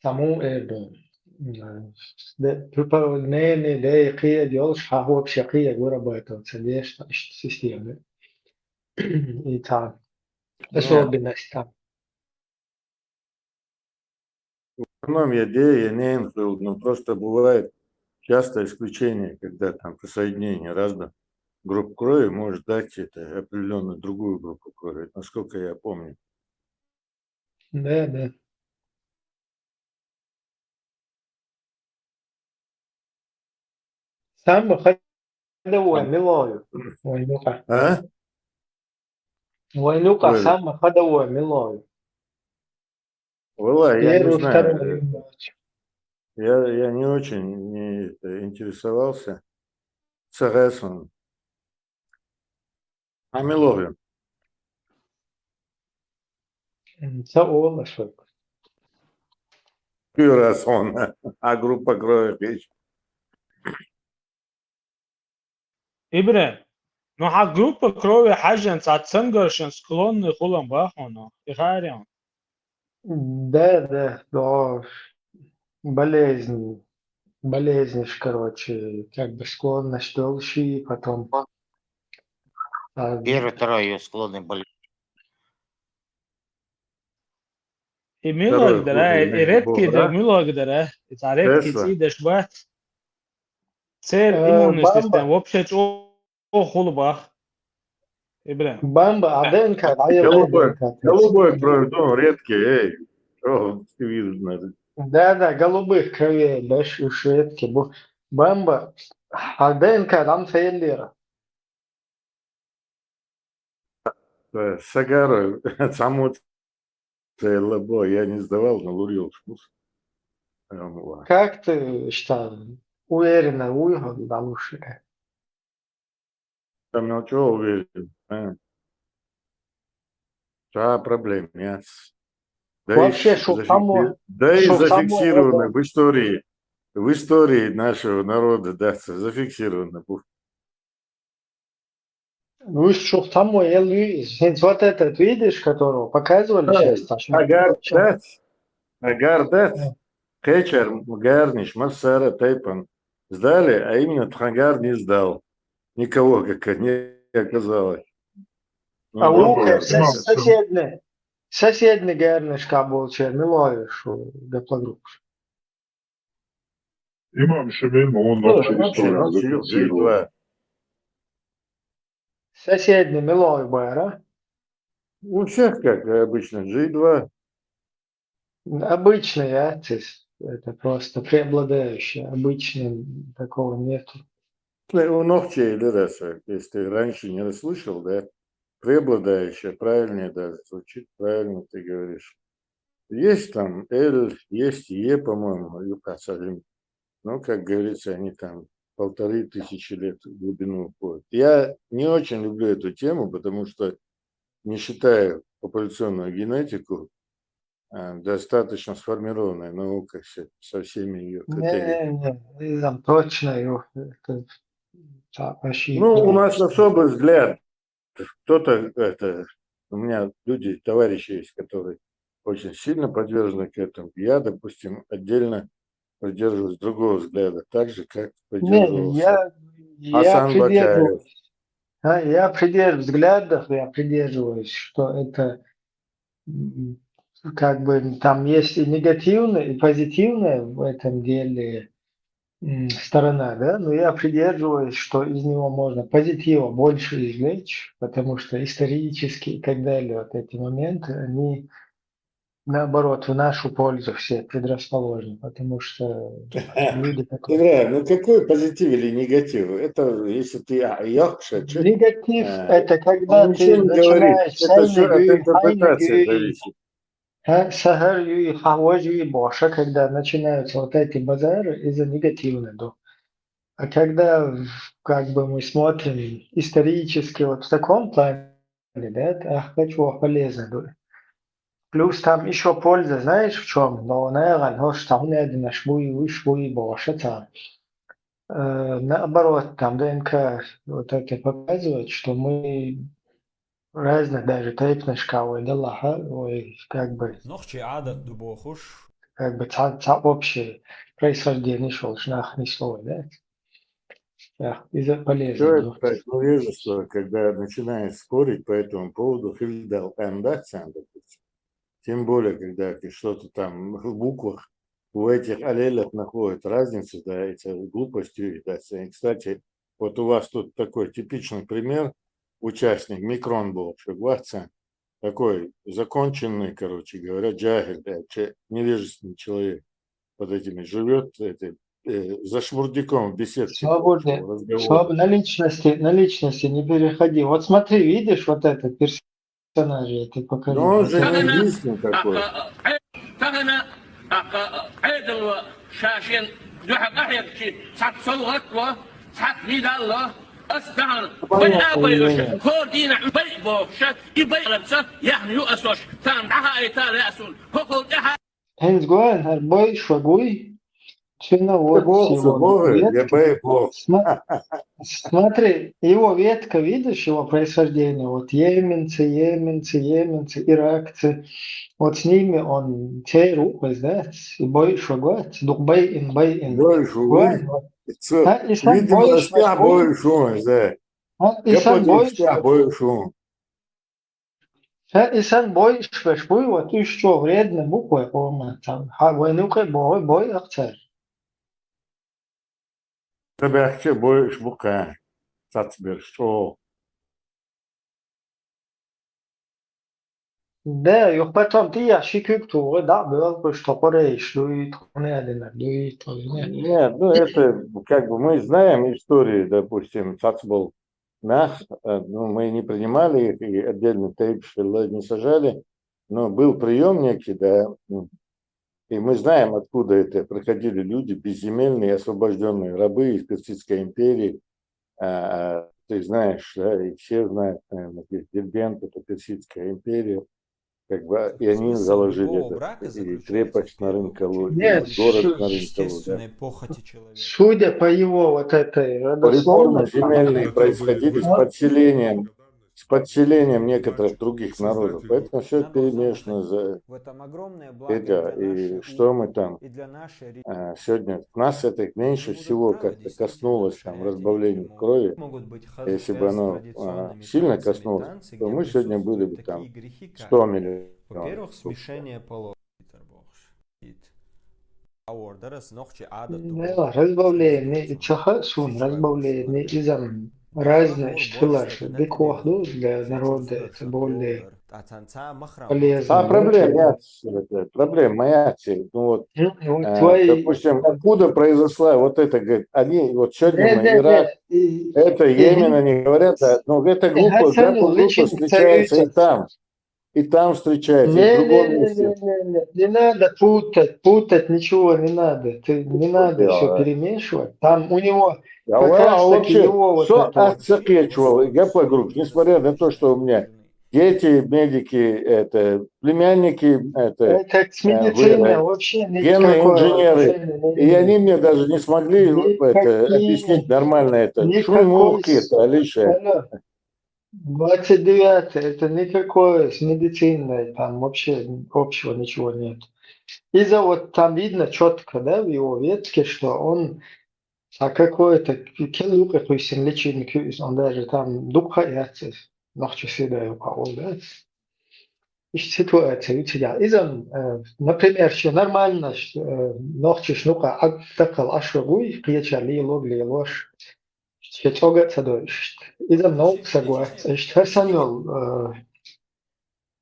Саму эр ду. М, де, припроводнение, де, кхиъ йолуш, хьан вообще кхиъ вырабатываться деш, иштта система. И там. Нет. Особенность там. В основном я де, я нейн хуьлу, но просто бывает частое исключение, когда там присоединение разных групп крови может дать это определённую другую группу крови, насколько я помню. Да, да. Самый ходовой мила ю вайн юкъахь? А? Вайн юкъахь самый ходовой мила ю? Валлахи, я не знаю. Первый, второй. Я, я не очень не, это, интересовался. Сагасун. Амиловин. М, ца ола шо. Куьрас хьуна, а группа крови хиш. Ибрахим, ну хьан группа крови хьаьжжина цхьа цангаршна склонный хилар боху хьуна, и хаьран? Да, да, да. Болезнь, болезньш, короче, как бы склонность долчий, потом, а, Первый, второй её склонный болезнь. И милаг дара, и редкий да, милаг дара. И цхьа редкий цӀий деш бац. Церан иммунная система вообще чӀогӀа хуьлу бах. Ибрахим. Бамба, а ДНК дӀайо. Голубой, голубой кровь, ну, редкий, эй. Чё ты видишь, надо? Да, да, голубых кровей, беш уж редкий бу. Бамба, а ДНК дӀа ма ца еллера. Э, Сагара, цхьаммо ца елла бо, я не сдавал, но лур йолуш бу. Ам, ва. Как ты считаешь? Уверенно уйгу далуши. Там на чё уверен? А? Да, проблем нет. Да Вообще, и чтоб зафикси- само- да и чтоб само зафиксировано это- в истории, в истории нашего народа, да, зафиксировано. Ну, чтоб там мой Эл Льюис. Вот этот, видишь, которого показывали Да, сейчас? Точно. Агар дат, Агар дат, Да. Кечер, Гарниш, Массара, Тайпан сдали, а именно Тхангар не сдал. Никого, как не оказалось. Ну, А вот у Агар сос- дат. соседний, соседний Гарниш Кабулчер, Миловиш, гаплогруппа. Имам Шамиль, он Ну, вообще вообще, историю вообще, зафиксировал. два. Соседний Миловиш Бара. У всех, как обычно, джи два. Обычный, а, то есть это просто преобладающее, обычно такого нету. Ну, у Нохчей или Раса, если ты раньше не расслышал, да, преобладающее, правильнее даже звучит, правильно ты говоришь. Есть там Эль, есть Е, по-моему, Юкасалим. Ну, как говорится, они там полторы тысячи лет в глубину уходят. Я не очень люблю эту тему, потому что не считаю популяционную генетику а, достаточно сформированная наука со, со всеми ее критериями. Не, не, не, там точно его, это, та- вообще Ну, у правильно. нас особый взгляд. Кто-то это, у меня люди, товарищи есть, которые очень сильно подвержены к этому. Я, допустим, отдельно придерживаюсь другого взгляда, так же, как Не, придерживался я, я Асан Бакаев. Придерживаюсь. А, я придерживаюсь взглядов, я придерживаюсь, что это м, как бы там есть и негативная, и позитивная в этом деле м, сторона, да, но я придерживаюсь, что из него можно позитива больше извлечь, потому что исторически и так далее вот эти моменты, они наоборот в нашу пользу все предрасположены, потому что люди, которые... Игра, ну какой позитив или негатив? Это если ты а, яхша, чё- Негатив а, это когда он ты ничего не говорит. начинаешь Это все от сайнагуи, интерпретации хайнагуи, зависит. а, сахарюи, хаважюи, боша, когда начинаются вот эти базары из-за негативного. А когда в- как бы мы смотрим исторически вот в таком плане, да, это ахвачу полезно, да. Плюс там еще польза, знаешь, в чем? Но наверное, что он один наш буй, уж буй, боша там. Э, Наоборот, там ДНК вот это показывает, что мы разных даже тайпнашка, ой, да лаха, ой, как бы, Нохчий адат ду бохуш. Как бы ца, ца общее происхождение шел, шнах не слово, да? Да, из-за полезно. Человек так невежество, когда начинает спорить по этому поводу, хильдал андатсан, допустим. Тем более, когда ты что-то там в буквах, в этих аллелях находят разницу, да, это глупостью и да, и, кстати, вот у вас тут такой типичный пример, участник Микрон был, Шагватсан, такой законченный, короче говоря, джахиль, да, че- невежественный человек под этими живет, это, э, за шмурдяком в беседке Свободно, разговора. своб- на личности, на личности не переходи. Вот смотри, видишь вот этот персонаж, я тебе покажу. Но он Вот же это. не единственный такой. Тахана, Ӏедалва шашен дуьхьа къахьегчи цхьацца совгӀат ло, цхьацца медаль ло, ас тахана бай а бай уьш, хӀора дийнахь бай бохуша, и бай ларца яхна ю ас уьш, тахана дӀахаийта лаьа суна, хӀокхул тӀаьхьа ХӀинца гойту хӀара бой шуьга, цуьнан вот Бог, его Бог, я ветка. бай Бог. Сма- Смотри, его ветка, видишь, его происхождение, вот йеменцы, йеменцы, йеменцы, иракцы. Вот с ними он церу, да, и бой шуьга, дух бай ин, бай ин. Бой шуьга. Вот. Ц- А, и сам Видимо, бой стяг шуьга. бой шуьга, да. А, и Я сам подумал, бой стяг бой шуьга. Ха, и сан бой иш беш буй, вот уьш чӀогӀа вредно бу кхой къоман цхьаьна. Хьан вай нуькъе бохуй, бой ахцар. Ца баьхча бой иш бу кхаьа, цацберш чӀогӀа. Да, юха потом тӀеяхьа ши куьг тухий, дӀа а боьлхуш, тхо къурайш дуй, тхо не адинар дуй, тхо не. Нет, ну это как бы мы знаем историю, допустим, цацбол нах, э, ну, мы не принимали их, и отдельно тайпаш хилла не сажали, но был приём некий, да, м, И мы знаем, откуда это приходили люди, безземельные, освобожденные рабы из Персидской империи. А, а, ты знаешь, да, и все знают, наверное, здесь Дербент, это Персидская империя. Как бы, и они заложили это, и крепость на Рынкалу, и Нет, город су- на Рынкалу, да. Естественной похоти человека. Судя по его вот этой Реформы родословной, земельные происходили с Вот. подселением, с подселением некоторых других народов. Поэтому все это перемешано. За... В этом огромное благо Это, для нашей и что мы там и для нашей а, сегодня нас это меньше всего как-то коснулось там разбавления крови. Могут быть Если бы оно а, сильно коснулось, то мы сегодня были бы там сто миллионов. Во-первых, смешение полов. Да, разбавление, и цаха сун, разбавление, изам разные штуки, беквахду для народа, это более полезно. А проблема, я, это, проблема моя цель. Ну вот, Ну, и вот э, твои- допустим, откуда произошла вот это, говорит, они, вот сегодня Да, мы да, Ирак, да, и- это и- Йемен, они говорят, да, ну это глупо, Хасан глупо, глупо Лычин встречается и царица. Там, и там встречается, и в Не, другом не, не, месте. не, не, не надо путать, путать ничего не надо. Ты не надо дело, все а? Перемешивать. Там у него Я как говорю, раз а таки вообще, его вот что это вот. Ацакечева, я подруг, несмотря на то, что у меня дети, медики, это, племянники, это, Это э, медицина, вырос, вообще генные никакого инженеры, отношения не и они имеет. мне даже не смогли Никакие- это объяснить нормально это. никакой Шумухи с- это, Алиша. Алло. Двадцать девятое, это никакой с медициной, там вообще общего ничего нет. Из-за вот там видно четко, да, в его ветке, что он, а какой-то келука хуйсин личинки, он даже там дукха яцес, нахча седа юка ол, да. Иш ситуация у тебя. Из-за, э, например, что нормально, что, э, нахча шнука ак такал ашогуй, кьяча лилог лилош. Ще цога цадо ишт. Из-за наук сагуа, ишт хасан йол, э,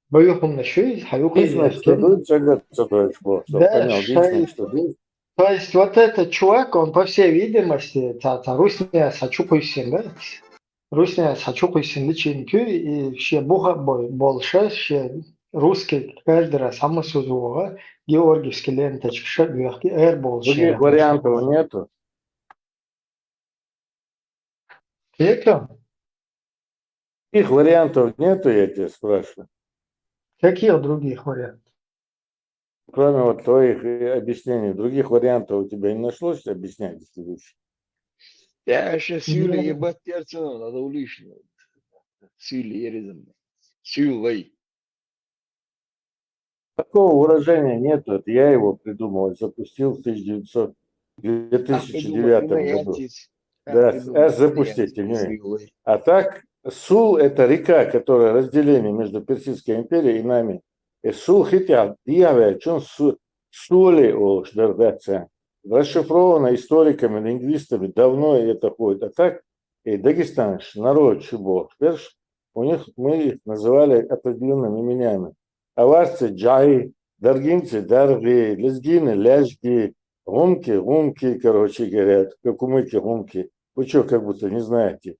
баюхум на шуй, хаюхум Лично что дуть, цога цадо ишт, вот, чтоб Да, понял, шай- лично что дуть. То есть вот этот чувак, он, по всей видимости, та, та русня сачукуйсин, да? Русня сачукуйсин личинки, и все буха бой, больше, все русский каждый раз самосузова, георгиевский ленточка, шаг вверх, эр больше. Других вариантов нету. Это? Их вариантов нету, я тебя спрашиваю. Каких других вариантов? Кроме вот твоих э, объяснений, других вариантов у тебя не нашлось объяснять, если вы Я сейчас Юля Ну. Ебать Терцинова, надо уличного. Сюли Ерезовна. Сюлей. Такого выражения нету, это я его придумал, запустил в тысяча девятьсот, две тысячи девятом году. Да, э, запустите, не. А так, Сул — это река, которая разделение между Персидской империей и нами. И Сул хитя диаве, чун Су- Сули о шдербеце. Расшифровано историками, лингвистами, давно это ходит. А так, и Дагестан, народ Шибо, Шберш, у них мы их называли определенными именами. Аварцы — Джай, даргинцы — Дарги, лезгины — Лезги, гумки — Гумки, короче говоря, как кумыки — Гумки. Вы что, как будто не знаете?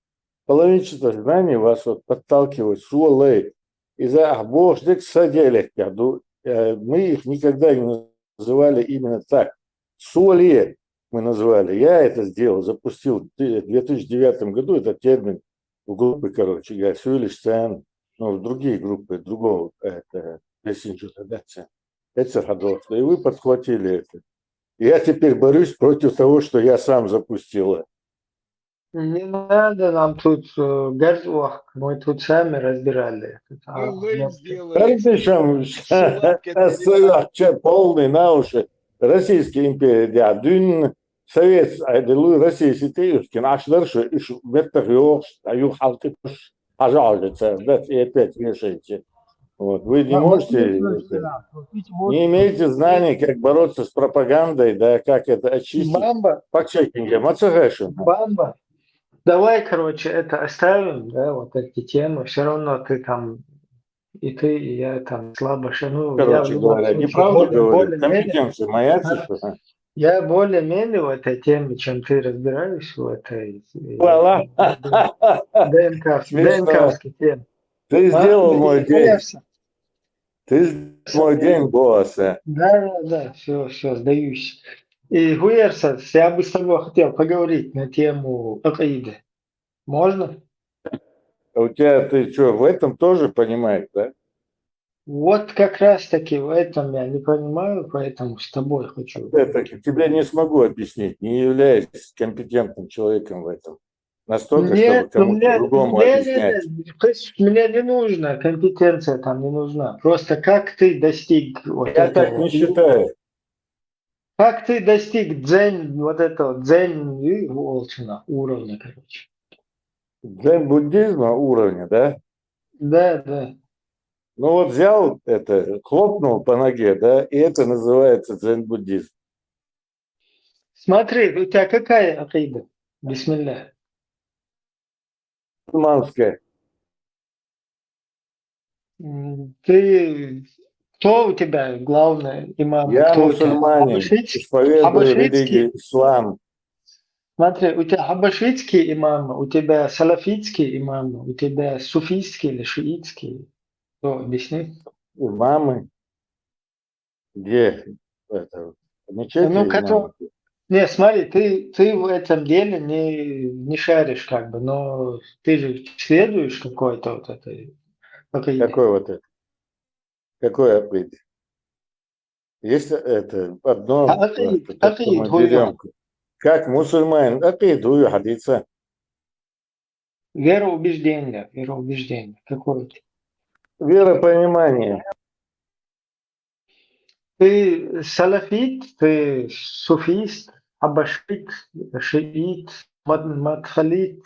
Половинчатость знаний вас вот подталкивает, Суолей. Из-за Ахбош, дек саделек, я ду-, э, мы их никогда не называли именно так. Суолей мы называли. Я это сделал, запустил в две тысячи девятом году этот термин в группы, короче говоря, Сюлишцен, ну, в другие группы, другого, это, Мессенджера, да, ца. Это Радош, и вы подхватили это. Я теперь борюсь против того, что я сам запустила. Не надо нам тут э, горзуах, мы тут сами разбирали. А, Сюлей ну, сделали. Прежде чем Сулак это не полный на уши Российской империи, да, дюн совет, а, да, Лу-, Россия сетеюшкин, аш дальше, иш мертах ёх, а юх халты, аш, аш, да, и опять вешаете. Вот, вы не а, можете, вот, это, да, вот видите, вот, не имеете знаний, как бороться с пропагандой, да, как это очистить. Бамба, Факт-чекинге, мацахайшин. Бамба. Давай, короче, это оставим, да, вот эти темы. Все равно ты там, и ты, и я там слабо ше-, ну, я в Короче любом говоря, случае неправду более- говорю, более-менее- компетенция моя, Да. слушай. Я более-менее в этой теме, чем ты, разбираюсь в этой э, Voilà. ДНК, Смешно. ДНКовской теме. Ты А, сделал ну, мой не день. Конечно. Ты ж мой день босса. Да, да, да, все, все, сдаюсь. И Гуерсас, я бы с тобой хотел поговорить на тему акиды. Можно? А у тебя, ты что, в этом тоже понимаешь, да? Вот как раз таки в этом я не понимаю, поэтому с тобой хочу. Это, тебе не смогу объяснить, не являюсь компетентным человеком в этом. Настолько, Нет, чтобы ну, кому-то мне, другому мне, объяснять. не- то есть мне не нужна компетенция, там не нужна. Просто как ты достиг вот Я так этого? Не считаю. Как ты достиг дзен, вот этого дзен и волчина уровня, короче? Дзен-буддизма уровня, да? Да, да. Ну вот взял это, хлопнул по ноге, да, и это называется дзен-буддизм. Смотри, у тебя какая акида? Бисмилля. Мусульманская. М, Ты кто у тебя главный имам? Я Кто у тебя? Мусульманин, Хабашитский? Исповедую Хабашитский? Религию ислам. Смотри, у тебя хабашитский имам, у тебя салафитский имам, у тебя суфийский или шиитский? Кто, объясни. Имамы. Где? Это, в мечети Ну, имамы? Который- Не, смотри, ты, ты в этом деле не, не шаришь, как бы, но ты же следуешь какой-то вот этой акиде. Какой вот это? Какой акиды? Есть это одно, А акид, это, как акид, мы хуя. Берём. Как мусульманин, акиду хадиса. Вероубеждение, вероубеждение какое-то. Веропонимание. Ты салафит, ты суфист, хабашит, шиит, мад- мадхалит,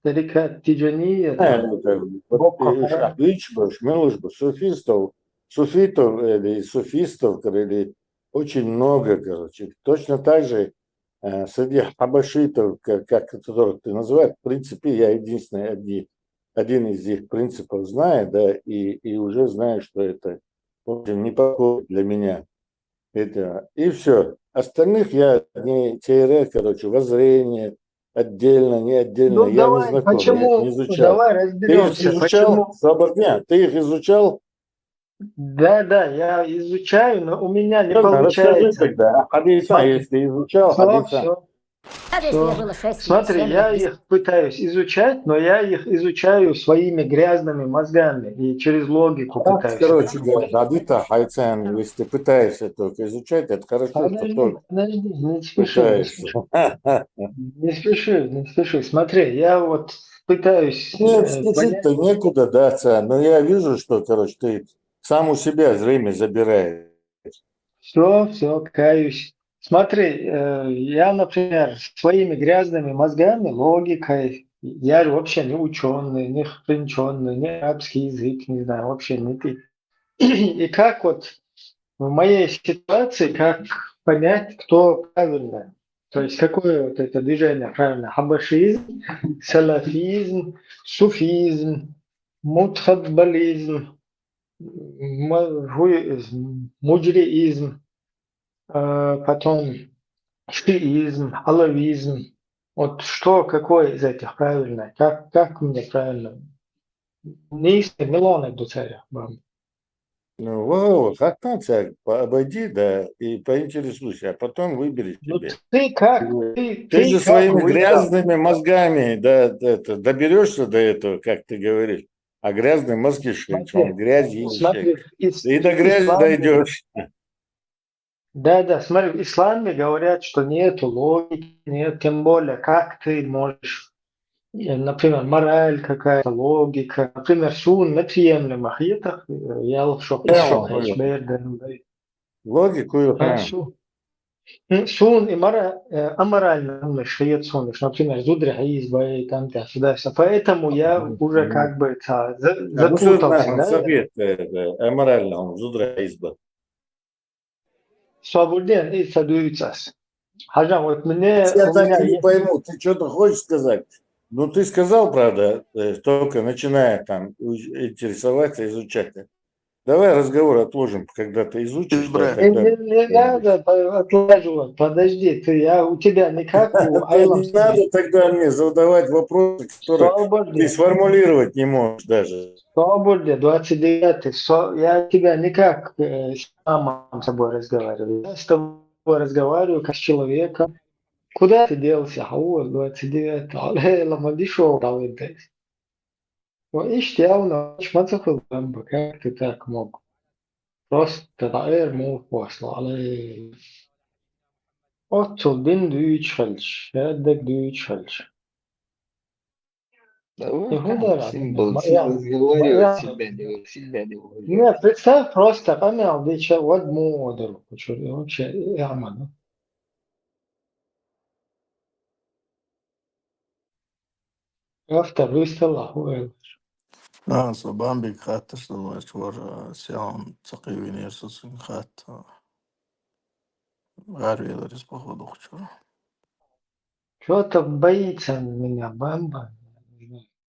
тарикат тиджания, Э, там, это, вот, Боко э, Харам. Шахбич бы, Шмилыш бы, суфистов, суфитов или суфистов, или очень много, короче. Точно так же э, среди хабашитов, как, как которых ты называешь, в принципе, я единственный, один, один из их принципов знаю, да, и, и уже знаю, что это, в общем, не подходит для меня. Это, и все. Остальных я не тейре, короче, воззрение отдельно, не отдельно, Ну, я давай, не знаком, почему, я их не изучал. Давай Ты их разберемся, изучал, почему. Слободнян, ты их изучал? Да, да, я изучаю, но у меня не Ладно, расскажи получается. Тогда, а хадиса, Смотри. Если изучал, Всё, хадиса. всё. Даже если Всё. я было шесть лет, Смотри, семь я лет, их пытаюсь изучать, но я их изучаю своими грязными мозгами и через логику Так, пытаюсь. короче говоря, хадиса, хадиса, если ты пытаешься только изучать, это хорошо, что Подожди, только подожди, не спеши, не пытаешься. спеши. Не спеши, не спеши. Смотри, я вот пытаюсь Нет, э, понять. спешить-то некуда, да, Ца, но я вижу, что, короче, ты сам у себя время забираешь. Все, все, каюсь. Смотри, э, я, например, своими грязными мозгами, логикой, я же вообще не ученый, не хренченый, не арабский язык, не знаю, вообще не ты. И как вот в моей ситуации, как понять, кто правильно? То есть какое вот это движение правильно? Хабашизм, салафизм, суфизм, мутхаббализм, ма- гуизм, муджриизм, э, потом шиизм, алавизм. Вот что, какое из этих правильное? Как, как мне правильно? Не из миллиона до царя вам. Ну, во, как там, Ца, по- обойди, да, и поинтересуйся, а потом выберешь Ну, себе. ты как? Ты, Ты же как своими выбрал? Грязными мозгами, да, это, доберешься до этого, как ты говоришь. А грязные мозги, что Смотри, он грязь смотри, ис- И до грязи ислам- дойдешь. Да, да, смотри, в исламе говорят, что нету логики, нет, тем более, как ты можешь, э, например, мораль какая-то, логика, например, сун, например, махитах, э, я лучше Да, ещё ой. Эшберден, да. Логику и А, су- м, сун и мора, э, аморально, ну, шиет сун, например, зудри хаиз бай, там, да, сюда, сюда. Поэтому я Мгм. Уже как бы это, за- А ну, запутался, что да? совет, э, э, аморально, он зудра избы. Свободен и садуется. Хажан, вот мне, Я у так меня и не есть- пойму, ты что-то хочешь сказать? Ну, ты сказал, правда, э, только начиная там уж- интересоваться, изучать. Давай разговор отложим, когда ты изучишь, да, Ибрагим. когда Не, не, не надо по- отлаживать. Подожди, ты, я у тебя не как у Не Айламса. надо тогда мне задавать вопросы, которые Свободно. Ты сформулировать не можешь даже. Свободно, двадцать девятый. Со- Я тебя не как э, с мамой с тобой разговариваю. Я с тобой разговариваю как с человеком. Куда ты делся, Хауа, двадцать девятый? Алей, лама дишо, дал интерес. Вот ишь, я у нас, как ты так мог? Просто таэр мух послал. Алей. Отцул дин дүүч хилча, шаьдаг дүүч хилча. Давай, Ну, там, да, символ, да, символ да. говорю, Да. Сильвяне, Сильвяне. Не, представь, просто понял, ты че, вот мух одару, чё, вообще, я мана. Автор выстала, хуй. А, со Бамбик хаттар, со вар, вар, сян, цакъи винер, со цин хатта. Гарвелар из, походу, хчур. Что-то боится меня Бамба. Не знаю,